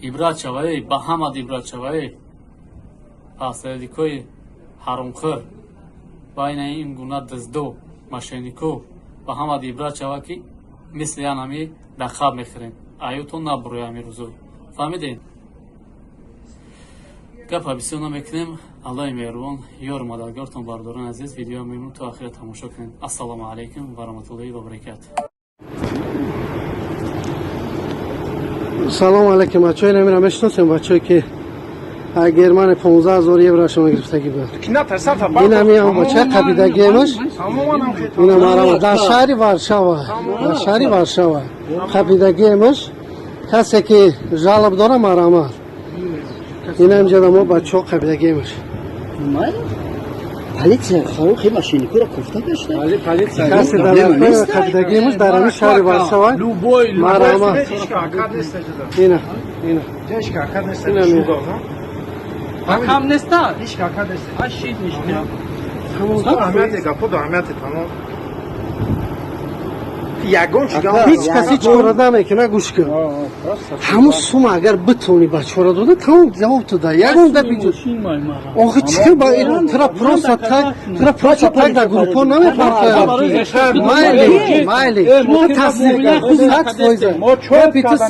Speaker 3: Ибрат шавае ба ҳамад, ибрат шавае, пасредикои ҳарумхӯр, байна ин гуна диздо, мошеннико, ба ҳамад ибрат шава, ки мисли ян ҳами дар хаб мехӯрем, аютон набуроя ҳами рӯзо. Фаҳмидем, гапа бисёр намекунем. Аллоҳи меҳрубон ёру мададгортон. Бародарони азиз, видео мемон то ахира тамошо кунед. Ассалому алайкум ва раҳматуллоҳи ва баракату.
Speaker 1: Салому алайкум, бачаҳои намира мешиносем, бачаҳое ки Германия 15 000 еврошона гирифтагӣ буд. Инами бача қабидагиемаш, ина марама дар шаҳри Варшава, дар шаҳри Варшава қабидагиемаш. Касе ки жалоб дора, марама, ина инҷода мо бачаҳо қабидагиемаш.
Speaker 4: Полиция хорухи мошенникуро кофта гашта.
Speaker 1: Касе дар қабидагиемаш дар ҳамин шаҳри Варшава, марама, ина, ина.
Speaker 5: Кам неста? Ашид ништа.
Speaker 8: Аҳамияти тамом. Ягон
Speaker 1: Ҳеҷ каси чора намекуна. Гӯш кун, ҳамун сума агар битонӣ ба чора дода, тамом, ҷавоб туда, ягон гапи. Охи чӣ ба тра просто так, тра просто так дар группо намепартоям. Майли, майли, тасдиқ 100%. Гапи ту 100%.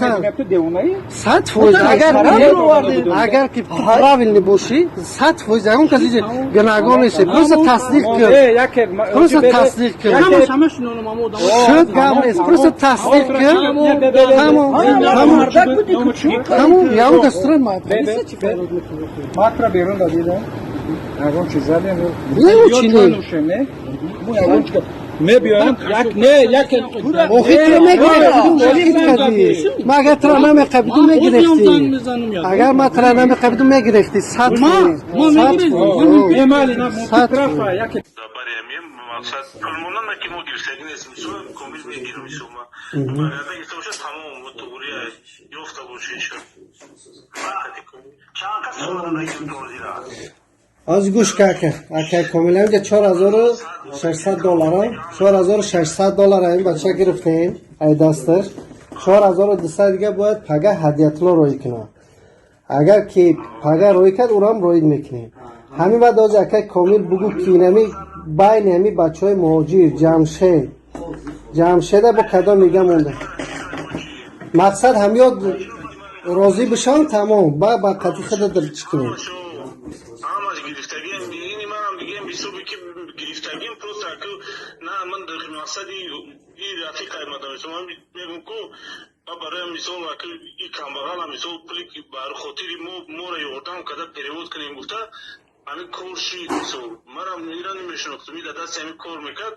Speaker 1: Агар ки правильный бошӣ, 100%, ягон каси гунаҳгор нест. Просто тасдиқ кун, просто тасдиқ кун. Шуд, гап нест, просто тасдиқ кун, тамом, тамом, тамом. Ягон кас тура
Speaker 6: Матра берун дадида. Ягон чиз задем.
Speaker 1: Не, чӣ не?
Speaker 6: Мо ягон чиз мебиёем, як не, як.
Speaker 1: Охи ту мегирифтӣ. Ма агар туро намеқабидум, мегирифтӣ. Агар ма туро намеқабидум, мегирифтӣ. 100%.
Speaker 6: 100%.
Speaker 2: Мақсад пулмонама ки мо гирифтагӣ нест, мисол, комил мегирам, мисол, ма барояда гирифта боша, тамом, туғри ёфта боша, иншо. Чанд кас сомона?
Speaker 1: Аз гӯш ка, ака, ака Комил, ҳамҷа 4600 доллара, 4600 доллара ин бача гирифтем ай дасташ. 4200 дига бояд пага Ҳадиятулло роӣ кунад. Агар ки пага роӣ кард, урам роид мекунем. Ҳамин баъд ози, акай Комил, бугӯ, ки инами байни ҳами бачаҳои муҳоҷир Ҷамшед, Ҷамшеда бо кадом мига монда. Мақсад, ҳамёд розӣ бишавам, тамом, ба қатъи худа чӣ кунем.
Speaker 2: Ҳамаш гирифтагием, ини манам бигем, ҳисоби ки гирифтагием, просто аку на, ман дар мақсади и рафиқай мадам, ман мегум ку ба барои мисол, аку и камбағала, мисол, пули ки бар хотири мо моро ёрдам карда перевод кунем гуфта, ҳамин кор шид. Мисол, манам ира намешинохтум, и дар дасти ҳамин кор мекард.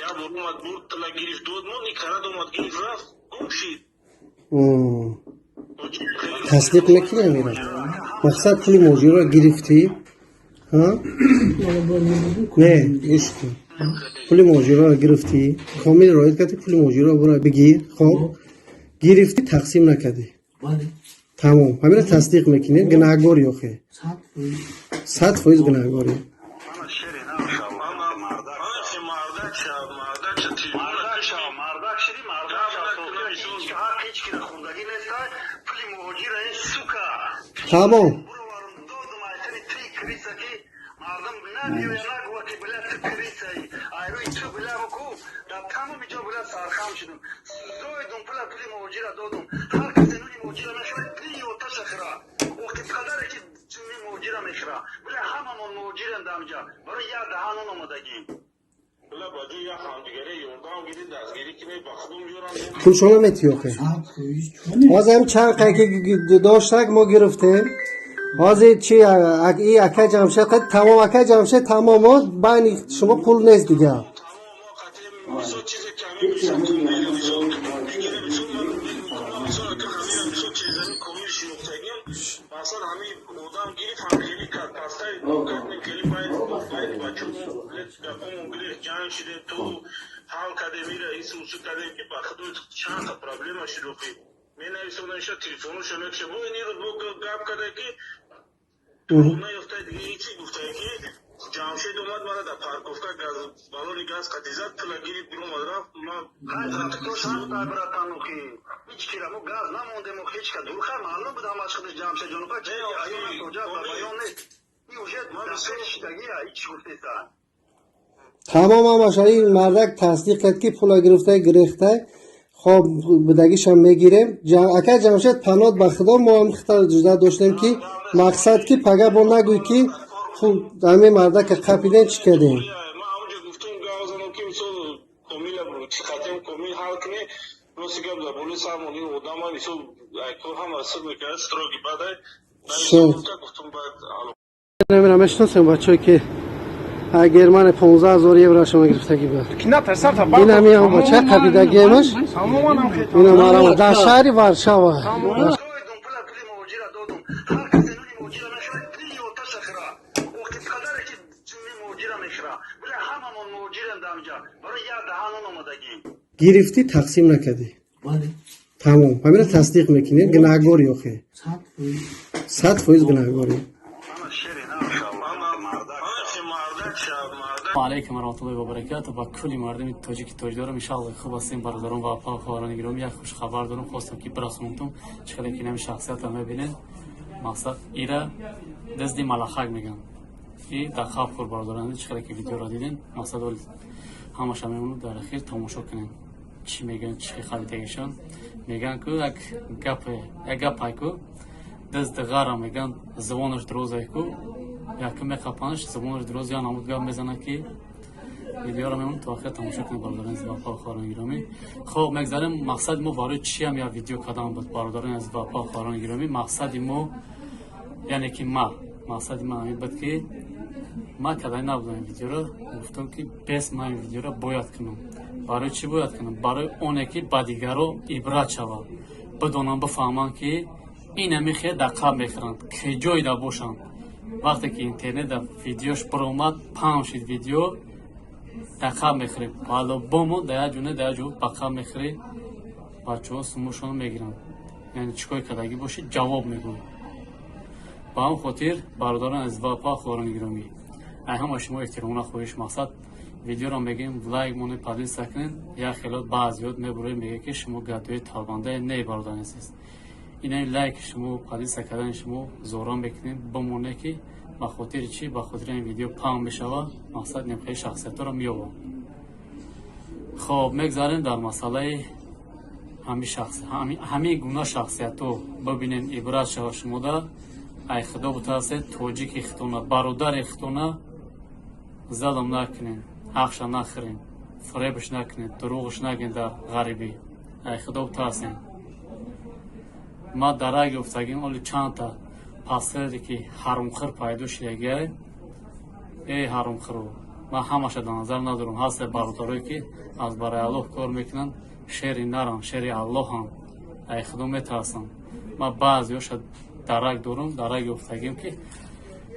Speaker 2: Як бор омад, бурд, тила гирифт, дод мон, и карад, омад, гирифт, рафт, гум шид.
Speaker 1: Тасдиқ мекунӣ амира? Мақсад, пули муҳоҷирро гирифтӣ? Не, гӯш кун, пули муҳоҷирро гирифтӣ, Комил роид кардӣ, пули муҳоҷирро бура бигир. Хоб, гирифтӣ, тақсим накардӣ, тамом, ҳамира тасдиқ мекунӣ? Гунаҳгорӣ охе, 100% гунаҳгорӣ.
Speaker 2: Мардак шав, мардак шиди, мардак шав, ҳақ ҳеч кира хундагӣ неста, пули муҳоҷира, ин сука.
Speaker 1: Тамом.
Speaker 2: Буроварам, додум, айтани ти крыса, ки мардум набиёя, нагӯя, ки била, ту крыса и айрӯи ту, била, буку дар тамоми ҷо, била, сархам шудум, зоидум пула, пули муҳоҷира додум. Ҳар касе нуни муҳоҷира мехӯра, пии оташа хӯра, охи қадаре ки ҷунни муҳоҷира мехӯра, била, ҳамамон муҳоҷирем дар ҳамҷа, барои як даҳан нон омадагӣ. Била, ба ҷои як ҳамдигаре ёрдам гирӣ, дастгирӣ кунӣ, ба худум ёрам.
Speaker 1: Пулшона метӣ охе? Ҳозир ҳам чанд қай ки доштак, мо гирифтем. Ҳозир чи, и акай Ҷамшед қад, тамом, акай Ҷамшед, тамом, байни шумо пул нест дига.
Speaker 2: Мисол, чизе ки ҳамин, мисол, мисол мегирем, мисол, мисол, ака, ҳамин, мисол, чизани комил шинохтагим, масалан, ҳамин одам гирифт, ҳам хеле кард, пастай кардем, хеле байд бачо гапомон гирифт, ҷанг шидем, ту ҳал кардем, ира ису усу кардем, ки ба худу чанд та проблема шуд. Охи менависонам, иша телефоношо мекша, бо ин рӯз бо гап карда, ки наёфта, дига ҳечи гуфта, ки Ҷамшед омад, мара дар парковка газ, балони газ қатӣ зад, пула гирифт, биромад, рафт. Братан, охи ҳеч кира мо газ намондем, охи ҳеч ка дурха маълум буд, ҳамаш худаш Ҷамшед ҷон, охи аён баён нест, и уже дар пеш шидагия, ҳеч гуфтеса.
Speaker 1: Тамом, ҳамаша ин мардак тасдиқ кард, ки пула гирифта, гирехта. Хоб, будагишам мегирем. Акай Ҷамшед, панот ба худо, мо ҳам хита ҷуда доштем, ки мақсад, ки пага бо нагӯй, ки пул ҳамин мардака қапидем, чӣ кардем.
Speaker 2: Ман ҳамҷо гуфтум, гап занам, ки мисол, комила чӣ қатем, комил ҳал кунӣ. Рости гап, дар болои сармон ин одама, мисол, кор ҳама сир мекард, строгий бадай. Гуфтум, баъд.
Speaker 1: Намира мешиносем, бачаҳое ки Германия 15 000 евро шумо гирифтагӣ буд. Ин ҳами ҳам бача қабидагиемаш, ина марама дар шаҳри Варшава.
Speaker 2: Пули муҳоҷира додум. Ҳар касе нуни муҳоҷира мехӯра, пии оташа хӯра, охи қадаре ки ҷунни муҳоҷира мехӯра, била, ҳамамон муҳоҷирем дар ҳамҷа, барои як даҳан нон омадагӣ.
Speaker 1: Гирифтӣ, тақсим накардӣ, тамом, ҳамира тасдиқ мекунӣ? Гунаҳгорӣ охе, 100% гунаҳгорӣ.
Speaker 3: Алайкум варахматуллоҳи вабаракату ба кулли мардуми тоҷики тоҷ дорам. Иншаллоҳ, хуб ҳастем, бародарон ва апа, хоҳарони гиромӣ. Як хушхабар дорам, хостам, ки бирасонтум. Чӣ хеле ки нами шахсиятро мебинед, мақсад, ира дизди малахак мегӯям, и дар хаб хур, бародарон. Чӣ хеле ки видеоро дидем, мақсад, ҳамаша мемонад, дар ахир тамошо кунем, чӣ мегӯянд, чӣ хабитагишон мегӯянд. Ку як гапе, як гапай ку, дизди ғара мегӯянд, забонаш дурозай ку, якм меқапанаш, забонаш дуроз, я намуд гап мезанад, ки видеоро мемонад, то охир тамошо кунед, бародарони азиз ва хоҳарони гиромӣ. Хоб, мегзарем. Мақсади мо барои чиам як видео кардан буд, бародарони азиз ва хоҳарони гиромӣ? Мақсади мо, яъне ки ма Мақсади ман ҳамин буд, ки ман кадай набудам ин видеоро. Гуфтам, ки бес ман ин видеоро бояд кунам. Барои чӣ бояд кунам? Барои оне ки ба дигаро ибрат шавад, бидонанд, бифаҳманд, ки инами хел дар қаб мехӯранд, ки ҷойда бошанд. Вақте ки интернетда видеош баромад, паҳн шид видео, дар қаб мехӯрем по-любому, дар як ҷо не, дар як ҷо ба қаб мехӯрӣ. Бачаҳо сумушонро мегиранд, яъне чӣ кор кардагӣ бошӣ, ҷавоб мегӯй. Ба ҳамн хотир, бародарон азиз ва апа, хоҳарони гиромӣ, ай ҳама шумо эҳтиромона хоҳиш, мақсад видеоро мегӯем, лайк монед, поделиться кунед. Як хелот баъзиёт мебуроед, мегӯяд, ки шумо гадои талбандае. Не, бародари азиз, инаи лайки шумо, поделиться кардани шумо зора мекунем, бимоне, ки ба хотири чӣ? Ба хотири ин видео паҳн мешавад, мақсад немхели шахсиятҳоро меёбам. Хоб, мегзарем дар масъалаи ҳамин гуна шахсиятҳо. Бибинем, ибрат шава шумода. Ай худо бутарсед, тоҷики хитона, бародари хитона залм накунем, ҳақша нахӯрем, фиребш накунем, дурӯғш нагӯем. Дар ғарибӣ ай худо бутарсем. Ма дарак ёфтагим, оли чандта пасхеле ки ҳарумхӯр пайдо шидагиай. Эй ҳарумхӯро, ман ҳамаша дар назар надорам. Ҳасте бародарое, ки аз барои Аллоҳ кор мекунанд, шери нарам, шери Аллоҳам, ай худо метарсам. Ман баъзеҳоша дарак дорам, дарак ёфтагим, ки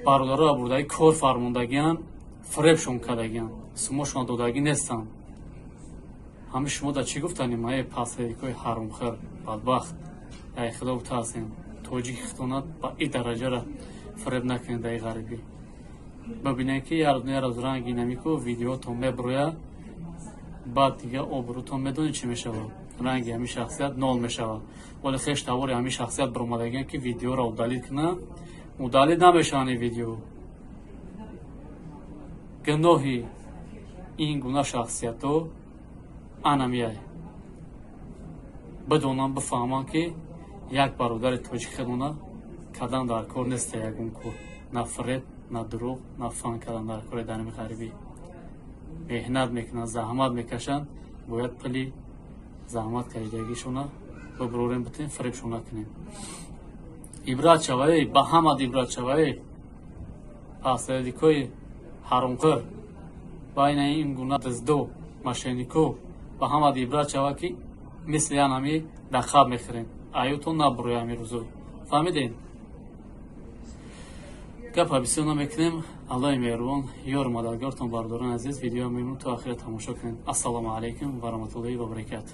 Speaker 3: бародароро бурдаги кор фармондагиан, фиребшон кардагиан, сумошон додагӣ нестанд. Ҳами шумо дар чӣ гуфтанем? Ай пасхеликҳои ҳарумхӯр, бадбахт, ай худо бутарсем, тоҷики хитонат ба и дараҷара фиреб накунед. Дар ғарибӣ бибинед, ки як рӯз ранги намику видеотон мебурояд, баъд дига обрӯтон медонед чӣ мешавад, ранги ҳамин шахсият нол мешавад. Вале хеш тавори ҳамин шахсият баромадагиан, ки видеоро удалить кунанд, удалить намешаванд ин видео. Гуноҳи ин гуна шахсиятҳо анамияй. Бидонанд, бифаҳманд, ки як бародари тоҷик хедона кадан дар кор неста, ягон кор, на фиреб, на дурӯғ, на фан кардан дар кори. Дар ҳамин ғарибӣ меҳнат мекунанд, заҳмат мекашанд, бояд пули заҳмат кашидагишона бибурорем, битем, фиребшон накунем. Ибрат шавае ба ҳамад, ибрат шавае, пасредикои ҳаромхӯр, байна ин гуна диздо, мошеннико, ба ҳамад ибрат шава, ки мисли янами дар қаб мехӯрем. Аютон набуроя ҳамин рӯзо, фаҳмидем? Гапа бисёр намекунем. Аллоҳи меҳрубон ёру мададгортон. Бародарони азиз, видео мемон то охира тамошо кунед. Ассалому алайкум ва раҳматуллоҳи ва баракату.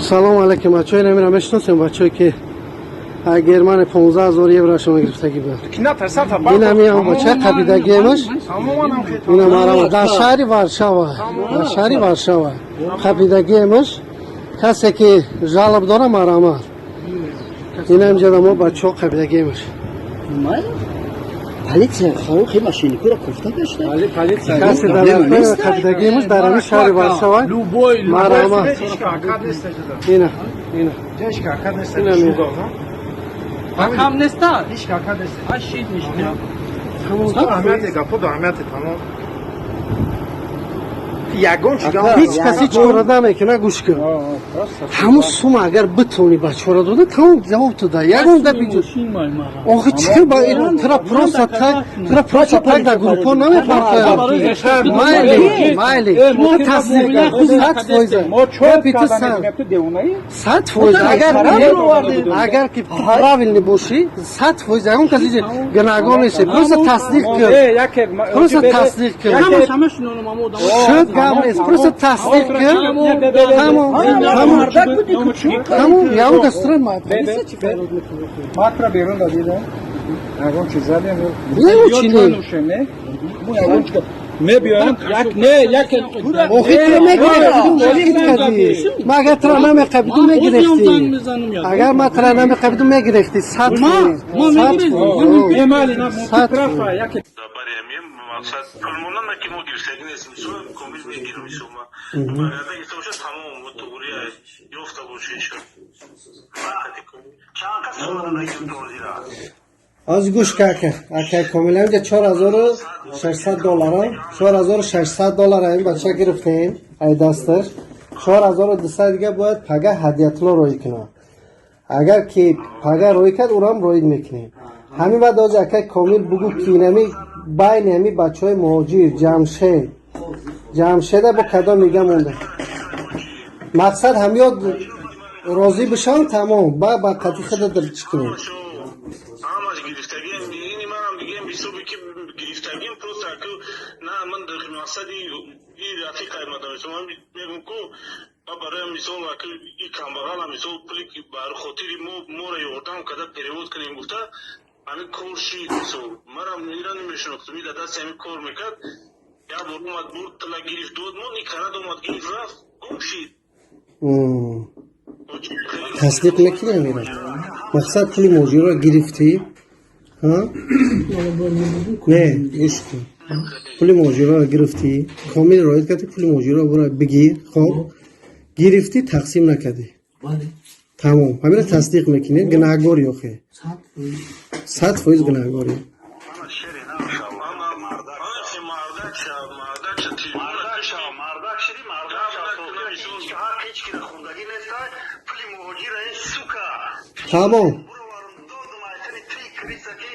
Speaker 1: Салом алейкум, бачаҳои намира мешиносем, бачаҳое ки ай Германия 15 000 еврошона гирифтагӣ буд. Инами бача қабидагиемаш, ина марама дар шаҳри Варшава, дар шаҳри Варшава қабидагиемаш. Касе ки жалоб дора, марама, ина инҷа мо бачаҳо қабидагиемаш.
Speaker 4: Полиция хи мошенникуро кофта гашта.
Speaker 1: Касе дар қабидагиемаш дар ҳамин шаҳри Варшава, марама, ина, ина.
Speaker 5: Кам неста? Ашид ништа.
Speaker 8: Аҳамияти гапо аҳамияти тамом. Ягон чиз.
Speaker 1: Ҳеҷ кас ҳеҷ кора намекуна. Гӯш кун, ҳамун сума агар битонӣ бачора дода, тамом, ҷавоб ту да, ягон гапи. Охи чӣ ба тра просто так, тра просто так дар группо намепартоям. Майли, майли, тасдиқ, 100%. Гапи ту 100%. Агар ки правильный бошӣ, 100%, ягон каси гунаҳгор нест. Просто тасдиқ кун, просто тасдиқ кун. Шуд, гап нест, просто тасдиқ кун, тамом, тамом, тамом. Ягон кас тура полиция чӣ фарёд мекунад?
Speaker 6: Матра берун дадидам. Ягон чиз задем.
Speaker 1: Ягон чи не.
Speaker 6: Ягон чи мебиёям, як не, як.
Speaker 1: Охи тура мегирифтӣ. Ма агар тура намеқабиду, мегирифтӣ. Агар ма тура намеқабиду, мегирифтӣ, 100%, 100%.
Speaker 2: Мақсад пулмонама, ки мо гирифтагӣ нестем, комил мегирем сума. Барода гирифта бошад, тамом, туғри ёфта боша иншо. Чанд кас сума додагим тозира?
Speaker 1: Аз гӯш ка, ака, ака Комил, инҷа 4600 доллара, 4600 доллара ин бача гирифтем ай дасташ. 4200 дига бояд пага Ҳадиятулло роӣ кунад. Агар ки пага рӯй кард, ӯрам роид мекунем. Ҳамин баъд ози акай Комил бугӯ, ки инами байни ҳами бачаҳои муҳоҷир Ҷамшед, Ҷамшеда бо кадом мига монда. Мақсад ҳамёд розӣ бишавам, тамом, ба қати худа чӣ кунем.
Speaker 2: Ҳамаш гирифтагием, ини манам дигем ҳисоби ки гирифтагим, просто ку на ман мақсади и рафиқай мадам мегум ку ма барои мисол аку и камбағала мисол пули ки бар хотири мо моро ёрдам карда перевод кунем гуфта, ҳамин кор шид. Мисол, манам ира намешинохтум, и дар дасти ҳамин кор мекард. Як бор омад, бурд, тила гирифт, дод мон, и карад, омад, гирифт, рафт, гум шид.
Speaker 1: Тасдиқ мекунӣ амира? Мақсад, пули муҳоҷирро гирифтӣ? Не, гӯш кун, пули муҳоҷирро гирифтӣ, Комил роид кардӣ, пули муҳоҷирро бура бигир. Хоб, гирифтӣ, тақсим накардӣ, тамом, ҳамира тасдиқ мекунӣ? Гунаҳгорӣ охе, 100% гунаҳгорӣ.
Speaker 2: Мардак шав, мардак
Speaker 7: Мардак шав, мардак шиди, мардак шав. Ҳақ ҳеҷ кира хундагӣ неста, пули муҳоҷира, ин сука.
Speaker 1: Тамом.
Speaker 7: Буроварам, додум, айтани ти крыса, ки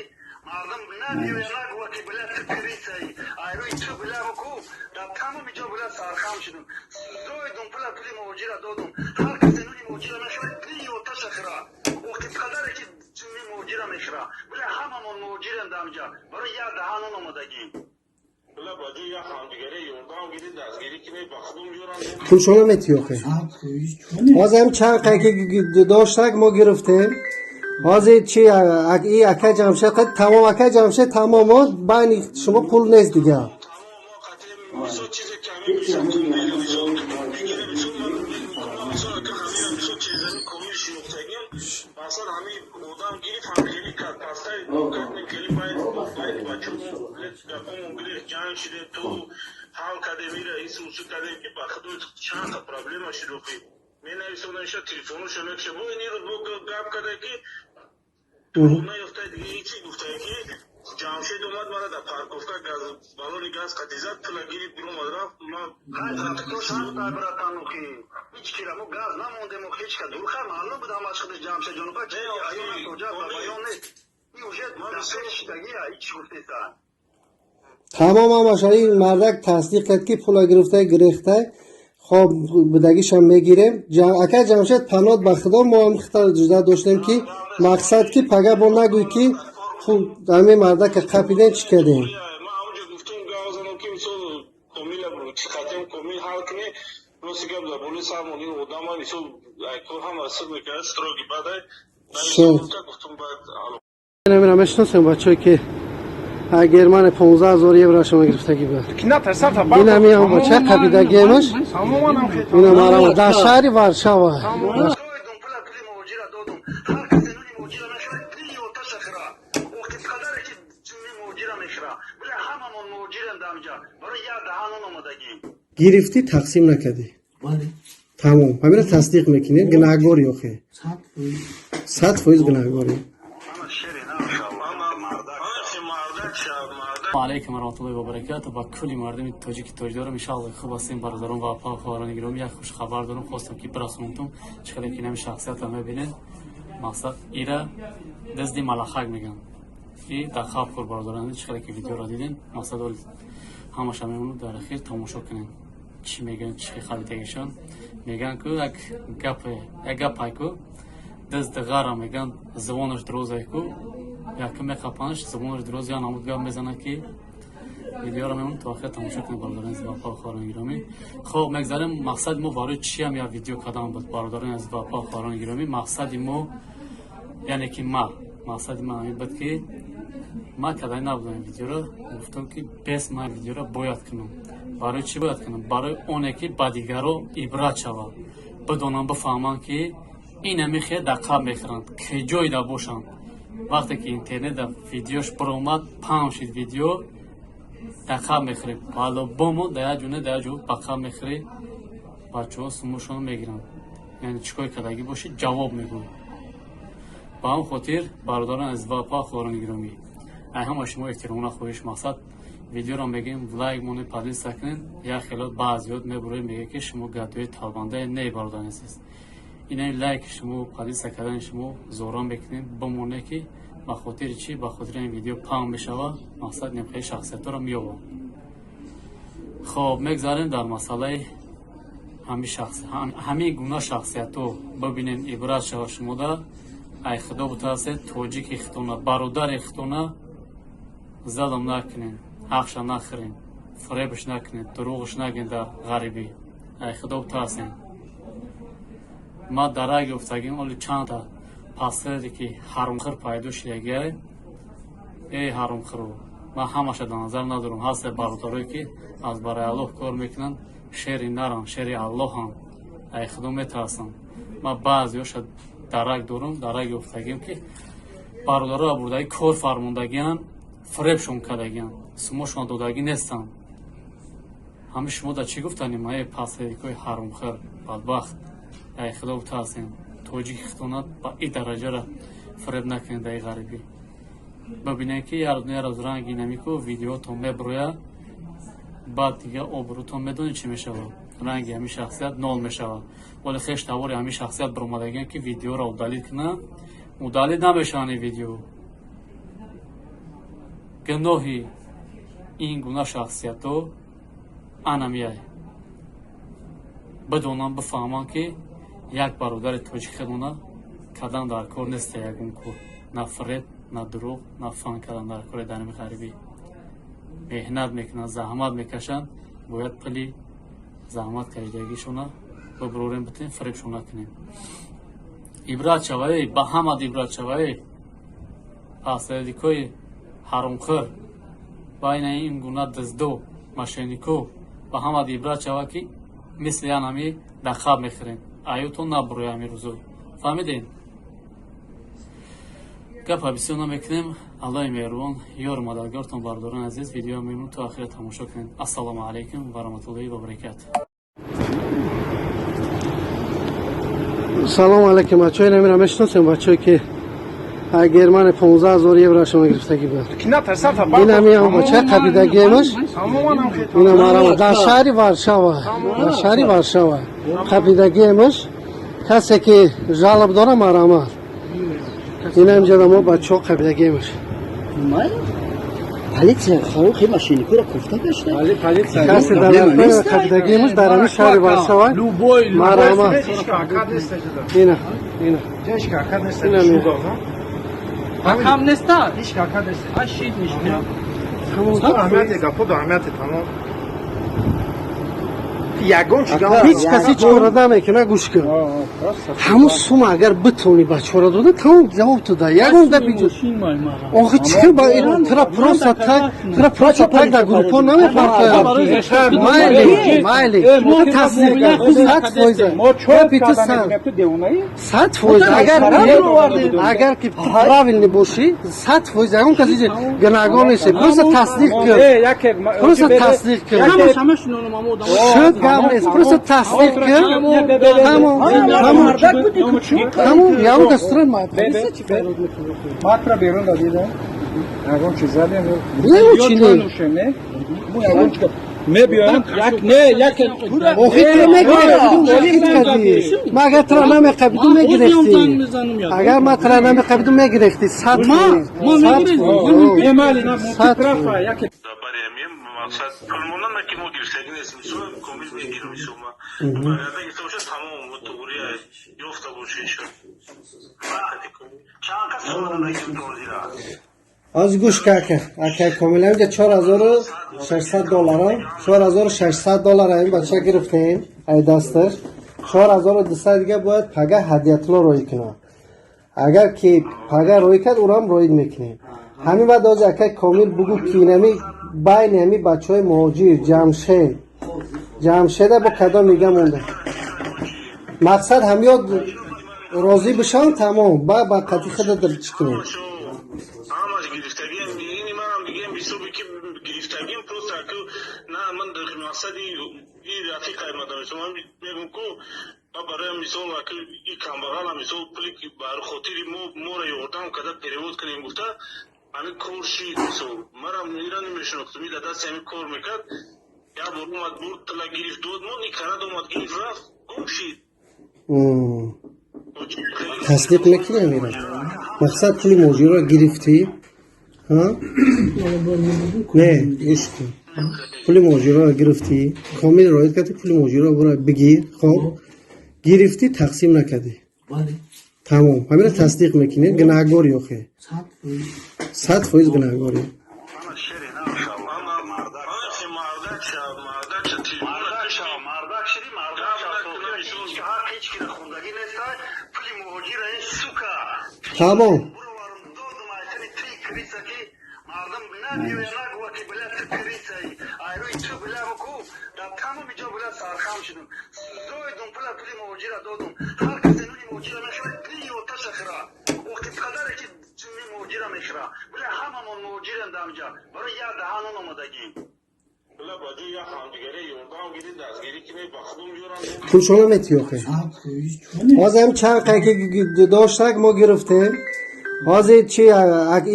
Speaker 7: мардум набиёя, нагӯя, ки бля, ту крыса и. Айрӯи ту, бля, буку дар тамоми ҷо, бля, сархам шудум. Зоидум пула, пули муҳоҷира додум. Ҳар касе нуни муҳоҷира мехӯрад, дини оташа хӯра. Охи қадаре ки ҷунни муҳоҷира мехӯра. Бля, ҳамамон муҳоҷирем дар ҳамҷа. Барои як даҳан нон омадагӣ.
Speaker 2: Бля, ба ҷои як ҳамдигаре ёрдам гирӣ, дастгирӣ кунӣ, ба худум ёрам.
Speaker 1: Пулшона метиҳӣ охе? Ҳозир ҳам чанд қай ки доштак, мо гирифтем. Ҳозир чи, и акай Ҷамшед тамом, акай Ҷамшед тамом, байни шумо пул нест дигар.
Speaker 2: Мисол, чизе ки ҳамин мисол комил, мисол мегирем, мисол ман мисол ака ҳамин мисол чизами комил шинохтагим, масалан, ҳамин одам гирифт, ҳам хеле кард, пастай кардем, хеле байд бачамо гапомон гирифт, ҷанг шидем, ту ҳал кардем, ира ису усу кардем, ки ба худо чанд та проблема шуд охи. Менависонаша, телефоношо мекша, бо ин рӯз бо гап карда ки наёфта, дига ҳечи гуфта ки Ҷамшед омад, мара дар парковка газ, балони газ қатӣ зад, пула гирифт, биромад, рафт. Ман
Speaker 7: Братан, охи ҳеҷ кира мо газ намондем, охи ҳеҷ ка дурха маълум буд ҳамаш худаш Ҷамшед ҷонупа чи аён тоҷа ба баён нест. И уже шидагия ҳеҷ гуфтеса.
Speaker 1: Тамом, ҳамаша ин мардак тасдиқ кард, ки пула гирифта, гирехта. Хоб, будагишам мегирем. Акай Ҷамшед, панот ба худо, мо ҳам хита ҷуда доштем, ки мақсад, ки пага бо нагӯй, ки пул ҳамин мардака қапидем, чӣ кардем.
Speaker 2: Ман ҳамонҷо гуфтум, гап занам, ки мисол Комила қатем, Комил ҳал кунӣ. Рости гап, дар болои сармон ин одама мисол кор ҳама сир мекард, строгий бадай гуфтум, баъд.
Speaker 1: Намира мешиносем, бачаҳое ки Германия 15 000 еврошона гирифтагӣ буд. Инами ҳам бача қапидагиемаш, инам арама дар шаҳри Варшава.
Speaker 7: Пула, пули муҳоҷира додум. Ҳар касе нуни муҳоҷира мехӯрад, дини оташа хӯра. Охи қадаре ки ҷунни муҳоҷира мехӯра. Бля, ҳамамон муҳоҷирем дар ҳамҷа. Барои як даҳан нон омадагӣ.
Speaker 1: Гирифтӣ, тақсим накардӣ, тамом, ҳамира тасдиқ мекунӣ? Гунаҳгорӣ охе, 100% гунаҳгорӣ.
Speaker 7: Шери нашав, мардак.
Speaker 2: Мардак шав, мардак.
Speaker 3: Алайкум варахматуллоҳи вабаракату ба кулли мардуми тоҷики тоҷдорам. Иншалло, хуб ҳастем, бародарон ва апа, хоҳарони гиромӣ. Як хушхабар дорам, хостам ки бирасонамтон. Чӣ қадар ки нами шахсиятро мебинед, мақсад, ира дазди малахак мегӯянд и дар хаб хӯр. Бародарон, чӣ қадар ки видеоро дидем, мақсад, ҳамаша мемонад, дар ахир тамошо кунед, чӣ мегӯянд, чӣ харидагишон мегӯянд. Ку як гапе, як гапай ку дазди ғара мегӯянд, забонаш дурозай ку, якм мехапанаш, забонаш дуроз, я намуд гап мезанад, ки видеоро мемон то охир тамошо кунед, бародарони азиз ва хоҳарони гиромӣ. Хоб, мегзарем. Мақсади мо барои чиам як видео кардан буд, бародарони азиз ва хоҳарони гиромӣ? Мақсади мо, яъне ки ма, мақсади ман ҳамин буд, ки ма кардани набудам ин видеоро. Гуфтам, ки бес ман видеоро бояд кунам. Барои чӣ бояд кунам? Барои оне ки ба дигаро ибрат шавад, бидонам, бифаҳманд, ки инами хел дар қаб мехӯранд, киҷоида бошанд. Вақте ки интернет дар видеош баромад, паҳн шид видео, дар қаб мехӯрем по-любому, дар як ҷо не, дар як ҷо ба қаб мехӯрӣ. Бачаҳо сумушонро мегиранд, яъне чӣ кори кардагӣ бошӣ, ҷавоб мегӯй. Ба ҳамн хотир, бародарон азиз ва апа, хоҳарони гиромӣ, ай ҳама шумо эҳтиромона хоҳиш, мақсад, видеоро мегӯем, лайк монед, поделиться кунед. Як хелот баъзиёт мебуроед, мегӯяд, ки шумо гадои талбандае. Не, бародари азиз. Инаи лайки шумо, поделиться кардани шумо зорон мекунем, бимоне ки ба хотири чӣ, ба хотири ин видео паҳн мешава, мақсад немхели шахсиятҳоро меёбам. Хоб, мегзарем дар масъалаи ҳамин гуна шахсиятҳо. Бибинен, ибрат шава шумода. Ай худо бутарсед, тоҷики хитона, бародари хитона задам накунен, ҳақша нахӯрен, фиребш накунед, дурӯғш нагӯен. Дар ғарибӣ ай худо бутарсен. Ма дарак ёфтагим, оли чанда пастере ки ҳарумхӯр пайдо шидагиай. Эй ҳарумхӯру, ман ҳамаша дар назар надорам. Ҳасте бародарое ки аз барои Аллоҳ кор мекунанд, шери нарам, шери Аллоҳам, ай худо метарсам. Ман баъзеҳоша дарак дорам, дарак ёфтагим ки бародаро бурдаги кор фармондагиан, фиребшон кардагиан, сумошон додагӣ нестанд. Ҳами шумо да чӣ гуфтанем? Ай пастерикои ҳарумхӯр, бадбахт, ай худо бутарсем, тоҷики хитона ба и дараҷара фиреб накунед. Дар ғарибӣ бибинед ки як рӯз ранги намику видеотон меброя, баъд дига обрӯтон медонед чӣ мешавад, ранги ҳамин шахсият нол мешавад. Вале хеш тавори ҳамин шахсият баромадагиан ки видеоро удалить кунанд, удалить намешаванд ин видео. Гуноҳи ин гуна шахсиятҳо анамияй. Бидонам, бифаҳмам ки як бародари тоҷик худона кадан дар кор неста, ягон кор, на фиреб, на дурӯғ, на фан кардан дар кори. Дар ғарибӣ меҳнат мекунанд, заҳмат мекашанд, бояд пули заҳмат кашидагишона бибурорем, битем, фиребшон накунем. Ибрат шавае ба ҳамад, ибрат шавае, пасредикои ҳаромхӯр, байна ин гуна дуздо, мошеннико, ба ҳамад ибрат шава ки мисли анами дар хаб мехӯрем, аютон набуроя ҳамин рӯзо. Фаҳмидем, гапа бисёр намекунем. Аллоҳи меҳрубон ёру мададгортон. Бародарони азиз, видео мемон то охира тамошо кунед. Ассалому алайкум ва раҳматуллоҳи ва баракату.
Speaker 1: Салом алейкум, бачаҳои намира мешиносем, бачаҳое ки Германия 15 000 евро шумо гирифтагӣ буд. Инами бача қабидагиемаш, ина марама дар шаҳри Варшава, дар шаҳри Варшава қабидагиемаш. Касе ки жалоб дора, марама, ина инҷа мо бачаҳо қабидагиемаш.
Speaker 4: Полиция хи мошенникуро кофта гашта.
Speaker 1: Касе дар қабидагиемаш дар ҳамин шаҳри Варшава, марама, ина, ина.
Speaker 5: Кам неста? Ашид ништа.
Speaker 8: Аҳамияти гапо аҳамияти тамом. Ягон чиз.
Speaker 1: Ҳеҷ кас ҳеҷ кора намекуна. Гӯш кун, ҳамун сума агар битонӣ бачора дода, тамом, ҷавоб туда, ягон гапи. Охи чӣ ба тра просто так, тра просто так дар группо намепартоям. Майли, майли, тасдиқ 100%, гапи ту 100%. Агар ки правильный бошӣ, 100%, ягон кас гунаҳгор нест. Просто тасдиқ кун, просто тасдиқ кун. Шуд, гап нест, просто тасдиқ кун, тамом, тамом, тамом. Ягон кас тура чӣ фарёд мекунад?
Speaker 6: Матра берун дадида. Ягон чиз задем.
Speaker 1: Не, чӣ не?
Speaker 6: Мо ягон чиз мебиёем, як не, як.
Speaker 1: Охи ту мегирифтӣ, ма агар тура намеқабиду мегирифтӣ, агар ма тура намеқабиду мегирифтӣ, 100%.
Speaker 2: Мақсад пулмонан ки мо гирифтагӣ нест, мисол комил мегирем, мисол ма барояда гирифта бошад, тамом, туғри ёфта боша иншо. Чанд кас омада?
Speaker 1: Аз гӯш ка, ака Комил, инҷа 4600 доллара, 4600 доллара ин бача гирифтем ай дасташ, 4200 дига бояд пага ҳадиятулло роӣ кунад. Агар ки пага роӣ кард, урам роӣ мекунем. Ҳамин баъд ози, акай Комил, бугӯ ки инами байни ҳами бачаҳои муҳоҷир Ҷамшед, Ҷамшеда бо кадом дига монда, мақсад ҳамёд розӣ бишавам, тамом, ба қатъи худа чӣ кунем.
Speaker 2: Ҳамаш гирифтагиам, ини манам дигам ҳисоби ки гирифтагиам, просто аку на ман дар мақсади и рафиқай мадам, ман мегум ку ма барои мисол аку и камбағала мисол пули ки бар хотири мо моро ёрдам карда перевод кунем гуфта, ҳамин кор шид. Мисол манам ира намешинохтум, и дар дасти ҳамин кор мекард. Як бор омад, бурд, тила гирифт, дод, мо ни карад, омад, гирифт, рафт, гум шид.
Speaker 1: Тасдиқ мекунӣ амира? Мақсад, пули муҳоҷирро гирифтӣ, ҳа? Не, гӯш кун, пули муҳоҷирро гирифтӣ, комил риоят кардӣ, пули муҳоҷирро бура бигир. Хоб, гирифтӣ, тақсим накардӣ. Тамом, ҳамира тасдиқ мекунӣ? Гунаҳгорӣ охе, 100% гунаҳгорӣ.
Speaker 2: Мана шери нашав, мардак шав, мардак шав, мардак шиди, мардак шав. Ҳақ ҳеч кира хӯрдагӣ нестай, пули муҳоҷира, ин сука.
Speaker 1: Тамом.
Speaker 2: Буроварам, додум айтани три крыса, ки мардум набиёя, нагӯва, ки бля, ту крыса и айрӯи ту, бля, буку дар тамоми ҷо, бля, сархам шудум. Зоидум пула, пули муҳоҷира додум. Ҳар касе нуни муҳоҷира мехӯра, три оташа хӯра. Охи падаре ки ҷунни муҳоҷира мехӯра, бля, ҳамамон муҳоҷирем дар инҷа, барои як даҳанон омадагӣ.
Speaker 1: Пулшона метӣ охе? Ҳозир ҳам чанд қайки доштак мо гирифтем. Ҳозир чи,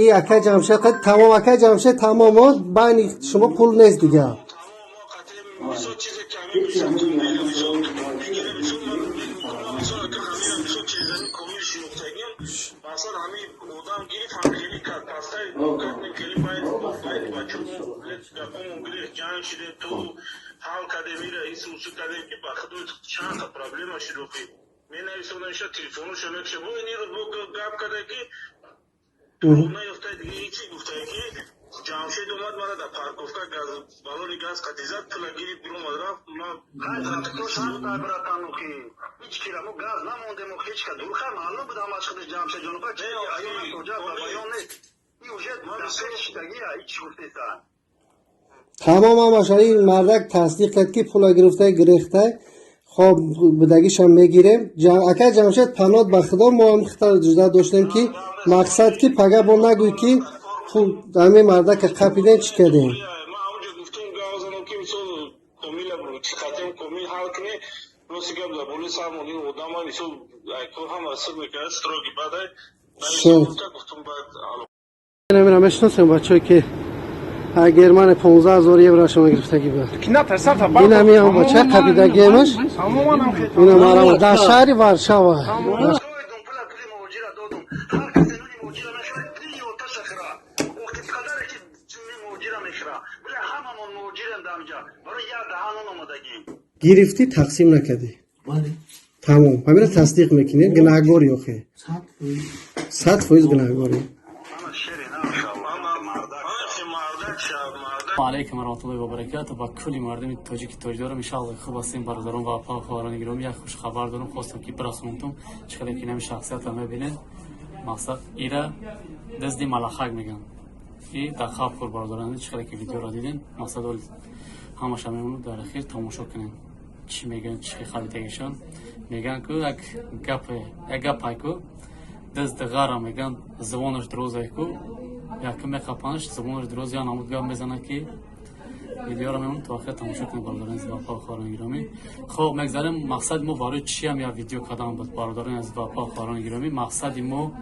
Speaker 1: и ака Ҷамшед тамом, ака Ҷамшед тамом, байни шумо пул нест дигар.
Speaker 2: Братанухи, ҳеч кира мо газ намондем, ҳеч ка дурха маълум буд, ҳамаш худаш Ҷамшедҷонуха чи баён нест, и уже шидагия ҳеч гуфтеса.
Speaker 1: Тамом, ҳамаша ин мардак тасдиқ кард, ки пула гирифта, гирехта. Хоб, будагишам мегирем. Ака Ҷамшед, панот ба Худо, мо ҳам хита ҷуда доштем, ки мақсад, ки пага бо нагӯй, ки пул ҳамин мардака қапидем, чӣ кардем. Мешиносем бачое, ки Германия 15 000 еврошона гирифтагӣ буд. Инами ҳам бача қапидагиемаш, ина марама дар шаҳри Варшава.
Speaker 2: Додум пула, пули муҳоҷира додум. Ҳар касе нуни муҳоҷира мехӯра, три оташа хӯра. Охи падаре ки ҷунни муҳоҷира мехӯра, бля, ҳамамон муҳоҷирем дар инҷа, барои як даҳанон омадагӣ.
Speaker 1: Гирифтӣ, тақсим накардӣ. Тамом, ҳамира тасдиқ мекунӣ? Гунаҳгорӣ охе, 100% гунаҳгорӣ.
Speaker 2: Мана шери нашав, мардак шав.
Speaker 3: Алайкум варахматуллоҳи вабаракату ба кулли мардуми тоҷики тоҷдорам. Иншаалло, хуб ҳастем, бародарон ва апа, хоҳарони гиромӣ. Як хушхабар дорам, хостам, ки бирасонтум. Чӣ қадар ки нами шахсиятро мебинед, мақсад, ира дазди малахак мегӯянд и дар хаб хӯр. Бародарон, чӣ қадар ки видеоро дидем, мақсад, ҳамаша мемонад, дар ахир тамошо кунем, чӣ мегӯянд, чӣ харидагишон мегӯянд. Ку як гапе, як гапай ку, дазди ғара мегӯянд, забонаш дурозай ку, якм мехапанаш, забонаш дуроз, я намуд гап мезанад, ки видеоро мемон то охир тамошо кунед, бародарони азиз ва хоҳарони гиромӣ. Хоб, мегзарем. Мақсади мо барои чиам як видео кардан буд, бародарони азиз ва хоҳарони гиромӣ? Мақсади мо,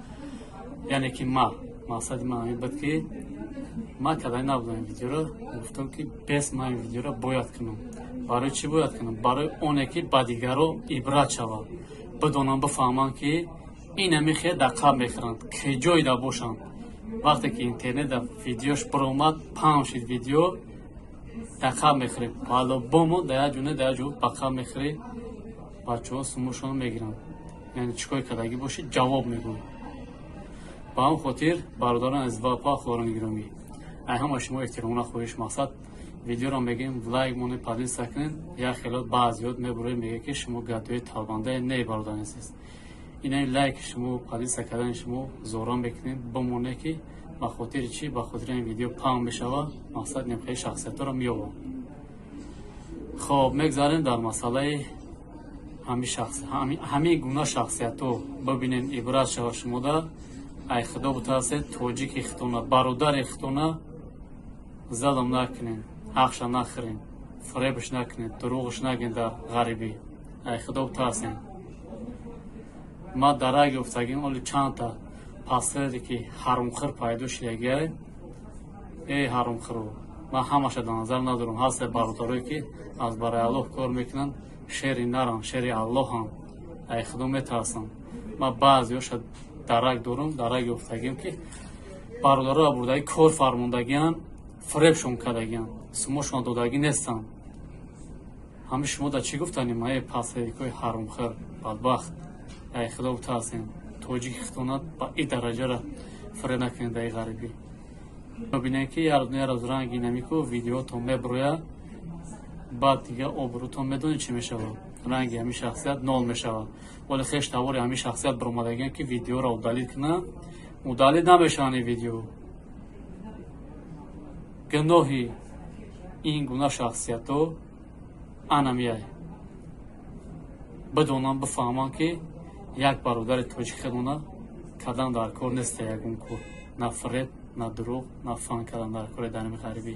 Speaker 3: яъне ки ма, мақсади ман ҳамин буд, ки ман кардани набудам ин видеоро. Гуфтам, ки бес ман ин видеоро бояд кунам. Барои чӣ бояд кунам? Барои оне ки ба дигаро ибрат шавад, бидонанд, бифаҳманд, ки инами хел дар қаб мехӯранд, киҷоида бошанд. Вақте ки интернет дар видеош баромад, паҳн шид видео, дар қаб мехӯрем по-любому, дар як ҷо не, дар як ҷо ба қаб мехӯрӣ. Бачаҳо сумушонро мегиранд, яъне чӣ кори кардагӣ бошӣ, ҷавоб мегӯй. Ба ҳамн хотир, бародарон азиз ва апа, хоҳарони гиромӣ, ай ҳама шумо эҳтиромона хоҳиш, мақсад, видеоро мегӯем, лайк монед, поделиться кунед. Як хелот баъзиёт мебуроед, мегӯяд, ки шумо гадои талбандае. Не, бародари азиз, инаи лайки шумо, поделиться кардани шумо зора мекунем, бимоне, ки ба хотири чӣ, ба хотири ин видео паҳн мешавад, мақсад, немхели шахсиятҳоро меёбам. Хоб, мегзарем дар масъалаи ҳамин гуна шахсиятҳо. Бибинем, ибрат шава шумода. Ай Худо бутарсед, тоҷики хитона, бародари хитона залм накунед, ҳақша нахӯред, фиребш накунед, дурӯғш нагӯед дар ғарибӣ. Ай Худо бутарсед. Ма дарак ёфтагим, оли чандта пастаре, ки ҳарумхӯр пайдо шидагиай. Эй ҳарумхӯру, ман ҳамаша дар назар надорам. Ҳаста бародарое, ки аз барои Аллоҳ кор мекунанд, шери наранд, шери Аллоҳанд, ай Худо метарсанд. Ман баъзеҳоша дарак дорам, дарак ёфтагиам, ки бародаро бурдаги кор фармондагиан, фиребшон кардагиан, сумошон додагӣ нестанд. Ҳами шумо да чӣ гуфтанем? Ае пасерикои ҳарумхӯр, бадбахт, ай худо бутарсем, тоҷики хитонат ба и дараҷара фиреб накунед. Даи ғарибӣ бинем, ки як рӯз ранги намику видеотон меброя, баъд дига обрӯтон медонед чӣ мешавад, ранги ҳамин шахсият нол мешавад. Вале хеш тавори ҳамин шахсият баромадагиан, ки видеоро удалить кунанд, удалить намешаванд ин видео. Гуноҳи ин гуна шахсиятҳо анамияй бидонам, бифаҳмам, ки як бародари тоҷик хедона кадан дар кор неста, ягон кор, на фиреб, на дурӯғ, на фан кардан дар кори. Дарами ғарибӣ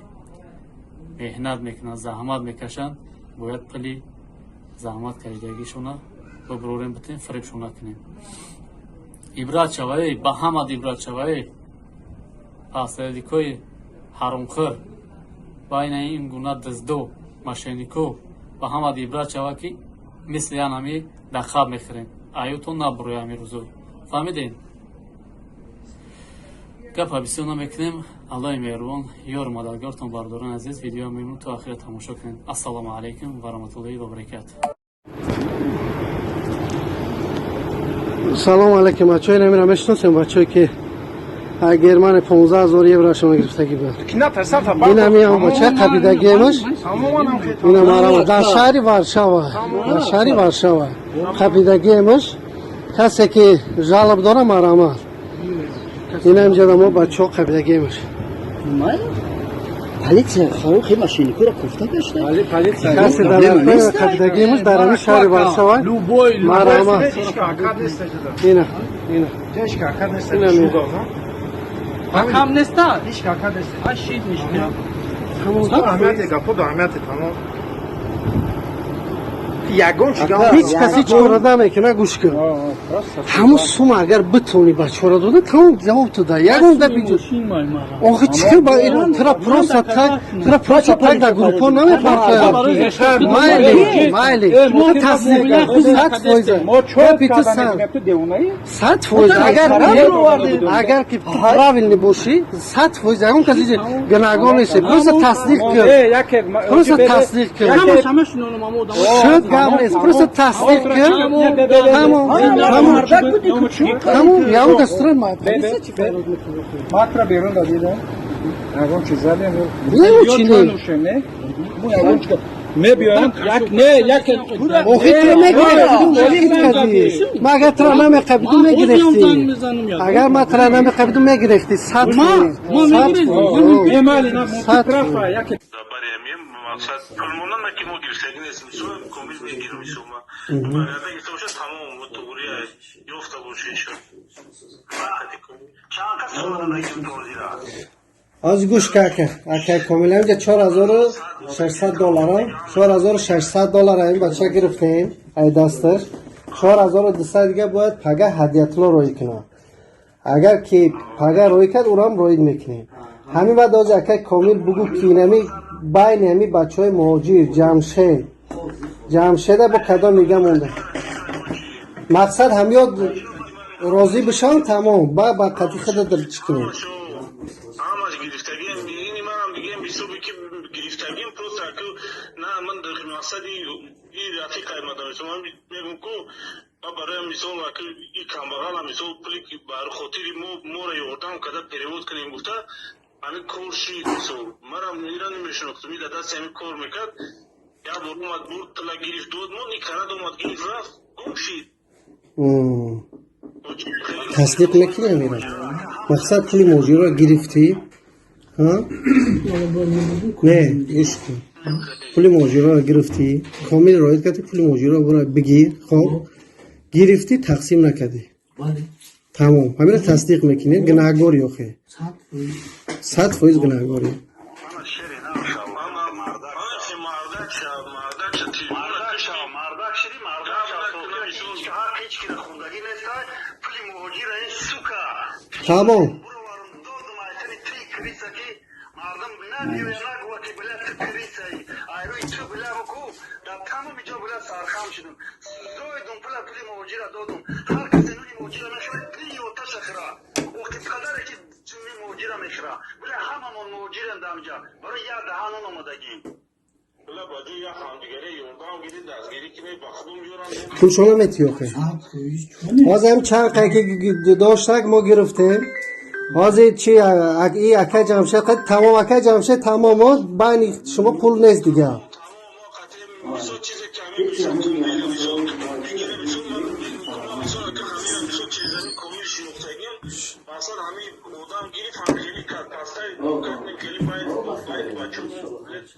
Speaker 3: меҳнат мекунанд, заҳмат мекашанд, бояд пули заҳмат кашидагишона бибурорем, битем, фиребшон накунем. Ибрат шавае ба ҳамад, ибрат шавае пасредикои ҳаромхӯр, байна ин гуна дуздо, мошеннико, ба ҳамад ибрат шава, ки мисли анами дар хаб мехӯрем, аютон набуроя ҳами рӯзо. Фаҳмидем, гапа бисёр намекунем. Аллоҳи меҳрубон ёру мададгортон. Бародарони азиз, видео мемон то ахира тамошо кунед. Ассалому алайкум ва раҳматуллоҳи ва баракату.
Speaker 1: Салом алейкум, бачаҳои намира мешиносем, бачаҳое ки Германия 15 000 еврошон гирифтагӣ буд. Инами бача қабидагиемаш, ина марама дар шаҳри Варшава, дар шаҳри Варшава қабидагиемаш. Касе ки жалоб дора, марама. Ина инҷа мо бачаҳо қабидагиемаш.
Speaker 4: Полиция хи мошенникура кофта гашта.
Speaker 1: Касе дар қабидагиемаш дар ҳамин шаҳри Варшава, марама. Ина, ина. Ина.
Speaker 5: Кам неста? Шид ништа.
Speaker 8: Ягон
Speaker 1: Ҳеҷ кас ҳеҷ кора намекуна, гӯш кун. Ҳамун сума агар битонӣ бачора дода, тамом, ҷавоб ту да ягон гап иҷо. Охи чӣ ба тура просто так, тура просто так дар группҳо намепартоям. Майли, майли, тасдиқ 100%. Гапи ту 100%. Агар ки правильный бошӣ, 100% ягон кас иҷо гунаҳгор нест. Просто тасдиқ кун, просто тасдиқ кун. Шуд, гап нест, просто тасдиқ кун, тамом, тамом, тамом. Ягон кас тура
Speaker 6: Матра берун дадида. Ягон чиз задем.
Speaker 1: Не, чӣ не?
Speaker 6: Мо ягон чиз мебиёем, як не, як.
Speaker 1: Охи туро мегирифтӣ. Ма агар туро намеқабидум, мегирифтӣ. Агар ма туро намеқабидум, мегирифтӣ 100%.
Speaker 2: Мақсад пулмонана, ки мо гирифтагӣ нестем, комил мегирем сума барои гирифта бошад, тамом, туғри ёфта бошед.
Speaker 7: Чанд кас сомонадагим тозира?
Speaker 1: Аз гӯш ка, ака Комил, инҷа 4600 доллара, 4600 доллара ин бача гирифтем ай дасташ. 4200 дига бояд пага ҳадиятулло роӣ кунад. Агар ки пага роӣ кард, урам роӣ мекунем. Ҳамин баъд ози, акай Комил, бугӯ, ки инами байни ҳами бачаҳои муҳоҷир Ҷамшед, Ҷамшеда бо кадом мига монда. Мақсад ҳамёд розӣ бишаванд, тамом, ба қатъи худа чӣ кунем.
Speaker 2: Ҳамаш гирифтагием, ини манам дигем ҳисоби ки гирифтагием, просто аку на ман мақсади и рафиқай мадам, ман мегум ку ма барои мисол аку и камбағала мисол пули бар хотири мо моро ёрдам карда перевод кунем гуфта, ҳамин кор шид. Мисол марам ира намешинохтум, и дар дасти ҳамин кор мекард. Як бор омад, бурд, тила гирифт, дод мо никарад, омад, гирифт, рафт, гум шид.
Speaker 1: Тасдиқ мекунӣ амира? Мақсад пули муҳоҷирро гирифтӣ, не, гӯш кун, пули муҳоҷирро гирифтӣ, комил роид кардӣ, пули муҳоҷирро бура бигир. Хоб, гирифтӣ, тақсим накардӣ, тамом, ҳамина тасдиқ мекунӣ. Гунаҳгорӣ охе, 100% гунаҳгорӣ.
Speaker 2: Мардак шав, мардак шав.
Speaker 7: Мардак шав, мардак шиди, мардак шав. Ҳақ ҳеҷ кира хундагӣ неста, пули муҳоҷира ин сука.
Speaker 1: Тамом.
Speaker 7: Буроварам, додум айтани три криса, ки мардум набиёя, нагӯя, ки била ту крисаи. Айрӯи ту била буку дар тамоми ҷо била сархам шудум. Зоидум пула, пули муҳоҷира додум. Ҳар касе нуни
Speaker 1: Пулшона метиёхе. Ҳозир ҳам чанд қай ки доштак мо гирифтем. Ҳозир чи и ака Ҷамшед қад тамом, ака Ҷамшед, тамом, байни шумо пул нест дигар.
Speaker 2: Мисол, чизе ки ҳамин, мисол, мисол мегирем, мисол, ман мисол, ака, ҳамин, мисол, чизани комил шинохтагим, масалан, ҳамин одам гирифт, ҳам хели кард, пастай кардем, хели байд бачо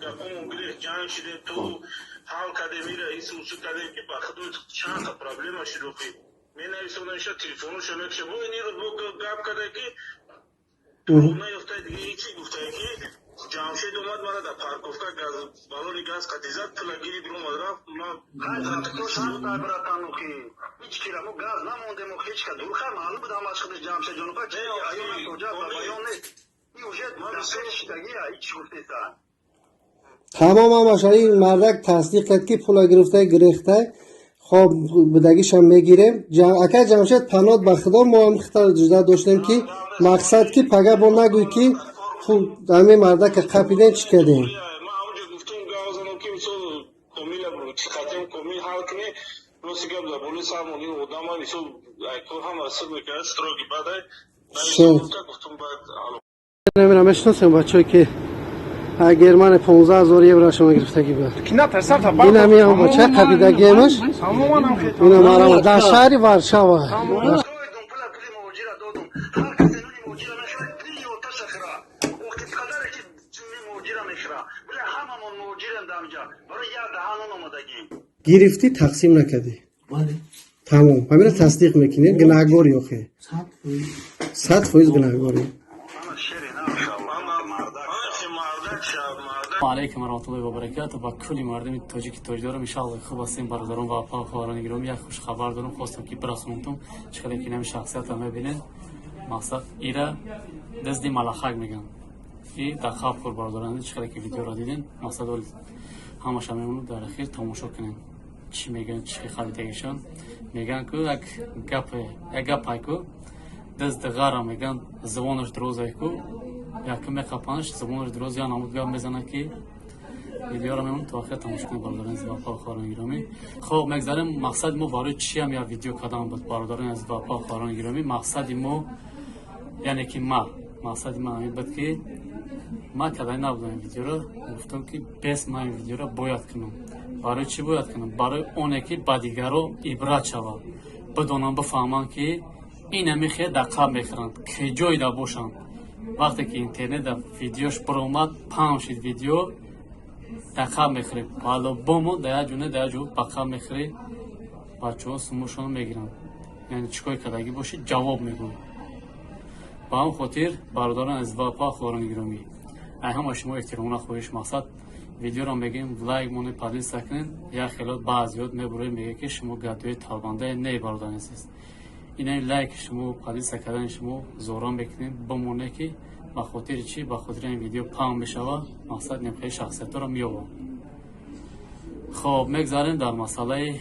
Speaker 2: гапомон гирифт, ҷанг шидем, ту ҳал кардем, ира ису усу кардем, ки ба худо чанд та проблема шуд. Охи менависонда иша, телефоношо мекша, бо ин рӯз бо гап карда, ки наёфта, дига ҳечи гуфта, ки Ҷамшед омад, мара дар парковка газ, балони газ қатизад, пула гири, биромад, рафт. Братан, охи ҳеч кира мо газ намондем, охи ҳеч ка дурха маълум буд, ҳамаш худаш Ҷамшед ҷон, охи чи аён тоҷа ба баён нест, и уже шидагия ҳеч гуфтеса.
Speaker 1: Тамом, ҳамаша ин мардак тасдиқ кард, ки пула гирифта, гирехта. Хоб, будагишам мегирем. Ака Ҷамшед, панот ба худо, мо ҳам хита жда доштем, ки мақсад, ки пага бо нагӯй, ки пул ҳамин мардака қапидем, чӣ кардем.
Speaker 2: Ман ҳамонҷо гуфтум, гап занам, ки мисол комила қатем, комил ҳал кунӣ. Рости гап, дар болои сармон ин одама, мисол, кор ҳама сир мекард, строгий бадай гуфтум, баъд.
Speaker 1: Намира мешиносем, бачое ки Германия 15 000 евро шумо гирифтагӣ буд. Ин ҳам бача қапидагиемаш. Ина марама дар шаҳри Варшава.
Speaker 7: Ҳар касе нуни муҳоҷира мехӯрад, пули оташа хӯра. Охи қадаре ки муҳоҷира мехӯра, вале ҳамамон муҳоҷирем дар инҷа, барои як даҳан нон омадагӣ.
Speaker 1: Гирифтӣ, тақсим накардӣ, тамом, ҳамина тасдиқ мекунем. Гунаҳгорӣ охе, 100% гунаҳгорӣ.
Speaker 7: Ана шери на мардак.
Speaker 3: Алайкум варахматуллоҳи вабаракату ба кулли мардуми тоҷики тоҷдорам. Иншалло, хуб ҳастем, бародарон ва апа, хоҳарони гиромӣ. Як хушхабар дорам, хостам, ки бирасонтум. Чӣ қадар ки нами шахсиятро мебинед, мақсад, ира дизди малахак мегӯянд и дар хаб хӯр. Бародарон, чӣ қадар ки видеоро дидем, мақсад, ҳамаша мемонад, дар ахир тамошо кунем, чӣ мегӯянд, чӣ харидагишон мегӯянд. Ку як гапе, як гапай ку, дизди ғара мегӯянд, зубонаш дурозай ку, якум меқапанаш, зубонаш дуроз, я намуд гап мезанад, ки видеоро мемонад, то охир тамошо кунед, бародарони азиз ва апа, хоҳарони гиромӣ. Хоб, мегзарем. Мақсади мо барои чиам як видео кардан буд, бародарони азиз ва апа, хоҳарони гиромӣ? Мақсади мо, яъне ки ма, мақсади ман ҳамин буд, ки ман кардани набудам ин видеоро. Гуфтам, ки бес ман ин видеоро бояд кунам. Барои чӣ бояд кунам? Барои оне ки ба дигаро ибрат шавад, бидонанд, бифаҳманд, ки инами хел дар қаб мехӯранд, ки ҷойда бошанд. Вақте ки интернет дар видеош баромад, паҳн шид видео, дар қаб мехӯред по-любому, дар як ҷо не, дар як ҷо ба қаб мехӯрӣ. Бачаҳо сумушонро мегиранд, яъне чӣ кор кардагӣ бошӣ, ҷавоб мегӯй. Ба ҳамн хотир, бародарон азиз ва апа, хоҳарони гиромӣ, ай ҳама шумо эҳтиромона хоҳиш, мақсад, видеоро мегӯем, лайк монед, поделиться кунед. Як хелот баъзиёт мебуроед, мегӯяд, ки шумо гадои талбандае. Не, бародари азиз, ина лайки шумо, поделиться кардани шумо зоран мекунем, бимоне, ки ба хотири чӣ? Ба хотири ин видео паҳн мешавад, мақсад, немхели шахсиятҳоро меёбам. Хоб, мегзарем дар масъалаи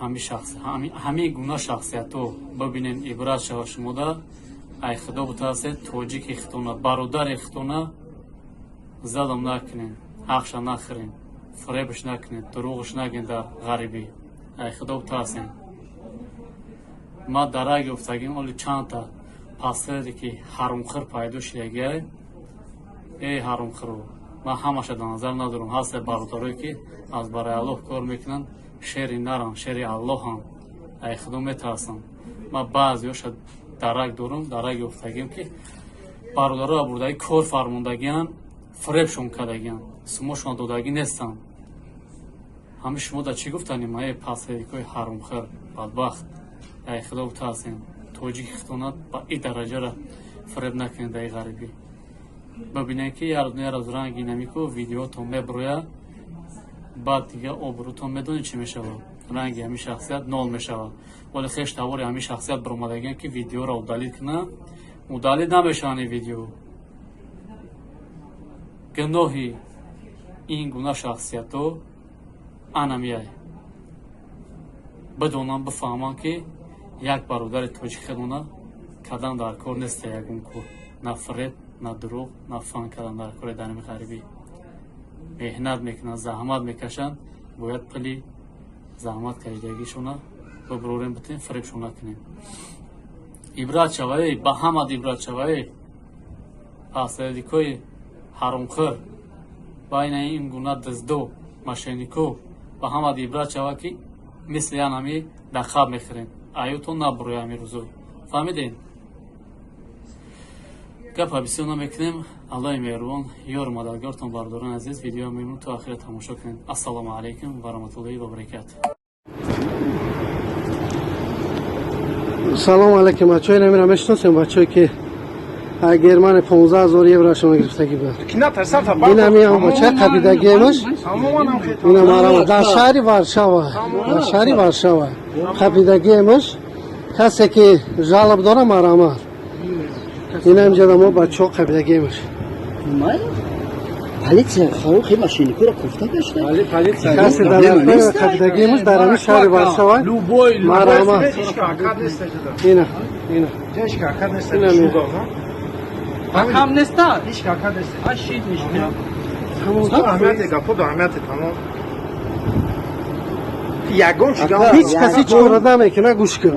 Speaker 3: ҳамин гуна шахсиятҳо. Бибинен, ибрат шава шумода. Ай худо бутарсед, тоҷики хитона, бародари хитона залм накунен, ҳақша нахӯрен, фиребш накунед, дурӯғш нагӯед дар ғарибӣ. Ай худо бутарсен. Ма дарак ёфтагим, оли чандта пастере ки ҳарумхӯр пайдо шидагиай. Эй ҳарумхӯру, ман ҳамаша дар назар надорам. Ҳасте бародарое, ки аз барои Аллоҳ кор мекунанд, шери наранд, шери Аллоҳанд, ай худо метарсанд. Ман баъзеҳоша дарак дорам, дарак ёфтагим, ки бародаро бурдаги кор фармондагианд, фиребшон кардагианд, сумошон додагӣ нестанд. Ҳами шумо да чӣ гуфтанем? Эй пастерикои ҳарумхӯр, бадбахт, ай худо бутарсем, тоҷики хитонат ба и дараҷара фиреб накунед. Дар ғарибӣ бибинед, ки як рӯз ранги намику видеотон мебурояд, баъд дига обрӯтон медонед чӣ мешавад, ранги ҳамин шахсият нол мешавад. Вале хеш тавори ҳамин шахсият баромадагиам, ки видеоро удалить кунад, удалить намешаванд ин видео. Гуноҳи ин гуна шахсиятҳо анамияй. Бидонанд, бифаҳманд, ки як бародари тоҷик хедона кадан дар кор неста, ягон кор, на фиреб, на дурӯғ, на фан кардан дар кори. Дар ҳами ғарибӣ меҳнат мекунанд, заҳмат мекашанд, бояд пули Заҳмат кашидагишона бибурорем, битем, фиребшон накунем. Ибрат шавае ба ҳамад, ибрат шавае посредникои ҳаромхӯр, байна ин гуна дуздо, мошеннико, ба ҳамад ибрат шава, ки мисли янами дақаб мехӯрем, аюто набуроя ҳами рӯзо. Фаҳмидем, гапа бисёр намекунем. Аллоҳи меҳрубон ёру мададгортон. Бародарони азиз, видео мемон то охира тамошо кунед. Ассалому алайкум ва раҳматуллоҳи ва баракату.
Speaker 1: Салом алейкум, бачаҳои намира мешиносем, бачаҳое ки Германия 15 000 еврошон гирифтагӣ буд. Инами бача қабидагиемаш, ина марама дар шаҳри Варшава, дар шаҳри Варшава қабидагиемаш. Касе ки жалоб дора, марама. Ина инҷа мо бачаҳо қабидагиемаш.
Speaker 4: Полиция хи мошенникура кофта гашта.
Speaker 1: Касе дар қабидагиемаш дар ҳамин шаҳри Варшава, марама. Ина, ина. Ина.
Speaker 5: Кам неста? Ҳеч кака нест. Ашид мишта.
Speaker 8: Аҳамияти гапо до аҳамияти тамом. Ягон чиз
Speaker 1: Ҳеҷ каси чора намекуна, гӯш кун.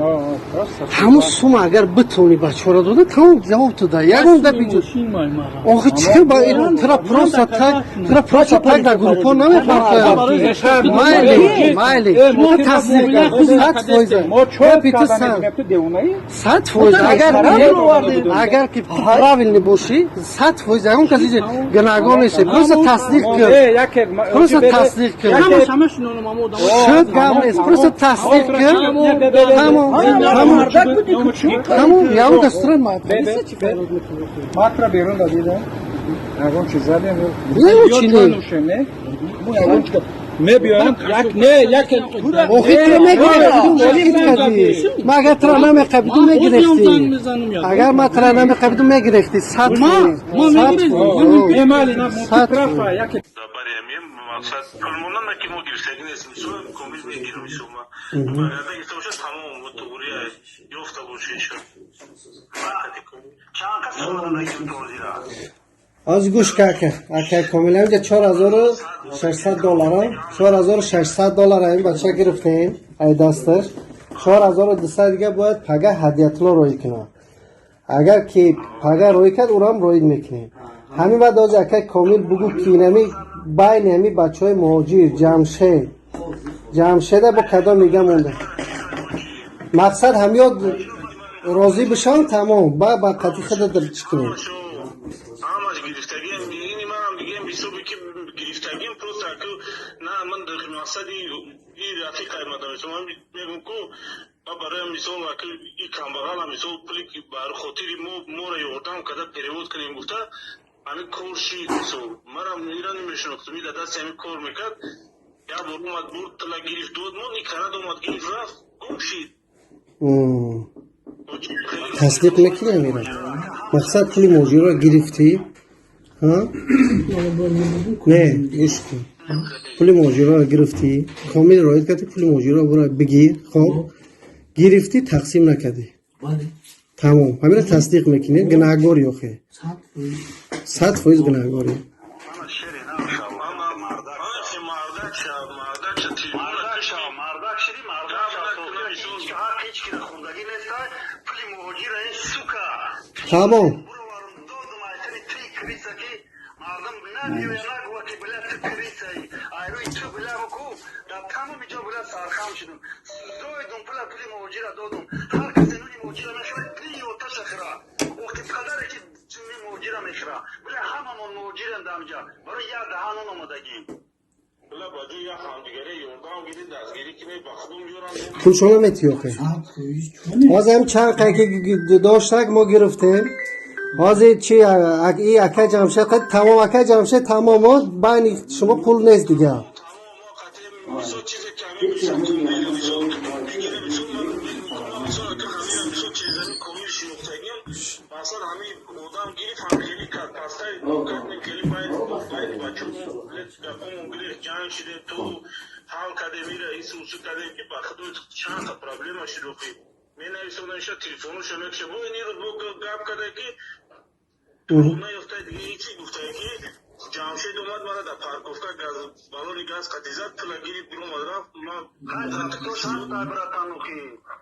Speaker 1: Ҳамун сума агар битонӣ ба чора дода, тамом, ҷавоб ту да. Ягон гап иҷо. Охи чӣ ба тра просто так, тра просто так дар группо намепартоям. Майли, майли. Тасдиқ кун. 100%. Гапи ту 100%. Агар ки правильный бошӣ, 100% ягон кас иҷо гунаҳгор нест. Просто тасдиқ кун. Просто тасдиқ кун. Шуд, гап нест. Просто тасдиқ кун. Тамом, тамом. Тамом, ягон кас тура полиса чӣ фарёд мекунад?
Speaker 6: Матра берун дадидам. Ягон чиз задем.
Speaker 1: Не, чӣ не?
Speaker 6: Мо ягон чиз мебиёем, як не, як.
Speaker 1: Охи тура мегирифтӣ. Ма агар тура намеқабиду, мегирифтӣ. Агар ма тура намеқабиду, мегирифтӣ. 100%. 100%.
Speaker 2: Мақсад пулмонам ки мо гирифтагӣ нест, мисол, комил мегирам, мисол, ма баргарда гирифта бошад, тамом, туғри ёфта бошад.
Speaker 7: Чанд кас озира?
Speaker 1: Аз гӯш ка, ака Комил, инҷа 4600 доллара, 4600 доллара ин бача гирифтем ай дасташ. 4200 дига бояд пага ҳадиятулло роӣ кунад. Агар ки пага роӣ кард, урам роӣ мекунем. Ҳамин баъд ози, акай Комил, бугӯ, ки инами байни ҳами бачаҳои муҳоҷир Ҷамшед, Ҷамшеда бо кадом мига монда. Мақсад ҳамёд розӣ бишаванд, тамом, ба қатъи худа чӣ кунем.
Speaker 2: Ҳамаш гирифтагиам, ини манам дигам ҳисоби ки гирифтагиам, просто аку на, ман мақсади и рафиқай мадам, ман мегум ку ба бароям, мисол, аку и камбағала, мисол, пули ки бар хотири мо моро ёрдам карда перевод кунем гуфта, ҳамин кор шид. Мисол, манам ира намешинохтум, и дар дасти ҳамин кор мекард. Як бор омад, бурд, тила гирифт, дод мон, и карад, омад, гирифт, рафт, гум шид.
Speaker 1: Тасдиқ мекунӣ амира? Мақсад, пули муҳоҷирро гирифтӣ, не, гӯш кун, пули муҳоҷирро гирифтӣ, Комил роид кардӣ, пули муҳоҷирро бура бигир. Хоб, гирифтӣ, тақсим накардӣ, тамом, ҳамира тасдиқ мекунӣ? Гунаҳгорӣ охе, 100% гунаҳгорӣ.
Speaker 2: Мардак шав, мардак
Speaker 7: Мардак шав, мардак шиди, мардак шав. Ҳақ ҳеҷ кира хӯрдагӣ неста пули муҳоҷира, ин сука.
Speaker 1: Тамом.
Speaker 7: Буроварм, додум айтани три криса, ки мардум набиёя, нагӯя, ки бля, ту крисаи, айрӯи ту, бля, ку дар тамоми ҷо, бля, сархам шудум. Зоидум пула, пули муҳоҷира додум. Ҳар касе нуни муҳоҷира мехӯра, пили оташа хӯра. Охи падаре ки ҷунни муҳоҷира мехӯра, бля, ҳамамон муҳоҷирем дар ҳамҷа, барои як даҳан нон омадагим.
Speaker 2: Бля, ба ҷои як ҳамдигаре ёрдам гирӣ, дастгирӣ кунӣ, ба худум ёрам.
Speaker 1: Пулшона метӣ охе? Ҳозир ҳам чанд қай ки доштак, мо гирифтем. Ҳозир чи, и ака Ҷамшед, тамом, ака Ҷамшед, тамом, байни шумо пул нест дига.
Speaker 2: Мисол, чизе ки ҳамин, мисол, мисол бигирем, мисол, мисол, ака, ҳамин, мисол, чизами комил шинохтагиам, масалан, ҳамин одам гирифт, ҳамхелӣ кард, пастай кардем, хеле байни бачамо гапомон гирифт, ҷанг шидем, ту ҳал кардем, ира ису усу кардем, ки ба худо чанд та проблема шуд. Охи менависонам, иша телефоношо мекша, бо ин рӯз бо гап карда, ки наёфта, дига ҳечи гуфта, ки Ҷамшед омад, мара дар парковка газ, балони газ қатӣ зад, пула гирифт, биромад, рафт. Ман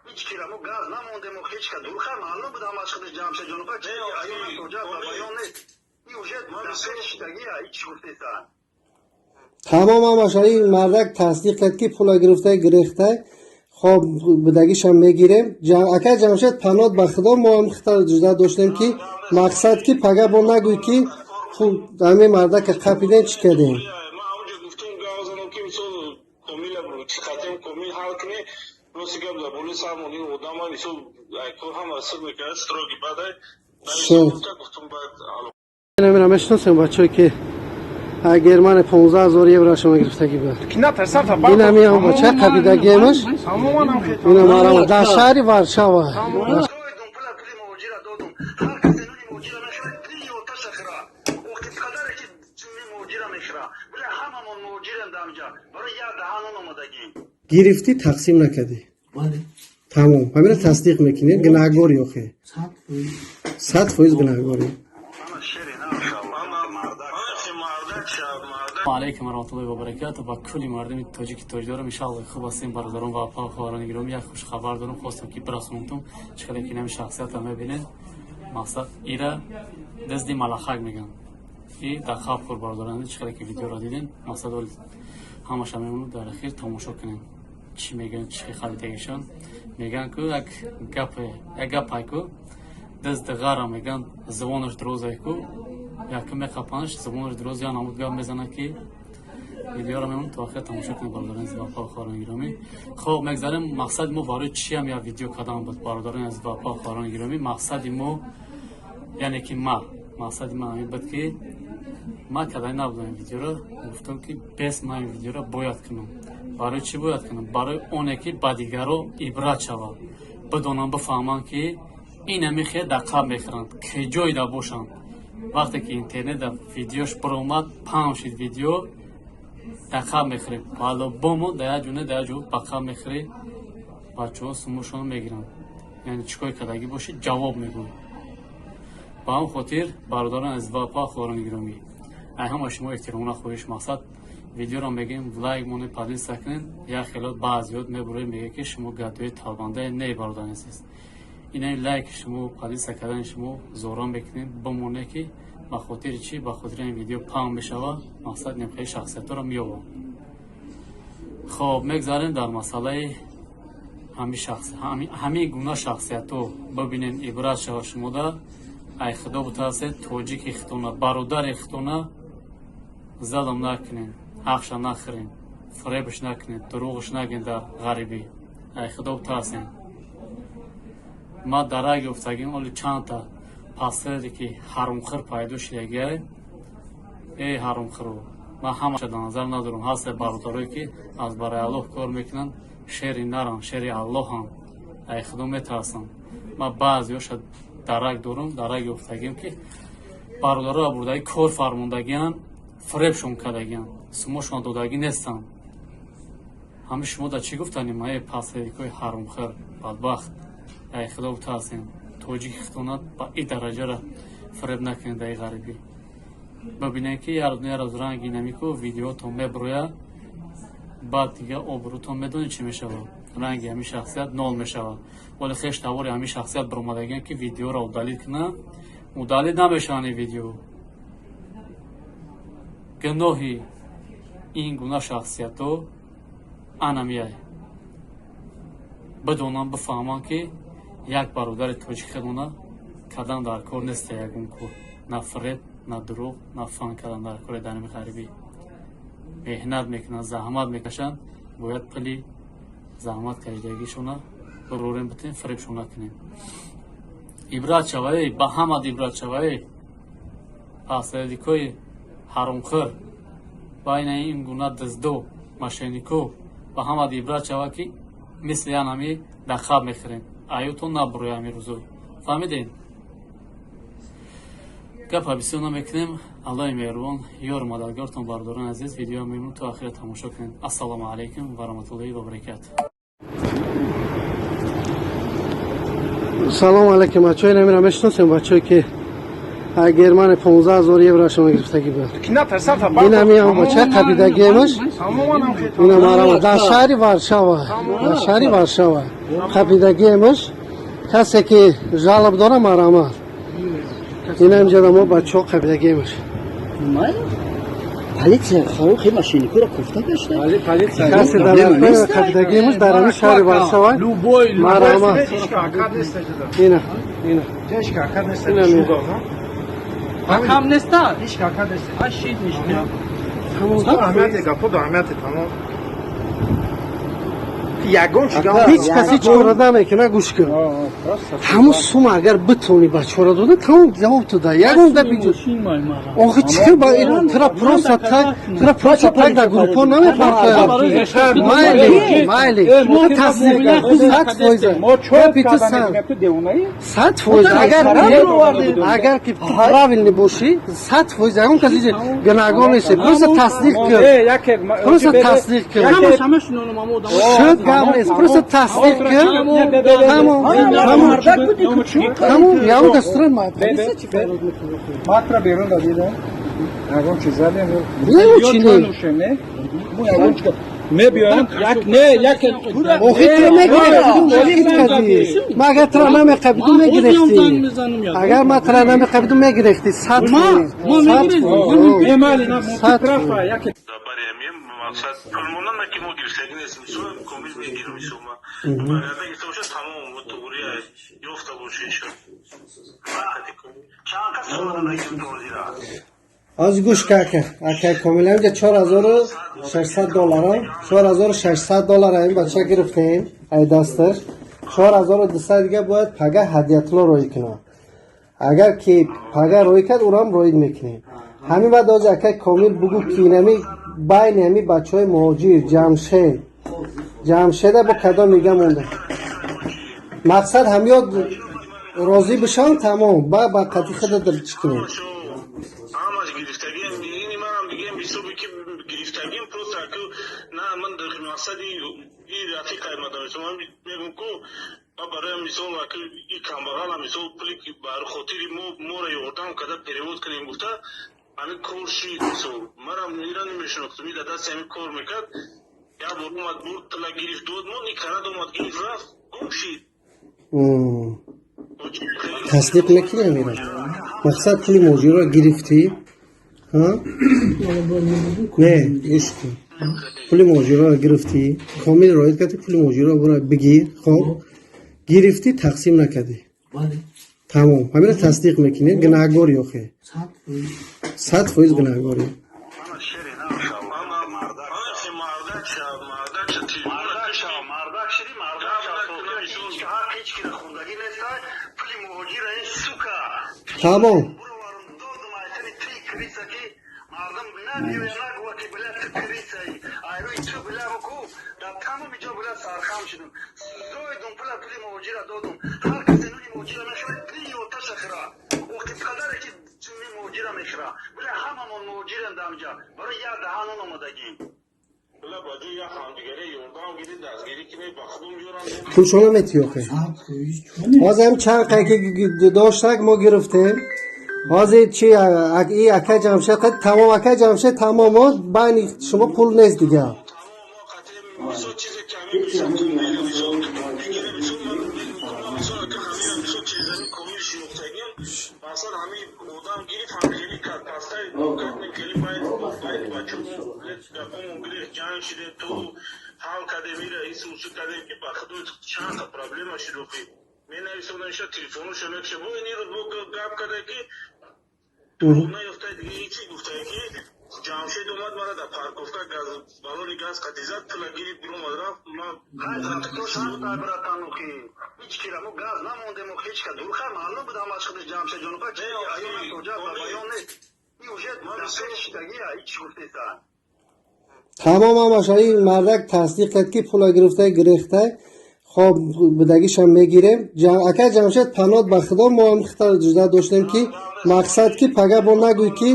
Speaker 2: ҳеҷ кира мо газ намондем, ҳеҷ ка дурха маълум буд ҳамаш худаш Ҷамшед ҷон. Чи аён тоҷа баён нест, ин уже шидагия ҳеҷ гуфтеса.
Speaker 1: Тамом, ҳамаша ин мардак тасдиқ кард, ки пула гирифта гирехта. Хоб, будагишам мегирем. Ака Ҷамшед, панот ба Худо, мо ҳам хита ҷуда доштем, ки мақсад, ки пага бо нагӯй, ки хуб ҳамин мардака қапидем, чӣ кардем.
Speaker 2: Ман ҳамонҷо гуфтум, гап занам, ки мисол Комила чӣ қатем, Комил ҳал кунӣ. Рости гап, дар болои сармон ин одама, мисол, кор ҳама сир мекард, строгий бадай. Гуфтум, баъд
Speaker 1: Намира мешиносем, бачаҳое, ки Германия 15 000 еврошон гирифтагӣ буд. Ин ҳами ҳам бача қапидагиемаш. Ина марама дар шаҳри Варшава.
Speaker 7: Ҳар касе нуни муҳоҷира мехӯра, дили оташа хӯра. Охи қадаре ки ҷунни муҳоҷира мехӯра, биле ҳамамон муҳоҷирем дар инҷа, барои як даҳан нон омадагӣ.
Speaker 1: Гирифтӣ, тақсим накардӣ, тамом, ҳамина тасдиқ мекунӣ. Гунаҳгорӣ охе, 100% гунаҳгорӣ.
Speaker 7: Ана шери на мардак.
Speaker 3: Алайкум варахматуллоҳи вабаракату ба кулли мардуми тоҷики тоҷдорам. Иншалло, хуб ҳастем, бародарон ва апа, хоҳарони гиромӣ. Як хушхабар дорам, хостам, ки бирасонтум. Чӣ қадар ки нами шахсията мебинед, мақсад, ира дизди малахак мегӯянд и дар хаб хӯр. Бародарон, чӣ қадар ки видеоро дидем, мақсад, ҳамаша мемонад, дар ахир тамошо кунем, чӣ мегӯянд, чӣ хабидагишон мегӯянд. Ку як гапе, як гапай ку, дизди ғара мегӯянд, забонаш дурозай ку, якум меқапанаш, забонаш дуроз, я намуд гап мезанад, ки видеоро мемонад, то охир тамошо кунед, бародарони азиз ва апа, хоҳарони гиромӣ. Хоб, мегзарем. Мақсади мо барои чиам як видео кардан буд, бародарони азиз ва апа, хоҳарони гиромӣ? Мақсади мо, яъне ки ма, мақсади ман ҳамин буд, ки ман кардани набудам ин видеоро. Гуфтам, ки бес ман ин видеоро бояд кунам. Барои чӣ бояд кунам? Барои оне ки ба дигаро ибрат шавад, бидонанд, бифаҳманд, ки инами хел дар қаб мехӯранд, ки ҷойда бошанд. Вақте ки интернет видеош баромад, паҳн шид видео, дар қаб мехӯрем по-любому, дар як ҷо не, дар як ҷо ба қаб мехӯрӣ. Бачаҳо сумушонро мегиранд, яъне чӣ кор кардагӣ бошӣ, ҷавоб мегӯй. Ба ҳамн хотир, бародарон азиз ва апа, хоҳарони гиромӣ, ай ҳама шумо эҳтиромона хоҳиш, мақсад, видеоро мегӯем, лайк монед, поделиться кунед. Як хелот баъзиёт мебуроед, мегӯяд, ки шумо гадои талбандае. Не, бародарони азиз, инаи лайки шумо, поделиться кардани шумо зора мекунед, бимоне, ки ба хотири чӣ? Ба хотири ин видео паҳн мешавад, мақсад, немхели шахсиятҳоро меёбам. Хоб, мегзарем дар масъалаи ҳамин гуна шахсиятҳо. Бибинед, ибрат шава шумода. Ай Худо бутарсед, тоҷики хитона, бародари хитона залм накунед, ҳақша нахӯред, фиребш накунед, дурӯғш нагӯед дар ғарибӣ. Ай Худо бутарсед. Ма дарак ёфтагим, оли чандта пастаре, ки ҳарумхӯр пайдо шидагиай. Эй ҳарумхӯро, ман ҳамаша дар назар надорам. Ҳаста бародарое, ки аз барои Аллоҳ кор мекунанд, шери наранд, шери Аллоҳанд, ай Худо метарсанд. Ман баъзеҳоша дарак дорам, дарак ёфтагим, ки бародароро бурдаги кор фармондагианд, фиребшон кардагианд, сумошон додагӣ нестанд. Ҳами шумо дар чӣ гуфтанем? Эй пасерикои ҳарумхӯр, бадбахт, ай Худо бутарсем, тоҷики хитонат ба и дараҷара фиреб накунед дар ғарибӣ. Бибинед, ки як рӯз ранги намику видеотон меброяд, баъд дига обрӯтон медонед чӣ мешавад, ранги ҳамин шахсият нол мешавад. Вале хеш тавори ҳамин шахсият баромадагиан, ки видеоро удалить кунанд, удалить намешаванд ин видео. Гуноҳи ин гуна шахсиятҳо анамияй. Бидонанд, бифаҳманд, ки як бародари тоҷик хелона кардан дар кор неста ягон кор, на фиреб, на дурӯғ, на фан кардан дар кори. Дар ҳами ғарибӣ меҳнат мекунанд, заҳмат мекашанд, бояд пули заҳмат кашидагишона бибурем, битем, фиребшон накунем. Ибрат шавае ба ҳамад, ибрат шавае, пасредикои ҳарумхӯр, байна ин гуна диздо, мошеннико, ба ҳамад ибрат шава, ки мисли янами дар хаб мехӯрем, аютон набуроя ҳамин рӯзо. Фаҳмидем, гапа бисёр намекунем. Аллоҳи меҳрубон ёру мададгортон. Бародарони азиз, видео мемон, то ахира тамошо кунед. Ассалому алайкум ва раҳматуллоҳи ва баракату.
Speaker 1: Салому алайкум, бачаҳо. Инамира мешиносем, бачаҳое, ки Германия 15 000 еврошона гирифтагӣ буд. Инам ям бача қапидагиемаш. Инам арама дар шаҳри Варшава, дар шаҳри Варшава қапидагиемаш. Касе ки жалоб дора, марҳамат. Инам ҷада мо бачаҳо қапидагиемаш.
Speaker 4: Полиция хи машиникура кофта гашта.
Speaker 1: Касе дар қапидагиемаш дар ҳамин шаҳри Варшава, марҳамат. Ина, ина.
Speaker 5: Кам неста? Шид ништа.
Speaker 8: Аҳамияти гапо аҳамияти тамом. Ягон
Speaker 1: Ҳеҷ каси чора намекуна, гӯш кун. Ҳамун сума агар битонӣ ба чора дода, тамом, ҷавоб туда. Ягон гапи ҷуз. Охи чӣ ба тура просто так, тура просто так дар группо намепартоям. Майли, майли. Тасдиқ 100%. Гапи ту 100%. Агар ки правильный бошӣ, 100% ягон каси гунаҳгор нест. Просто тасдиқ кун. Просто тасдиқ кун. Шуд, гап нест. Просто тасдиқ кун. Тамом. Тамом. Тамом, ягон кас тура полиция чӣ фарёд мекунад?
Speaker 6: Матра берун дадидам. Ягон чиз задем.
Speaker 1: Не, чӣ не?
Speaker 6: Мо ягон чиз мебиёем, як не, як.
Speaker 1: Охи туро мегирифтӣ. Ма агар туро намеқабидум, мегирифтӣ. Агар ма туро намеқабидум, мегирифтӣ. 100%. 100%.
Speaker 2: Мақсад пулмонама ки мо гирифтагӣ нест, мисол, комил мегирам, мисол, ма баряда гирифта боша, тамом, туғри ёфта боша, иншо. Чанд кас ҳозира?
Speaker 1: Аз гӯш ка, ака, ака Комил, ҳамҷа 4600 доллара, 4600 доллара ин бача гирифтем ай дасташ. 4200 дига бояд пага ҳадиятулло роӣ кунад. Агар ки пага роӣ кард, урам роид мекунем. Ҳамин баъд ози, акай Комил, бугӯ, ки инами байни ҳами бачаҳои муҳоҷир Ҷамшед, Ҷамшеда бо кадом мига монда. Мақсад ҳамёд розӣ бишавам, тамом, ба қатъи худа чӣ кунем.
Speaker 2: Ҳамаш гирифтагием, ини манам бигем, ҳисоби ки гирифтагием, просто аку на ман дар мақсади и рафиқай мадам, ман мегум ку ба барои мисол аку и камбағала, мисол, пули ки бар хотири мо моро ёрдам карда перевод кунем гуфта, ҳамин кор шид. Мисол, манам ира намешинохтум, и дар дасти ҳамин кор мекард. Як бор омад, бурд, тила гирифт, дод мон, и карад, омад, гирифт, рафт, гум шид.
Speaker 1: Тасдиқ мекунӣ амира? Мақсад, пули муҳоҷирро гирифтӣ, не, гӯш кун, пули муҳоҷирро гирифтӣ, комил роид кардӣ, пули муҳоҷирро бура бигир. Хоб, гирифтӣ, тақсим накардӣ, тамом, ҳамина тасдиқ мекунӣ? Гунаҳгорӣ охе, 100% гунаҳгорӣ.
Speaker 2: Мардак шиди, мардак ҳақ ҳеҷ кира хундагӣ неста, пули муҳоҷира ин сука.
Speaker 1: Тамом.
Speaker 2: Додум айтани ти криса ки мардум набиёя, нагӯва ки била ту крисаи, айрӯи ту била буку дар тамоми ҷо била сархам шудум, зоидум пула, пули муҳоҷира додум. Ҳар касе нуни муҳоҷира мехӯрад, пили оташа хӯра, охи падаре ки ҷунни муҳоҷира мехӯра, била ҳамамон муҳоҷирем дар ҳамҷа, барои як даҳанон омадагӣ. Била ба ҷои як ҳамдигаре ёрдам гирӣ, дастгирӣ кунӣ, ба худум ёрам.
Speaker 1: Пулшона метӣ охе? Ҳозир ҳам чанд қай ки доштак, мо гирифтем. Ҳозир чи, и акай Ҷамшед қад, тамом, акай Ҷамшед, тамом, байни шумо пул нест дига.
Speaker 2: Мисол, чизе ки ҳамин, мисол, мисол мегирем, мисол, мисол, ака, ҳамин, мисол, чизани комил шинохтагим, масалан, ҳамин одам гирифт, ҳам хеле кард, пастай кардем, хеле байд бачо гапомон гирифт, ҷанг шидем, ту ҳал кардем, ира ису усу кардем, ки ба худу чанд та проблема шуд. Охи менависонам иша, телефоношо мекша, бо ин рӯз бо гап карда ки наёфта, дига ҳечи гуфта ки Ҷамшед омад, мара дар парковка газ, балони газ қатӣ зад, пула гирифт, биромад, рафт. Братан, охи ҳеҷ кира мо газ намондем, охи ҳеҷ ка дурха маълум буд ҳамаш худаш Ҷамшед ҷон, охи баён нест, и уже дар пеш шидагия, ҳеҷ гуфтеса.
Speaker 1: Тамом, ҳамаша ин мардак тасдиқ кард, ки пула гирифта, гирехта. Хоб, будагишам мегирем. Акай Ҷамшед, панот ба худо, мо ҳам хита ҷуда доштем, ки мақсад ки пага бо нагӯй, ки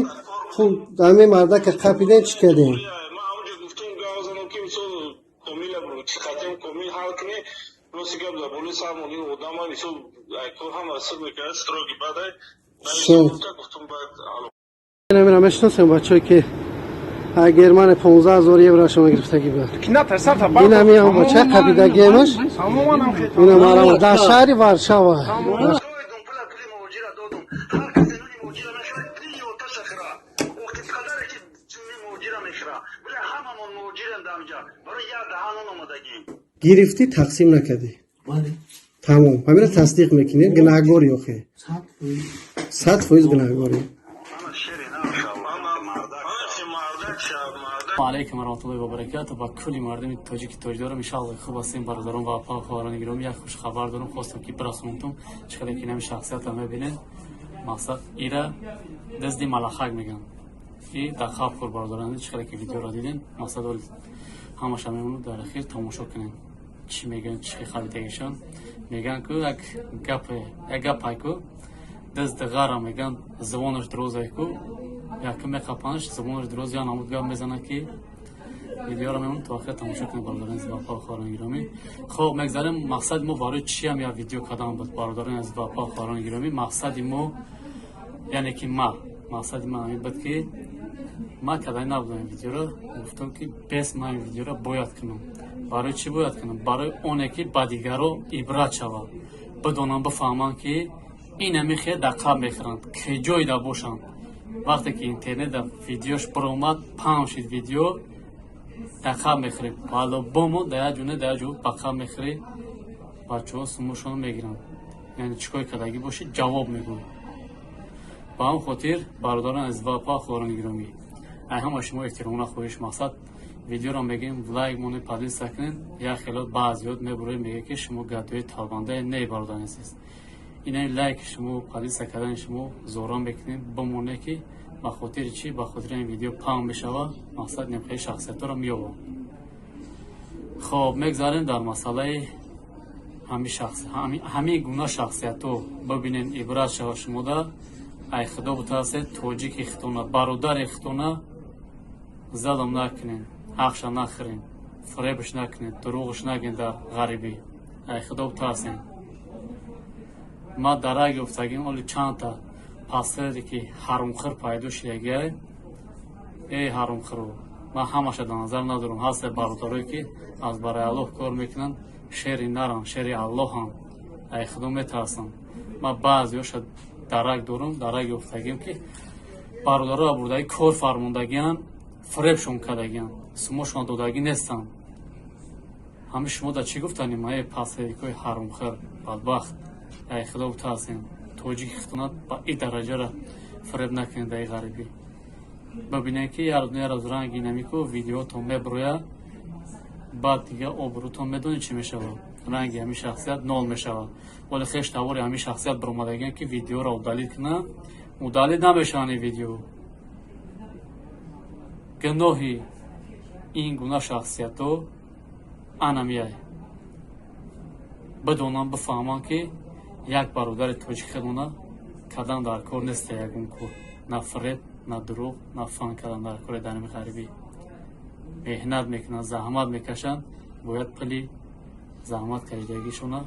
Speaker 1: пул ҳамин мардака қапидем, чӣ кардем.
Speaker 2: Ман ҳамҷо гуфтум, гап занам, ки мисол комила чӣ қатем, комил ҳал кунӣ. Рости гап, дар болои сармон ин одама, мисол, кор ҳама сир мекард, строгий бадай.
Speaker 1: Шод. Намира мешиносем бачаҳое ки Германия 15 ҳазор евро шумо гирифтагӣ буд. Инами ҳам бача қабидагиемаш. Ина марама дар шаҳри Варшава.
Speaker 7: Дойдум, пула, пули муҳоҷира додум. Ҳар касе нуни муҳоҷира мехӯра, дини оташа хӯра. Охи қадаре ки ҷунни муҳоҷира мехӯра. Била, ҳамамон муҳоҷирем дар инҷа. Барои як даҳан нон омадагӣ.
Speaker 1: Гирифтӣ, тақсим накардӣ. Тамом. Ҳамина тасдиқ мекунӣ, гунаҳгорӣ охе. 100% гунаҳгорӣ.
Speaker 7: Ана шери наша, мардак.
Speaker 3: Алейкум варахматуллоҳи вабаракату ба кулли мардуми тоҷики тоҷдорам. Иншаллоҳ, хуб ҳастем, бародарон ва апа, хоҳарони гиромӣ. Як хушхабар дорам, хостам ки бирасонамтон. Чӣ қадар ки нами шахсията мебинед, мақсад ира дизди малахак мегӯянд и дар хаб хӯр. Бародарон, чӣ қадар ки видеоро дидем, мақсад ҳамаша мемонад, дар ахир тамошо кунем, чӣ мегӯянд, чӣ харидагишон мегӯянд. Ку як гапе, як гапай ку, дизди ғара мегӯянд, забонаш дурозай ку, якум меқапанаш, забонаш дуроз, я намуд гап мезанад ки видеоро мемон то охир тамошо кунед, бародарони азиз ва хоҳарони гиромӣ. Хоб, мегзарем. Мақсади мо барои чиам як видео кардан буд, бародарони азиз ва хоҳарони гиромӣ? Мақсади мо, яъне ки ма, мақсади ман ҳамин буд, ки ман кардани набудам ин видеоро. Гуфтам, ки бес ман ин видеоро бояд кунам. Барои чӣ бояд кунам? Барои оне ки ба дигаро ибрат шавад, бидонам, бифаҳманд, ки инами хел дар қаб мехӯранд, ки ҷойда бошанд. Вақте ки интернетда видеош баромад, паҳн шид видео, дар қаб мехӯрем по-любому, дар як ҷо не, дар як ҷо ба қаб мехӯрӣ. Бачаҳо сумушонро мегиранд, яъне чӣ кор кардагӣ бошӣ, ҷавоб мегӯй. Ба ҳамн хотир, бародарон азиз ва хоҳарони гиромӣ, ай ҳама шумо эҳтиромона хоҳиш, мақсад видеоро мегӯем, лайк монед, поделиться кунед. Як хелот баъзиёт мебуроед, мегӯяд, ки шумо гадои талбандае. Не, бародари азиз, инаи лайки шумо, поделиться кардани шумо зора мекунем, бимоне, ки ба хотири чӣ? Ба хотири ин видео паҳн мешавад, мақсад немхели шахсиятҳоро меёбам. Хоб, мегзарем дар масъалаи ҳамин гуна шахсиятҳо. Бибинед, ибрат шава шумода. Ай худо бутарсед, тоҷики хитона, бародари хитона залм накунед, ҳақша нахӯред, фиребш накунед, дурӯғш нагӯед дар ғарибӣ. Ай худо бутарсед. Ма дарак ёфтагим, оли чандта пастере ки ҳарумхӯр пайдо шидагиай. Эй ҳарумхӯро, ман ҳамаша дар назар надорам. Ҳасте бародарое, ки аз барои Аллоҳ кор мекунанд, шери нарам, шери Аллоҳам, ай худо метарсам. Ман баъзеҳоша дарак дорам, дарак ёфтагим, ки бародароя бурдаги кор фармондагианд, фиребшон кардагианд, сумошон додагӣ нестанд. Ҳамин шумо дар чӣ гуфтанем? Эй пастерикои ҳарумхӯр, бадбахт, ай худо бутарсем, тоҷики хитонат ба ин дараҷара фиреб накунед. Дар ғарибӣ бибинед, ки як рӯз ранги намику видеотон мебурояд, баъд дига обрӯтон медонед чӣ мешавад, ранги ҳамин шахсият нол мешавад. Вале хеш тавори ҳамин шахсият баромадагиан, ки видеоро удалить кунанд, удалить намешаванд ин видео. Гуноҳи ин гуна шахсиятҳо анамияй. Бидонам, бифаҳманд, ки як бародари тоҷик худона кадан дар кор неста, ягон кор, на фиреб, на дурӯғ, на фан кардан дар кори. Дар ҳамин ғарибӣ меҳнат мекунанд, заҳмат мекашанд, бояд пули заҳмат кашидагишона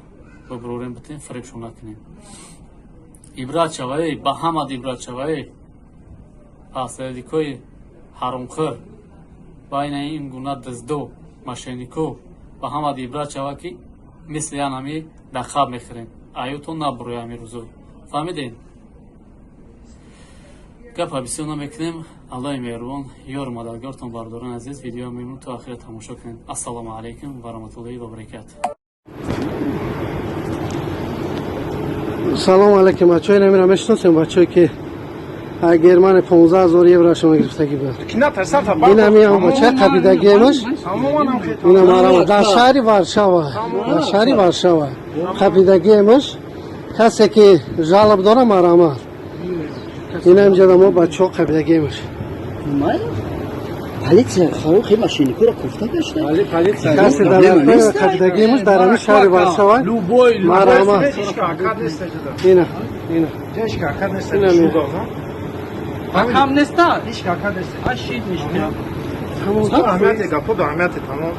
Speaker 3: бибурорем, битем, фиребшон накунем. Ибрат шавае ба ҳамад, ибрат шавае, пасредикои ҳаромхӯр, байна ин гуна диздо, мошеннико, ба ҳамад ибрат шава, ки мисли янами дар хаб мехӯрем, аюто набуроя ҳамин рӯзо. Фаҳмидем, гапа бисёр намекунем. Аллоҳи меҳрубон ёру мададгортон. Бародарони азиз, видео мемон то ахира тамошо кунед. Ассалому алайкум ва раҳматуллоҳи ва баракату.
Speaker 1: Салом алейкум, бачаҳои. Намира мешиносем бачаҳое, ки Германия 15 ҳазор евро шумо гирифтагӣ буд. Инами ҳам бача қабидагиемаш. Ина марама дар шаҳри Варшава, дар шаҳри Варшава қабидагиемаш. Касе ки жалоб дора, марама. Ина инҷа мо бачаҳо қабидагиемаш.
Speaker 4: Полиция хи мошенникуро кофта гашта.
Speaker 1: Касе дар қабидагиемаш дар ҳамин шаҳри Варшава, марама. Ина, ина. Ина.
Speaker 5: Кам неста? Ашид ништа.
Speaker 8: Аҳамияти тамом.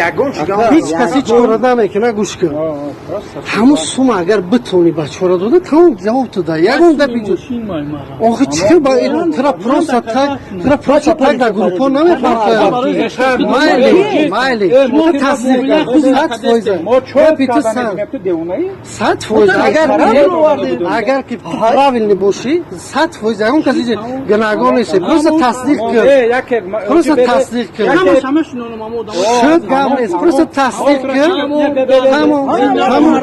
Speaker 8: Ягон
Speaker 1: Ҳеҷ кас ҳеҷ кора намекуна, гӯш кун. Ҳамун сума агар битонӣ бачаҳоро дода, тамом, ҷавоб ту да ягон гапи охи чӣ ба тра просто так, тра просто так дар группо намепартоям. Майли, майли, тасдиқ 100%. Гапи ту 100%. Агар ки правильный бошӣ, 100%, ягон кас иҷа гунаҳгор нест. Просто тасдиқ кун, просто тасдиқ кун. Шуд, гап нест, просто тасдиқ кун, тамом, тамом,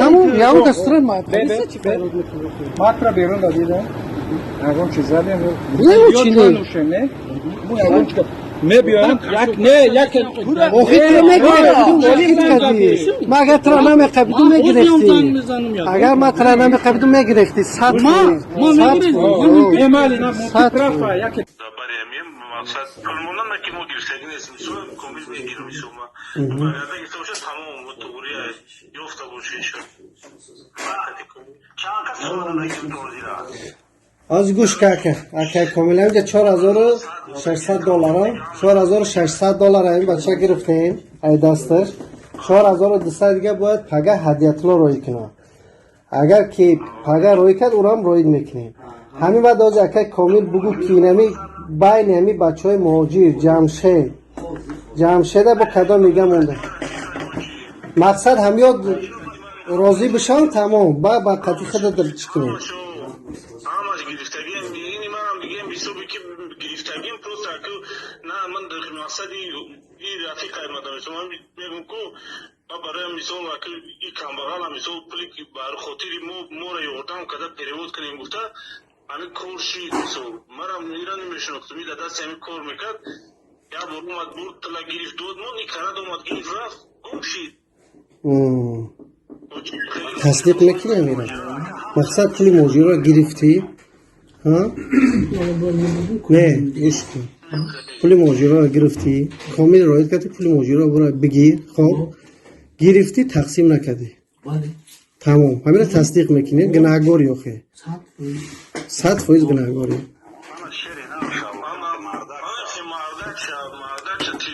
Speaker 1: тамом. Ягон кас тура
Speaker 6: Матра берун дадидам. Ягон чиз задем.
Speaker 1: Не, чи не?
Speaker 6: Мебиёям, як не, як.
Speaker 1: Охи тура мегирифтӣ. Ма агар тура намеқабиду, мегирифтӣ. Агар ма тура намеқабиду, мегирифтӣ, 100%.
Speaker 2: Мақсад пулмонам ки мо гирифтагӣ нестем, комил мегирем сума. Агар гирифта бошад, тамом, туғри ёфта бошед. Чанд кас сума?
Speaker 1: Аз гӯш ка, ака Комил, инҷа 4600 доллара, 4600 доллара ин бача гирифтем ай дасташ. 4200 дига бояд пага Ҳадиятулло роӣ кунад. Агар ки пага роӣ кард, урам роид мекунем. Ҳамин баъд ози, акай Комил, бугӯ, ки инами байни ҳами бачаҳои муҳоҷир Ҷамшед, Ҷамшеда бо кадом мига монда. Мақсад ҳамёд розӣ бишавам, тамом, ба қатъи худа чӣ кунем.
Speaker 2: Ҳамаш гирифтагием, ини манам дигем ҳисоби ки гирифтагим, просто аку на ман мақсади и рафиқай мадам, ман мегум ку ма барои мисол аку и камбағала мисол пули ки бар хотири мо моро ёрдам карда перевод кунем гуфта, ҳамин кор шид. Мисол, манам ира намешинохтум, и дар дасти ҳамин кор мекард. Як бор омад, бурд, тила гирифт, дод мон, и карад, омад, гирифт, рафт, гум шид.
Speaker 1: Тасдиқ мекунӣ амира? Мақсад, пули муҳоҷирро гирифтӣ? Не, гӯш кун, пули муҳоҷирро гирифтӣ, Комил роид кардӣ, пули муҳоҷирро бура бигир. Хоб, гирифтӣ, тақсим накардӣ, тамом, ҳамина тасдиқ мекунӣ? Гунаҳгорӣ охе, 100% гунаҳгорӣ.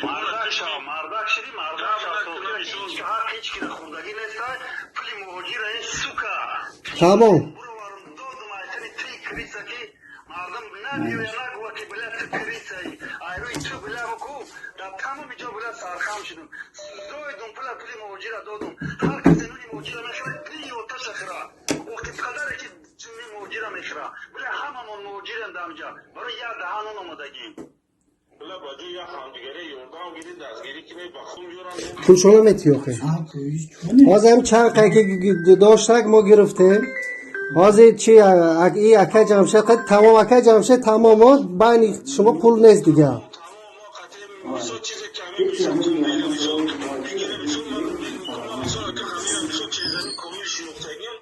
Speaker 2: Мардак шав, мардак шиди, мардак шав. Ҳеҷ кира хурдагӣ неста, пули муҳоҷира ин сука.
Speaker 1: Тамом.
Speaker 2: Буроварам, додум айтани три криса, ки мардум набиёя, нагӯя, ки бля, ту крисаи. Айрӯи ту, бля, ку дар тамоми ҷо, бля, сархам шудум. Зоидум пула, пули муҳоҷира додум. Ҳар касе нуни муҳоҷира мехӯра, пили оташа хӯра. Охи қадаре ки ҷунни муҳоҷира мехӯра. Бля, ҳамамон муҳоҷирем дар ҳамҷа. Барои як даҳан нон омадагим. Бля, ба ҷои як ҳамдигаре ёрдам гирӣ, дастгирӣ кунӣ, ба хун биёрам.
Speaker 1: Пулшона метӣ охе? Ҳозир ҳам чанд қай ки доштак, мо гирифтем. Ҳозир чи, и ака Ҷамшед тамом, ака Ҷамшед тамом, байни шумо пул нест дига.
Speaker 2: Мисол, чизе ки ҳамин мисол комил, мисол мегирем, мисол ман мисол ака ҳамин мисол чизами комил шинохтагим,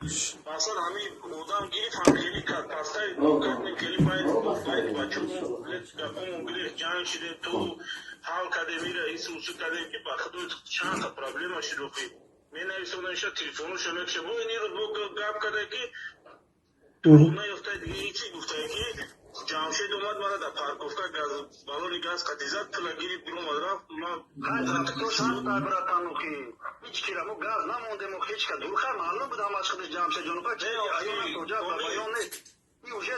Speaker 2: масалан, ҳамин одам гирифт, ҳамхелӣ кард, пастай кард, хеле байд бачо гапомон гирифт, ҷанг шидем, ту ҳал кардем, ира ису усу кардем, ки ба худо чанд та проблема шуд. Охи менависонам иша, телефоношо мекша, бо ин рӯз бо гап карда, ки наёфта, дига ҳечи гуфта, ки Ҷамшед омад, мара дар парковка газ, балони газ қатӣ зад, пула гирифт, биромад, рафт. Ман братанухи ҳеҷ кира мо газ намондем, ҳеҷ ка дурха маълум буд, ҳамаш худаш Ҷамшед ҷонуха чи аёна тоҷа баён нест, и уже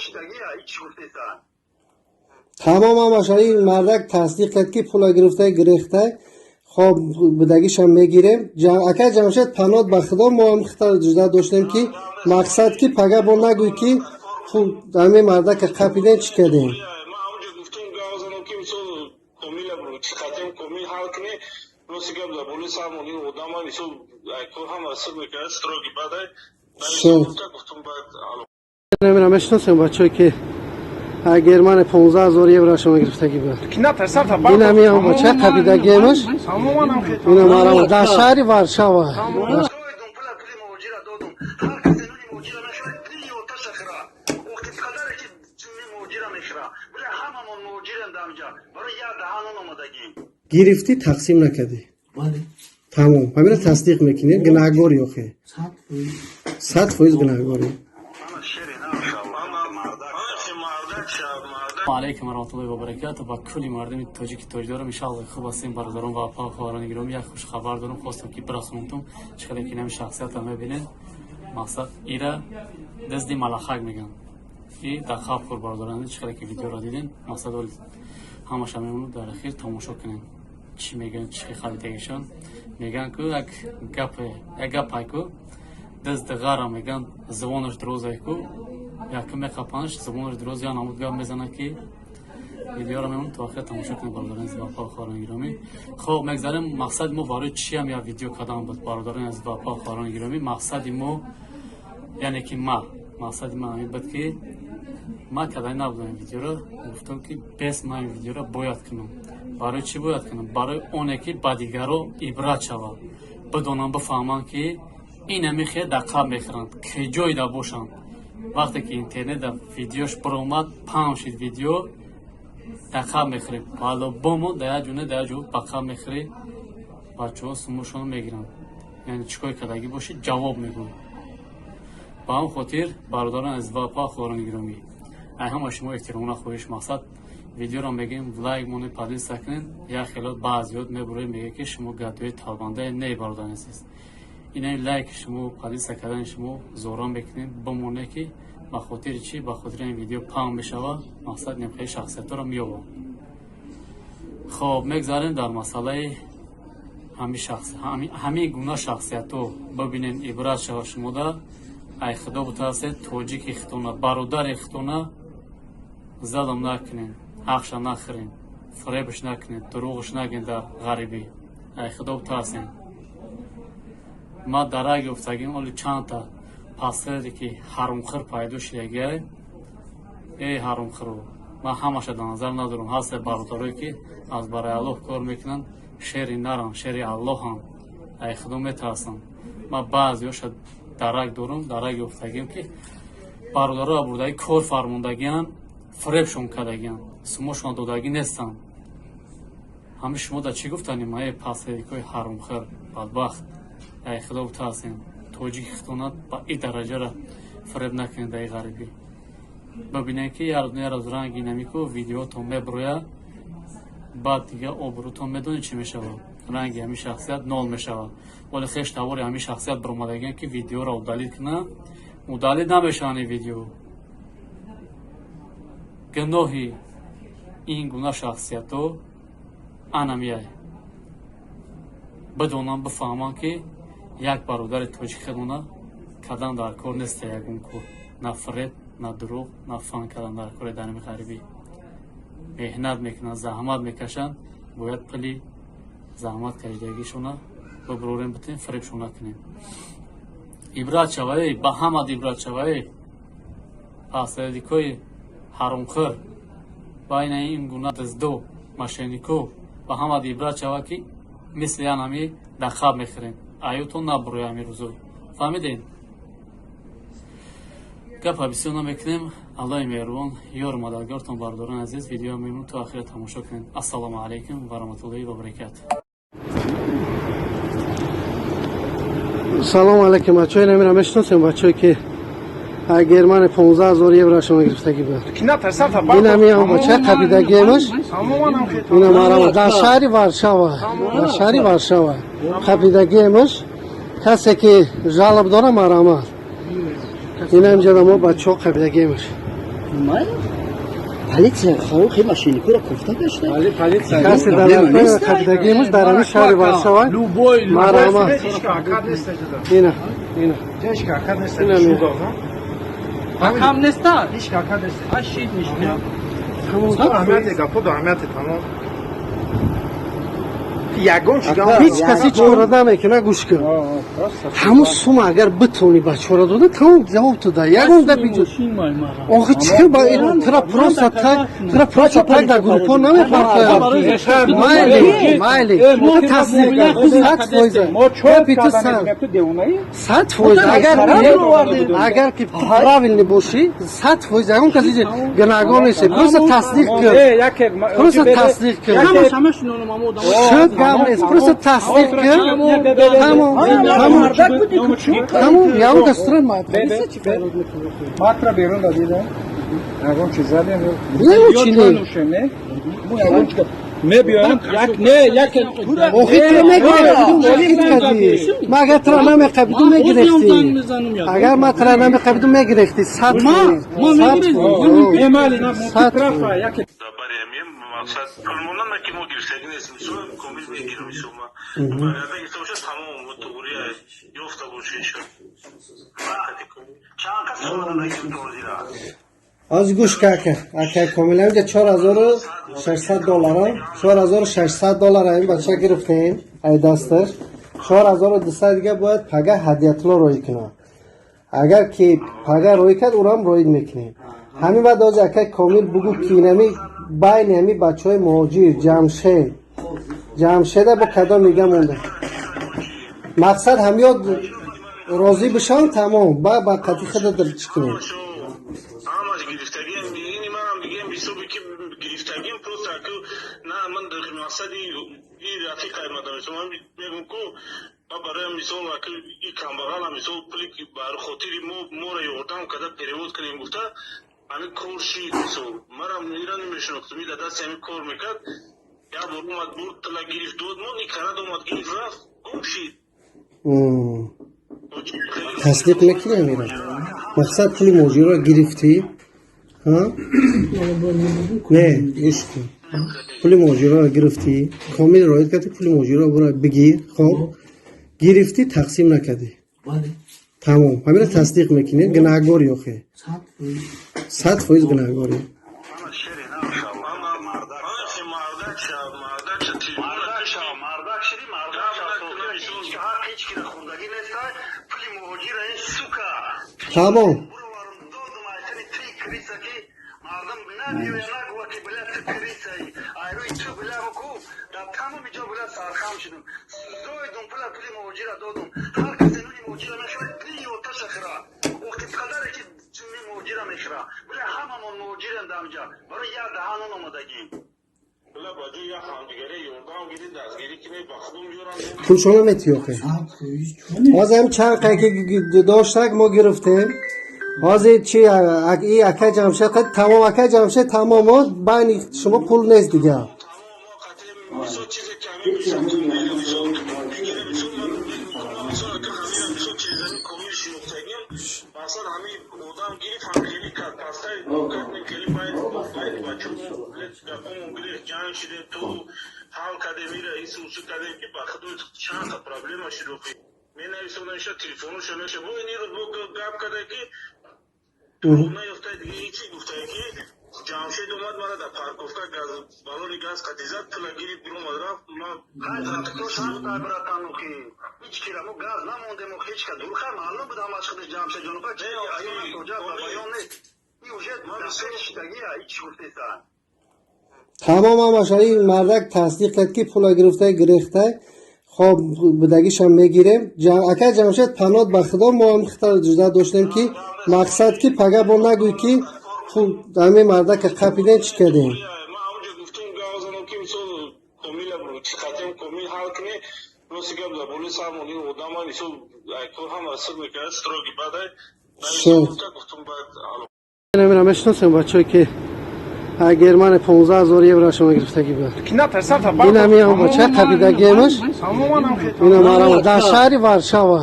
Speaker 2: шидагия ҳеҷ гуфтеса.
Speaker 1: Тамом, ҳамаша ин мардак тасдиқ кард, ки пула гирифта, гирехта. Хоб, будагишам мегирем. Ака Ҷамшед, панот ба худо, мо ҳам хита ҷуда доштем, ки мақсад, ки пага бо нагӯй, ки пул ҳамин мардака қапидем, чӣ кардем.
Speaker 2: Ман ҳамонҷо гуфтум, гап занам, ки мисол Комила чӣ қатем, Комил ҳал кунӣ. Рости гап, дар болои сармон ин одама мисол кор ҳама сир мекард, строгий бадай гуфтум, баъд.
Speaker 1: Намира мешиносем, бачаҳое ки Германия 15 000 еврошона гирифтагӣ буд. Инами ҳам бача қабидагиемаш, инам арама дар шаҳри Варшава.
Speaker 2: Пула, пули муҳоҷира додум. Ҳар касе нуни муҳоҷира мехӯра, пили оташа хӯра. Охи қадаре ки ҷунни муҳоҷира мехӯра. Бля, ҳамамон муҳоҷирем дар ҳамҷа. Барои як даҳан нон омадагим.
Speaker 1: Гирифтӣ, тақсим накардӣ, тамом, ҳамина тасдиқ мекунӣ? Гунаҳгорӣ охе, 100% гунаҳгорӣ.
Speaker 2: Мардак шав, мардак.
Speaker 3: Алейкум варахматуллоҳи вабаракату. Ба кулли мардуми тоҷики тоҷ дорам, иншалло хуб ҳастем, бародарон ва апа, хоҳарони гиромӣ. Як хушхабар дорам, хостам ки бирасонтум. Чӣ қадар ки нами шахсиятро мебинед, мақсад ира дизди малахак мегӯянд и дар хаб хӯр, бародарон. Чӣ қадар ки видеоро дидем, мақсад ҳамаша мемонад, дар ахир тамошо кунем, чӣ мегӯянд, чӣ харидагишон мегӯянд. Ку як гапе, як гапай ку, дизди ғара мегӯянд, зубонаш дурозай ку, якм меқапанаш, зубонаш дуроз, я намуд гап мезанад ки видеоро мемон то охир тамошо кунед, бародарони азиз ва хоҳарони гиромӣ. Хоб, мегзарем. Мақсади мо барои чиам як видео кардан буд, бародарони азиз ва хоҳарони гиромӣ? Мақсади мо, яъне ки ма, мақсади ман ҳамин буд, ки ман кардани набудам ин видеоро. Гуфтам, ки бес ман ин видеоро бояд кунам. Барои чӣ бояд кунам? Барои оне ки ба дигаро ибрат шавад, бидонанд, бифаҳманд, ки инами хел дар қаб мехӯранд, киҷоида бошанд. Вақте ки интернет видеош баромад, паҳн шид видео, дар қаб мехӯрем по-любому, дар як ҷо не, дар як ҷо ба қаб мехӯрӣ. Бачаҳо сумушонро мегиранд, яъне чӣ кори кардагӣ бошӣ, ҷавоб мегӯй. Ба ҳамн хотир, бародарон азиз ва апа, хоҳарони гиромӣ, ай ҳама шумо эҳтиромона хоҳиш, мақсад видеоро мегӯем, лайк монед, поделиться кунед. Як хелот баъзиёт мебуроед, мегӯяд, ки шумо гадои талбандае. Не, бародари азиз, инаи лайки шумо, поделиться кардани шумо зора мекунем, бимоне, ки ба хотири чӣ? Ба хотири ин видео паҳн мешавад, мақсад немхели шахсиятҳоро меёбам. Хоб, мегзарем дар масъалаи ҳамин гуна шахсиятҳо. Бибинед, ибрат шава шумода. Ай худо бутарсед, тоҷики хитона, бародари хитона залм накунед, ҳақша нахӯред, фиребш накунед, дурӯғш нагӯед дар ғарибӣ. Ай худо бутарсед. Ма дарак ёфтагим, оли чандта пастере ки ҳарумхӯр пайдо шидагиай. Эй ҳарумхӯру, ман ҳамаша дар назар надорам. Ҳасте бародарое, ки аз барои Аллоҳ кор мекунанд, шери нарам, шери Аллоҳам, ай худо метарсам. Ман баъзеҳоша дарак дорам, дарак ёфтагим, ки бародароа бурдаги кор фармондагианд, фиребшон кардагианд, сумошон додагӣ нестанд. Ҳами шумо да чӣ гуфтанем? Ае пастерикои ҳарумхӯр, бадбахт, ай худо бутарсем, тоҷики хитонат ба и дараҷара фиреб накунед. Даи ғарибӣ бибинед, ки ярӯз ранги намику видеотон меброяд, баъд дига обрӯтон медонед чӣ мешавад, ранги ҳамин шахсият нол мешавад. Вале хеш тавори ҳамин шахсият баромадагиан, ки видеоро удалить кунад, удалить намешаванд ин видео. Гуноҳи ин гуна шахсиятҳо анамияй. Бидонам, бифаҳмам, ки як бародари тоҷик хедона кардан дар кор неста ягон кор, на фиреб, на дурӯғ, на фан кардан дар кори. Дар ғарибӣ меҳнат мекунанд, заҳмат мекашанд, бояд пули заҳмат кашидагишона бибурорем, битем, фиребшон накунем. Ибрат шавае ба ҳамад, ибрат шавае, пасредикои ҳаромхӯр, байна ин гуна диздо, мошеннико, ба ҳамад ибрат шава, ки мисли янами дар хаб мехӯрем, аютон набуроя ҳамин рӯзо. Фаҳмидем, гапа бисёр намекунем. Аллоҳи меҳрубон ёру мададгортон. Бародарони азиз, видео мемон то ахира тамошо кунед. Ассалому алайкум ва раҳматуллоҳи ва баракату.
Speaker 1: Салом алейкум, бачаҳои намира мешиносем, бачаҳое ки Германия 15 000 еврошон гирифтагӣ буд. Инами бача қабидагиемаш, ина марама дар шаҳри Варшава, дар шаҳри Варшава қабидагиемаш. Касе ки жалоб дора, марама. Ина инҷа мо бачаҳо қабидагиемаш.
Speaker 4: Полиция хи мошенникуро кофта гашта.
Speaker 1: Касе дар қабидагиемаш дар ҳамин шаҳри Варшава, марама. Ина, ина.
Speaker 5: Кам неста? Ашид ништа.
Speaker 8: Аҳамияти гапо аҳамияти тамом. Ягон
Speaker 1: Ҳеҷ кас ҳеҷ кора намекуна. Гӯш кун, ҳамун сума агар битонӣ бачора дода, тамом, ҷавоб ту да ягон гапи. Охи чӣ ба тра просто так, тра просто так дар группо намепартоям. Майли, майли, тасдиқ 100%. Гапи ту 100%. Агар ки правильный бошӣ, 100% ягон кас иҷи гунаҳгор нест. Просто тасдиқ кун, просто тасдиқ кун. Шуд, гап нест, просто тасдиқ кун, тамом, тамом, тамом. Ягон кас тура
Speaker 6: Матра берун дадида. Ягон чиз задем.
Speaker 1: Не, чӣ не?
Speaker 6: Мо ягон чиз мебиёем, як не, як.
Speaker 1: Охи ту мегирифтӣ. Ма агар туро намеқабидум, мегирифтӣ. Агар ма туро намеқабидум, мегирифтӣ. 100%. 100%.
Speaker 2: Мақсад пулмонам, ки мо гирифтагӣ нест, мисол, комил мегирам, мисол, ма баргарда гирифта бошад, тамом, туғри ёфта бошад, иншоалло. Чанд кас омада?
Speaker 1: Аз гӯш ка, ака, ака Комил, ҳаминҷа 4600 доллара, 4600 доллара ин бача гирифтем ай дасташ. 4200 дига бояд пага Ҳадиятулло роӣ кунад. Агар ки пага роӣ кард, ӯрам роид мекунем. Ҳамин баъд ози, акай Комил, бугӯ, ки инами байни ҳами бачаҳои муҳоҷир Ҷамшед, Ҷамшеда бо кадом мига монда. Мақсад, ҳамёд розӣ бишавам, тамом, ба қатъи худа чӣ кунем.
Speaker 2: Ҳамаш гирифтагиам, ини манам дигам ҳисоби ки гирифтагиам, просто аку на, ман дар мақсади и рафиқ аймадам, мисол, ман мегум ку ма бароям, мисол, аку и камбағала, мисол, пули ки бар хотири мо моро ёрдам карда, перевод кунем гуфта, ҳамин кор шид. Мисол, манам ира намешинохтум, и дар дасти ҳамин кор мекард. Як бор омад, бурд, тила гирифт, дод, мо никарад, омад, гирифт, рафт, гум шид.
Speaker 1: Тасдиқ мекунӣ амира? Мақсад, пули муҳоҷирро гирифтӣ? Не, гӯш кун, пули муҳоҷирро гирифтӣ, Комил роид кардӣ, пули муҳоҷирро бура бигир. Хоб, гирифтӣ, тақсим накардӣ, тамом, ҳамира тасдиқ мекунӣ? Гунаҳгорӣ охе, 100% гунаҳгорӣ.
Speaker 2: Мардак шав, мардак шав, мардак шиди, мардак шав. Ҳақ ҳеҷ кира хӯрдагӣ нестай пули муҳоҷира, ин сука.
Speaker 1: Тамом.
Speaker 2: Буроварам, додум, айтани три крыса, ки мардум набиёя, нагӯя, ки бля, ту крыса и, айрӯи ту, бля, ку дар тамоми ҷо, бля, сархам шудум, зоидум пула, пули муҳоҷира додум. Ҳар касе нуни муҳоҷира мехӯрад, пили оташа хӯра, охи падаре ки ҷунни муҳоҷира мехӯра. Бля, ҳамамон муҳоҷирем дар ҳамҷа, барои як даҳан нон омадагӣ. Бля, ба ҷои як ҳамдигаре ёрдам гирӣ, дастгирӣ кунӣ, ба худум ёрам.
Speaker 1: Пулшона метӣ охе? Ҳозир ҳам чанд қай ки доштак, мо гирифтем. Ҳозир чи, и акай Ҷамшед, тамом, акай Ҷамшед, тамом, байни шумо пул нест дига.
Speaker 2: Мисол, чизе ки ҳамин, мисол, мисол мегирем, мисол, ман мисол, ака, ҳамин, мисол, чизами комил шинохтагим, масалан, ҳамин одам гирифт, ҳам хеле кард, пастай кардем, хеле байд бачамо гапомон гирифт, ҷанг шидем, ту ҳал кардем, ира ису усу кардем, ки ба худо чанд та проблема шуд охи. Менависонаша, телефоношо меша, бо ин рӯз бо гап карда, ки наёфта, дига ҳечи гуфта, ки Ҷамшед омад, мара дар парковка газ, балони газ қатӣ зад, пула гирифт, биромад, рафт. Братанухи, ҳеҷ кира мо газ намондем, ҳеҷ ка дурха маълум буд, ҳамаш худаш Ҷамшед ҷонуха, чи аён тоҷа ба баён нест, и уже шидагия, ҳеҷ гуфтеса.
Speaker 1: Тамом, ҳамаша ин мардак тасдиқ кард, ки пула гирифта, гирехта. Хоб, будагишам мегирем. Акай Ҷамшед, панот ба худо, мо ҳам хита ҷуда доштем, ки мақсад, ки пага бо нагӯй, ки пул ҳамин мардака қапидем, чӣ кардем.
Speaker 2: Ман ҳамонҷо гуфтум, гап занам, ки мисол, комила чӣ қатем, комил ҳал кунӣ. Рости гап, дар болои сармон ин одама, мисол, кор ҳама сир мекард, строгий бадай гуфтум, баъд.
Speaker 1: Намира мешиносем, бачаҳое ки Германия 15 000 евро шумо гирифтагӣ буд. Ин ҳамин ҳам бача қабидагиемаш, ина марама дар шаҳри Варшава.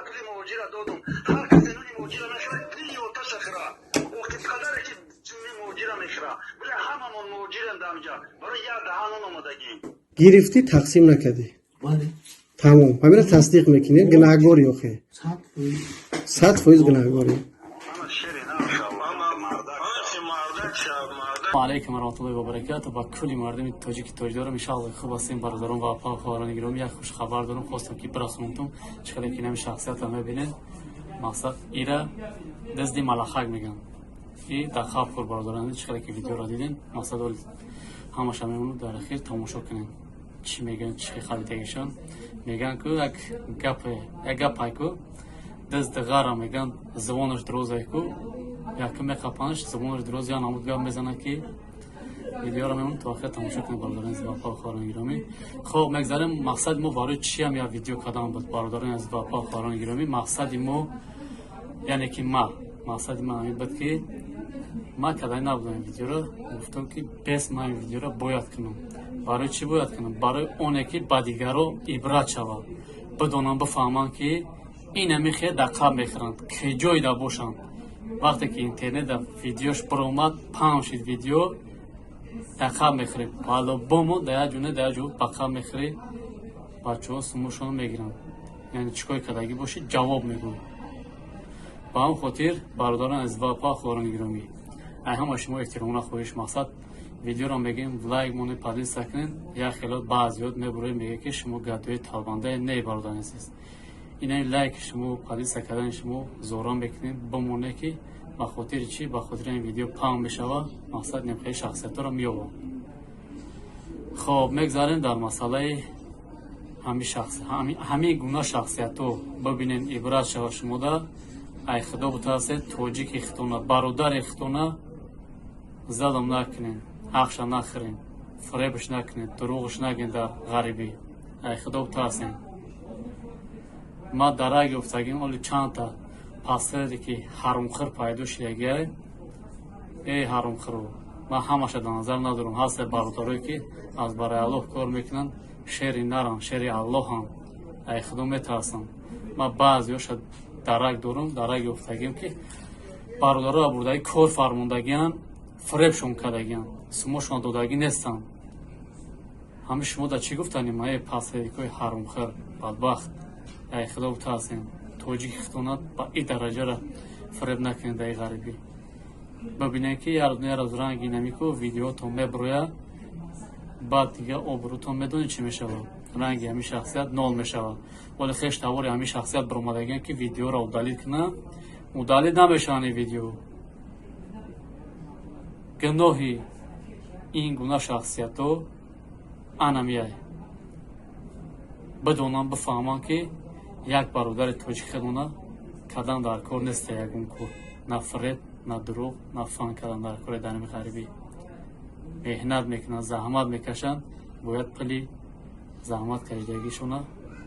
Speaker 2: Пули муҳоҷира додум. Ҳар касе нуни муҳоҷира мехӯрад, пили оташа хӯра, охи падаре ки ҷунни муҳоҷира мехӯра. Бля, ҳамамон муҳоҷирем дар ҳамҷа, барои як даҳан нон омадагӣ.
Speaker 1: Гирифтӣ, тақсим накардӣ, тамом, ҳамира тасдиқ мекунӣ? Гунаҳгорӣ охе, 100% гунаҳгорӣ.
Speaker 3: Алайкум варахматуллоҳи вабаракату ба кулли мардуми тоҷики тоҷ дорам. Иншаалло, хуб ҳастем, бародарон ва апа, хоҳарони гиромӣ. Як хушхабар дорам, хостам, ки бирасонамтон. Чӣ хеле ки нами шахсиятро мебинед, мақсад, ира дизди малахак мегӯям, и дар хаб хур, бародарон. Чӣ хеле ки видеоро дидем, мақсад, ҳамаша мемонад, дар ахир тамошо кунем, чӣ мегӯянд, чӣ хабитагишон мегӯянд. Ку як гапе, як гапай ку, дизди ғара мегӯянд, забонаш дурозай ку, якум меқапанаш, забонаш дуроз, я намуд гап мезанад, ки видеоро мемонад, то охир тамошо кунед, бародарони азиз ва апа, хоҳарони гиромӣ. Хоб, мегзарем. Мақсади мо барои чиам як видео кардан буд, бародарони азиз ва апа, хоҳарони гиромӣ? Мақсади мо, яъне ки ма, мақсади ман ҳамин буд, ки Ман кадай набудам ин видеоро, гуфтам, ки бес ман ин видеоро бояд кунам. Барои чӣ бояд кунам? Барои оне ки ба дигаро ибрат шавад, бидонам, бифаҳманд, ки инами хел дар қаб мехӯранд, ки ҷойда бошанд. Вақте ки интернетда видеош биромад, паҳн шид видео, дар қаб мехӯрем по-любому, дар як ҷо не, дар як ҷо ба қаб мехӯрӣ. Бачаҳо сумушонро мегиранд, яъне чӣ кор кардагӣ бошӣ, ҷавоб мегӯй. Ба ҳамн хотир, бародарон азиз ва апа, хоҳарони гиромӣ, ай ҳама шумо эҳтиромона хоҳиш, мақсад видеоро мегӯем, лайк монед, поделиться кунед. Як хелот баъзиёт мебуроед, мегӯяд, ки шумо гадои талбандае. Не, бародари азиз, инаи лайки шумо, поделиться кардани шумо зора мекунед, бимонед, ки ба хотири чӣ? Ба хотири ин видео паҳн мешавад, мақсад немхели шахсиятҳоро меёбам. Хоб, мегзарем дар масъалаи ҳамин гуна шахсиятҳо. Бибинед, ибрат шава шумода. Ай худо бутарсед, тоҷики хитона, бародари хитона залм накунед, ҳақша нахӯред, фиребш накунед, дурӯғш нагӯед дар ғарибӣ. Ай худо бутарсед. Ман дарак ёфтагим, оли чандта пастере ки ҳарумхӯр пайдо шидагиай. Эй ҳарумхӯру, ман ҳамаша дар назар надорам. Ҳасте бародарое, ки аз барои Аллоҳ кор мекунанд, шери наранд, шери Аллоҳанд, ай худо метарсанд. Ман баъзеҳоша дарак дорам, дарак ёфтагим, ки бародароро бурдаги кор фармондагианд, фиребшон кардагианд, сумошон додагӣ нестанд. Ҳами шумо дар чӣ гуфтанем? Эй пастерикои ҳарумхӯр, бадбахт, ай худо бутарсем, тоҷики хитона ба и дараҷара фиреб накунед дар и ғарибӣ. Бибинед, ки як рӯз, як рӯз ранги намику видеотон мебурояд, баъд дига обрӯтон медонед чӣ мешавад, ранги ҳамин шахсият нол мешавад. Вале хеш тавори ҳамин шахсият биромадагиан, ки видеоро удалить кунанд, удалить намешаванд ин видео. Гуноҳи ин гуна шахсиятҳо анамияй. Бидонанд, бифаҳманд, ки як бародари тоҷик хелона кардан дар кор неста ягон кор, на фиреб, на дурӯғ, на фан кардан дар кори. Дар ҳами ғарибӣ меҳнат мекунанд, заҳмат мекашанд, бояд пули заҳмат кашидагишона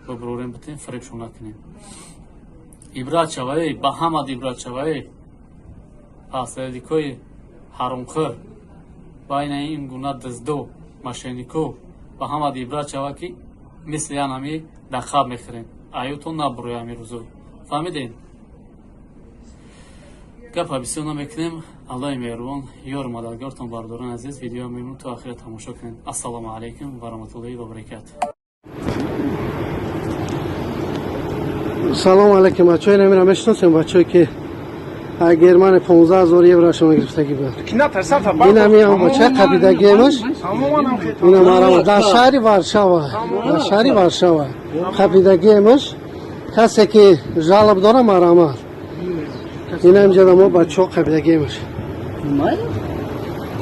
Speaker 3: бибурорем, битем, фиребшон накунем. Ибрат шавае ба ҳамад, ибрат шавае пасредикои ҳаромхӯр, байна ин гуна дуздо, мошеннико, ба ҳамад ибрат шава, ки мисли ян ҳами дар хаб мехӯрем, аютон набуроя ҳами рӯзо. Фаҳмидем, гапа бисёр намекунем. Аллоҳи меҳрубон ёру мададгортон. Бародарони азиз, видео мемон то охира тамошо кунед. Ассалому алайкум ва раҳматуллоҳи ва баракату.
Speaker 1: Салом алейкум, бачаҳо. Инамира мешиносем, бачаҳое ки Германия 15 000 еврошона гирифтагӣ буд. Инами ҳам бача қабидагиемаш. Ина марама дар шаҳри Варшава, дар шаҳри Варшава қабидагиемаш. Касе ки жалоб дора, марамат. Ина инҷа мо бачаҳо қабидагиемаш.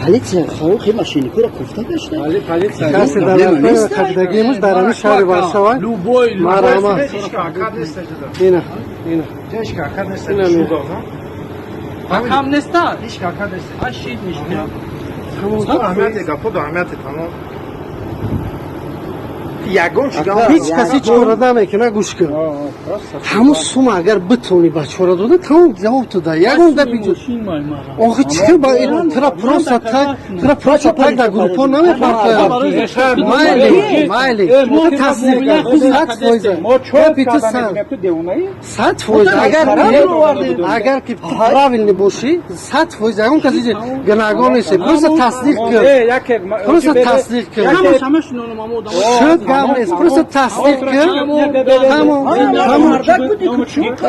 Speaker 4: Полиция хи мошенникуро кофта гашта.
Speaker 1: Касе дар қабидагиемаш дар ҳамин шаҳри Варшава, марама. Ина, ина. Ина.
Speaker 5: Кам неста? Ашид мишта.
Speaker 8: Аҳамияти гапо до аҳамияти тамом. Ягон чиз.
Speaker 1: Ҳеҷ кас ҳеҷ кора намекуна. Гӯш кун, ҳамун сума агар битонӣ ба чора дода, тамом, ҷавоб ту да ягон гапи. Охи чӣ ба тра просто так, тра просто так дар группо намепартояд. Майли, майли, тасдиқ 100%. Гапи ту 100%. Агар ки ту правильный бошӣ, 100% ягон каси гунаҳгор нест. Просто тасдиқ кун, просто тасдиқ кун. Шуд, гап нест, просто тасдиқ кун, тамом, тамом,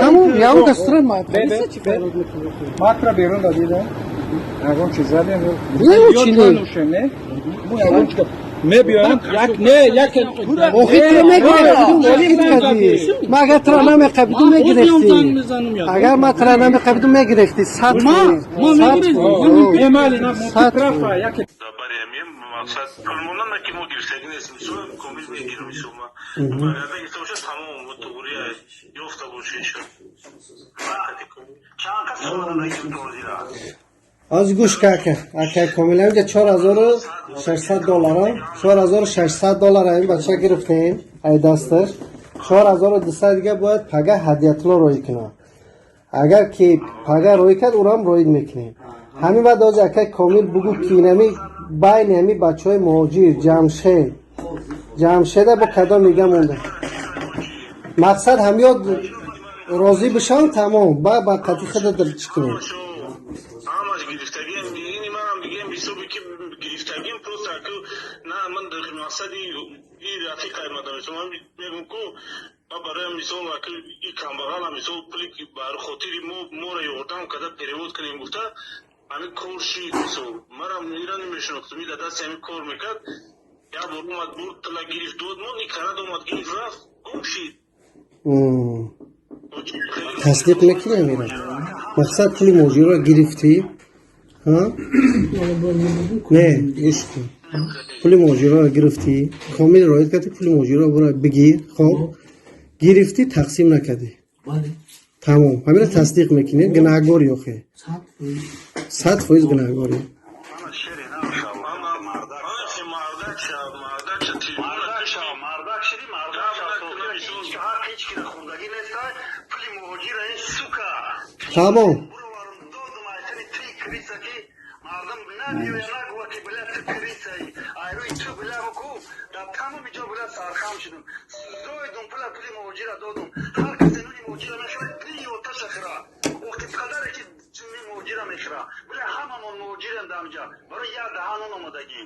Speaker 1: тамом. Ягон кас тура полиса чӣ фарёд мекунад?
Speaker 6: Матра берун дадида. Ягон чиз задем.
Speaker 1: Не, чӣ не?
Speaker 6: Мо ягон чиз мебиёем, як не, як.
Speaker 1: Охи ту мегирифтӣ. Ма агар тура намеқабиду, мегирифтӣ. Агар ма тура намеқабиду, мегирифтӣ 100%.
Speaker 2: Мақсад пулмонама ки мо гирифтагӣ нестем, сума комил мегирем, сума агар гирифта бошад, тамом, туғри ёфта бошед
Speaker 7: Чанд кас сума додагим тозира?
Speaker 1: Аз гӯш ка, ака, ака Комил, инҷа 4600 доллара, 4600 доллара ин бача гирифтем ай дасташ. 4200 дига бояд пага ҳадиятулло роӣ кунад. Агар ки пага роӣ кард, урам роид мекунем. Ҳамин баъд ози акай Комил бугӯ, ки инами байни ҳами бачаҳои муҳоҷир Ҷамшед, Ҷамшеда бо кадом мига монда, мақсад ҳамёд розӣ бишавам, тамом, ба қати худа чӣ кунем?
Speaker 2: Ҳамаш гирифтагием, ини манам дигем ҳисоби ки гирифтагим, просто ку на ман мақсади и рафиқай мадам, мегум ку ма барои мисол аку и камбағала, мисол, пули ки бар хотири мо моро ёрдам карда перевод кунем гуфта, ҳамин кор шид. Мисол, манам ира намешинохтум, и дар дасти ҳамин кор мекард. Як бор омад, бурд, тила гирифт, дод мон, и карад, омад, гирифт, рафт, гум шид.
Speaker 1: Тасдиқ мекунӣ амира? Мақсад, пули муҳоҷирро гирифтӣ? Не, гӯш кун, пули муҳоҷирро гирифтӣ, Комил роид кардӣ, пули муҳоҷирро бура бигир. Хоб, гирифтӣ, тақсим накардӣ, тамом, ҳамира тасдиқ мекунӣ? Гунаҳгорӣ охе, 100% гунаҳгорӣ.
Speaker 2: Мардак шав, мардак шав,
Speaker 7: мардак шиди, мардак шав, ҳақ ҳеҷ кира хундагӣ неста, пули муҳоҷира, ин сука.
Speaker 1: Тамом.
Speaker 7: Буроварам, додум, айтани ти криса, ки мардум набиёя, нагӯя, ки била ту крисаи, айрӯи ту била буку дар тамоми ҷо била сархам шудум, зоидум пула, пули муҳоҷира додум. Ҳар касе нуни муҳоҷира мехӯра, дини оташа хӯра, охи падаре ки ҷунни муҳоҷира мехӯра, била ҳамамон муҳоҷирем дар инҷа, барои як даҳанон омадагӣ.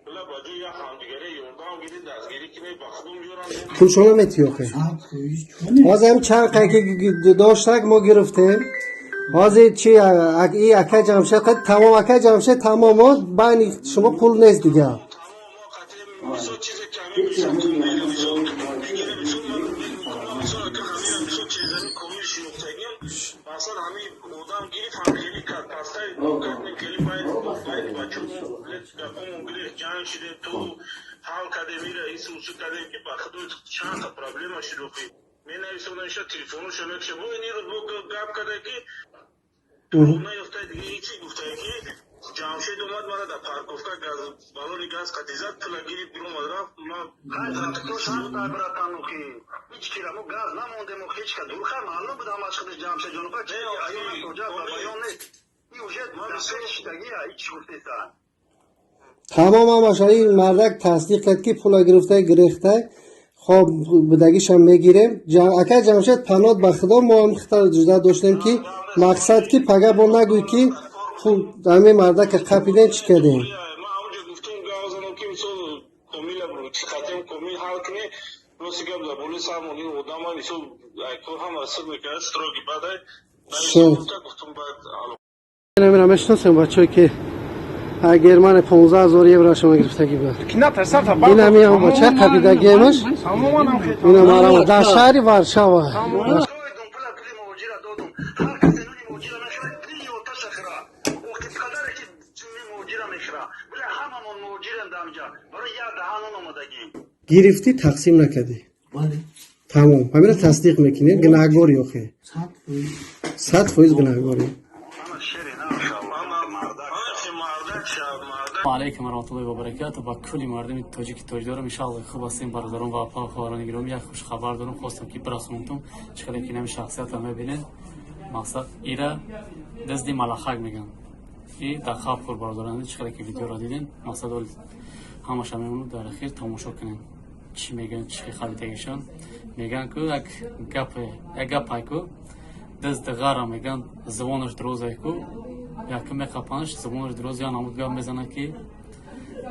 Speaker 2: Била ба ҷои як ҳамдигаре ёрдам гирӣ, дастгирӣ кунӣ, ба худум ёрам.
Speaker 1: Пулшона метӣ охе? Ҳозир ҳам чанд қай ки доштак, мо гирифтем. Ҳозир чи, и акай Ҷамшед тамом, акай Ҷамшед тамом, байни шумо пул нест дигар.
Speaker 2: Мисол, чизе ки ҳамин, мисол, комил, мисол, мегирем, мисол, ман мисол, ака, ҳамин, мисол, чизами комил шинохтагим, масалан, ҳамин одам гирифт, ҳамхелӣ кард, пастай кардем, хеле байд бачо гапомон гирифт, ҷанг шидем, ту ҳал кардем, ира ису усу кардем, ки ба худо чанд та проблема шуд охи. Менависонаиша, телефоношо мекша, бо ин рӯз бо гап карда, ки наёфта, дига ҳечи гуфтае, ки Ҷамшед омад, мара дар парковка газ, балони газ қатӣ зад, пула гирифт, биромад, рафт.
Speaker 7: Братан, охи ҳеҷ кира мо газ намондем, охи ҳеҷ ка дурха маълум буд ҳамаш худаш Ҷамшед ҷонуха, чи аён тоҷа баён нест, и уже шидагия ҳеҷ гуфтеса.
Speaker 1: Тамом, ҳамаша ин мардак тасдиқ кард, ки пула гирифта, гирехта. Хоб, будагишам мегирем. Акай Ҷамшед, панот ба худо, мо ҳам хита ҷуда доштем, ки мақсад, ки пага бо нагӯй, ки ҳамин мардака қапидем, чӣ кардем.
Speaker 2: Ман ҳамҷо гуфтум, гап занам, ки мисол Комила қатем, Комил ҳал кунӣ. Рости гап, дар болои сармон ин одама, мисол, кор ҳама сир мекард, строгий бадай гуфтум, баъд.
Speaker 1: Намира мешиносем, бачаҳое ки Германия 15 000 евро шумо гирифтагӣ буд. Инами ҳам бача қапидагиемаш, инам арама дар шаҳри Варшава.
Speaker 7: Пула, пули муҳоҷира додум. Ҳар касе нуни муҳоҷира мехӯра, дини оташа хӯра, охи падаре ки ҷунни муҳоҷира мехӯра, била ҳамамон муҳоҷирем дар инҷа, барои як даҳанон омадагӣ.
Speaker 1: Гирифтӣ, тақсим накардӣ, тамом, ҳамира тасдиқ мекунӣ? Гунаҳгорӣ охе, 100% гунаҳгорӣ.
Speaker 2: Мардак шав, мардак.
Speaker 3: Алайкум варахматуллоҳи вабаракату ба кулли мардуми тоҷики тоҷдорам. Иншаалло, хуб ҳастем, бародарон ва апа, хоҳарони гиромӣ. Як хушхабар дорам, хостам, ки бирасонамтон. Чӣ қадар ки нами шахсиятро мебинед, мақсад, ира дазди малахак мегӯянд, и дар хаб хӯр, бародарон. Чӣ қадар ки видеоро дидем, мақсад, ҳамаша мемонад, дар ахир тамошо кунем, чӣ мегӯянд, чӣ хабитагишон мегӯянд. Ку як гапе, як гапай ку, дазди ғара мегӯянд, забонаш дурозай ку, якм меқапанаш, забонаш дуроз, я намуд гап мезанад, ки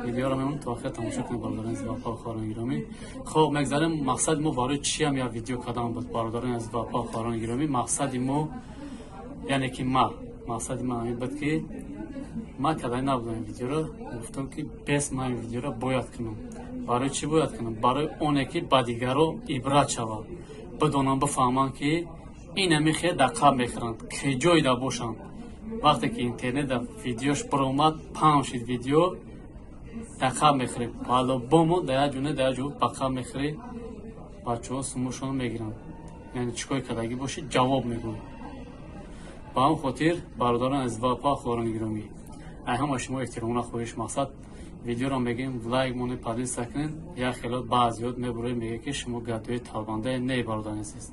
Speaker 3: видеоро мемонад, то охир тамошо кунед, бародарони азиз ва апа, хоҳарони гиромӣ. Хоб, мегзарем. Мақсади мо барои чиам як видео кардан буд, бародарони азиз ва апа, хоҳарони гиромӣ? Мақсади мо, яъне ки ма, мақсади ман ҳамин буд, ки ман кардани набудам ин видеоро. Гуфтам, ки бес ман ин видеоро бояд кунам. Барои чӣ бояд кунам? Барои оне ки ба дигаро ибрат шавад, бидонам, бифаҳманд, ки инами хел дар қаб мехӯранд, ки ҷойда бошанд. Вақте ки интернет дар видеош баромад, паҳн шид видео, дар қаб мехӯрӣ по-любому, дар як ҷо не, дар як ҷо ба қаб мехӯрӣ. Бачаҳо сумушонро мегиранд, яъне чӣ кори кардагӣ бошӣ, ҷавоб мегӯянд. Ба ҳамн хотир, бародарон азиз ва апа, хоҳарони гиромӣ, ай ҳама шумо эҳтиромона хоҳиш, мақсад, видеоро мегӯем, лайк монед, поделиться кунед. Як хелот баъзиёт мебуроед, мегӯяд, ки шумо гадои талбандае. Не, бародарони азиз,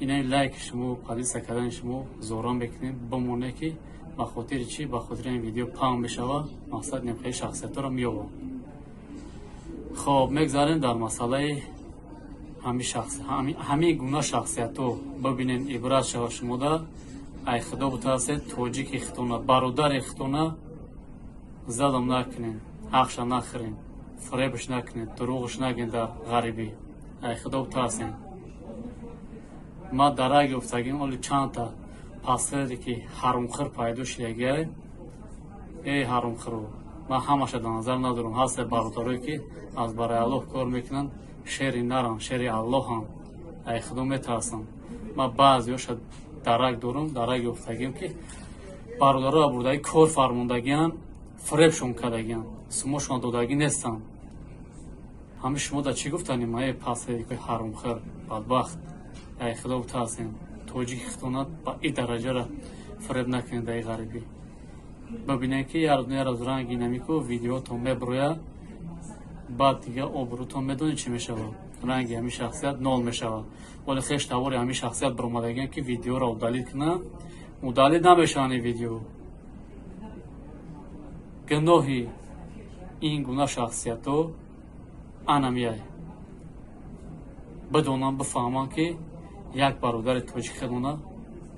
Speaker 3: инаи лайки шумо, поделиться кардани шумо зора мекунем, бимоне, ки Ба хотири чӣ? Ба хотири ин видео паҳн бишава, мақсад немхели шахсиятҳоро меёбам. Хоб, мегзарем дар масъалаи ҳамин гуна шахсиятҳо. Бибинен, ибрат шава шумода. Ай худо бутарсед, тоҷики хитона, бародари хитона залм накунен, ҳақша нахӯрен, фиребш накунед, дурӯғш нагӯен дар ғарибӣ. Ай худо бутарсен. Ма дарак ёфтагим, оли чандта пасхере ки ҳарумхӯр пайдо шидагиай. Эй ҳарумхӯру, ман ҳамаша дар назар надорам. Ҳасте бародарое ки аз барои Аллоҳ кор мекунанд, шери нарам, шери Аллоҳам, ай худо метарсам. Ман баъзеҳоша дарак дорам, дарак ёфтагим, ки бародароа бурдаги кор фармондагианд, фиребшон кардагианд, сумошон додагӣ нестанд. Ҳами шумо да чӣ гуфтанем? Эй пасхерикои ҳарумхӯр, бадбахт, ай худо бутарсем, тоҷики хитона ба и дараҷара фиреб накунед дар и ғарибӣ. Бибинед, ки як рӯз, як рӯз ранги намику видеотон меброяд, баъд дига обрӯтон медонед чӣ мешавад. Ранги ҳамин шахсият нол мешавад. Вале хеш тавори ҳамин шахсият баромадагиам, ки видеоро удалить кунад, удалить намешаванд ин видео. Гуноҳи ин гуна шахсиятҳо анамияй. Бидонам, бифаҳмам, ки як бародари тоҷик хедона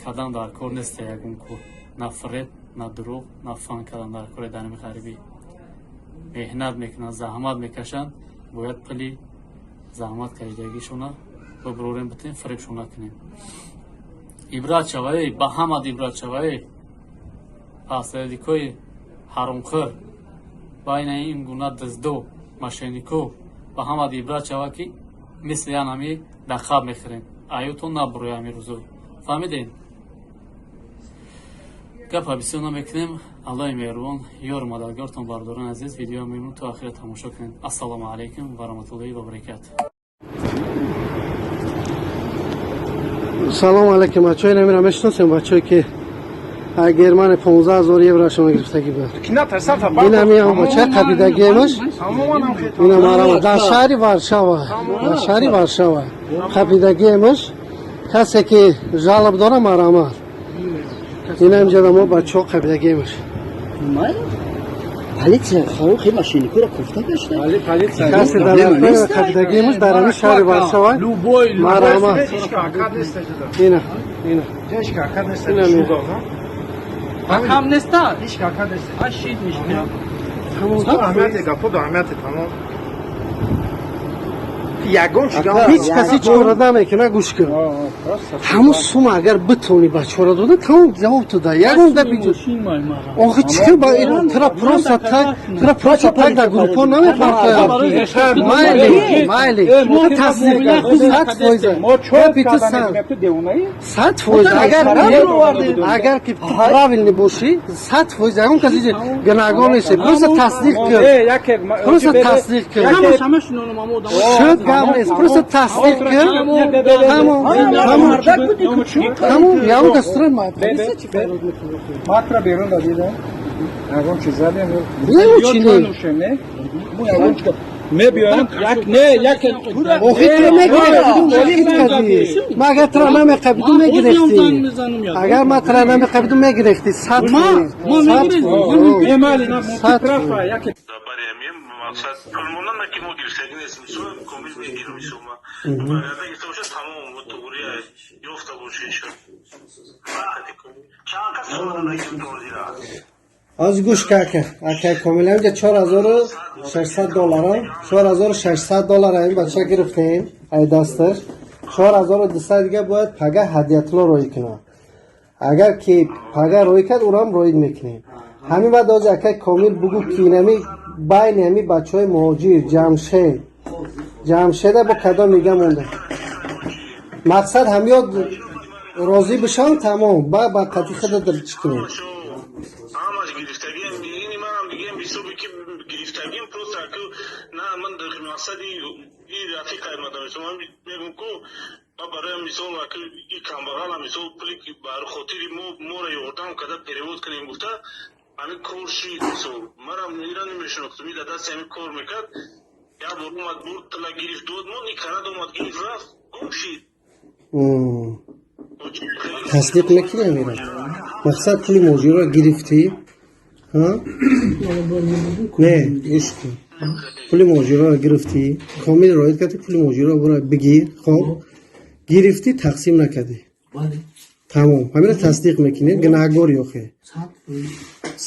Speaker 3: кадан дар кор неста ягон кор, на фиреб, на дурӯғ, на фан кардан дар кори. Дар ҳами ғарибӣ меҳнат мекунанд, заҳмат мекашанд, бояд пули заҳмат кашидагишона бибурорем, битем, фиребшон накунем. Ибрат шавае ба ҳамад, ибрат шавае пасредикои ҳаромхӯр, байна ин гуна дуздо, мошеннико, ба ҳамад ибрат шава, ки мисли янами дақаб мехӯрем, аютон набуроя ҳами рӯзо. Фаҳмидем, гапа бисёр намекунем. Аллоҳи меҳрубон ёру мададгортон. Бародарони азиз, видео мемон то охира тамошо кунед. Ассалому алайкум ва раҳматуллоҳи ва баракату.
Speaker 1: Салом алейкум, бачаҳои намира мешиносем, бачаҳое ки ай Германия 15 000 еврошона гирифтагӣ буд. Инами бача қабидагиемаш, ина марама дар шаҳри Варшава, дар шаҳри Варшава қабидагиемаш. Касе ки жалоб дора, марамат. Ина инҷа мо бачаҳо қабидагиемаш.
Speaker 4: Полиция хи мошенникура кофта гашта.
Speaker 1: Касе дар қабидагиемаш дар ҳамин шаҳри Варшава, марама. Ина, ина.
Speaker 5: Кам неста? Ашид мишта.
Speaker 8: Аҳамияти гапо аҳамияти тамом. Ягон
Speaker 1: Ҳеҷ каси чора намекуна, гӯш кун. Ҳамун сума агар битонӣ ба чора дода, тамом, ҷавоб ту да. Ягон гапи охи чӣ ба тра просто так, тра просто так дар группо намепартоям. Майли, майли, тасдиқ 100%. Гапи ту 100%. Агар ки ту правильный бошӣ, 100% ягон каси гунаҳгор нест. Просто тасдиқ кун, просто тасдиқ кун. Шуд, гап нест, просто тасдиқ кун, тамом, тамом, тамом. Ягон кас тура полиция чӣ фарёд мекунад?
Speaker 6: Матра берун дадидам. Ягон чиз задем.
Speaker 1: Не, чӣ не?
Speaker 6: Ягон чиз мебиёям, як не, як.
Speaker 1: Охи ту мегирифтӣ. Ма агар тура намеқабиду, мегирифтӣ. Агар ма тура намеқабиду, мегирифтӣ 100%. 100%.
Speaker 2: Мақсад пулмона ки мо гирифтагӣ нест, мисол, комил мегирам, мисол, ма баргарда гирифта боша, тамом, туғри ёфта боша иншо. Чанд кас ҳозира?
Speaker 1: Аз гӯш ка, ака, ака Комил, инҷа 4600 доллара, 4600 доллара ин бача гирифтем ай дасташ. 4200 дига бояд пага ҳадиятулло роӣ кунад. Агар ки пага роӣ кард, урам роид мекунем. Ҳамин баъд ози, акай Комил, бугӯ, ки инами байни ҳами бачаҳои муҳоҷир Ҷамшед, Ҷамшеда бо кадом мига монда. Мақсад ҳамёд розӣ бишавам, тамом, ба қатъи худа чӣ кунем.
Speaker 2: Ҳамаш гирифтагиам, ини манам дигам ҳисоби ки гирифтагиам, просто аку на ман мақсади и рафиқай мадам, ман мегум ку ма барои мисол аку и камбағала, мисол, пули ки бар хотири мо моро ёрдам карда перевод кунем гуфта, ҳамин кор шид. Мисол, марам ира намешинохтум, и дар дасти ҳамин кор мекард. Як бор омад, бурд, тила гирифт, дод мон, и карад, омад, гирифт, рафт, гум шид.
Speaker 1: Тасдиқ мекунем ира. Мақсад, пули муҳоҷирро гирифтӣ, ҳа? Не, гӯш кун, пули муҳоҷирро гирифтӣ, Комил роид кардӣ, пули муҳоҷирро бура бигир. Хоб, гирифтӣ, тақсим накардӣ?
Speaker 4: Бале.
Speaker 1: Тамом, ҳамина тасдиқ мекунед, гунаҳгорӣ охе?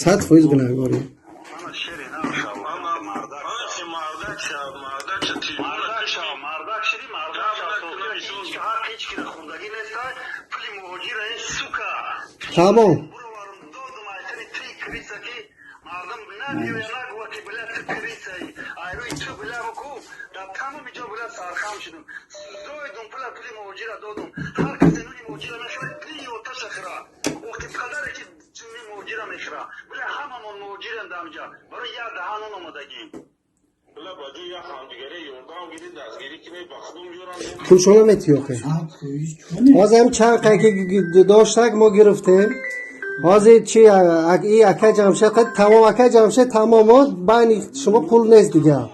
Speaker 4: 100%.
Speaker 1: 100% гунаҳгорӣ.
Speaker 2: Мана шери нашав, мардак шав, мардак шав, мардак шиди, мардак шав. Ҳақ ҳеҷ кира хундагӣ нестай, пули муҳоҷира, ин сука.
Speaker 1: Тамом.
Speaker 2: Буроварам, додум, айтани ти крыса, ки мардум набиёя, нагӯя, ки бля, ту крыса и. Айрӯи ту, бля, буку дар тамоми ҷо, бля, сархам шудум, зоидум, пула, пули муҳоҷира додум. Ҳар касе нуни муҳоҷира мехӯра, пили оташа хӯра. Охи қадаре ки ҷунни муҳоҷира мехӯра, бля, ҳамамон муҳоҷирем дар ҳамҷа, барои як даҳан нон омадагӣ.
Speaker 1: Пулшона метӣ охе?
Speaker 4: 100%.
Speaker 1: Ҳозир ҳам чанд қай ки доштак, мо гирифтем. Ҳозир чи, и акай Ҷамшед қад, тамом, акай Ҷамшед, тамом, о, байни шумо пул нест дигар.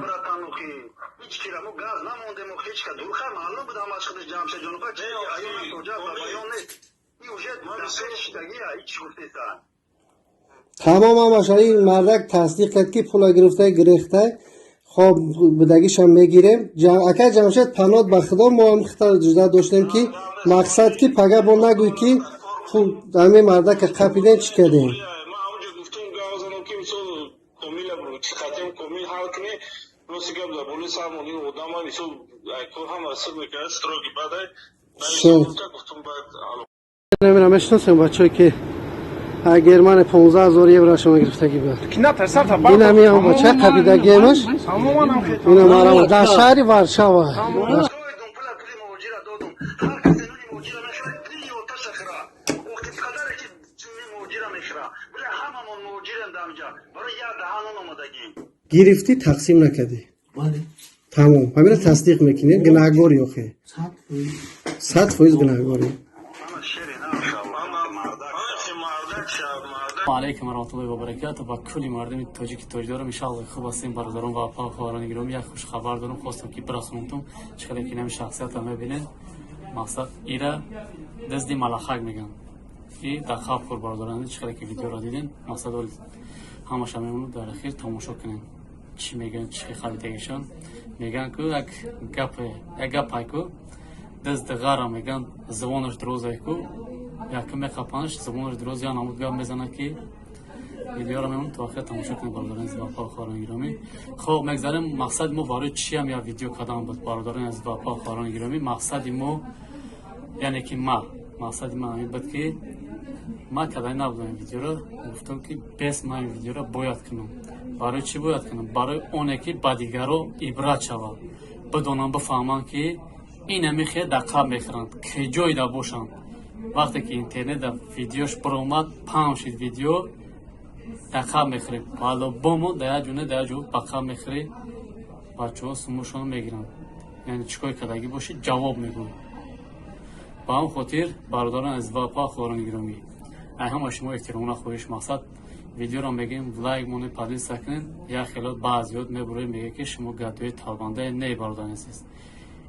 Speaker 2: Братан, охи ҳеҷ кира мо газ намондем, охи ҳеҷ ка дурха маълум буд, ҳамаш худаш Ҷамшедҷон ба чи аён тоҷа ба баён нест, и уже дар пеш шидагия, ҳеҷ гуфтеса.
Speaker 1: Тамом, ҳамаша ин мардак тасдиқ кард, ки пула гирифта, гирехта. Хоб, будагишам мегирем. Акай Ҷамшед, панот ба Худо, мо ҳам хита ҷуда доштем, ки мақсад, ки пага бо нагӯй, ки пул ҳамин мардака қапидем, чӣ кардем.
Speaker 7: Ман ҳамонҷо гуфтум, гап занам, ки мисол Комила чӣ қатем, Комил ҳал кунӣ. Рости гап, дар болои сармон ин одама, мисол, кор ҳама сир мекард, строгий бадай.
Speaker 1: Всё.
Speaker 7: Гуфтум, баъд
Speaker 1: Намира мешиносем, бачаҳое, ки Германия 15 000 еврошона гирифтагӣ буд.
Speaker 8: Ки натарсад та.
Speaker 1: Ин ҳами ҳам бача қапидагиемаш.
Speaker 8: Тамоман ҳам
Speaker 1: Ина марама дар шаҳри Варшава.
Speaker 2: Зоидум, пула, пули муҳоҷира додум. Ҳар касе нуни муҳоҷира мехӯра, пили оташа хӯра. Охи қадаре ки ҷунни муҳоҷира мехӯра, бля, ҳамамон муҳоҷирем дар ҳамҷа, барои як даҳан нон омадагӣ.
Speaker 1: Гирифтӣ, тақсим накардӣ?
Speaker 4: Бале.
Speaker 1: Тамом, ҳамина тасдиқ мекунед, гунаҳгорӣ охе?
Speaker 4: 100%.
Speaker 1: 100% гунаҳгорӣ.
Speaker 2: Мана шери нашав, мардак шав.
Speaker 3: Алайкум ва раҳматуллоҳи ва баракатуҳ ба кулли мардуми тоҷики тоҷдорам. Иншааллоҳ, хуб ҳастем, бародарон ва апа, хоҳарони гиромӣ. Як хушхабар дорам, хостам, ки бирасонамтон. Чӣ қадар ки нами шахсиятро мебинед, мақсад, ира дизди малахак мегӯянд и дар қабр хӯр. Бародарон, чӣ қадар ки видеоро дидем, мақсад, оли ҳамаша мемонад, дар ахир тамошо кунед, чӣ мегӯянд, чӣ хабитагишон мегӯянд. Ку як гапе, як гапай ку, дизди ғара мегӯянд, забонаш дурозай ку, якм меқапанаш, забонаш дуроз, я намуд гап мезанад, ки видеоро мемонад, то охир тамошо кунед, бародарони азиз ва апа, хоҳарони гиромӣ. Хоб, мегзарем. Мақсади мо барои чиам як видео кардан буд, бародарони азиз ва апа, хоҳарони гиромӣ? Мақсади мо, яъне ки ма, мақсади ман ҳамин буд, ки ман кардани набудам ин видеоро. Гуфтам, ки бес ман ин видеоро бояд кунам. Барои чӣ бояд кунам? Барои оне ки ба дигаро ибрат шавад, бидонанд, бифаҳманд, ки инами хел дар қабр мехӯранд, ки ҷойда бошанд. Вақте ки интернет дар видеош баромад, паҳн шид видео, дар қабр мехӯрем по-любому, дар як ҷо не, дар як ҷо ба қабр мехӯрӣ. Бачаҳо сумушонро мегиранд, яъне чӣ кор кардагӣ бошӣ, ҷавоб мегӯй. Ба ҳамн хотир, бародарон азиз ва апа, хоҳарони гиромӣ, ай ҳама шумо эҳтиромона хоҳиш, мақсад, видеоро мегӯем, лайк монед, поделиться кунед. Як хелот баъзиёт мебуроед, мегӯяд, ки шумо гадои талбандае. Не, бародарони азиз,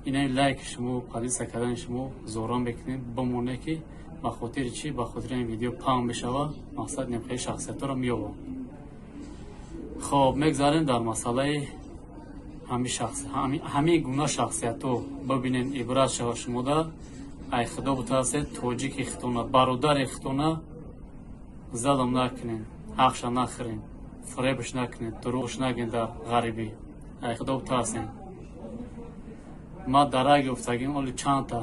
Speaker 3: инаи лайки шумо, поделиться кардани шумо зора мекунед, бимоне, ки ба хотири чӣ? Ба хотири ин видео паҳн мешавад, мақсад, немхели шахсиятҳоро меёбам. Хоб, мегзарем дар масъалаи ҳамин гуна шахсиятҳо. Бибинед, ибрат шава шумода. Ай Худо бутарсед, тоҷики хитона, бародари хитона залм накунед, ҳақша нахӯред, фиребш накунед, дурӯғш нагӯед дар ғарибӣ. Ай Худо бутарсед. Ма дарак ёфтагим, оли чандта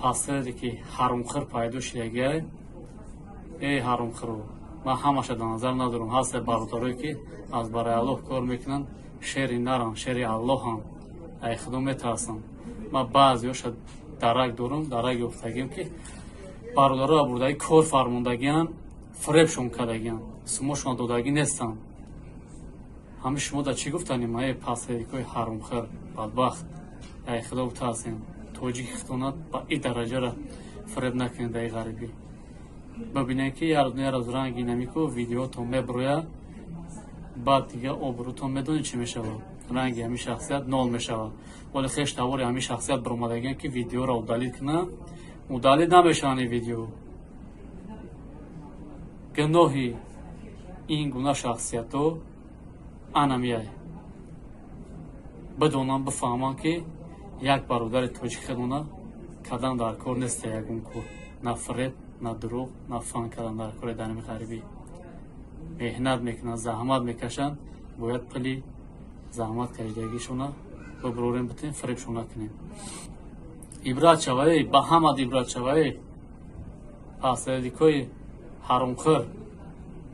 Speaker 3: пастире, ки ҳарумхӯр пайдо шидагиай. Эй ҳарумхӯру, ман ҳамаша дар назар надорам. Ҳасте бародарое, ки аз барои Аллоҳ кор мекунанд, шери наранд, шери Аллоҳанд, ай Худо метарсанд. Ман баъзеҳоша Дарак дорум, дарак ёфтагим, ки бародаро бурдаги кор фармондагиан, фиребшон кардагиан, сумошон додагӣ нестанд. Ҳами шумо да чӣ гуфтанем, ае посредникои ҳаромхӯр, бадбахт? Ай Худо бутарсем, тоҷики хитонат ба и дараҷара фиреб накунед. Даи ғарибӣ бибинед, ки як рӯз ранги намику видеотон меброя, баъд дига обрӯтон медонед чӣ мешавад, ранги ҳамин шахсият нол мешавад. Вале хеш тавори ҳамин шахсият баромадагиан, ки видеоро удалить кунанд, удалить намешаванд ин видео. Гуноҳи ин гуна шахсиятҳо анамияй бидонам, бифаҳмам, ки як бародари тоҷик хедона кадан дар кор неста. Ягон кор, на фиреб, на дурӯғ, на фан кардан дар кори. Дарами ғарибӣ меҳнат мекунанд, заҳмат мекашанд, бояд пули заҳмат кашидагишона бибурорем, битем, фиребшон накунем. Ибрат шавае ба ҳамад, ибрат шавае, посредникои ҳаромхӯр,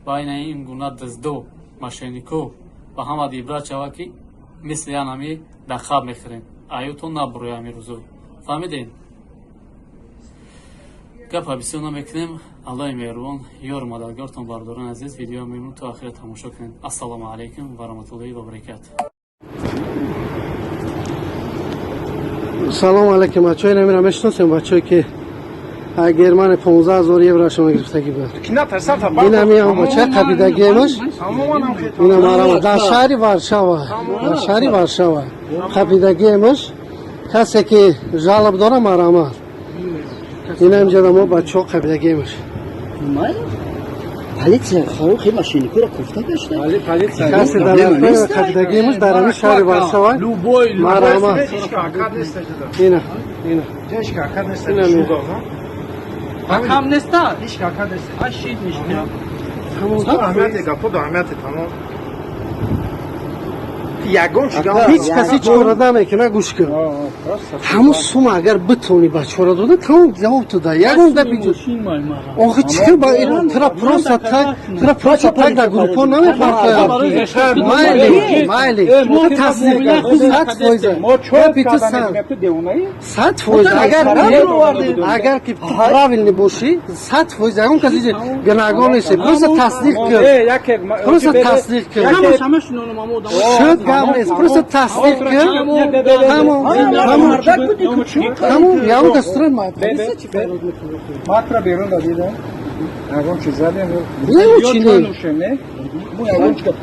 Speaker 3: байна ин гуна дуздо, мошеннико, ба ҳамад ибрат шава, ки мисли янами дар хаб мехӯрем, аютон набуроя ҳамин рӯзо. Фаҳмидем, гапа бисёр намекунем. Аллоҳи меҳрубон ёру мададгортон. Бародарони азиз, видео мемон то охира тамошо кунед. Ассалому алайкум ва раҳматуллоҳи ва баракату.
Speaker 1: Салом алейкум, бачаҳои намира мешиносем, бачаҳое ки Германия 15 000 еврошона гирифтагӣ буд. Инами бача қабидагиемаш, ина марама дар шаҳри Варшава, дар шаҳри Варшава қабидагиемаш. Касе ки жалоб дора, марама. Ина инҷа мо бачаҳо қабидагиемаш.
Speaker 9: Полиция хеле мошенникура кофта гашта.
Speaker 1: Касе дар қабидагиемаш дар ҳамин шаҳри Варшава, марама. Ина, ина.
Speaker 5: Кам неста? Ҳа, шид мишта.
Speaker 8: Аҳамияти гапо аҳамияти тамом. Ягон
Speaker 1: Ҳеҷ каси чора намекуна, гӯш кун. Ҳамун сума агар битонӣ ба чора дода, тамом, ҷавоб ту да ягон гапи. Охи чӣ ба тра просто так, тра просто так дар группо намепартоям. Майли, майли, тасдиқ 100%. Гапи ту 100%. Агар ки правильный бошӣ, 100%, ягон каси гунаҳгор нест. Просто тасдиқ кун, просто тасдиқ кун. Шуд, гап нест, просто тасдиқ кун, тамом, тамом, тамом. Ягон кас тура
Speaker 6: Матра берун дадидам. Ягон чиз задем.
Speaker 1: Не, чӣ не.
Speaker 6: Ягон чиз.